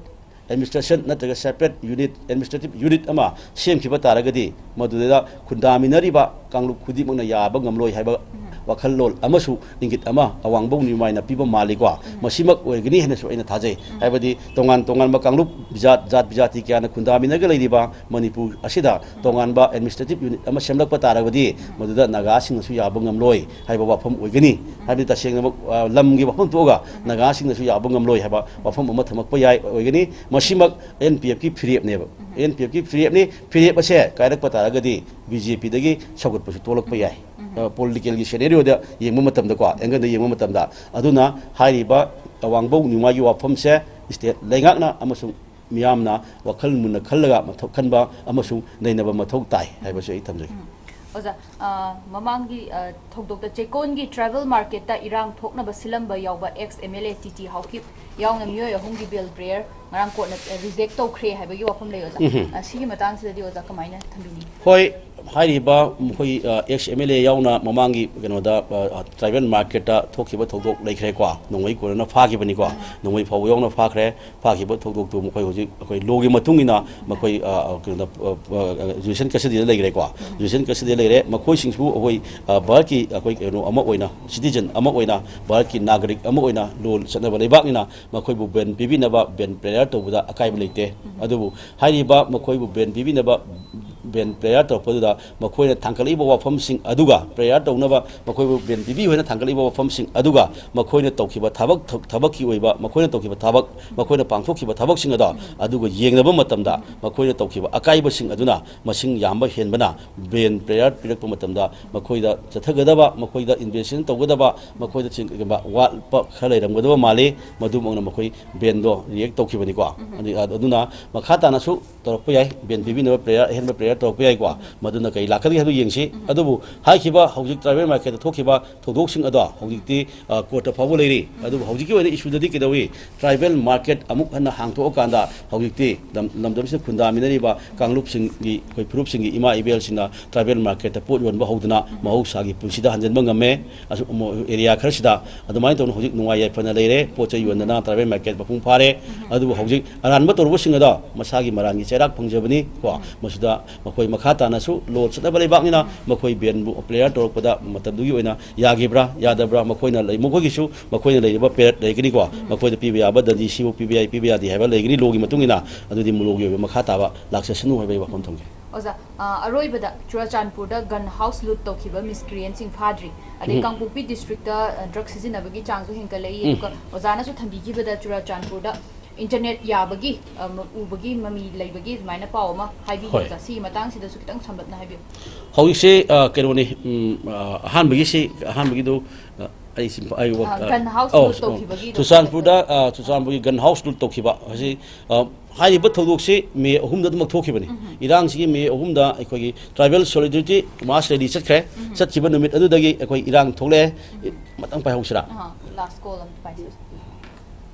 ꯑꯦꯗꯃꯤꯅꯤꯁꯇ꯭ꯔꯦꯁꯟ ꯅꯠꯇ꯭ꯔꯒ ꯁꯦꯄꯔꯦꯠ ꯌꯨꯅꯤꯠ, ꯑꯦꯗꯃꯤꯅꯤꯁꯇ꯭ꯔꯦꯇꯤꯞ ꯌꯨꯅꯤꯠ ꯑꯃ ꯁꯦꯝꯈꯤꯕ ꯇꯥꯔꯒꯗꯤ ꯃꯗꯨꯗ ꯈꯨꯟꯗꯥꯃꯤꯟꯅꯔꯤꯕ ꯀꯥꯡꯂꯨꯞ ꯈꯨꯗꯤꯡꯃꯛꯅ ꯌꯥꯕ ꯉꯝꯂꯣꯏ ꯍꯥꯏꯕ ꯋꯥꯈꯜꯂꯣꯟ ꯑꯃꯁꯨ ꯏꯪꯒꯤꯠ ꯑꯃ ꯑꯋꯥꯡꯕꯧ ꯅꯤꯃꯥꯏꯅ ꯄꯤꯕ ꯃꯥꯜꯂꯤꯀꯣ꯫ ꯃꯁꯤꯃꯛ ꯑꯣꯏꯒꯅꯤ ꯍꯥꯏꯅꯁꯨ ꯑꯩꯅ ꯊꯥꯖꯩ꯫ ꯍꯥꯏꯕꯗꯤ ꯇꯣꯉꯥꯟ ꯇꯣꯉꯥꯟꯕ ꯀꯥꯡꯂꯨꯞ ꯖꯥꯠ, ꯖꯥꯠ ꯕꯤꯖꯥꯇꯤ ꯀꯌꯥꯅ ꯈꯨꯟꯗꯥꯃꯤꯟꯅꯒ ꯂꯩꯔꯤꯕ ꯃꯅꯤꯄꯨꯔ ꯑꯁꯤꯗ ꯇꯣꯉꯥꯟꯕ administrative unit ꯑꯃ ꯁꯦꯝꯂꯛꯄ ꯇꯥꯔꯕꯗꯤ ꯃꯗꯨꯗ ꯅꯥꯒꯥꯁꯤꯡꯅꯁꯨ ꯌꯥꯕ ꯉꯝꯂꯣꯏ ꯍꯥꯏꯕ ꯋꯥꯐꯝ ꯑꯣꯏꯒꯅꯤ꯫ ꯍꯥꯏꯕꯗꯤ ꯇꯁꯦꯡꯅꯃꯛ, ꯑ, ꯂꯝꯒꯤ ꯋꯥꯐꯝ ꯊꯣꯛꯑꯒ ꯅꯥꯒꯥꯁꯤꯡꯅꯁꯨ ꯌꯥꯕ ꯉꯝꯂꯣꯏ ꯍꯥꯏꯕ ꯋꯥꯐꯝ ꯑꯃ ꯊꯝꯃꯛꯄ ꯌꯥꯏ, ꯑꯣꯏꯒꯅꯤ꯫ ꯃꯁꯤꯃꯛ NPFꯀꯤ ꯐꯤꯔꯦꯞꯅꯦꯕ꯫ NPFꯀꯤ ꯐꯤꯔꯦꯞꯅꯤ꯫ ꯐꯤꯔꯦꯞ ꯑꯁꯦ ꯀꯥꯏꯔꯛꯄ ꯇꯥꯔꯒꯗꯤ BJPꯗꯒꯤ ꯁꯧꯒꯠꯄꯁꯨ ꯊꯣꯛꯂꯛꯄ ꯌꯥꯏ꯫ ꯑ, politicalꯒꯤ scenarioꯗ ꯌꯦꯡꯕ ꯃꯇꯝꯗꯀꯣ, angleꯗ ꯌꯦꯡꯕ ꯃꯇꯝꯗ꯫ ꯑꯗꯨꯅ ꯍꯥꯏꯔꯤꯕ ꯑꯋꯥꯡꯕꯧ ꯅꯤꯃꯥꯏꯒꯤ ꯋꯥꯐꯝꯁꯦ state ꯂꯩꯉꯥꯛꯅ ꯑꯃꯁꯨꯡ ꯃꯤꯌꯥꯝꯅ ꯋꯥꯈꯜ ꯃꯨꯟꯅ ꯈꯜꯂꯒ ꯃꯊꯧ ꯈꯟꯕ ꯑꯃꯁꯨꯡ ꯅꯩꯅꯕ ꯃꯊꯧ ꯇꯥꯏ ꯍꯥꯏꯕꯁꯤ ꯑꯩ ꯊꯝꯖꯒꯦ꯫ ꯑꯣꯖꯥ, ꯑ, ꯃꯃꯥꯡꯒꯤ, ꯑ, ꯊꯧꯗꯣꯛꯇ ꯆꯦꯛꯀꯣꯟꯒꯤ tribal marketꯇ ꯏꯔꯥꯡ ꯊꯣꯛꯅꯕ ꯁꯤꯜꯂꯝꯕ ꯌꯥꯎꯕ ex MLA TT ꯍꯥꯎꯀꯤꯞ ꯌꯥꯎꯅ ꯃꯤꯑꯣꯏ ꯑꯍꯨꯝꯒꯤ bail prayer ꯉꯔꯥꯡ courtꯅ, ꯑ, reject ꯇꯧꯈ꯭ꯔꯦ ꯍꯥꯏꯕꯒꯤ ꯋꯥꯐꯝ ꯂꯩ, ꯑꯣꯖꯥ꯫ ꯑ, ꯁꯤꯒꯤ ꯃꯇꯥꯡꯁꯤꯗꯗꯤ ꯑꯣꯖꯥ ꯀꯃꯥꯏꯅ ꯊꯝꯕꯤꯅꯤ? ꯍꯣꯏ, ꯍꯥꯏꯔꯤꯕ ꯃꯈꯣꯏ, ꯑ, ex MLA ꯌꯥꯎꯅ ꯃꯃꯥꯡꯒꯤ ꯀꯩꯅꯣꯗ, ꯑ, ꯑ, tribal marketꯇ ꯊꯣꯛꯈꯤꯕ ꯊꯧꯗꯣꯛ ꯂꯩꯈ꯭ꯔꯦꯀꯣ꯫ ꯅꯣꯡꯃꯩ ꯀꯣꯟꯅꯅ ꯐꯥꯈꯤꯕꯅꯤꯀꯣ꯫ ꯅꯣꯡꯃꯩ ꯐꯥꯎꯕ ꯌꯥꯎꯅ ꯐꯥꯈ꯭ꯔꯦ꯫ ꯐꯥꯈꯤꯕ ꯊꯧꯗꯣꯛꯇꯨ ꯃꯈꯣꯏ ꯍꯧꯖꯤꯛ ꯑꯩꯈꯣꯏ lawꯒꯤ ꯃꯇꯨꯡ ꯏꯟꯅ ꯃꯈꯣꯏ, ꯑ, ꯑ, ꯀꯩꯅꯣꯗ, ꯑ, ꯑ, judicial custodyꯗ ꯂꯩꯈ꯭ꯔꯦꯀꯣ꯫ Judicial custodyꯗ ꯂꯩꯔꯦ꯫ ꯃꯈꯣꯏꯁꯤꯡꯁꯨ ꯑꯩꯈꯣꯏ, ꯑ, ꯚꯥꯔꯠꯀꯤ ꯑꯩꯈꯣꯏ ꯀꯩꯅꯣ ꯑꯃ ꯑꯣꯏꯅ, citizen ꯑꯃ ꯑꯣꯏꯅ, ꯚꯥꯔꯠꯀꯤ ꯅꯥꯒꯔꯤꯛ ꯑꯃ ꯑꯣꯏꯅ, law ꯆꯠꯅꯕ ꯂꯩꯕꯥꯛꯅꯤꯅ ꯃꯈꯣꯏꯕꯨ bail ꯄꯤꯕꯤꯅꯕ bail prayer ꯇꯧꯕꯗ ꯑꯀꯥꯏꯕ ꯂꯩꯇꯦ꯫ ꯑꯗꯨꯕꯨ ꯍꯥꯏꯔꯤꯕ ꯃꯈꯣꯏꯕꯨ bail ꯄꯤꯕꯤꯅꯕ bail prayer ꯇꯧꯔꯛꯄꯗꯨꯗ ꯃꯈꯣꯏꯅ ꯊꯥꯡꯒꯠꯂꯛꯏꯕ ꯋꯥꯐꯝꯁꯤꯡ ꯑꯗꯨꯒ, prayer ꯇꯧꯅꯕ ꯃꯈꯣꯏꯕꯨ bail ꯄꯤꯕꯤꯌꯨ ꯍꯥꯏꯅ ꯊꯥꯡꯒꯠꯂꯛꯏꯕ ꯋꯥꯐꯝꯁꯤꯡ ꯑꯗꯨꯒ, ꯃꯈꯣꯏꯅ ꯇꯧꯈꯤꯕ ꯊꯕꯛ, ꯊꯕꯛꯀꯤ ꯑꯣꯏꯕ, ꯃꯈꯣꯏꯅ ꯇꯧꯈꯤꯕ ꯊꯕꯛ, ꯃꯈꯣꯏꯅ ꯄꯥꯡꯊꯣꯛꯈꯤꯕ ꯊꯕꯛꯁꯤꯡ ꯑꯗꯣ, ꯑꯗꯨꯒ ꯌꯦꯡꯅꯕ ꯃꯇꯝꯗ ꯃꯈꯣꯏꯅ ꯇꯧꯈꯤꯕ ꯑꯀꯥꯏꯕꯁꯤꯡ ꯑꯗꯨꯅ ꯃꯁꯤꯡ ꯌꯥꯝꯕ ꯍꯦꯟꯕꯅ, bail prayer ꯄꯤꯔꯛꯄ ꯃꯇꯝꯗ ꯃꯈꯣꯏꯗ ꯆꯠꯊꯒꯗꯕ, ꯃꯈꯣꯏꯗ investigation ꯇꯧꯒꯗꯕ, ꯃꯈꯣꯏꯗ ꯆꯤꯡ-, ꯀꯩꯒꯨꯝꯕ ꯋꯥꯠꯄ ꯈꯔ ꯂꯩꯔꯝꯒꯗꯕ ꯃꯥꯜꯂꯤ, ꯃꯗꯨꯃꯛꯅ ꯃꯈꯣꯏ bailꯗꯣ reject ꯇꯧꯈꯤꯕꯅꯤꯀꯣ꯫ ꯑꯗꯨ-, ꯑꯗꯨꯅ ꯃꯈꯥ ꯇꯥꯅꯁꯨ ꯇꯧꯔꯛꯄ ꯌꯥꯏ, bail ꯄꯤꯕꯤꯅꯕ prayer, ꯑꯍꯦꯟꯕ prayer ꯇꯧꯔꯛꯄ ꯌꯥꯏꯀꯣ꯫ ꯃꯗꯨꯅ ꯀꯔꯤ ꯂꯥꯛꯀꯅꯤ ꯍꯥꯏꯕꯗꯨ ꯌꯦꯡꯁꯤ꯫ ꯑꯗꯨꯕꯨ ꯍꯥꯏꯈꯤꯕ ꯍꯧꯖꯤꯛ tribal marketꯇ ꯊꯣꯛꯈꯤꯕ ꯊꯧꯗꯣꯛꯁꯤꯡ ꯑꯗꯣ ꯍꯧꯖꯤꯛꯇꯤ, ꯑ, courtꯇ ꯐꯥꯎꯕ ꯂꯩꯔꯤ꯫ ꯑꯗꯨꯕꯨ ꯍꯧꯖꯤꯛꯀꯤ ꯑꯣꯏꯅ issueꯗꯗꯤ ꯀꯩꯗꯧꯏ? Tribal market ꯑꯃꯨꯛ ꯍꯟꯅ ꯍꯥꯡꯗꯣꯛꯑꯀꯥꯟꯗ ꯍꯧꯖꯤꯛꯇꯤ ꯂꯝ-, ꯂꯝꯗꯝꯁꯤꯗ ꯈꯨꯟꯗꯥꯃꯤꯟꯅꯔꯤꯕ ꯀꯥꯡꯂꯨꯞꯁꯤꯡꯒꯤ, ꯑꯩꯈꯣꯏ ꯐꯨꯔꯨꯞꯁꯤꯡꯒꯤ ꯏꯃꯥ ꯏꯕꯦꯜꯁꯤꯡꯅ tribal marketꯇ ꯄꯣꯠ ꯌꯣꯟꯕ ꯍꯧꯗꯅ ꯃꯍꯧꯁꯥꯒꯤ ꯄꯨꯟꯁꯤꯗ ꯍꯟꯖꯤꯟꯕ ꯉꯝꯃꯦ꯫ ꯑꯁꯨꯝ ꯑꯃ area ꯈꯔꯁꯤꯗ ꯑꯗꯨꯃꯥꯏꯅ ꯇꯧꯅ ꯍꯧꯖꯤꯛ ꯅꯨꯡꯉꯥꯏ ꯌꯥꯏꯐꯅ ꯂꯩꯔꯦ꯫ ꯄꯣꯠ ꯆꯩ ꯌꯣꯟꯗꯅ tribal market ꯃꯄꯨꯡ ꯐꯥꯔꯦ꯫ ꯑꯗꯨꯕꯨ ꯍꯧꯖꯤꯛ ꯑꯔꯥꯟꯕ ꯇꯧꯔꯨꯕꯁꯤꯡ ꯑꯗꯣ ꯃꯁꯥꯒꯤ ꯃꯔꯥꯟꯒꯤ ꯆꯩꯔꯥꯛ ꯐꯪꯖꯕꯅꯤ ꯀꯣ꯫ ꯃꯁꯤꯗ ꯑꯩꯈꯣꯏ ꯃꯈꯥ ꯇꯥꯅꯁꯨ ꯂꯣ ꯆꯠꯅꯕ ꯂꯩꯕꯥꯛꯅꯤꯅ ꯃꯈꯣꯏ ꯕꯦꯟꯕꯨ ꯄ꯭ꯂꯦꯌꯔ ꯇꯧꯔꯛꯄꯗ ꯃꯇꯝꯗꯨꯒꯤ ꯑꯣꯏꯅ ꯌꯥꯈꯤꯕ꯭ꯔꯥ ꯌꯥꯗꯕ꯭ꯔꯥ, ꯃꯈꯣꯏꯅ ꯂꯩ, ꯃꯈꯣꯏꯒꯤꯁꯨ ꯃꯈꯣꯏꯅ ꯂꯩꯔꯤꯕ ꯄꯦꯔꯦꯠ ꯂꯩꯒꯅꯤꯀꯣ, ꯃꯈꯣꯏꯗ ꯄꯤꯕ ꯌꯥꯕ ꯗꯟꯗꯤ ꯁꯤꯕꯨ ꯄꯤꯕ ꯌꯥꯏ, ꯄꯤꯕ ꯌꯥꯗꯦ ꯍꯥꯏꯕ ꯂꯩꯒꯅꯤ ꯂꯣꯒꯤ ꯃꯇꯨꯡ ꯏꯟꯅ꯫ ꯑꯗꯨꯗꯤ ꯂꯣꯒꯤ ꯑꯣꯏꯕ ꯃꯈꯥ ꯇꯥꯕ ꯂꯥꯛꯆꯁꯅꯨ ꯍꯥꯏꯕꯒꯤ ꯋꯥꯐꯝ ꯊꯝꯒꯦ꯫ ꯑꯣꯖꯥ, ꯑ, ꯑꯔꯣꯏꯕꯗ ꯆꯨꯔꯥꯆꯥꯟꯄꯨꯔꯗ ꯒꯟ ꯍꯥꯎꯁ ꯂꯨꯠ ꯇꯧꯈꯤꯕ ꯃꯤꯁꯀ꯭ꯔꯤꯌꯦꯟꯁꯤꯡ ꯐꯥꯗ꯭ꯔꯤ, ꯑꯗꯩ ꯎꯝ꯫ ꯀꯥꯡꯄꯣꯛꯄꯤ ꯗꯤꯁꯇ꯭ꯔꯤꯛꯇ, ꯑ, ꯗ꯭ꯔꯒ ꯁꯤꯖꯤꯟꯅꯕꯒꯤ ꯆꯥꯡꯁꯨ ꯍꯦꯟꯒꯠꯂꯛꯏ, ꯎꯝ꯫ ꯑꯗꯨꯒ ꯑꯣꯖꯥꯅꯁꯨ ꯊꯝꯕꯤꯈꯤꯕꯗ ꯆꯨꯔꯥꯆꯥꯟꯄꯨꯔꯗ ꯏꯟꯇꯔꯅꯦꯠ ꯌꯥꯕꯒꯤ, ꯑ, ꯎꯕꯒꯤ ꯃꯃꯤ ꯂꯩꯕꯒꯤ ꯑꯗꯨꯃꯥꯏꯅ ꯄꯥꯎ ꯑꯃ ꯍꯥꯏꯕꯤꯈꯤ꯫ ꯍꯣꯏ꯫ ꯑꯣꯖꯥ, ꯁꯤꯒꯤ ꯃꯇꯥꯡꯁꯤꯗꯁꯨ ꯈꯤꯇꯪ ꯁꯝꯂꯞꯅ ꯍꯥꯏꯕꯤꯌꯨ꯫ ꯍꯧꯖꯤꯛꯁꯦ, ꯑ, ꯀꯩꯅꯣꯅꯤ, ꯎꯝ, ꯑ, ꯑꯍꯥꯟꯕꯒꯤꯁꯤ, ꯑꯍꯥꯟꯕꯒꯤꯗꯨ, ꯑ, ꯑꯩ ꯁꯤ, ꯑꯩ ꯋꯥ-, ꯑ, ꯒꯟ ꯍꯥꯎꯁ ꯑꯧ, ꯂꯨꯠ ꯑꯧ꯫ ꯇꯧꯈꯤꯕꯒꯤꯗꯣ ꯆꯨꯔꯆꯥꯟꯄꯨꯔꯗ, ꯑ, ꯆꯨꯔꯆꯥꯟꯄꯨꯔꯒꯤ ꯒꯟ ꯍꯥꯎꯁ ꯂꯨꯠ ꯇꯧꯈꯤꯕ ꯑꯁꯤ, ꯑ, ꯍꯥꯏꯔꯤꯕ ꯊꯧꯗꯣꯛꯁꯤ ꯃꯦ ꯑꯍꯨꯝꯗ ꯑꯗꯨꯃꯛ ꯊꯣꯛꯈꯤꯕꯅꯤ꯫ ꯎꯝ꯫ ꯏꯔꯥꯡꯁꯤꯒꯤ ꯃꯦ ꯑꯍꯨꯝꯗ ꯑꯩꯈꯣꯏꯒꯤ ꯇ꯭ꯔꯥꯏꯕꯦꯜ ꯁꯣꯂꯤꯗꯔꯤꯇꯤ ꯃꯥꯔꯆ ꯔꯦꯂꯤ ꯆꯠꯈ꯭ꯔꯦ꯫ ꯎꯝ꯫ ꯆꯠꯈꯤꯕ ꯅꯨꯃꯤꯠ ꯑꯗꯨꯗꯒꯤ ꯑꯩꯈꯣꯏ ꯏꯔꯥꯡ ꯊꯣꯛꯂꯛꯑꯦ꯫ ꯎꯝ꯫ ꯃꯇꯪ ꯄꯥꯏꯍꯧꯁꯤꯔꯥ? ꯑꯍꯥ, ꯂꯥꯁ ꯀꯣꯜ ꯑꯝꯇ ꯄꯥꯏꯁꯤ꯫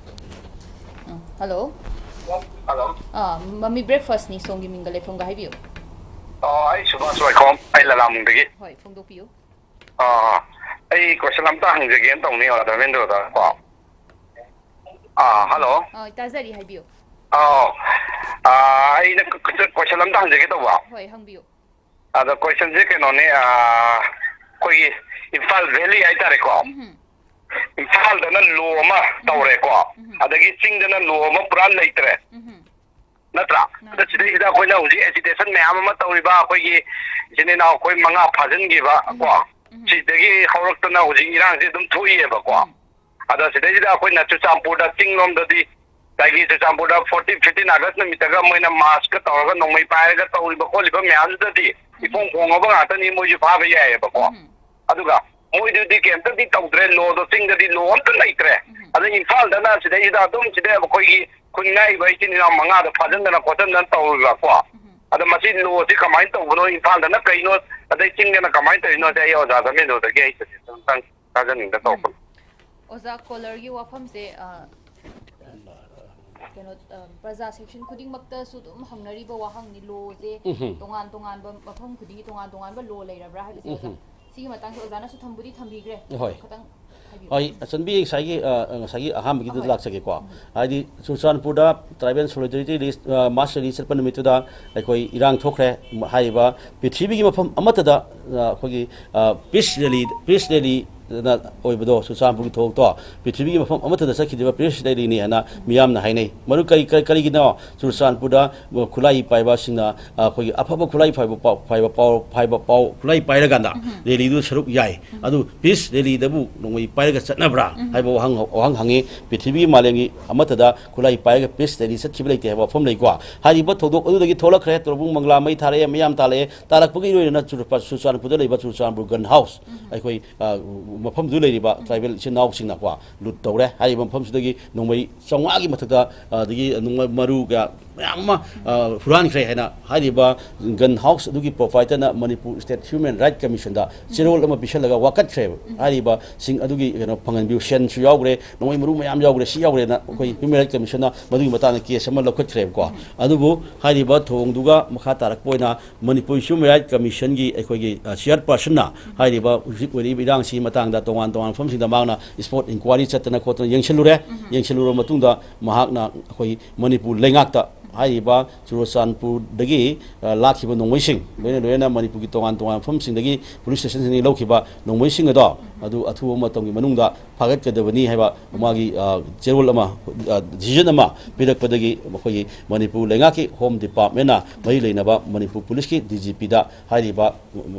ꯎꯝ, ꯍꯜꯂꯣ꯫ ꯍꯜꯂꯣ꯫ ꯑꯥ, ꯃꯃꯤ ꯕ꯭ꯔꯦꯛꯐꯥꯁꯅꯤ, ꯁꯣꯝꯒꯤ ꯃꯤꯡꯒ ꯂꯩꯐꯝꯒ ꯍꯥꯏꯕꯤꯌꯨ꯫ ꯑꯣ, ꯑꯩ ꯁꯨꯕꯥꯁ ꯋꯥꯏꯈꯣꯝ, ꯑꯩ ꯂꯂꯥꯝꯕꯨꯡꯗꯒꯤ꯫ ꯍꯣꯏ, ꯐꯣꯡꯗꯣꯛꯄꯤꯌꯨ꯫ ꯑꯥ, ꯑꯩ ꯀꯣꯏꯁꯟ ꯑꯝꯇ ꯍꯪꯖꯒꯦꯅ ꯇꯧꯅꯤ, ꯑꯣꯖꯥ ꯙꯔꯃꯦꯟꯗ꯭ꯔꯗ ꯀꯣ꯫ ꯑꯥ, ꯍꯜꯂꯣ꯫ ꯑꯥ, ꯇꯥꯖꯔꯤ, ꯍꯥꯏꯕꯤꯌꯨ꯫ ꯑꯥꯎ꯫ ꯑꯥ, ꯑꯩꯅ ꯀ-, ꯀ-, ꯀꯣꯏꯁꯟ ꯑꯝꯇ ꯍꯪꯖꯒꯦ ꯇꯧꯕ꯫ ꯍꯣꯏ, ꯍꯪꯕꯤꯌꯨ꯫ ꯑꯗꯣ ꯀꯣꯏꯁꯟꯁꯦ ꯀꯩꯅꯣꯅꯦ, ꯑꯥ, ꯑꯩꯈꯣꯏꯒꯤ ꯏꯝꯐꯥꯜ ꯚꯦꯂꯤ ꯍꯥꯏꯇꯥꯔꯦꯀꯣ꯫ ꯎꯝꯍꯨꯝ꯫ ꯏꯝꯐꯥꯜꯗꯅ ꯂꯣ ꯑꯃ ꯎꯝꯍꯨꯝ꯫ ꯇꯧꯔꯦꯀꯣ꯫ ꯎꯝꯍꯨꯝ꯫ ꯑꯗꯒꯤ ꯆꯤꯡꯗꯅ ꯂꯣ ꯑꯃ ꯄꯨꯔꯥ ꯂꯩꯇ꯭ꯔꯦ꯫ ꯎꯝꯍꯨꯝ꯫ ꯅꯠꯇ꯭ꯔꯥ? ꯃꯥꯅꯦ꯫ ꯑꯗ ꯁꯤꯗꯩꯁꯤꯗ ꯑꯩꯈꯣꯏꯅ ꯍꯧꯖꯤꯛ ꯑꯦꯖꯤꯇꯦꯁꯟ ꯃꯌꯥꯝ ꯑꯃ ꯇꯧꯔꯤꯕ ꯑꯩꯈꯣꯏꯒꯤ ꯏꯆꯤꯟ ꯏꯅꯥꯎ ꯑꯩꯈꯣꯏ ꯃꯉꯥ ꯐꯥꯖꯤꯟꯈꯤꯕ ꯀꯣ, ꯎꯝ꯫ ꯎꯝ꯫ ꯁꯤꯗꯒꯤ ꯍꯧꯔꯛꯇꯅ ꯍꯧꯖꯤꯛ ꯏꯔꯥꯡꯁꯦ ꯑꯗꯨꯝ ꯊꯣꯛꯏꯑꯕꯀꯣ꯫ ꯎꯝ꯫ ꯑꯗ ꯁꯤꯗꯩꯁꯤꯗ ꯑꯩꯈꯣꯏꯅ ꯆꯨꯔꯆꯥꯟꯄꯨꯔꯗ ꯆꯤꯡ ꯂꯣꯝꯗꯗꯤ, ꯉꯁꯥꯏꯒꯤ ꯆꯨꯔꯆꯥꯟꯄꯨꯔꯗ ꯐꯣꯔꯇꯤꯟ, ꯐꯤꯐꯇꯤꯟ ꯑꯥꯒꯁ ꯅꯨꯃꯤꯠꯇꯒ ꯃꯣꯏꯅ ꯃꯥꯔꯆꯀ ꯇꯧꯔꯒ ꯅꯣꯡꯃꯩ ꯄꯥꯏꯔꯒ ꯇꯧꯔꯤꯕ ꯈꯣꯠꯂꯤꯕ ꯃꯌꯥꯝꯗꯨꯗꯗꯤ ꯎꯝ꯫ ꯏꯐꯣꯡ ꯐꯣꯡꯉꯕ ꯉꯥꯛꯇꯅꯤ, ꯃꯣꯏꯁꯨ ꯐꯥꯕ ꯌꯥꯏꯑꯕꯀꯣ꯫ ꯎꯝ꯫ ꯑꯗꯨꯒ ꯃꯣꯏꯗꯨꯗꯤ ꯀꯩꯝꯇꯗꯤ ꯇꯧꯗ꯭ꯔꯦ, ꯂꯣꯗꯣ ꯆꯤꯡꯗꯗꯤ ꯂꯣ ꯑꯝꯇ ꯂꯩꯇ꯭ꯔꯦ꯫ ꯎꯝ꯫ ꯑꯗ ꯏꯝꯐꯥꯜꯗꯅ ꯁꯤꯗꯩꯁꯤꯗ ꯑꯗꯨꯝ ꯁꯤꯗ ꯑꯩꯈꯣꯏꯒꯤ ꯈꯨꯟ ꯉꯥꯛꯏꯕ ꯏꯆꯤꯟ ꯏꯅꯥꯎ ꯃꯉꯥꯗꯣ ꯐꯥꯖꯤꯟꯗꯅ ꯈꯣꯠꯆꯟꯗꯅ ꯇꯧꯔꯤꯕꯀꯣ꯫ ꯎꯝ꯫ ꯑꯗ ꯃꯁꯤ ꯂꯣꯁꯤ ꯀꯃꯥꯏꯅ ꯇꯧꯕꯅꯣ, ꯏꯝꯐꯥꯜꯗꯅ ꯀꯩꯅꯣ, ꯑꯗꯩ ꯆꯤꯡꯗꯅ ꯀꯃꯥꯏꯅ ꯇꯧꯔꯤꯅꯣ, ꯑꯗꯩ ꯑꯩ ꯑꯣꯖꯥ ꯙꯔꯃꯦꯟꯗ꯭ꯔꯗꯒꯤ ꯑꯩ ꯁꯖꯦꯁꯟ ꯑꯝꯇꯪ ꯇꯥꯖꯅꯤꯡꯗ ꯇꯧꯔꯛꯄꯅꯤ꯫ ꯑꯣꯖꯥ, ꯀꯣꯂꯔꯒꯤ ꯋꯥꯐꯝꯁꯦ, ꯑ, ꯀꯩꯅꯣ, ꯑ, ꯄ꯭ꯔꯖꯥ ꯁꯦꯛꯁꯟ ꯈꯨꯗꯤꯡꯃꯛꯇꯁꯨ ꯑꯗꯨꯝ ꯍꯪꯅꯔꯤꯕ ꯋꯥꯍꯪꯅꯤ, ꯂꯣꯁꯦ ꯎꯝꯍꯨꯝ꯫ ꯇꯣꯉꯥꯟ ꯇꯣꯉꯥꯟꯕ ꯃꯐꯝ ꯈꯨꯗꯤꯡꯒꯤ ꯇꯣꯉꯥꯟ ꯇꯣꯉꯥꯟꯕ ꯂꯣ ꯂꯩꯔꯕ꯭ꯔꯥ ꯍꯥꯏꯕꯁꯦ, ꯑꯣꯖꯥ꯫ ꯎꯝꯍꯨꯝ꯫ ꯁꯤꯒꯤ ꯃꯇꯥꯡꯁꯦ ꯑꯣꯖꯥꯅꯁꯨ ꯊꯝꯕꯨꯗꯤ ꯊꯝꯕꯤꯈ꯭ꯔꯦ꯫ ꯍꯣꯏ꯫ ꯈꯤꯇꯪ ꯍꯣꯏ, ꯑꯆꯟꯕꯤ, ꯉꯁꯥꯏꯒꯤ, ꯑ, ꯉꯁꯥꯏꯒꯤ ꯑꯍꯥꯟꯕꯒꯤꯗꯨꯗ ꯂꯥꯛꯆꯒꯦꯀꯣ꯫ ꯍꯥꯏꯗꯤ ꯆꯨꯔꯆꯥꯟꯄꯨꯔꯗ Tribal Solidarity List, ꯑ, Mass Rally ꯆꯠꯄ ꯅꯨꯃꯤꯠꯇꯨꯗ ꯑꯩꯈꯣꯏ ꯏꯔꯥꯡ ꯊꯣꯛꯈ꯭ꯔꯦ꯫ ꯍꯥꯏꯔꯤꯕ ꯄ꯭ꯔꯤꯊꯤꯕꯤꯒꯤ ꯃꯐꯝ ꯑꯃꯠꯇꯗ, ꯑ, ꯑꯩꯈꯣꯏꯒꯤ, ꯑ, peace rally, peace rally ꯅ ꯑꯣꯏꯕꯗꯣ, ꯆꯨꯔꯆꯥꯟꯄꯨꯔꯒꯤ ꯊꯧꯗꯣꯛꯇꯣ ꯄ꯭ꯔꯤꯊꯤꯕꯤꯒꯤ ꯃꯐꯝ ꯑꯃꯠꯇꯗ ꯆꯠꯈꯤꯗ꯭ꯔꯤꯕ peace rally ꯅꯤ ꯍꯥꯏꯅ ꯃꯤꯌꯥꯝꯅ ꯍꯥꯏꯅꯩ꯫ ꯃꯔꯨ ꯀꯔꯤ, ꯀꯔꯤ, ꯀꯔꯤꯒꯤꯅꯣ ꯆꯨꯔꯆꯥꯟꯄꯨꯔꯗ ꯈꯨꯠꯂꯥꯏ ꯄꯥꯏꯕꯁꯤꯡꯅ, ꯑ, ꯑꯩꯈꯣꯏꯒꯤ ꯑꯐꯕ ꯈꯨꯠꯂꯥꯏ ꯄꯥꯏꯕ ꯄꯥꯎ-, ꯄꯥꯏꯕ ꯄꯥꯎ-, ꯄꯥꯏꯕ ꯄꯥꯎ, ꯈꯨꯠꯂꯥꯏ ꯄꯥꯏꯔꯀꯥꯟꯗ rally ꯗꯨ ꯁꯔꯨꯛ ꯌꯥꯏ꯫ ꯑꯗꯨ peace rally ꯗꯕꯨ ꯅꯣꯡꯃꯩ ꯄꯥꯏꯔꯒ ꯆꯠꯅꯕ꯭ꯔꯥ ꯍꯥꯏꯕ ꯋꯥꯍꯪ, ꯋꯥꯍꯪ ꯍꯪꯉꯤ꯫ ꯄ꯭ꯔꯤꯊꯤꯕꯤꯒꯤ ꯃꯥꯂꯦꯝꯒꯤ ꯑꯃꯠꯇꯗ ꯈꯨꯠꯂꯥꯏ ꯄꯥꯏꯔꯒ peace rally ꯆꯠꯈꯤꯕ ꯂꯩꯇꯦ ꯍꯥꯏꯕ ꯋꯥꯐꯝ ꯂꯩꯀꯣ꯫ ꯍꯥꯏꯔꯤꯕ ꯊꯧꯗꯣꯛ ꯑꯗꯨꯗꯒꯤ ꯊꯣꯛꯂꯛꯈ꯭ꯔꯦ, ꯇꯣꯔꯕꯨꯡ ꯃꯪꯒꯂꯥ ꯃꯩ ꯊꯥꯔꯛꯑꯦ, ꯃꯌꯥꯝ ꯇꯥꯜꯂꯛꯑꯦ꯫ ꯇꯥꯜꯂꯛꯄꯒꯤ ꯏꯔꯣꯏꯅ ꯆꯨꯔꯄ-, ꯆꯨꯔꯆꯥꯟꯄꯨꯔꯗ ꯂꯩꯕ ꯆꯨꯔꯆꯥꯟꯄꯨꯔ Gun House, ꯑꯩꯈꯣꯏ, ꯑ, ꯃꯐꯝꯗꯨꯗ ꯂꯩꯔꯤꯕ tribal ꯏꯆꯤꯟ ꯏꯅꯥꯎꯁꯤꯡꯅꯀꯣ ꯂꯨꯠ ꯇꯧꯔꯦ꯫ ꯍꯥꯏꯔꯤꯕ ꯃꯐꯝꯁꯤꯗꯒꯤ ꯅꯣꯡꯃꯩ ꯆꯥꯝꯃꯉꯥꯒꯤ ꯃꯊꯛꯇ, ꯑꯗꯒꯤ ꯅꯣꯡꯃꯩ ꯃꯔꯨ ꯀꯌꯥ ꯃꯌꯥꯝ ꯑꯃ, ꯑ, ꯍꯨꯔꯥꯟꯈ꯭ꯔꯦ ꯍꯥꯏꯅ ꯍꯥꯏꯔꯤꯕ Gun House ꯑꯗꯨꯒꯤ proprietor ꯅ Manipur State Human Right Commission ꯗ ꯆꯦꯔꯣꯜ ꯑꯃ ꯄꯤꯁꯜꯂꯒ ꯋꯥꯀꯠꯈ꯭ꯔꯦꯕ꯫ ꯍꯥꯏꯔꯤꯕꯁꯤꯡ ꯑꯗꯨꯒꯤ ꯀꯩꯅꯣ ꯐꯪꯍꯟꯕꯤꯌꯨ, ꯁꯦꯟꯁꯨ ꯌꯥꯎꯈ꯭ꯔꯦ, ꯅꯣꯡꯃꯩ ꯃꯔꯨ ꯃꯌꯥꯝ ꯌꯥꯎꯈ꯭ꯔꯦ, ꯁꯤ ꯌꯥꯎꯈ꯭ꯔꯦꯅ ꯑꯩꯈꯣꯏ Human Right Commission ꯅ ꯃꯗꯨꯒꯤ ꯃꯇꯥꯡꯗ case ꯑꯃ ꯂꯧꯈꯠꯈ꯭ꯔꯦꯕꯀꯣ꯫ ꯑꯗꯨꯕꯨ ꯍꯥꯏꯔꯤꯕ ꯊꯧꯑꯣꯡꯗꯨꯒ ꯃꯈꯥ ꯇꯥꯔꯛꯄ ꯑꯣꯏꯅ Manipur Human Right Commission ꯒꯤ ꯑꯩꯈꯣꯏꯒꯤ, ꯑ, chairperson ꯅ ꯍꯥꯏꯔꯤꯕ ꯍꯧꯖꯤꯛ ꯑꯣꯏꯔꯤꯕ ꯏꯔꯥꯡꯁꯤꯒꯤ ꯃꯇꯥꯡꯗ ꯇꯣꯉꯥꯟ ꯇꯣꯉꯥꯟꯕ ꯃꯐꯝꯁꯤꯡꯗ ꯃꯍꯥꯛꯅ spot inquiry ꯆꯠꯇꯅ ꯈꯣꯠꯇꯅ ꯌꯦꯡꯁꯤꯜꯂꯨꯔꯦ꯫ ꯌꯦꯡꯁꯤꯜꯂꯨꯔꯕ ꯃꯇꯨꯡꯗ ꯃꯍꯥꯛꯅ ꯑꯩꯈꯣꯏ ꯃꯅꯤꯄꯨꯔ ꯂꯩꯉꯥꯛꯇ ꯍꯥꯏꯔꯤꯕ ꯆꯨꯔꯆꯥꯟꯄꯨꯔꯗꯒꯤ, ꯑ, ꯂꯥꯛꯈꯤꯕ ꯅꯣꯡꯃꯩꯁꯤꯡ, ꯂꯣꯏꯅ ꯂꯣꯏꯅꯅ ꯃꯅꯤꯄꯨꯔꯒꯤ ꯇꯣꯉꯥꯟ ꯇꯣꯉꯥꯟꯕ ꯃꯐꯝꯁꯤꯡꯗꯒꯤ police station ꯁꯤꯡꯗꯒꯤ ꯂꯧꯈꯤꯕ ꯅꯣꯡꯃꯩꯁꯤꯡ ꯑꯗꯣ, ꯑꯗꯨ ꯑꯊꯨꯕ ꯃꯇꯝꯒꯤ ꯃꯅꯨꯡꯗ ꯐꯥꯒꯠꯀꯗꯕꯅꯤ ꯍꯥꯏꯕ ꯃꯥꯒꯤ, ꯑ, ꯆꯦꯔꯣꯜ ꯑꯃ, ꯑ, decision ꯑꯃ ꯄꯤꯔꯛꯄꯗꯒꯤ ꯃꯈꯣꯏꯒꯤ ꯃꯅꯤꯄꯨꯔ ꯂꯩꯉꯥꯛꯀꯤ Home Department ꯅ ꯃꯔꯤ ꯂꯩꯅꯕ ꯃꯅꯤꯄꯨꯔ police ꯀꯤ D G P ꯗ ꯍꯥꯏꯔꯤꯕ,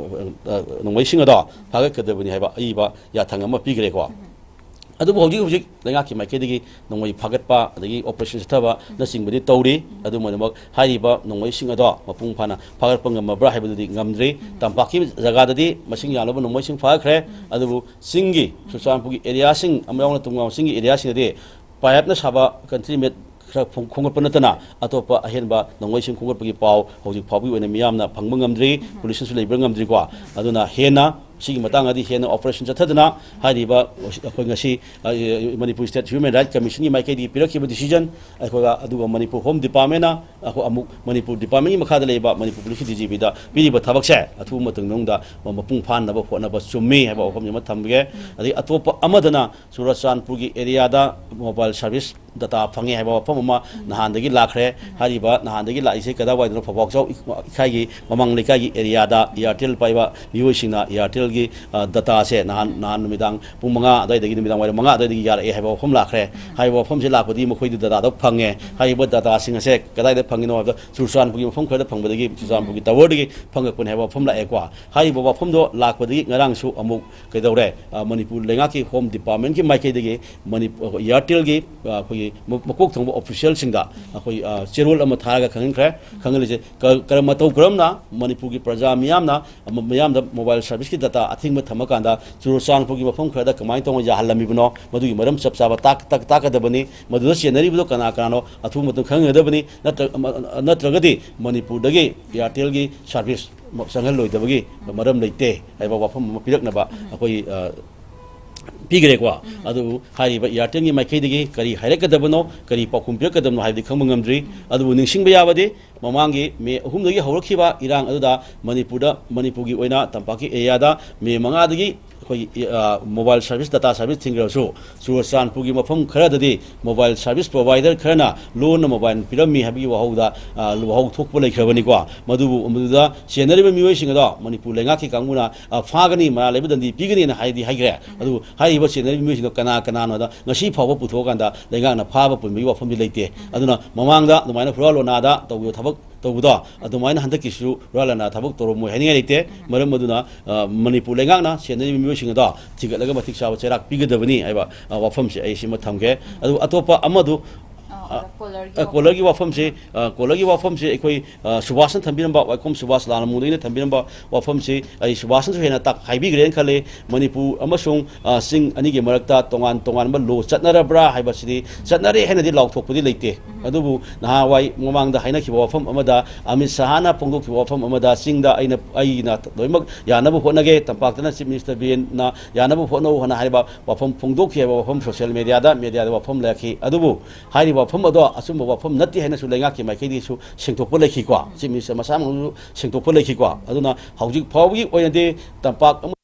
ꯑ, ꯅꯣꯡꯃꯩꯁꯤꯡ ꯑꯗꯣ ꯐꯥꯒꯠꯀꯗꯕꯅꯤ ꯍꯥꯏꯕ ꯑꯏꯕ ꯌꯥꯊꯪ ꯑꯃ ꯄꯤꯈ꯭ꯔꯦꯀꯣ꯫ ꯑꯗꯨꯕꯨ ꯍꯧꯖꯤꯛ ꯍꯧꯖꯤꯛ ꯂꯩꯉꯥꯛꯀꯤ ꯃꯥꯏꯀꯩꯗꯒꯤ ꯅꯣꯡꯃꯩ ꯐꯥꯒꯠꯄ ꯑꯗꯒꯤ operation ꯆꯠꯊꯕꯅꯆꯤꯡꯕꯗꯤ ꯇꯧꯔꯤ꯫ ꯑꯗꯨ ꯑꯣꯏꯅꯃꯛ ꯍꯥꯏꯔꯤꯕ ꯅꯣꯡꯃꯩꯁꯤꯡ ꯑꯗꯣ ꯃꯄꯨꯡ ꯐꯥꯅ ꯐꯥꯒꯠꯄ ꯉꯝꯃꯕ꯭ꯔꯥ ꯍꯥꯏꯕꯗꯨꯗꯤ ꯉꯝꯗ꯭ꯔꯤ꯫ ꯇꯝꯄꯥꯛꯀꯤ ꯖꯒꯥꯗꯗꯤ ꯃꯁꯤꯡ ꯌꯥꯝꯂꯕ ꯅꯣꯡꯃꯩꯁꯤꯡ ꯐꯥꯒꯠꯈ꯭ꯔꯦ꯫ ꯑꯗꯨꯕꯨ ꯆꯤꯡꯒꯤ, ꯆꯨꯔꯆꯥꯟꯄꯨꯔꯒꯤ area ꯁꯤꯡ ꯑꯃ ꯌꯥꯎꯅ ꯇꯨꯡꯒꯥꯎ ꯆꯤꯡꯒꯤ area ꯁꯤꯡꯗꯗꯤ ꯄꯥꯏꯞꯅ ꯁꯥꯕ country made ꯈꯔ ꯐꯣꯡ-, ꯈꯣꯝꯒꯠꯄ ꯅꯠꯇꯅ ꯑꯇꯣꯞꯄ ꯑꯍꯦꯟꯕ ꯅꯣꯡꯃꯩꯁꯤꯡ ꯈꯣꯝꯒꯠꯄꯒꯤ ꯄꯥꯎ ꯍꯧꯖꯤꯛ ꯐꯥꯎꯕꯒꯤ ꯑꯣꯏꯅ ꯃꯤꯌꯥꯝꯅ ꯐꯪꯕ ꯉꯝꯗ꯭ꯔꯤ꯫ Police ꯅꯁꯨ ꯂꯩꯕ ꯉꯝꯗ꯭ꯔꯤꯀꯣ꯫ ꯑꯗꯨꯅ ꯍꯦꯟꯅ ꯁꯤꯒꯤ ꯃꯇꯥꯡꯗꯗꯤ ꯍꯦꯟꯅ operation ꯆꯠꯊꯗꯨꯅ ꯍꯥꯏꯔꯤꯕ ꯑꯩꯈꯣꯏ ꯉꯁꯤ, ꯑ, Manipur State Human Rights Commission ꯒꯤ ꯃꯥꯏꯀꯩꯗꯒꯤ ꯄꯤꯔꯛꯈꯤꯕ decision, ꯑꯩꯈꯣꯏꯒ ꯑꯗꯨꯒ ꯃꯅꯤꯄꯨꯔ Home Department ꯅ ꯑꯩꯈꯣꯏ ꯑꯃꯨꯛ ꯃꯅꯤꯄꯨꯔ department ꯀꯤ ꯃꯈꯥꯗ ꯂꯩꯕ ꯃꯅꯤꯄꯨꯔ Police ꯀꯤ D G P ꯗ ꯄꯤꯔꯤꯕ ꯊꯕꯛꯁꯦ ꯑꯊꯨꯕ ꯃꯇꯝꯒꯤ ꯃꯅꯨꯡꯗ ꯃꯄꯨꯡ ꯐꯥꯅꯕ ꯍꯣꯠꯅꯕ ꯆꯨꯝꯃꯤ ꯍꯥꯏꯕ ꯋꯥꯐꯝꯁꯤ ꯑꯃ ꯊꯝꯒꯦ꯫ ꯑꯗꯒꯤ ꯑꯇꯣꯞꯄ ꯑꯃꯗꯅ ꯆꯨꯔꯆꯥꯟꯄꯨꯔꯒꯤ area ꯗ mobile service data ꯐꯪꯉꯦ ꯍꯥꯏꯕ ꯋꯥꯐꯝ ꯑꯃ ꯅꯍꯥꯟꯗꯒꯤ ꯂꯥꯛꯈ꯭ꯔꯦ꯫ ꯍꯥꯏꯔꯤꯕ ꯅꯍꯥꯟꯗꯒꯤ ꯂꯥꯛꯏꯁꯦ ꯀꯗꯥꯏꯋꯥꯏꯗꯅꯣ? ꯐꯧꯕꯥꯛꯆꯥꯎ ꯏꯀꯥꯏꯒꯤ ꯃꯃꯥꯡ ꯂꯩꯀꯥꯏꯒꯤ area ꯗ Airtel ꯄꯥꯏꯕ ꯃꯤꯑꯣꯏꯁꯤꯡꯅ Airtel ꯒꯤ, ꯑ, data ꯁꯦ ꯅꯍꯥꯟ, ꯅꯍꯥꯟ ꯅꯨꯃꯤꯗꯥꯡ ꯄꯨꯡ ꯃꯉꯥ ꯑꯗꯨꯋꯥꯏꯗꯒꯤ, ꯅꯨꯃꯤꯗꯥꯡ ꯋꯥꯏꯔꯝ ꯃꯉꯥ ꯑꯗꯨꯋꯥꯏꯗꯒꯤ ꯌꯥꯔꯛꯑꯦ ꯍꯥꯏꯕ ꯋꯥꯐꯝ ꯂꯥꯛꯈ꯭ꯔꯦ꯫ ꯍꯥꯏꯔꯤꯕ ꯋꯥꯐꯝꯁꯦ ꯂꯥꯛꯄꯗꯒꯤ ꯃꯈꯣꯏꯗꯤ data ꯗꯣ ꯐꯪꯉꯦ꯫ ꯍꯥꯏꯔꯤꯕ data ꯁꯤꯡ ꯑꯁꯦ ꯀꯗꯥꯏꯗ ꯐꯪꯉꯤꯅꯣ ꯍꯥꯏꯕꯗ ꯆꯨꯔꯆꯥꯟꯄꯨꯔꯒꯤ ꯃꯐꯝ ꯈꯔꯗ ꯐꯪꯕꯗꯒꯤ, ꯆꯨꯔꯆꯥꯟꯄꯨꯔꯒꯤ tower ꯗꯒꯤ ꯐꯪꯉꯛꯄꯅꯦ ꯍꯥꯏꯕ ꯋꯥꯐꯝ ꯂꯥꯛꯑꯦꯀꯣ꯫ ꯍꯥꯏꯔꯤꯕ ꯋꯥꯐꯝꯗꯣ ꯂꯥꯛꯄꯗꯒꯤ ꯉꯔꯥꯡꯁꯨ ꯑꯃꯨꯛ ꯀꯩꯗꯧꯔꯦ? ꯑ, ꯃꯅꯤꯄꯨꯔ ꯂꯩꯉꯥꯛꯀꯤ Home Department ꯀꯤ ꯃꯥꯏꯀꯩꯗꯒꯤ ꯃꯅꯤꯄꯨꯔ, ꯑꯩꯈꯣꯏ Airtel ꯒꯤ, ꯑ, ꯑꯩꯈꯣꯏꯒꯤ ꯃ-, ꯃꯀꯣꯛ ꯊꯣꯡꯕ official ꯁꯤꯡꯗ ꯑꯩꯈꯣꯏ, ꯑ, ꯆꯦꯔꯣꯜ ꯑꯃ ꯊꯥꯔꯒ ꯈꯪꯍꯟꯈ꯭ꯔꯦ꯫ ꯈꯪꯍꯜꯂꯤꯁꯦ ꯀ-, ꯀꯔꯝ, ꯃꯇꯧ ꯀꯔꯝꯅ ꯃꯅꯤꯄꯨꯔꯒꯤ ꯄ꯭ꯔꯖꯥ ꯃꯤꯌꯥꯝꯅ, ꯑꯃ, ꯃꯤꯌꯥꯝꯗ mobile service ꯀꯤ data ꯑꯊꯤꯡꯕ ꯊꯝꯃꯀꯥꯟꯗ ꯆꯨꯔꯆꯥꯟꯄꯨꯔꯒꯤ ꯃꯐꯝ ꯈꯔꯗ ꯀꯃꯥꯏꯅ ꯇꯧꯅ ꯌꯥꯍꯜꯂꯝꯃꯤꯕꯅꯣ? ꯃꯗꯨꯒꯤ ꯃꯔꯝ ꯆꯞ ꯆꯥꯕ ꯇꯥꯛ-, ꯇꯥꯛ-, ꯇꯥꯛꯀꯗꯕꯅꯤ꯫ ꯃꯗꯨꯗ ꯆꯦꯟꯅꯔꯤꯕꯗꯣ ꯀꯅꯥ ꯀꯅꯥꯅꯣ? ꯑꯊꯨꯕ ꯃꯇꯝꯗ ꯈꯪꯍꯟꯒꯗꯕꯅꯤ꯫ ꯅꯠꯇ꯭ꯔ-, ꯑꯃ-, ꯅꯠꯇ꯭ꯔꯒꯗꯤ ꯃꯅꯤꯄꯨꯔꯗꯒꯤ Airtel ꯒꯤ service ꯆꯪꯍꯜꯂꯣꯏꯗꯕꯒꯤ ꯃꯔꯝ ꯂꯩꯇꯦ ꯍꯥꯏꯕ ꯋꯥꯐꯝ ꯑꯃ ꯄꯤꯔꯛꯅꯕ ꯑꯩꯈꯣꯏ, ꯑ, ꯄꯤꯈ꯭ꯔꯦꯀꯣ꯫ ꯑꯗꯨꯕꯨ ꯍꯥꯏꯔꯤꯕ Airtel ꯒꯤ ꯃꯥꯏꯀꯩꯗꯒꯤ ꯀꯔꯤ ꯍꯥꯏꯔꯛꯀꯗꯕꯅꯣ, ꯀꯔꯤ ꯄꯥꯎꯈꯨꯝ ꯄꯤꯔꯛꯀꯗꯕꯅꯣ ꯍꯥꯏꯕꯗꯤ ꯈꯪꯕ ꯉꯝꯗ꯭ꯔꯤ꯫ ꯑꯗꯨꯕꯨ ꯅꯤꯡꯁꯤꯡꯕ ꯌꯥꯕꯗꯤ ꯃꯃꯥꯡꯒꯤ May ꯑꯍꯨꯝꯗꯒꯤ ꯍꯧꯔꯛꯈꯤꯕ ꯏꯔꯥꯡ ꯑꯗꯨꯗ ꯃꯅꯤꯄꯨꯔꯗ, ꯃꯅꯤꯄꯨꯔꯒꯤ ꯑꯣꯏꯅ ꯇꯝꯄꯥꯛꯀꯤ area ꯗ May ꯃꯉꯥꯗꯒꯤ ꯑꯩꯈꯣꯏꯒꯤ, ꯑ, mobile service, data service ꯊꯤꯡꯈ꯭ꯔꯕꯁꯨ, ꯆꯨꯔꯆꯥꯟꯄꯨꯔꯒꯤ ꯃꯐꯝ ꯈꯔꯗꯗꯤ mobile service provider ꯈꯔꯅ ꯂꯣꯟꯅ mobile ꯄꯤꯔꯝꯃꯤ ꯍꯥꯏꯕꯒꯤ ꯋꯥꯍꯧꯗ, ꯑ, ꯋꯥꯍꯧ ꯊꯣꯛꯄ ꯂꯩꯈ꯭ꯔꯕꯅꯤꯀꯣ꯫ ꯃꯗꯨꯕꯨ, ꯃꯗꯨꯗ ꯆꯦꯟꯅꯔꯤꯕ ꯃꯤꯑꯣꯏꯁꯤꯡ ꯑꯗꯣ ꯃꯅꯤꯄꯨꯔ ꯂꯩꯉꯥꯛꯀꯤ ꯀꯥꯡꯕꯨꯅ, ꯑ, ꯐꯥꯒꯅꯤ, ꯃꯔꯥꯜ ꯂꯩꯕ ꯗꯟꯗꯤ ꯄꯤꯒꯅꯤꯅ ꯍꯥꯏꯗꯤ ꯍꯥꯏꯈ꯭ꯔꯦ꯫ ꯑꯗꯨꯕꯨ ꯍꯥꯏꯔꯤꯕ ꯆꯦꯟꯅꯔꯤꯕ ꯃꯤꯑꯣꯏꯁꯤꯡꯗꯣ ꯀꯅꯥ ꯀꯅꯥꯅꯣꯗ ꯉꯁꯤ ꯐꯥꯎꯕ ꯄꯨꯊꯣꯛꯑꯀꯥꯟꯗ ꯂꯩꯉꯥꯛꯅ ꯐꯥꯕ ꯄꯨꯟꯕꯒꯤ ꯋꯥꯐꯝꯗꯤ ꯂꯩꯇꯦ꯫ ꯑꯗꯨꯅ ꯃꯃꯥꯡꯗ ꯑꯗꯨꯃꯥꯏꯅ ꯍꯨꯔꯥꯜ ꯂꯣꯅꯥꯗ ꯇꯧꯈꯤꯕ ꯊꯕꯛ ꯇꯧꯕꯗꯣ, ꯑꯗꯨꯃꯥꯏꯅ ꯍꯟꯗꯛꯀꯤꯁꯨ ꯍꯨꯔꯥꯜ ꯂꯣꯅꯥ ꯊꯕꯛ ꯇꯧꯔꯝꯃꯣꯏ ꯍꯥꯏꯅꯤꯡꯉꯥꯏ ꯂꯩꯇꯦ꯫ ꯃꯔꯝ ꯑꯗꯨꯅ, ꯑ, ꯃꯅꯤꯄꯨꯔ ꯂꯩꯉꯥꯛꯅ ꯆꯦꯟꯅꯔꯤꯕ ꯃꯤꯑꯣꯏꯁꯤꯡ ꯑꯗꯣ ꯊꯤꯒꯠꯂꯒ ꯃꯇꯤꯛ ꯆꯥꯕ ꯆꯩꯔꯥꯛ ꯄꯤꯒꯗꯕꯅꯤ ꯍꯥꯏꯕ, ꯑ, ꯋꯥꯐꯝꯁꯦ ꯑꯩ ꯁꯤꯃ ꯊꯝꯒꯦ꯫ ꯑꯗꯨ ꯑꯇꯣꯞꯄ ꯑꯃꯗꯨ, ꯑ, ꯀꯣꯂꯔꯒꯤ ꯋꯥꯐꯝꯁꯦ, ꯀꯣꯂꯔꯒꯤ ꯋꯥꯐꯝꯁꯦ ꯑꯩꯈꯣꯏ, ꯁꯨꯕꯥꯁꯅ ꯊꯝꯕꯤꯔꯝꯕ, ꯋꯥꯏꯈꯣꯝ ꯁꯨꯕꯥꯁ ꯂꯥꯜꯃꯨꯡꯗꯒꯤꯅ ꯊꯝꯕꯤꯔꯝꯕ ꯋꯥꯐꯝꯁꯦ ꯑꯩ ꯁꯨꯕꯥꯁꯅꯁꯨ ꯍꯦꯟꯅ ꯇꯥꯛ-, ꯍꯥꯏꯕꯤꯈ꯭ꯔꯦꯅ ꯈꯜꯂꯦ꯫ ꯃꯅꯤꯄꯨꯔ ꯑꯃꯁꯨꯡ, ꯑ, ꯆꯤꯡ ꯑꯅꯤꯒꯤ ꯃꯔꯛꯇ ꯇꯣꯉꯥꯟ ꯇꯣꯉꯥꯟꯕ ꯂꯣ ꯆꯠꯅꯔꯕ꯭ꯔꯥ ꯍꯥꯏꯕꯁꯤꯗꯤ ꯆꯠꯅꯔꯦ ꯍꯥꯏꯅꯗꯤ ꯂꯥꯎꯊꯣꯛꯄꯗꯤ ꯂꯩꯇꯦ꯫ ꯑꯗꯨꯕꯨ ꯅꯍꯥꯟꯋꯥꯏ ꯃꯃꯥꯡꯗ ꯍꯥꯏꯅꯈꯤꯕ ꯋꯥꯐꯝ ꯑꯃꯗ, ꯑꯃꯤꯠ ꯁꯍꯥꯅ ꯐꯣꯡꯗꯣꯛꯈꯤꯕ ꯋꯥꯐꯝ ꯑꯃꯗ, "ꯆꯤꯡꯗ ꯑꯩꯅ, ꯑꯩꯅ ꯂꯣꯏꯅꯃꯛ ꯌꯥꯅꯕ ꯍꯣꯠꯅꯒꯦ, ꯇꯝꯄꯥꯛꯇꯅ ꯆꯤꯐ ꯃꯤꯅꯤꯁꯇꯔ ꯕꯤꯔꯦꯟꯅ ꯌꯥꯅꯕ ꯍꯣꯠꯅꯧ" ꯍꯥꯏꯅ ꯍꯥꯏꯔꯤꯕ ꯋꯥꯐꯝ ꯐꯣꯡꯗꯣꯛꯈꯤ ꯍꯥꯏꯕ ꯋꯥꯐꯝ ꯁꯣꯁꯤꯌꯦꯜ ꯃꯦꯗꯤꯌꯥꯗ, ꯃꯦꯗꯤꯌꯥꯗ ꯋꯥꯐꯝ ꯂꯥꯛꯈꯤ꯫ ꯑꯗꯨꯕꯨ ꯍꯥꯏꯔꯤꯕ ꯋꯥꯐꯝ ꯑꯗꯣ ꯑꯆꯨꯝꯕ ꯋꯥꯐꯝ ꯅꯠꯇꯦ ꯍꯥꯏꯅꯁꯨ ꯂꯩꯉꯥꯛꯀꯤ ꯃꯥꯏꯀꯩꯗꯒꯤꯁꯨ ꯁꯦꯡꯗꯣꯛꯄ ꯂꯩꯈꯤꯀꯣ꯫ ꯆꯤꯐ ꯃꯤꯅꯤꯁꯇꯔ ꯃꯁꯥꯃꯛꯅꯁꯨ ꯁꯦꯡꯗꯣꯛꯄ ꯂꯩꯈꯤꯀꯣ꯫ ꯑꯗꯨꯅ ꯍꯧꯖꯤꯛ ꯐꯥꯎꯕꯒꯤ ꯑꯣꯏꯅꯗꯤ ꯇꯝꯄꯥꯛ ꯑꯃ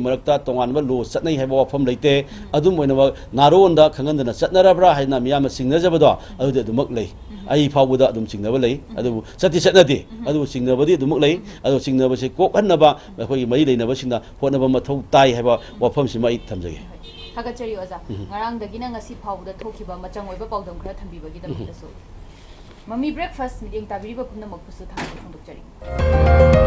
ꯃꯔꯛꯇ ꯇꯣꯉꯥꯟꯕ ꯂꯣ ꯆꯠꯅꯩ ꯍꯥꯏꯕ ꯋꯥꯐꯝ ꯂꯩꯇꯦ꯫ ꯑꯗꯨꯝ ꯑꯣꯏꯅꯃꯛ ꯅꯥꯔꯣꯟꯗ ꯈꯪꯍꯟꯗꯅ ꯆꯠꯅꯔꯕ꯭ꯔꯥ ꯍꯥꯏꯅ ꯃꯤꯌꯥꯝꯅ ꯆꯤꯡꯅꯖꯕꯗꯣ, ꯑꯗꯨꯗꯤ ꯑꯗꯨꯃꯛ ꯂꯩ꯫ ꯑꯩ ꯐꯥꯎꯕꯗ ꯑꯗꯨꯝ ꯆꯤꯡꯅꯕ ꯂꯩ꯫ ꯑꯗꯨꯕꯨ ꯆꯠꯇꯤ ꯆꯠꯅꯗꯦ꯫ ꯑꯗꯨꯕꯨ ꯆꯤꯡꯅꯕꯗꯤ ꯑꯗꯨꯃꯛ ꯂꯩ꯫ ꯑꯗꯣ ꯆꯤꯡꯅꯕꯁꯦ ꯀꯣꯛꯍꯟꯅꯕ ꯑꯩꯈꯣꯏꯒꯤ ꯃꯔꯤ ꯂꯩꯅꯕꯁꯤꯡꯅ ꯍꯣꯠꯅꯕ ꯃꯊꯧ ꯇꯥꯏ ꯍꯥꯏꯕ ꯋꯥꯐꯝꯁꯤꯃ ꯑꯩ ꯊꯝꯖꯒꯦ꯫ ꯊꯥꯒꯠꯆꯔꯤ ꯑꯣꯖꯥ꯫ ꯉꯔꯥꯡꯗꯒꯤꯅ ꯉꯁꯤ ꯐꯥꯎꯕꯗ ꯊꯣꯛꯈꯤꯕ ꯃꯆꯪ ꯑꯣꯏꯕ ꯄꯥꯎꯗꯝ ꯈꯔ ꯊꯝꯕꯤꯕꯒꯤꯗꯃꯛꯇꯁꯨ꯫ ꯃꯃꯤ ꯕ꯭ꯔꯦꯛꯐꯥꯁ ꯃꯤꯠꯌꯦꯡ ꯇꯥꯕꯤꯔꯤꯕ ꯄꯨꯝꯅꯃꯛꯄꯨꯁꯨ ꯊꯥꯒꯠꯄ ꯐꯣꯡꯗꯣꯛꯆꯔꯤ꯫